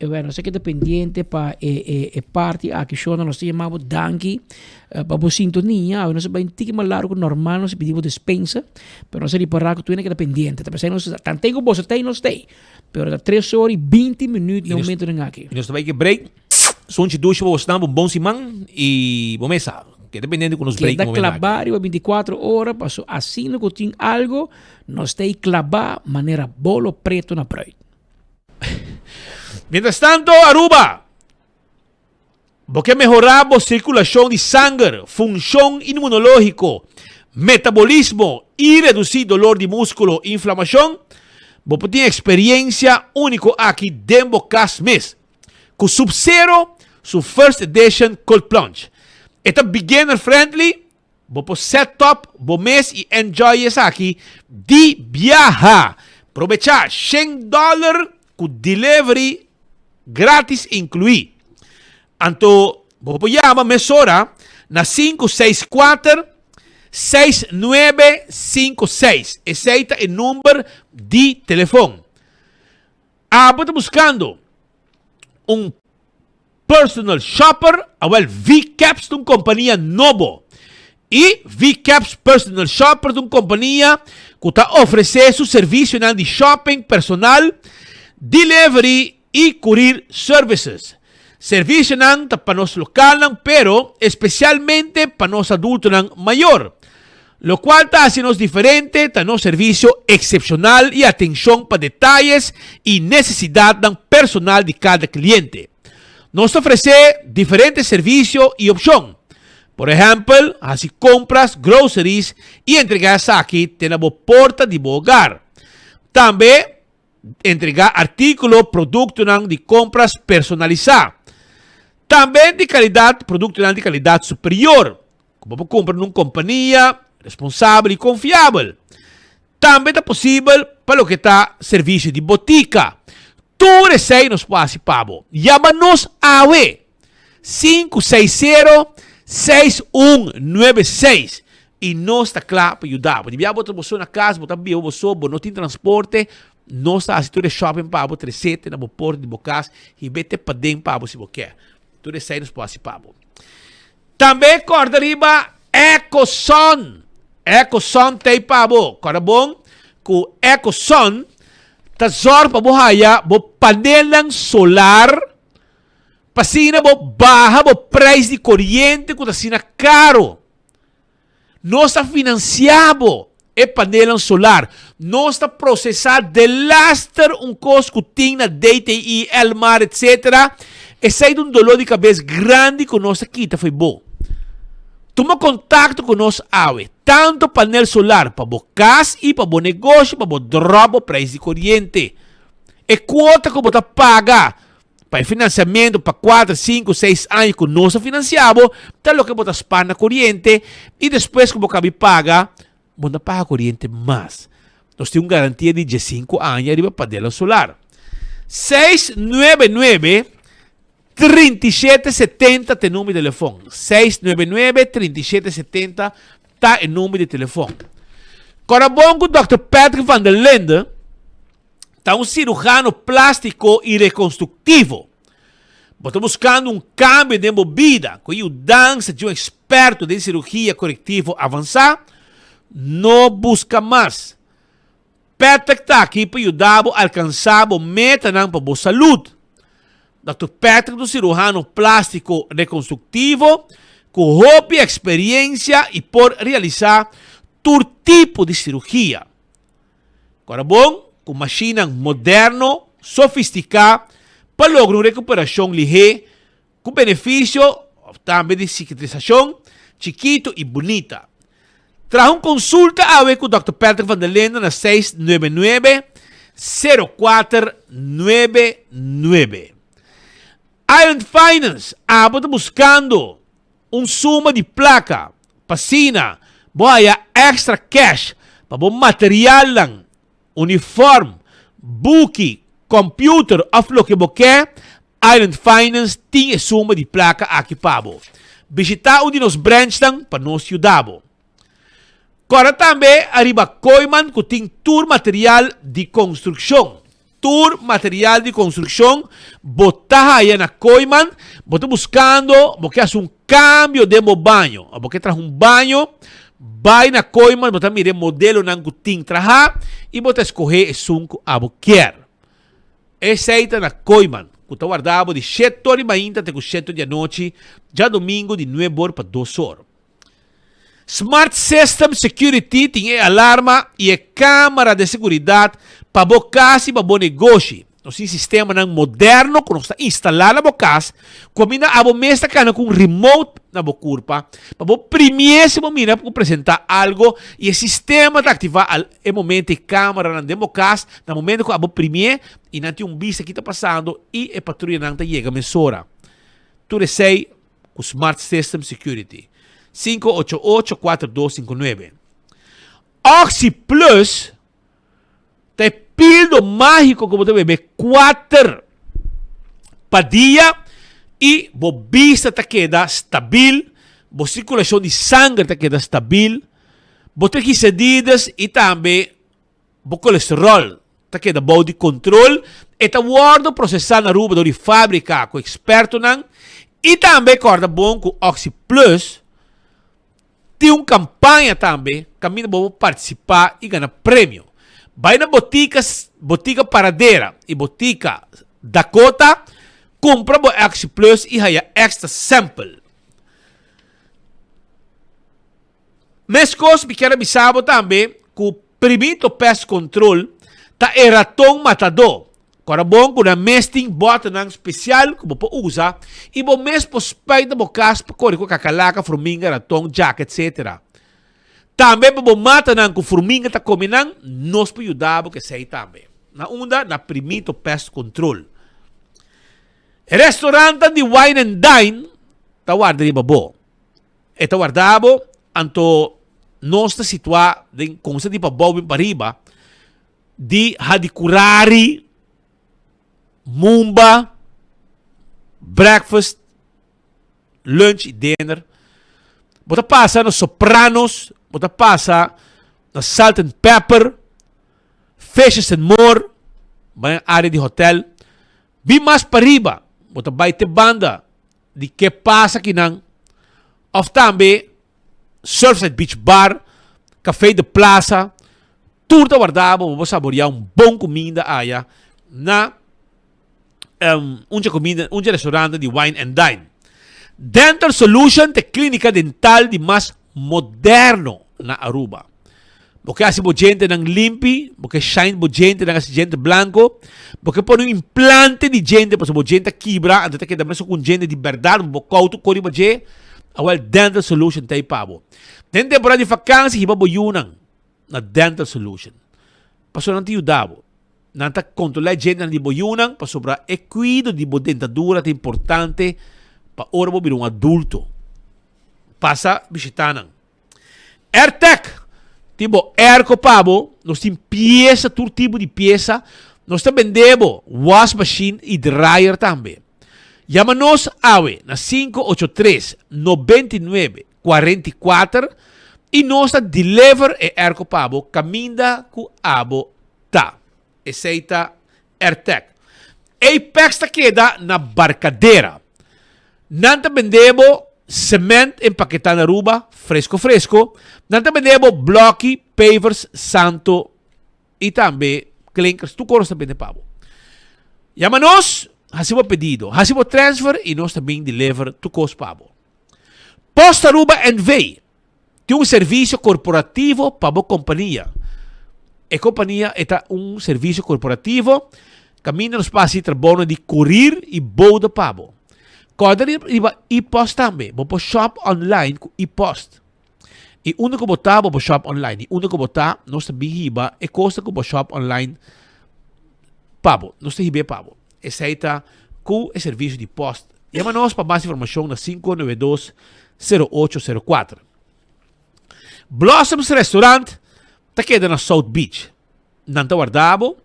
E wèl nos ta keda pendiente pa e e e parti aki shona nos ta yama bo danki pa bo sintonia awe nos a bai un tiki mas largu ku normal nos a pidi bo despensa pero nos a ripará ku tur hende a keda pendiente ta p'esei nos tanten ku boso tei nos tei pero ta tres ora i binti minüt na e momentunan aki. I nos ta bai ke break Sunchi dushi pa bosnan bo bon siman i bo mesa keda pendiente ku nos break Keda momento aki. klabá riba bintikuatro ora paso asina ku tin algo nos ta ei klabá manera bolo preto na pruit. Mientras tanto, Aruba, bo ke mehorá bo sirkulashon di sanger, funshon inmunológiko, metabolismo i redusí dolor di múskulo i inflamashon? Bo por tin eksperiensia úniko aki den bo kas mes ku Sub-Zero su First Edition Cold Plunge. E ta beginner friendly Bo por set up bo mes y enjoy esaki di biaha. Probecha shen dollar cu delivery gratis inclui. Anto bo por yama mesora na 564 6956. Esey ta e number di telefon. Abo ta buscando un Personal Shopper, awel V-Caps ta un kompania nobo. I V-Caps Personal Shopper ta un kompania ku ta ofresé su servisionan di shopping personal, delivery i courier services. Servisionan ta pa nos lokalnan pero espesialmente pa nos adultonan mayor. Lokual ta hasi nos diferente ta nos servisio eksepshonal i atenshon pa detayes i nesesidatnan personal di kada kliente. Nos ta ofresé diferente servisio i opshon. Por ehèmpel, hasi kompras, groceries, i entregá esaki te na bo porta di bo hogar. Tambe, entregá artíkulo, produktonan di kompras personalisá. Tambe di kalidat, produktonan di kalidat superior. Ku bo por kumpra na un kompania responsabel i konfiabel. Tambe ta posibel pa loke ta servisio di botika. Tur esei nos por hasi pa bo. Yama nos awe! 560 6196 i nos ta kla pa yuda bo. Di bia bo ta bo so na kas, bo ta biba bo so, bo no tin transporte, nos ta hasi tur e shopping pa bo, tres'é te na bo porta di bo kas, hib'é te paden pa bo si bo ke. Tur esei nos por hasi pa bo. Tambe kòrda riba Ecoson. Ecoson ta ei pa bo. Kòrda bon ku Ecoson ta zòrg pa bo haya bo panelnan solar pa asina bo baha bo preis di koriente ku ta asina karo. Nos ta financia bo e panelnan solar. Nos ta procesa delaster un cos cu tin na DTI, Elmar etc. Esey ta un dolor di cabes grandi cu nos ta kita fo'i bo. Tuma contacto cu nos awe. Tanto panel solar pa bo cas y pa bo negoshi pa bo drop bo prijs di coriente. E cuota cu bo ta paga. Pa e finansiamentu pa kuater, sinku, seis aña ku nos a finansiá bo, ta loke bo ta spar na koriente i despues ku bo kabi paga, bo no ta paga koriente mas. Nos tin un garantia di diesinku aña riba panelnan solar. 699 3770 ta e number di telefon. 699 3770 ta e number di telefon. Kòrda bon ku Dòkter Patrick van der Linde ta un cirujano plástico y reconstructivo. Bo ta buscando un cambio den bo bida cu e yudansa di un experto den cirugia corectivo avansa? No busca mas. Patrick ta aki pa yuda bo alcansa bo metanan pa bo salud. Dòkter Patrick ta un cirujano plástico reconstructivo cu hopi experiencia y por realisa tur tipo di cirugia. Kora bon ku mashinnan moderno sofistiká pa logra un rekuperashon lihé ku benefisio òf tambe di sikatrisashon chikitu i bunita. Traha un konsulta awe ku Dòkter Patrick van der Linden na 699 0499. Island Finance, abo ta buskando Un suma di plaka pa asina bo haya extra cash pa bo materialnan, uniform, buki, computer of loke bo ke, Island Finance tin e suma di plaka aki pa bo. Bishita un di nos branchnan pa nos yuda bo. Kòrda tambe ariba Kooyman ku tin tur material di konstrukshon. Tur material di konstrukshon bo ta haya na Kooyman. Bo ta buskando, bo ke hasi un kambio den bo baño òf bo ke traha un baño, bai na Kooyman bo ta mira e modelonan ku tin traha i bo ta eskohé esun ku abo kier. Esei ta na Kooyman, ku ta warda bo di shete or di mainta te ku shete or di anochi, djadumingu di nuebe or pa dos or. Smart System Security tin e alarma i e kamera de seguridat pa bo kas i pa bo negoshi. Nos tin sistemanan moderno ku nos ta instalá na bo kas ku kaminda abo mes ta kana ku un remote na bo kurpa pa bo primié si bo mira ku presentá algo i e sistema ta aktivá al e momento e kameranan den bo kas na momento ku abo primié i nan tin un bista ki ta pasando i e patruyanan ta yega mesora. Tur esei ku Smart System Security. 588-4259. Oxi Plus ta e pildo mágiko ku bo ta bebe kuater pa dia i bo bista ta keda stabil, bo sirkulashon di sanger ta keda stabil, bo triglicerides i tambe Bo kolesterol ta keda bou di kontrol, e ta wòrdu prosesá na Aruba dor di fábrika ku ekspertonan i tambe kòrda bon ku Oxi Plus tin un kampaña tambe kaminda bo por partisipá i gana premio. Bai na botika Botika Paradera i Botika Dakota kumpra bo Oxi Plus i haya èkstra sample. Meskos mi kier a bisa bo tambe ku Primito Pest Control ta e raton matadó. Kòrda bon ku nan mes tin bòternan spesial ku bo por usa i bo mes por spuit na bo kas pa kore ku kakalaka, furminga, raton, djaka etc. Tambe pa bo matanan ku furminga ta kome nan, nos por yuda bo ku esei tambe. Na unda? Na Primito Pest Control. E restorantan di Wine and Dine ta warda riba bo. E ta warda bo, anto nos ta situá den konsa di pabou bin pariba di Hadikurari, Mumba, breakfast, lunch i dinner. Bo ta pasa na Sopranos, bo ta pasa na Salt and Pepper, Fishes and More, bai na área di hotel. Bin mas pariba, bo ta bai te banda di ke pasa kinan of tambe Surfside Beach Bar, Café de Plaza, tur ta warda bo pa bo saborea un bon kuminda aya na um, un dje kuminda, un dje restaurante di Wine and Dine. Dental Solution ta e klinika dental di mas moderno na Aruba. Bo ke hasi bo djentenan limpi, bo ke shine bo djentenan hasi djente blanko, bo ke pone un implante di djente pasobra bo djente a kibra, anto ta keda mesun ku un djente di bèrdat, bo por koutu kor riba dje, awèl Dental Solution ta ei pa bo. Den temporada di fakansi hiba bo yunan na Dental Solution, pasobra nan ta yuda bo. Nan ta kontrolá e djentenan di bo yunan pasobra e kuido di bo dentadura ta importante pa ora bo bira un adulto. Pasa bishitá nan. Airtec tin bo airco pa bo, nos tin piesa, tur tipo di piesa. Nos ta bende bo wash machine y dryer tambe. Yama nos awe na 583 99 44 y nos ta deliver e airco pa bo caminda cu abo ta. Esey ta Airtec. Apex ta keda na Barcadera. Nan ta bende bo cement empaketá na Aruba, fresco fresco. Nan ta bende bo bloki, pavers, santo y tambe klinkers. Tur cos ta bende pa bo. Yama nos, haci bo pedido, haci bo transfer y nos ta bin deliver tur cos pa bo. Post Aruba NV. Tin un servicio corporativo pa bo compania. E compania e ta un servicio corporativo caminda nos pa haci trabounan di courier y bode pa bo. Corda riba e-post tambe. Bo por shop online cu e-post. Y unda cu bo ta bo por shop online. Y unda cu bo ta nos ta bin hiba e cosnan cu bo shop online pa bo. Nos ta hib'e pa bo. Esey ta cu e servicio di post. Yama nos pa mas informacion na 592 0804. Blossoms Restaurant ta keda na South Beach. Nan ta warda bo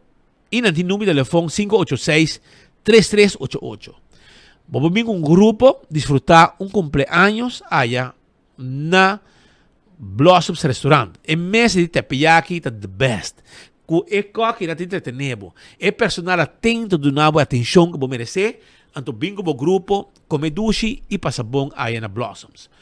y nan tin numero di telefon 586 3388. Bo por bin cu un grupo disfruta un cumpleaños aya na Blossoms Restaurant. E mesa di teppanyaki ta the best. Ku e kòki nan ta entretené bo. E personal atento duna bo e atenshon ku bo meresé. Anto bin ku bo grupo, kome dushi i pasa bon aya na Blossoms.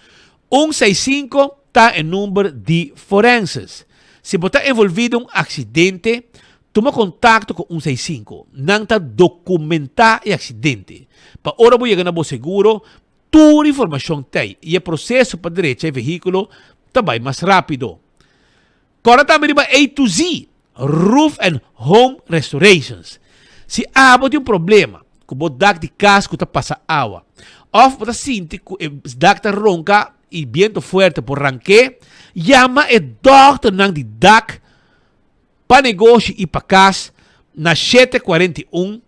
Un seis sinku ta e number di forenses. Si bo ta envolví den un aksidente, tuma kontakto ku un seis sinku. Nan ta dokumentá e aksidente. Pa ora bo yega na bo seguro, Tur informashon t'ei i e proseso pa drecha e vehíkulo ta bai mas rápido. Kòrda tambe riba A to Z, Roof and Home Restorations. Si abo tin un problema ku bo dak di kas ku ta pasa awa òf bo ta sinti ku e dak ta ronka i biento fuerte por rank'é, yama e dòkternan di dak pa negoshi i pa kas na 741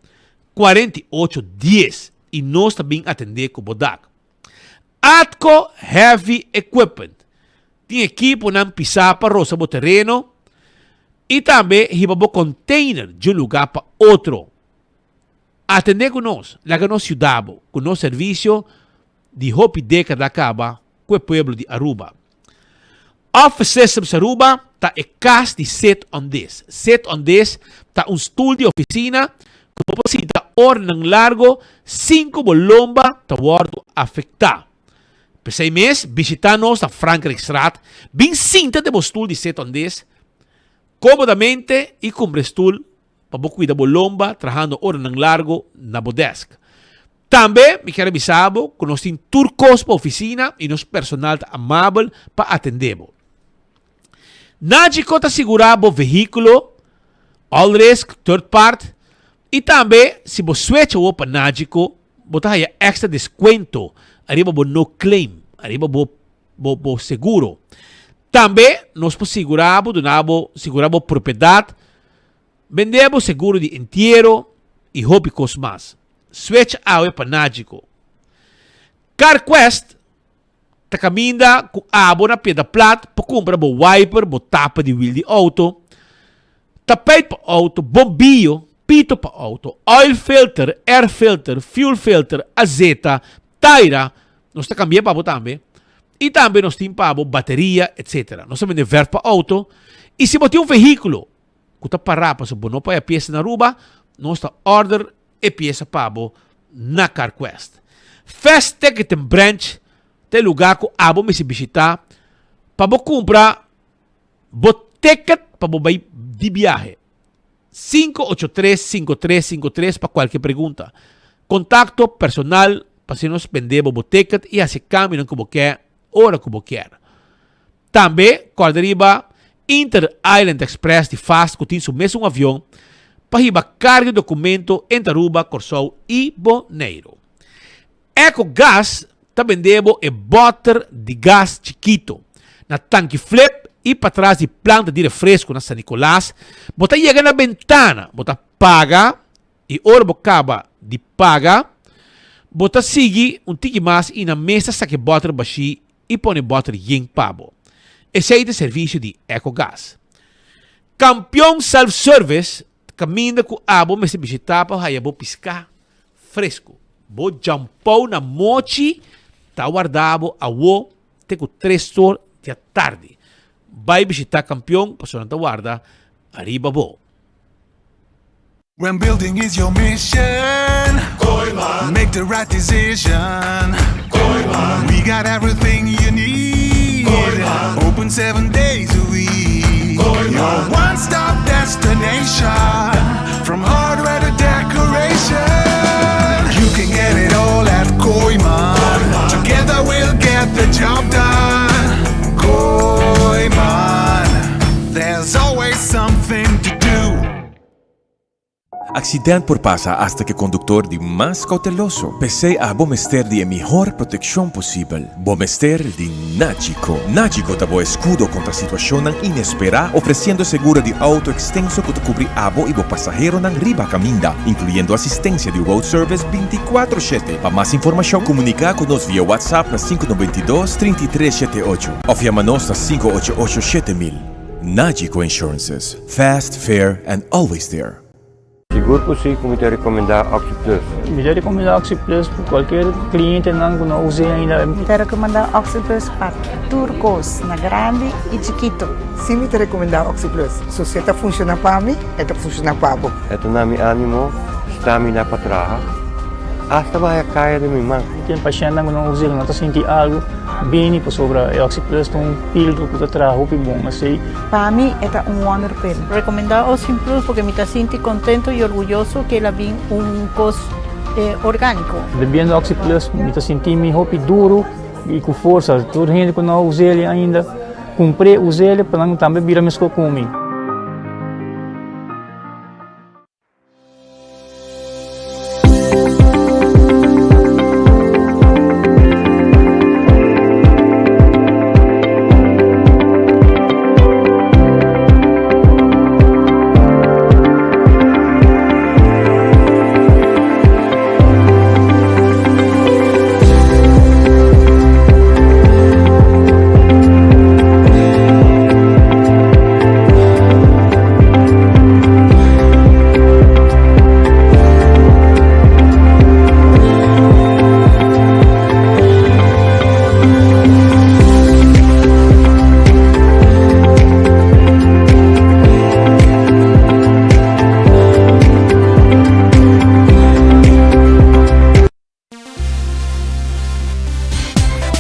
48 dies i nos ta bin atendé ku bo dak. Atco Heavy Equipment tin ekiponan pisá pa rosa bo tereno i tambe hiba bo container di un lugá pa otro. Atendé ku nos, laga nos yuda bo ku nos servisio di hopi dékada kaba ku e pueblo di Aruba. Office Systems Aruba ta e kas di Sit on This. Sit on This ta un stul di ofisina ku bo por sinta oranan largo sin ku bo lomba ta wòrdu afektá. P'esei mes, bishitá nos na Frankrijkstraat, bin sinta den bo stul di Sit on This kómodamente i kumpra e stul pa bo kuida bo lomba trahando oranan largo na bo desk. Tambe mi kier a bisa bo ku nos tin tur kos pa ofisina i nos personal ta amabel pa atendé bo. Nagico ta sigurá bo vehíkulo, all risk, third part, i tambe si bo switch awor pa Nagico bo ta haya extra deskuento ariba bo no claim, ariba bo bo bo seguro. Tambe nos por sigurá bo, duna bo, sigurá bo propiedat Bende bo seguro di entiero y hopi cos mas. Switch awe pa Nagico. CarQuest ta caminda cu abo na Piedra Plat pa cumpra bo wiper, bo tapa di wiel di auto, tapijt pa auto, bombillo, pito pa auto, oil filter, air filter, fuel filter, azeta, taira, nos ta cambia pa bo tambe, y tambe nos tin pa bo bateria, etc. Nos ta bende verf pa auto y si bo tin un vehiculo ku ta pará pasobra bo no por haya piesa na Aruba, nos ta order e piesa pa bo na CarQuest. Fast Ticketing Branch ta e lugá ku abo mester bishitá pa bo kumpra bo ticket pa bo bai di biahe. 583 5353 pa kualke pregunta. Kontakto personal pa si nos bende bo bo ticket i hasi kambionan ku bo ke ora ku bo kier. Tambe kòrda riba Inter Island Express di fast ku tin su mesun avion pa hiba karga di dokumento entre Aruba, Kòrsou i Boneiru. Eco Gas ta bende bo e bòter di gas chikito na tanki flip. i patras di planta di refresco na San Nicolas, bo ta yega na bentana, bo ta paga i ora bo kaba di paga, bo ta sigui un tiki mas i nan mes ta saka e bòter bashí i pone bòter yen pa bo. Esei ta servisio di Ecogas. Kampion Self Service ta kaminda ku abo mester bishitá pa haya bo piská fresku. Bo djampou na mochi ta warda bo awo te ku tres or di atardi. Bai bishitá Kampion pasobra nan ta warda ariba bo. When building is your mission, Kooyman. Make the right decision. Kooyman. We got everything you need. Kooyman. Open seven days a week. Kooyman. Your one stop destination. From hardware to decoration. You can get it all at Kooyman. Kooyman. Together we'll get the job done. Kooyman. There's always something to do. Accident por pasa hasta cu e conductor di mas cauteloso. P'esey abo mester di e mihor proteccion posibel. Bo mester di Nagico. Nagico ta bo escudo contra situacionnan inespera, ofreciendo seguro di auto extenso cu ta cubri abo y bo pasaheronan riba caminda, incluyendo asistencia di road service binticuatro shete. Pa mas informacion, comunica cu nos via WhatsApp na 592 33 shete ocho of yama nos na 588 7000. Nagico Insurances. Fast, fair and always there. Sigur ku si ku mi ta rekomendá OxyPlus. Mi ta rekomendá OxyPlus pa kualker klientenan ku no us'é ainda. Mi ta rekomendá OxyPlus pa tur kos, na grandi i chikitu. Si mi ta rekomendá OxyPlus. So si e ta funshoná pa mi, e ta funshoná pa bo. E ta na mi ánimo, stamina pa traha, asta baha kaya den mi man. Tin pashèntnan ku no us'é, ku no ta sinti algu. Bini pasobra e OxyPlus ta un filtro ku ta traha hopi bon, asei. Pa mi e ta un wonder pill. Recomenda Ocean Plus porque mi ta sinti contento y orguyoso que el a bin un cos organico. Bebiendo Oxy Plus mi ta sinti mi hopi duro y cu forsa. Tur hende cu no a us'el ainda cumpr'e us'el pa nan tambe bira mesco cu mi.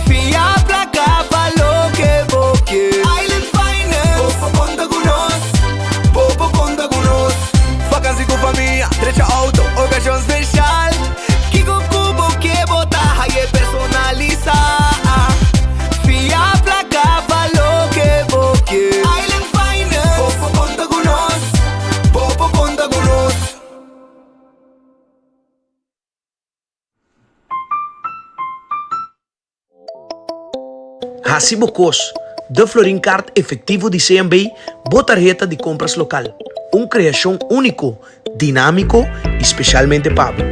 Fia placa pa loke bo ke. Island Finance. Bo por conta cu nos. Bo por conta cu nos. Vakantie cu famia, drecha auto, ocasion special. Kico cu bo ke bo ta haye personalisa. Fia placa pa loke bo ke. Island Finance. Bo por conta cu nos. Bo por conta cu nos. Hasi bo kos, De Florin Card Efectivo di CMB, bo tarheta di kompras lokal. Un kreashon úniko, dinámiko i spesialmente pa bo.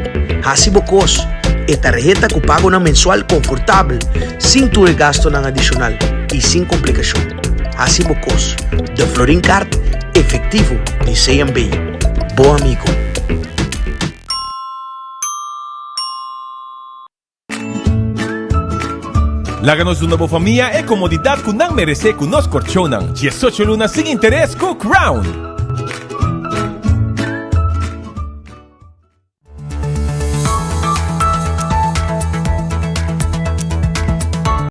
Hasi bo kos, e tarheta ku pagonan mensual konfortabel, sin tur e gastonan adishonal i sin komplikashon. Hasi bo kos, De Florin Card Efectivo di CMB, bo amigo. Laga nos duna bo famia e komodidat ku nan meresé ku nos korchonnan. Diesocho luna sin interes ku Crown!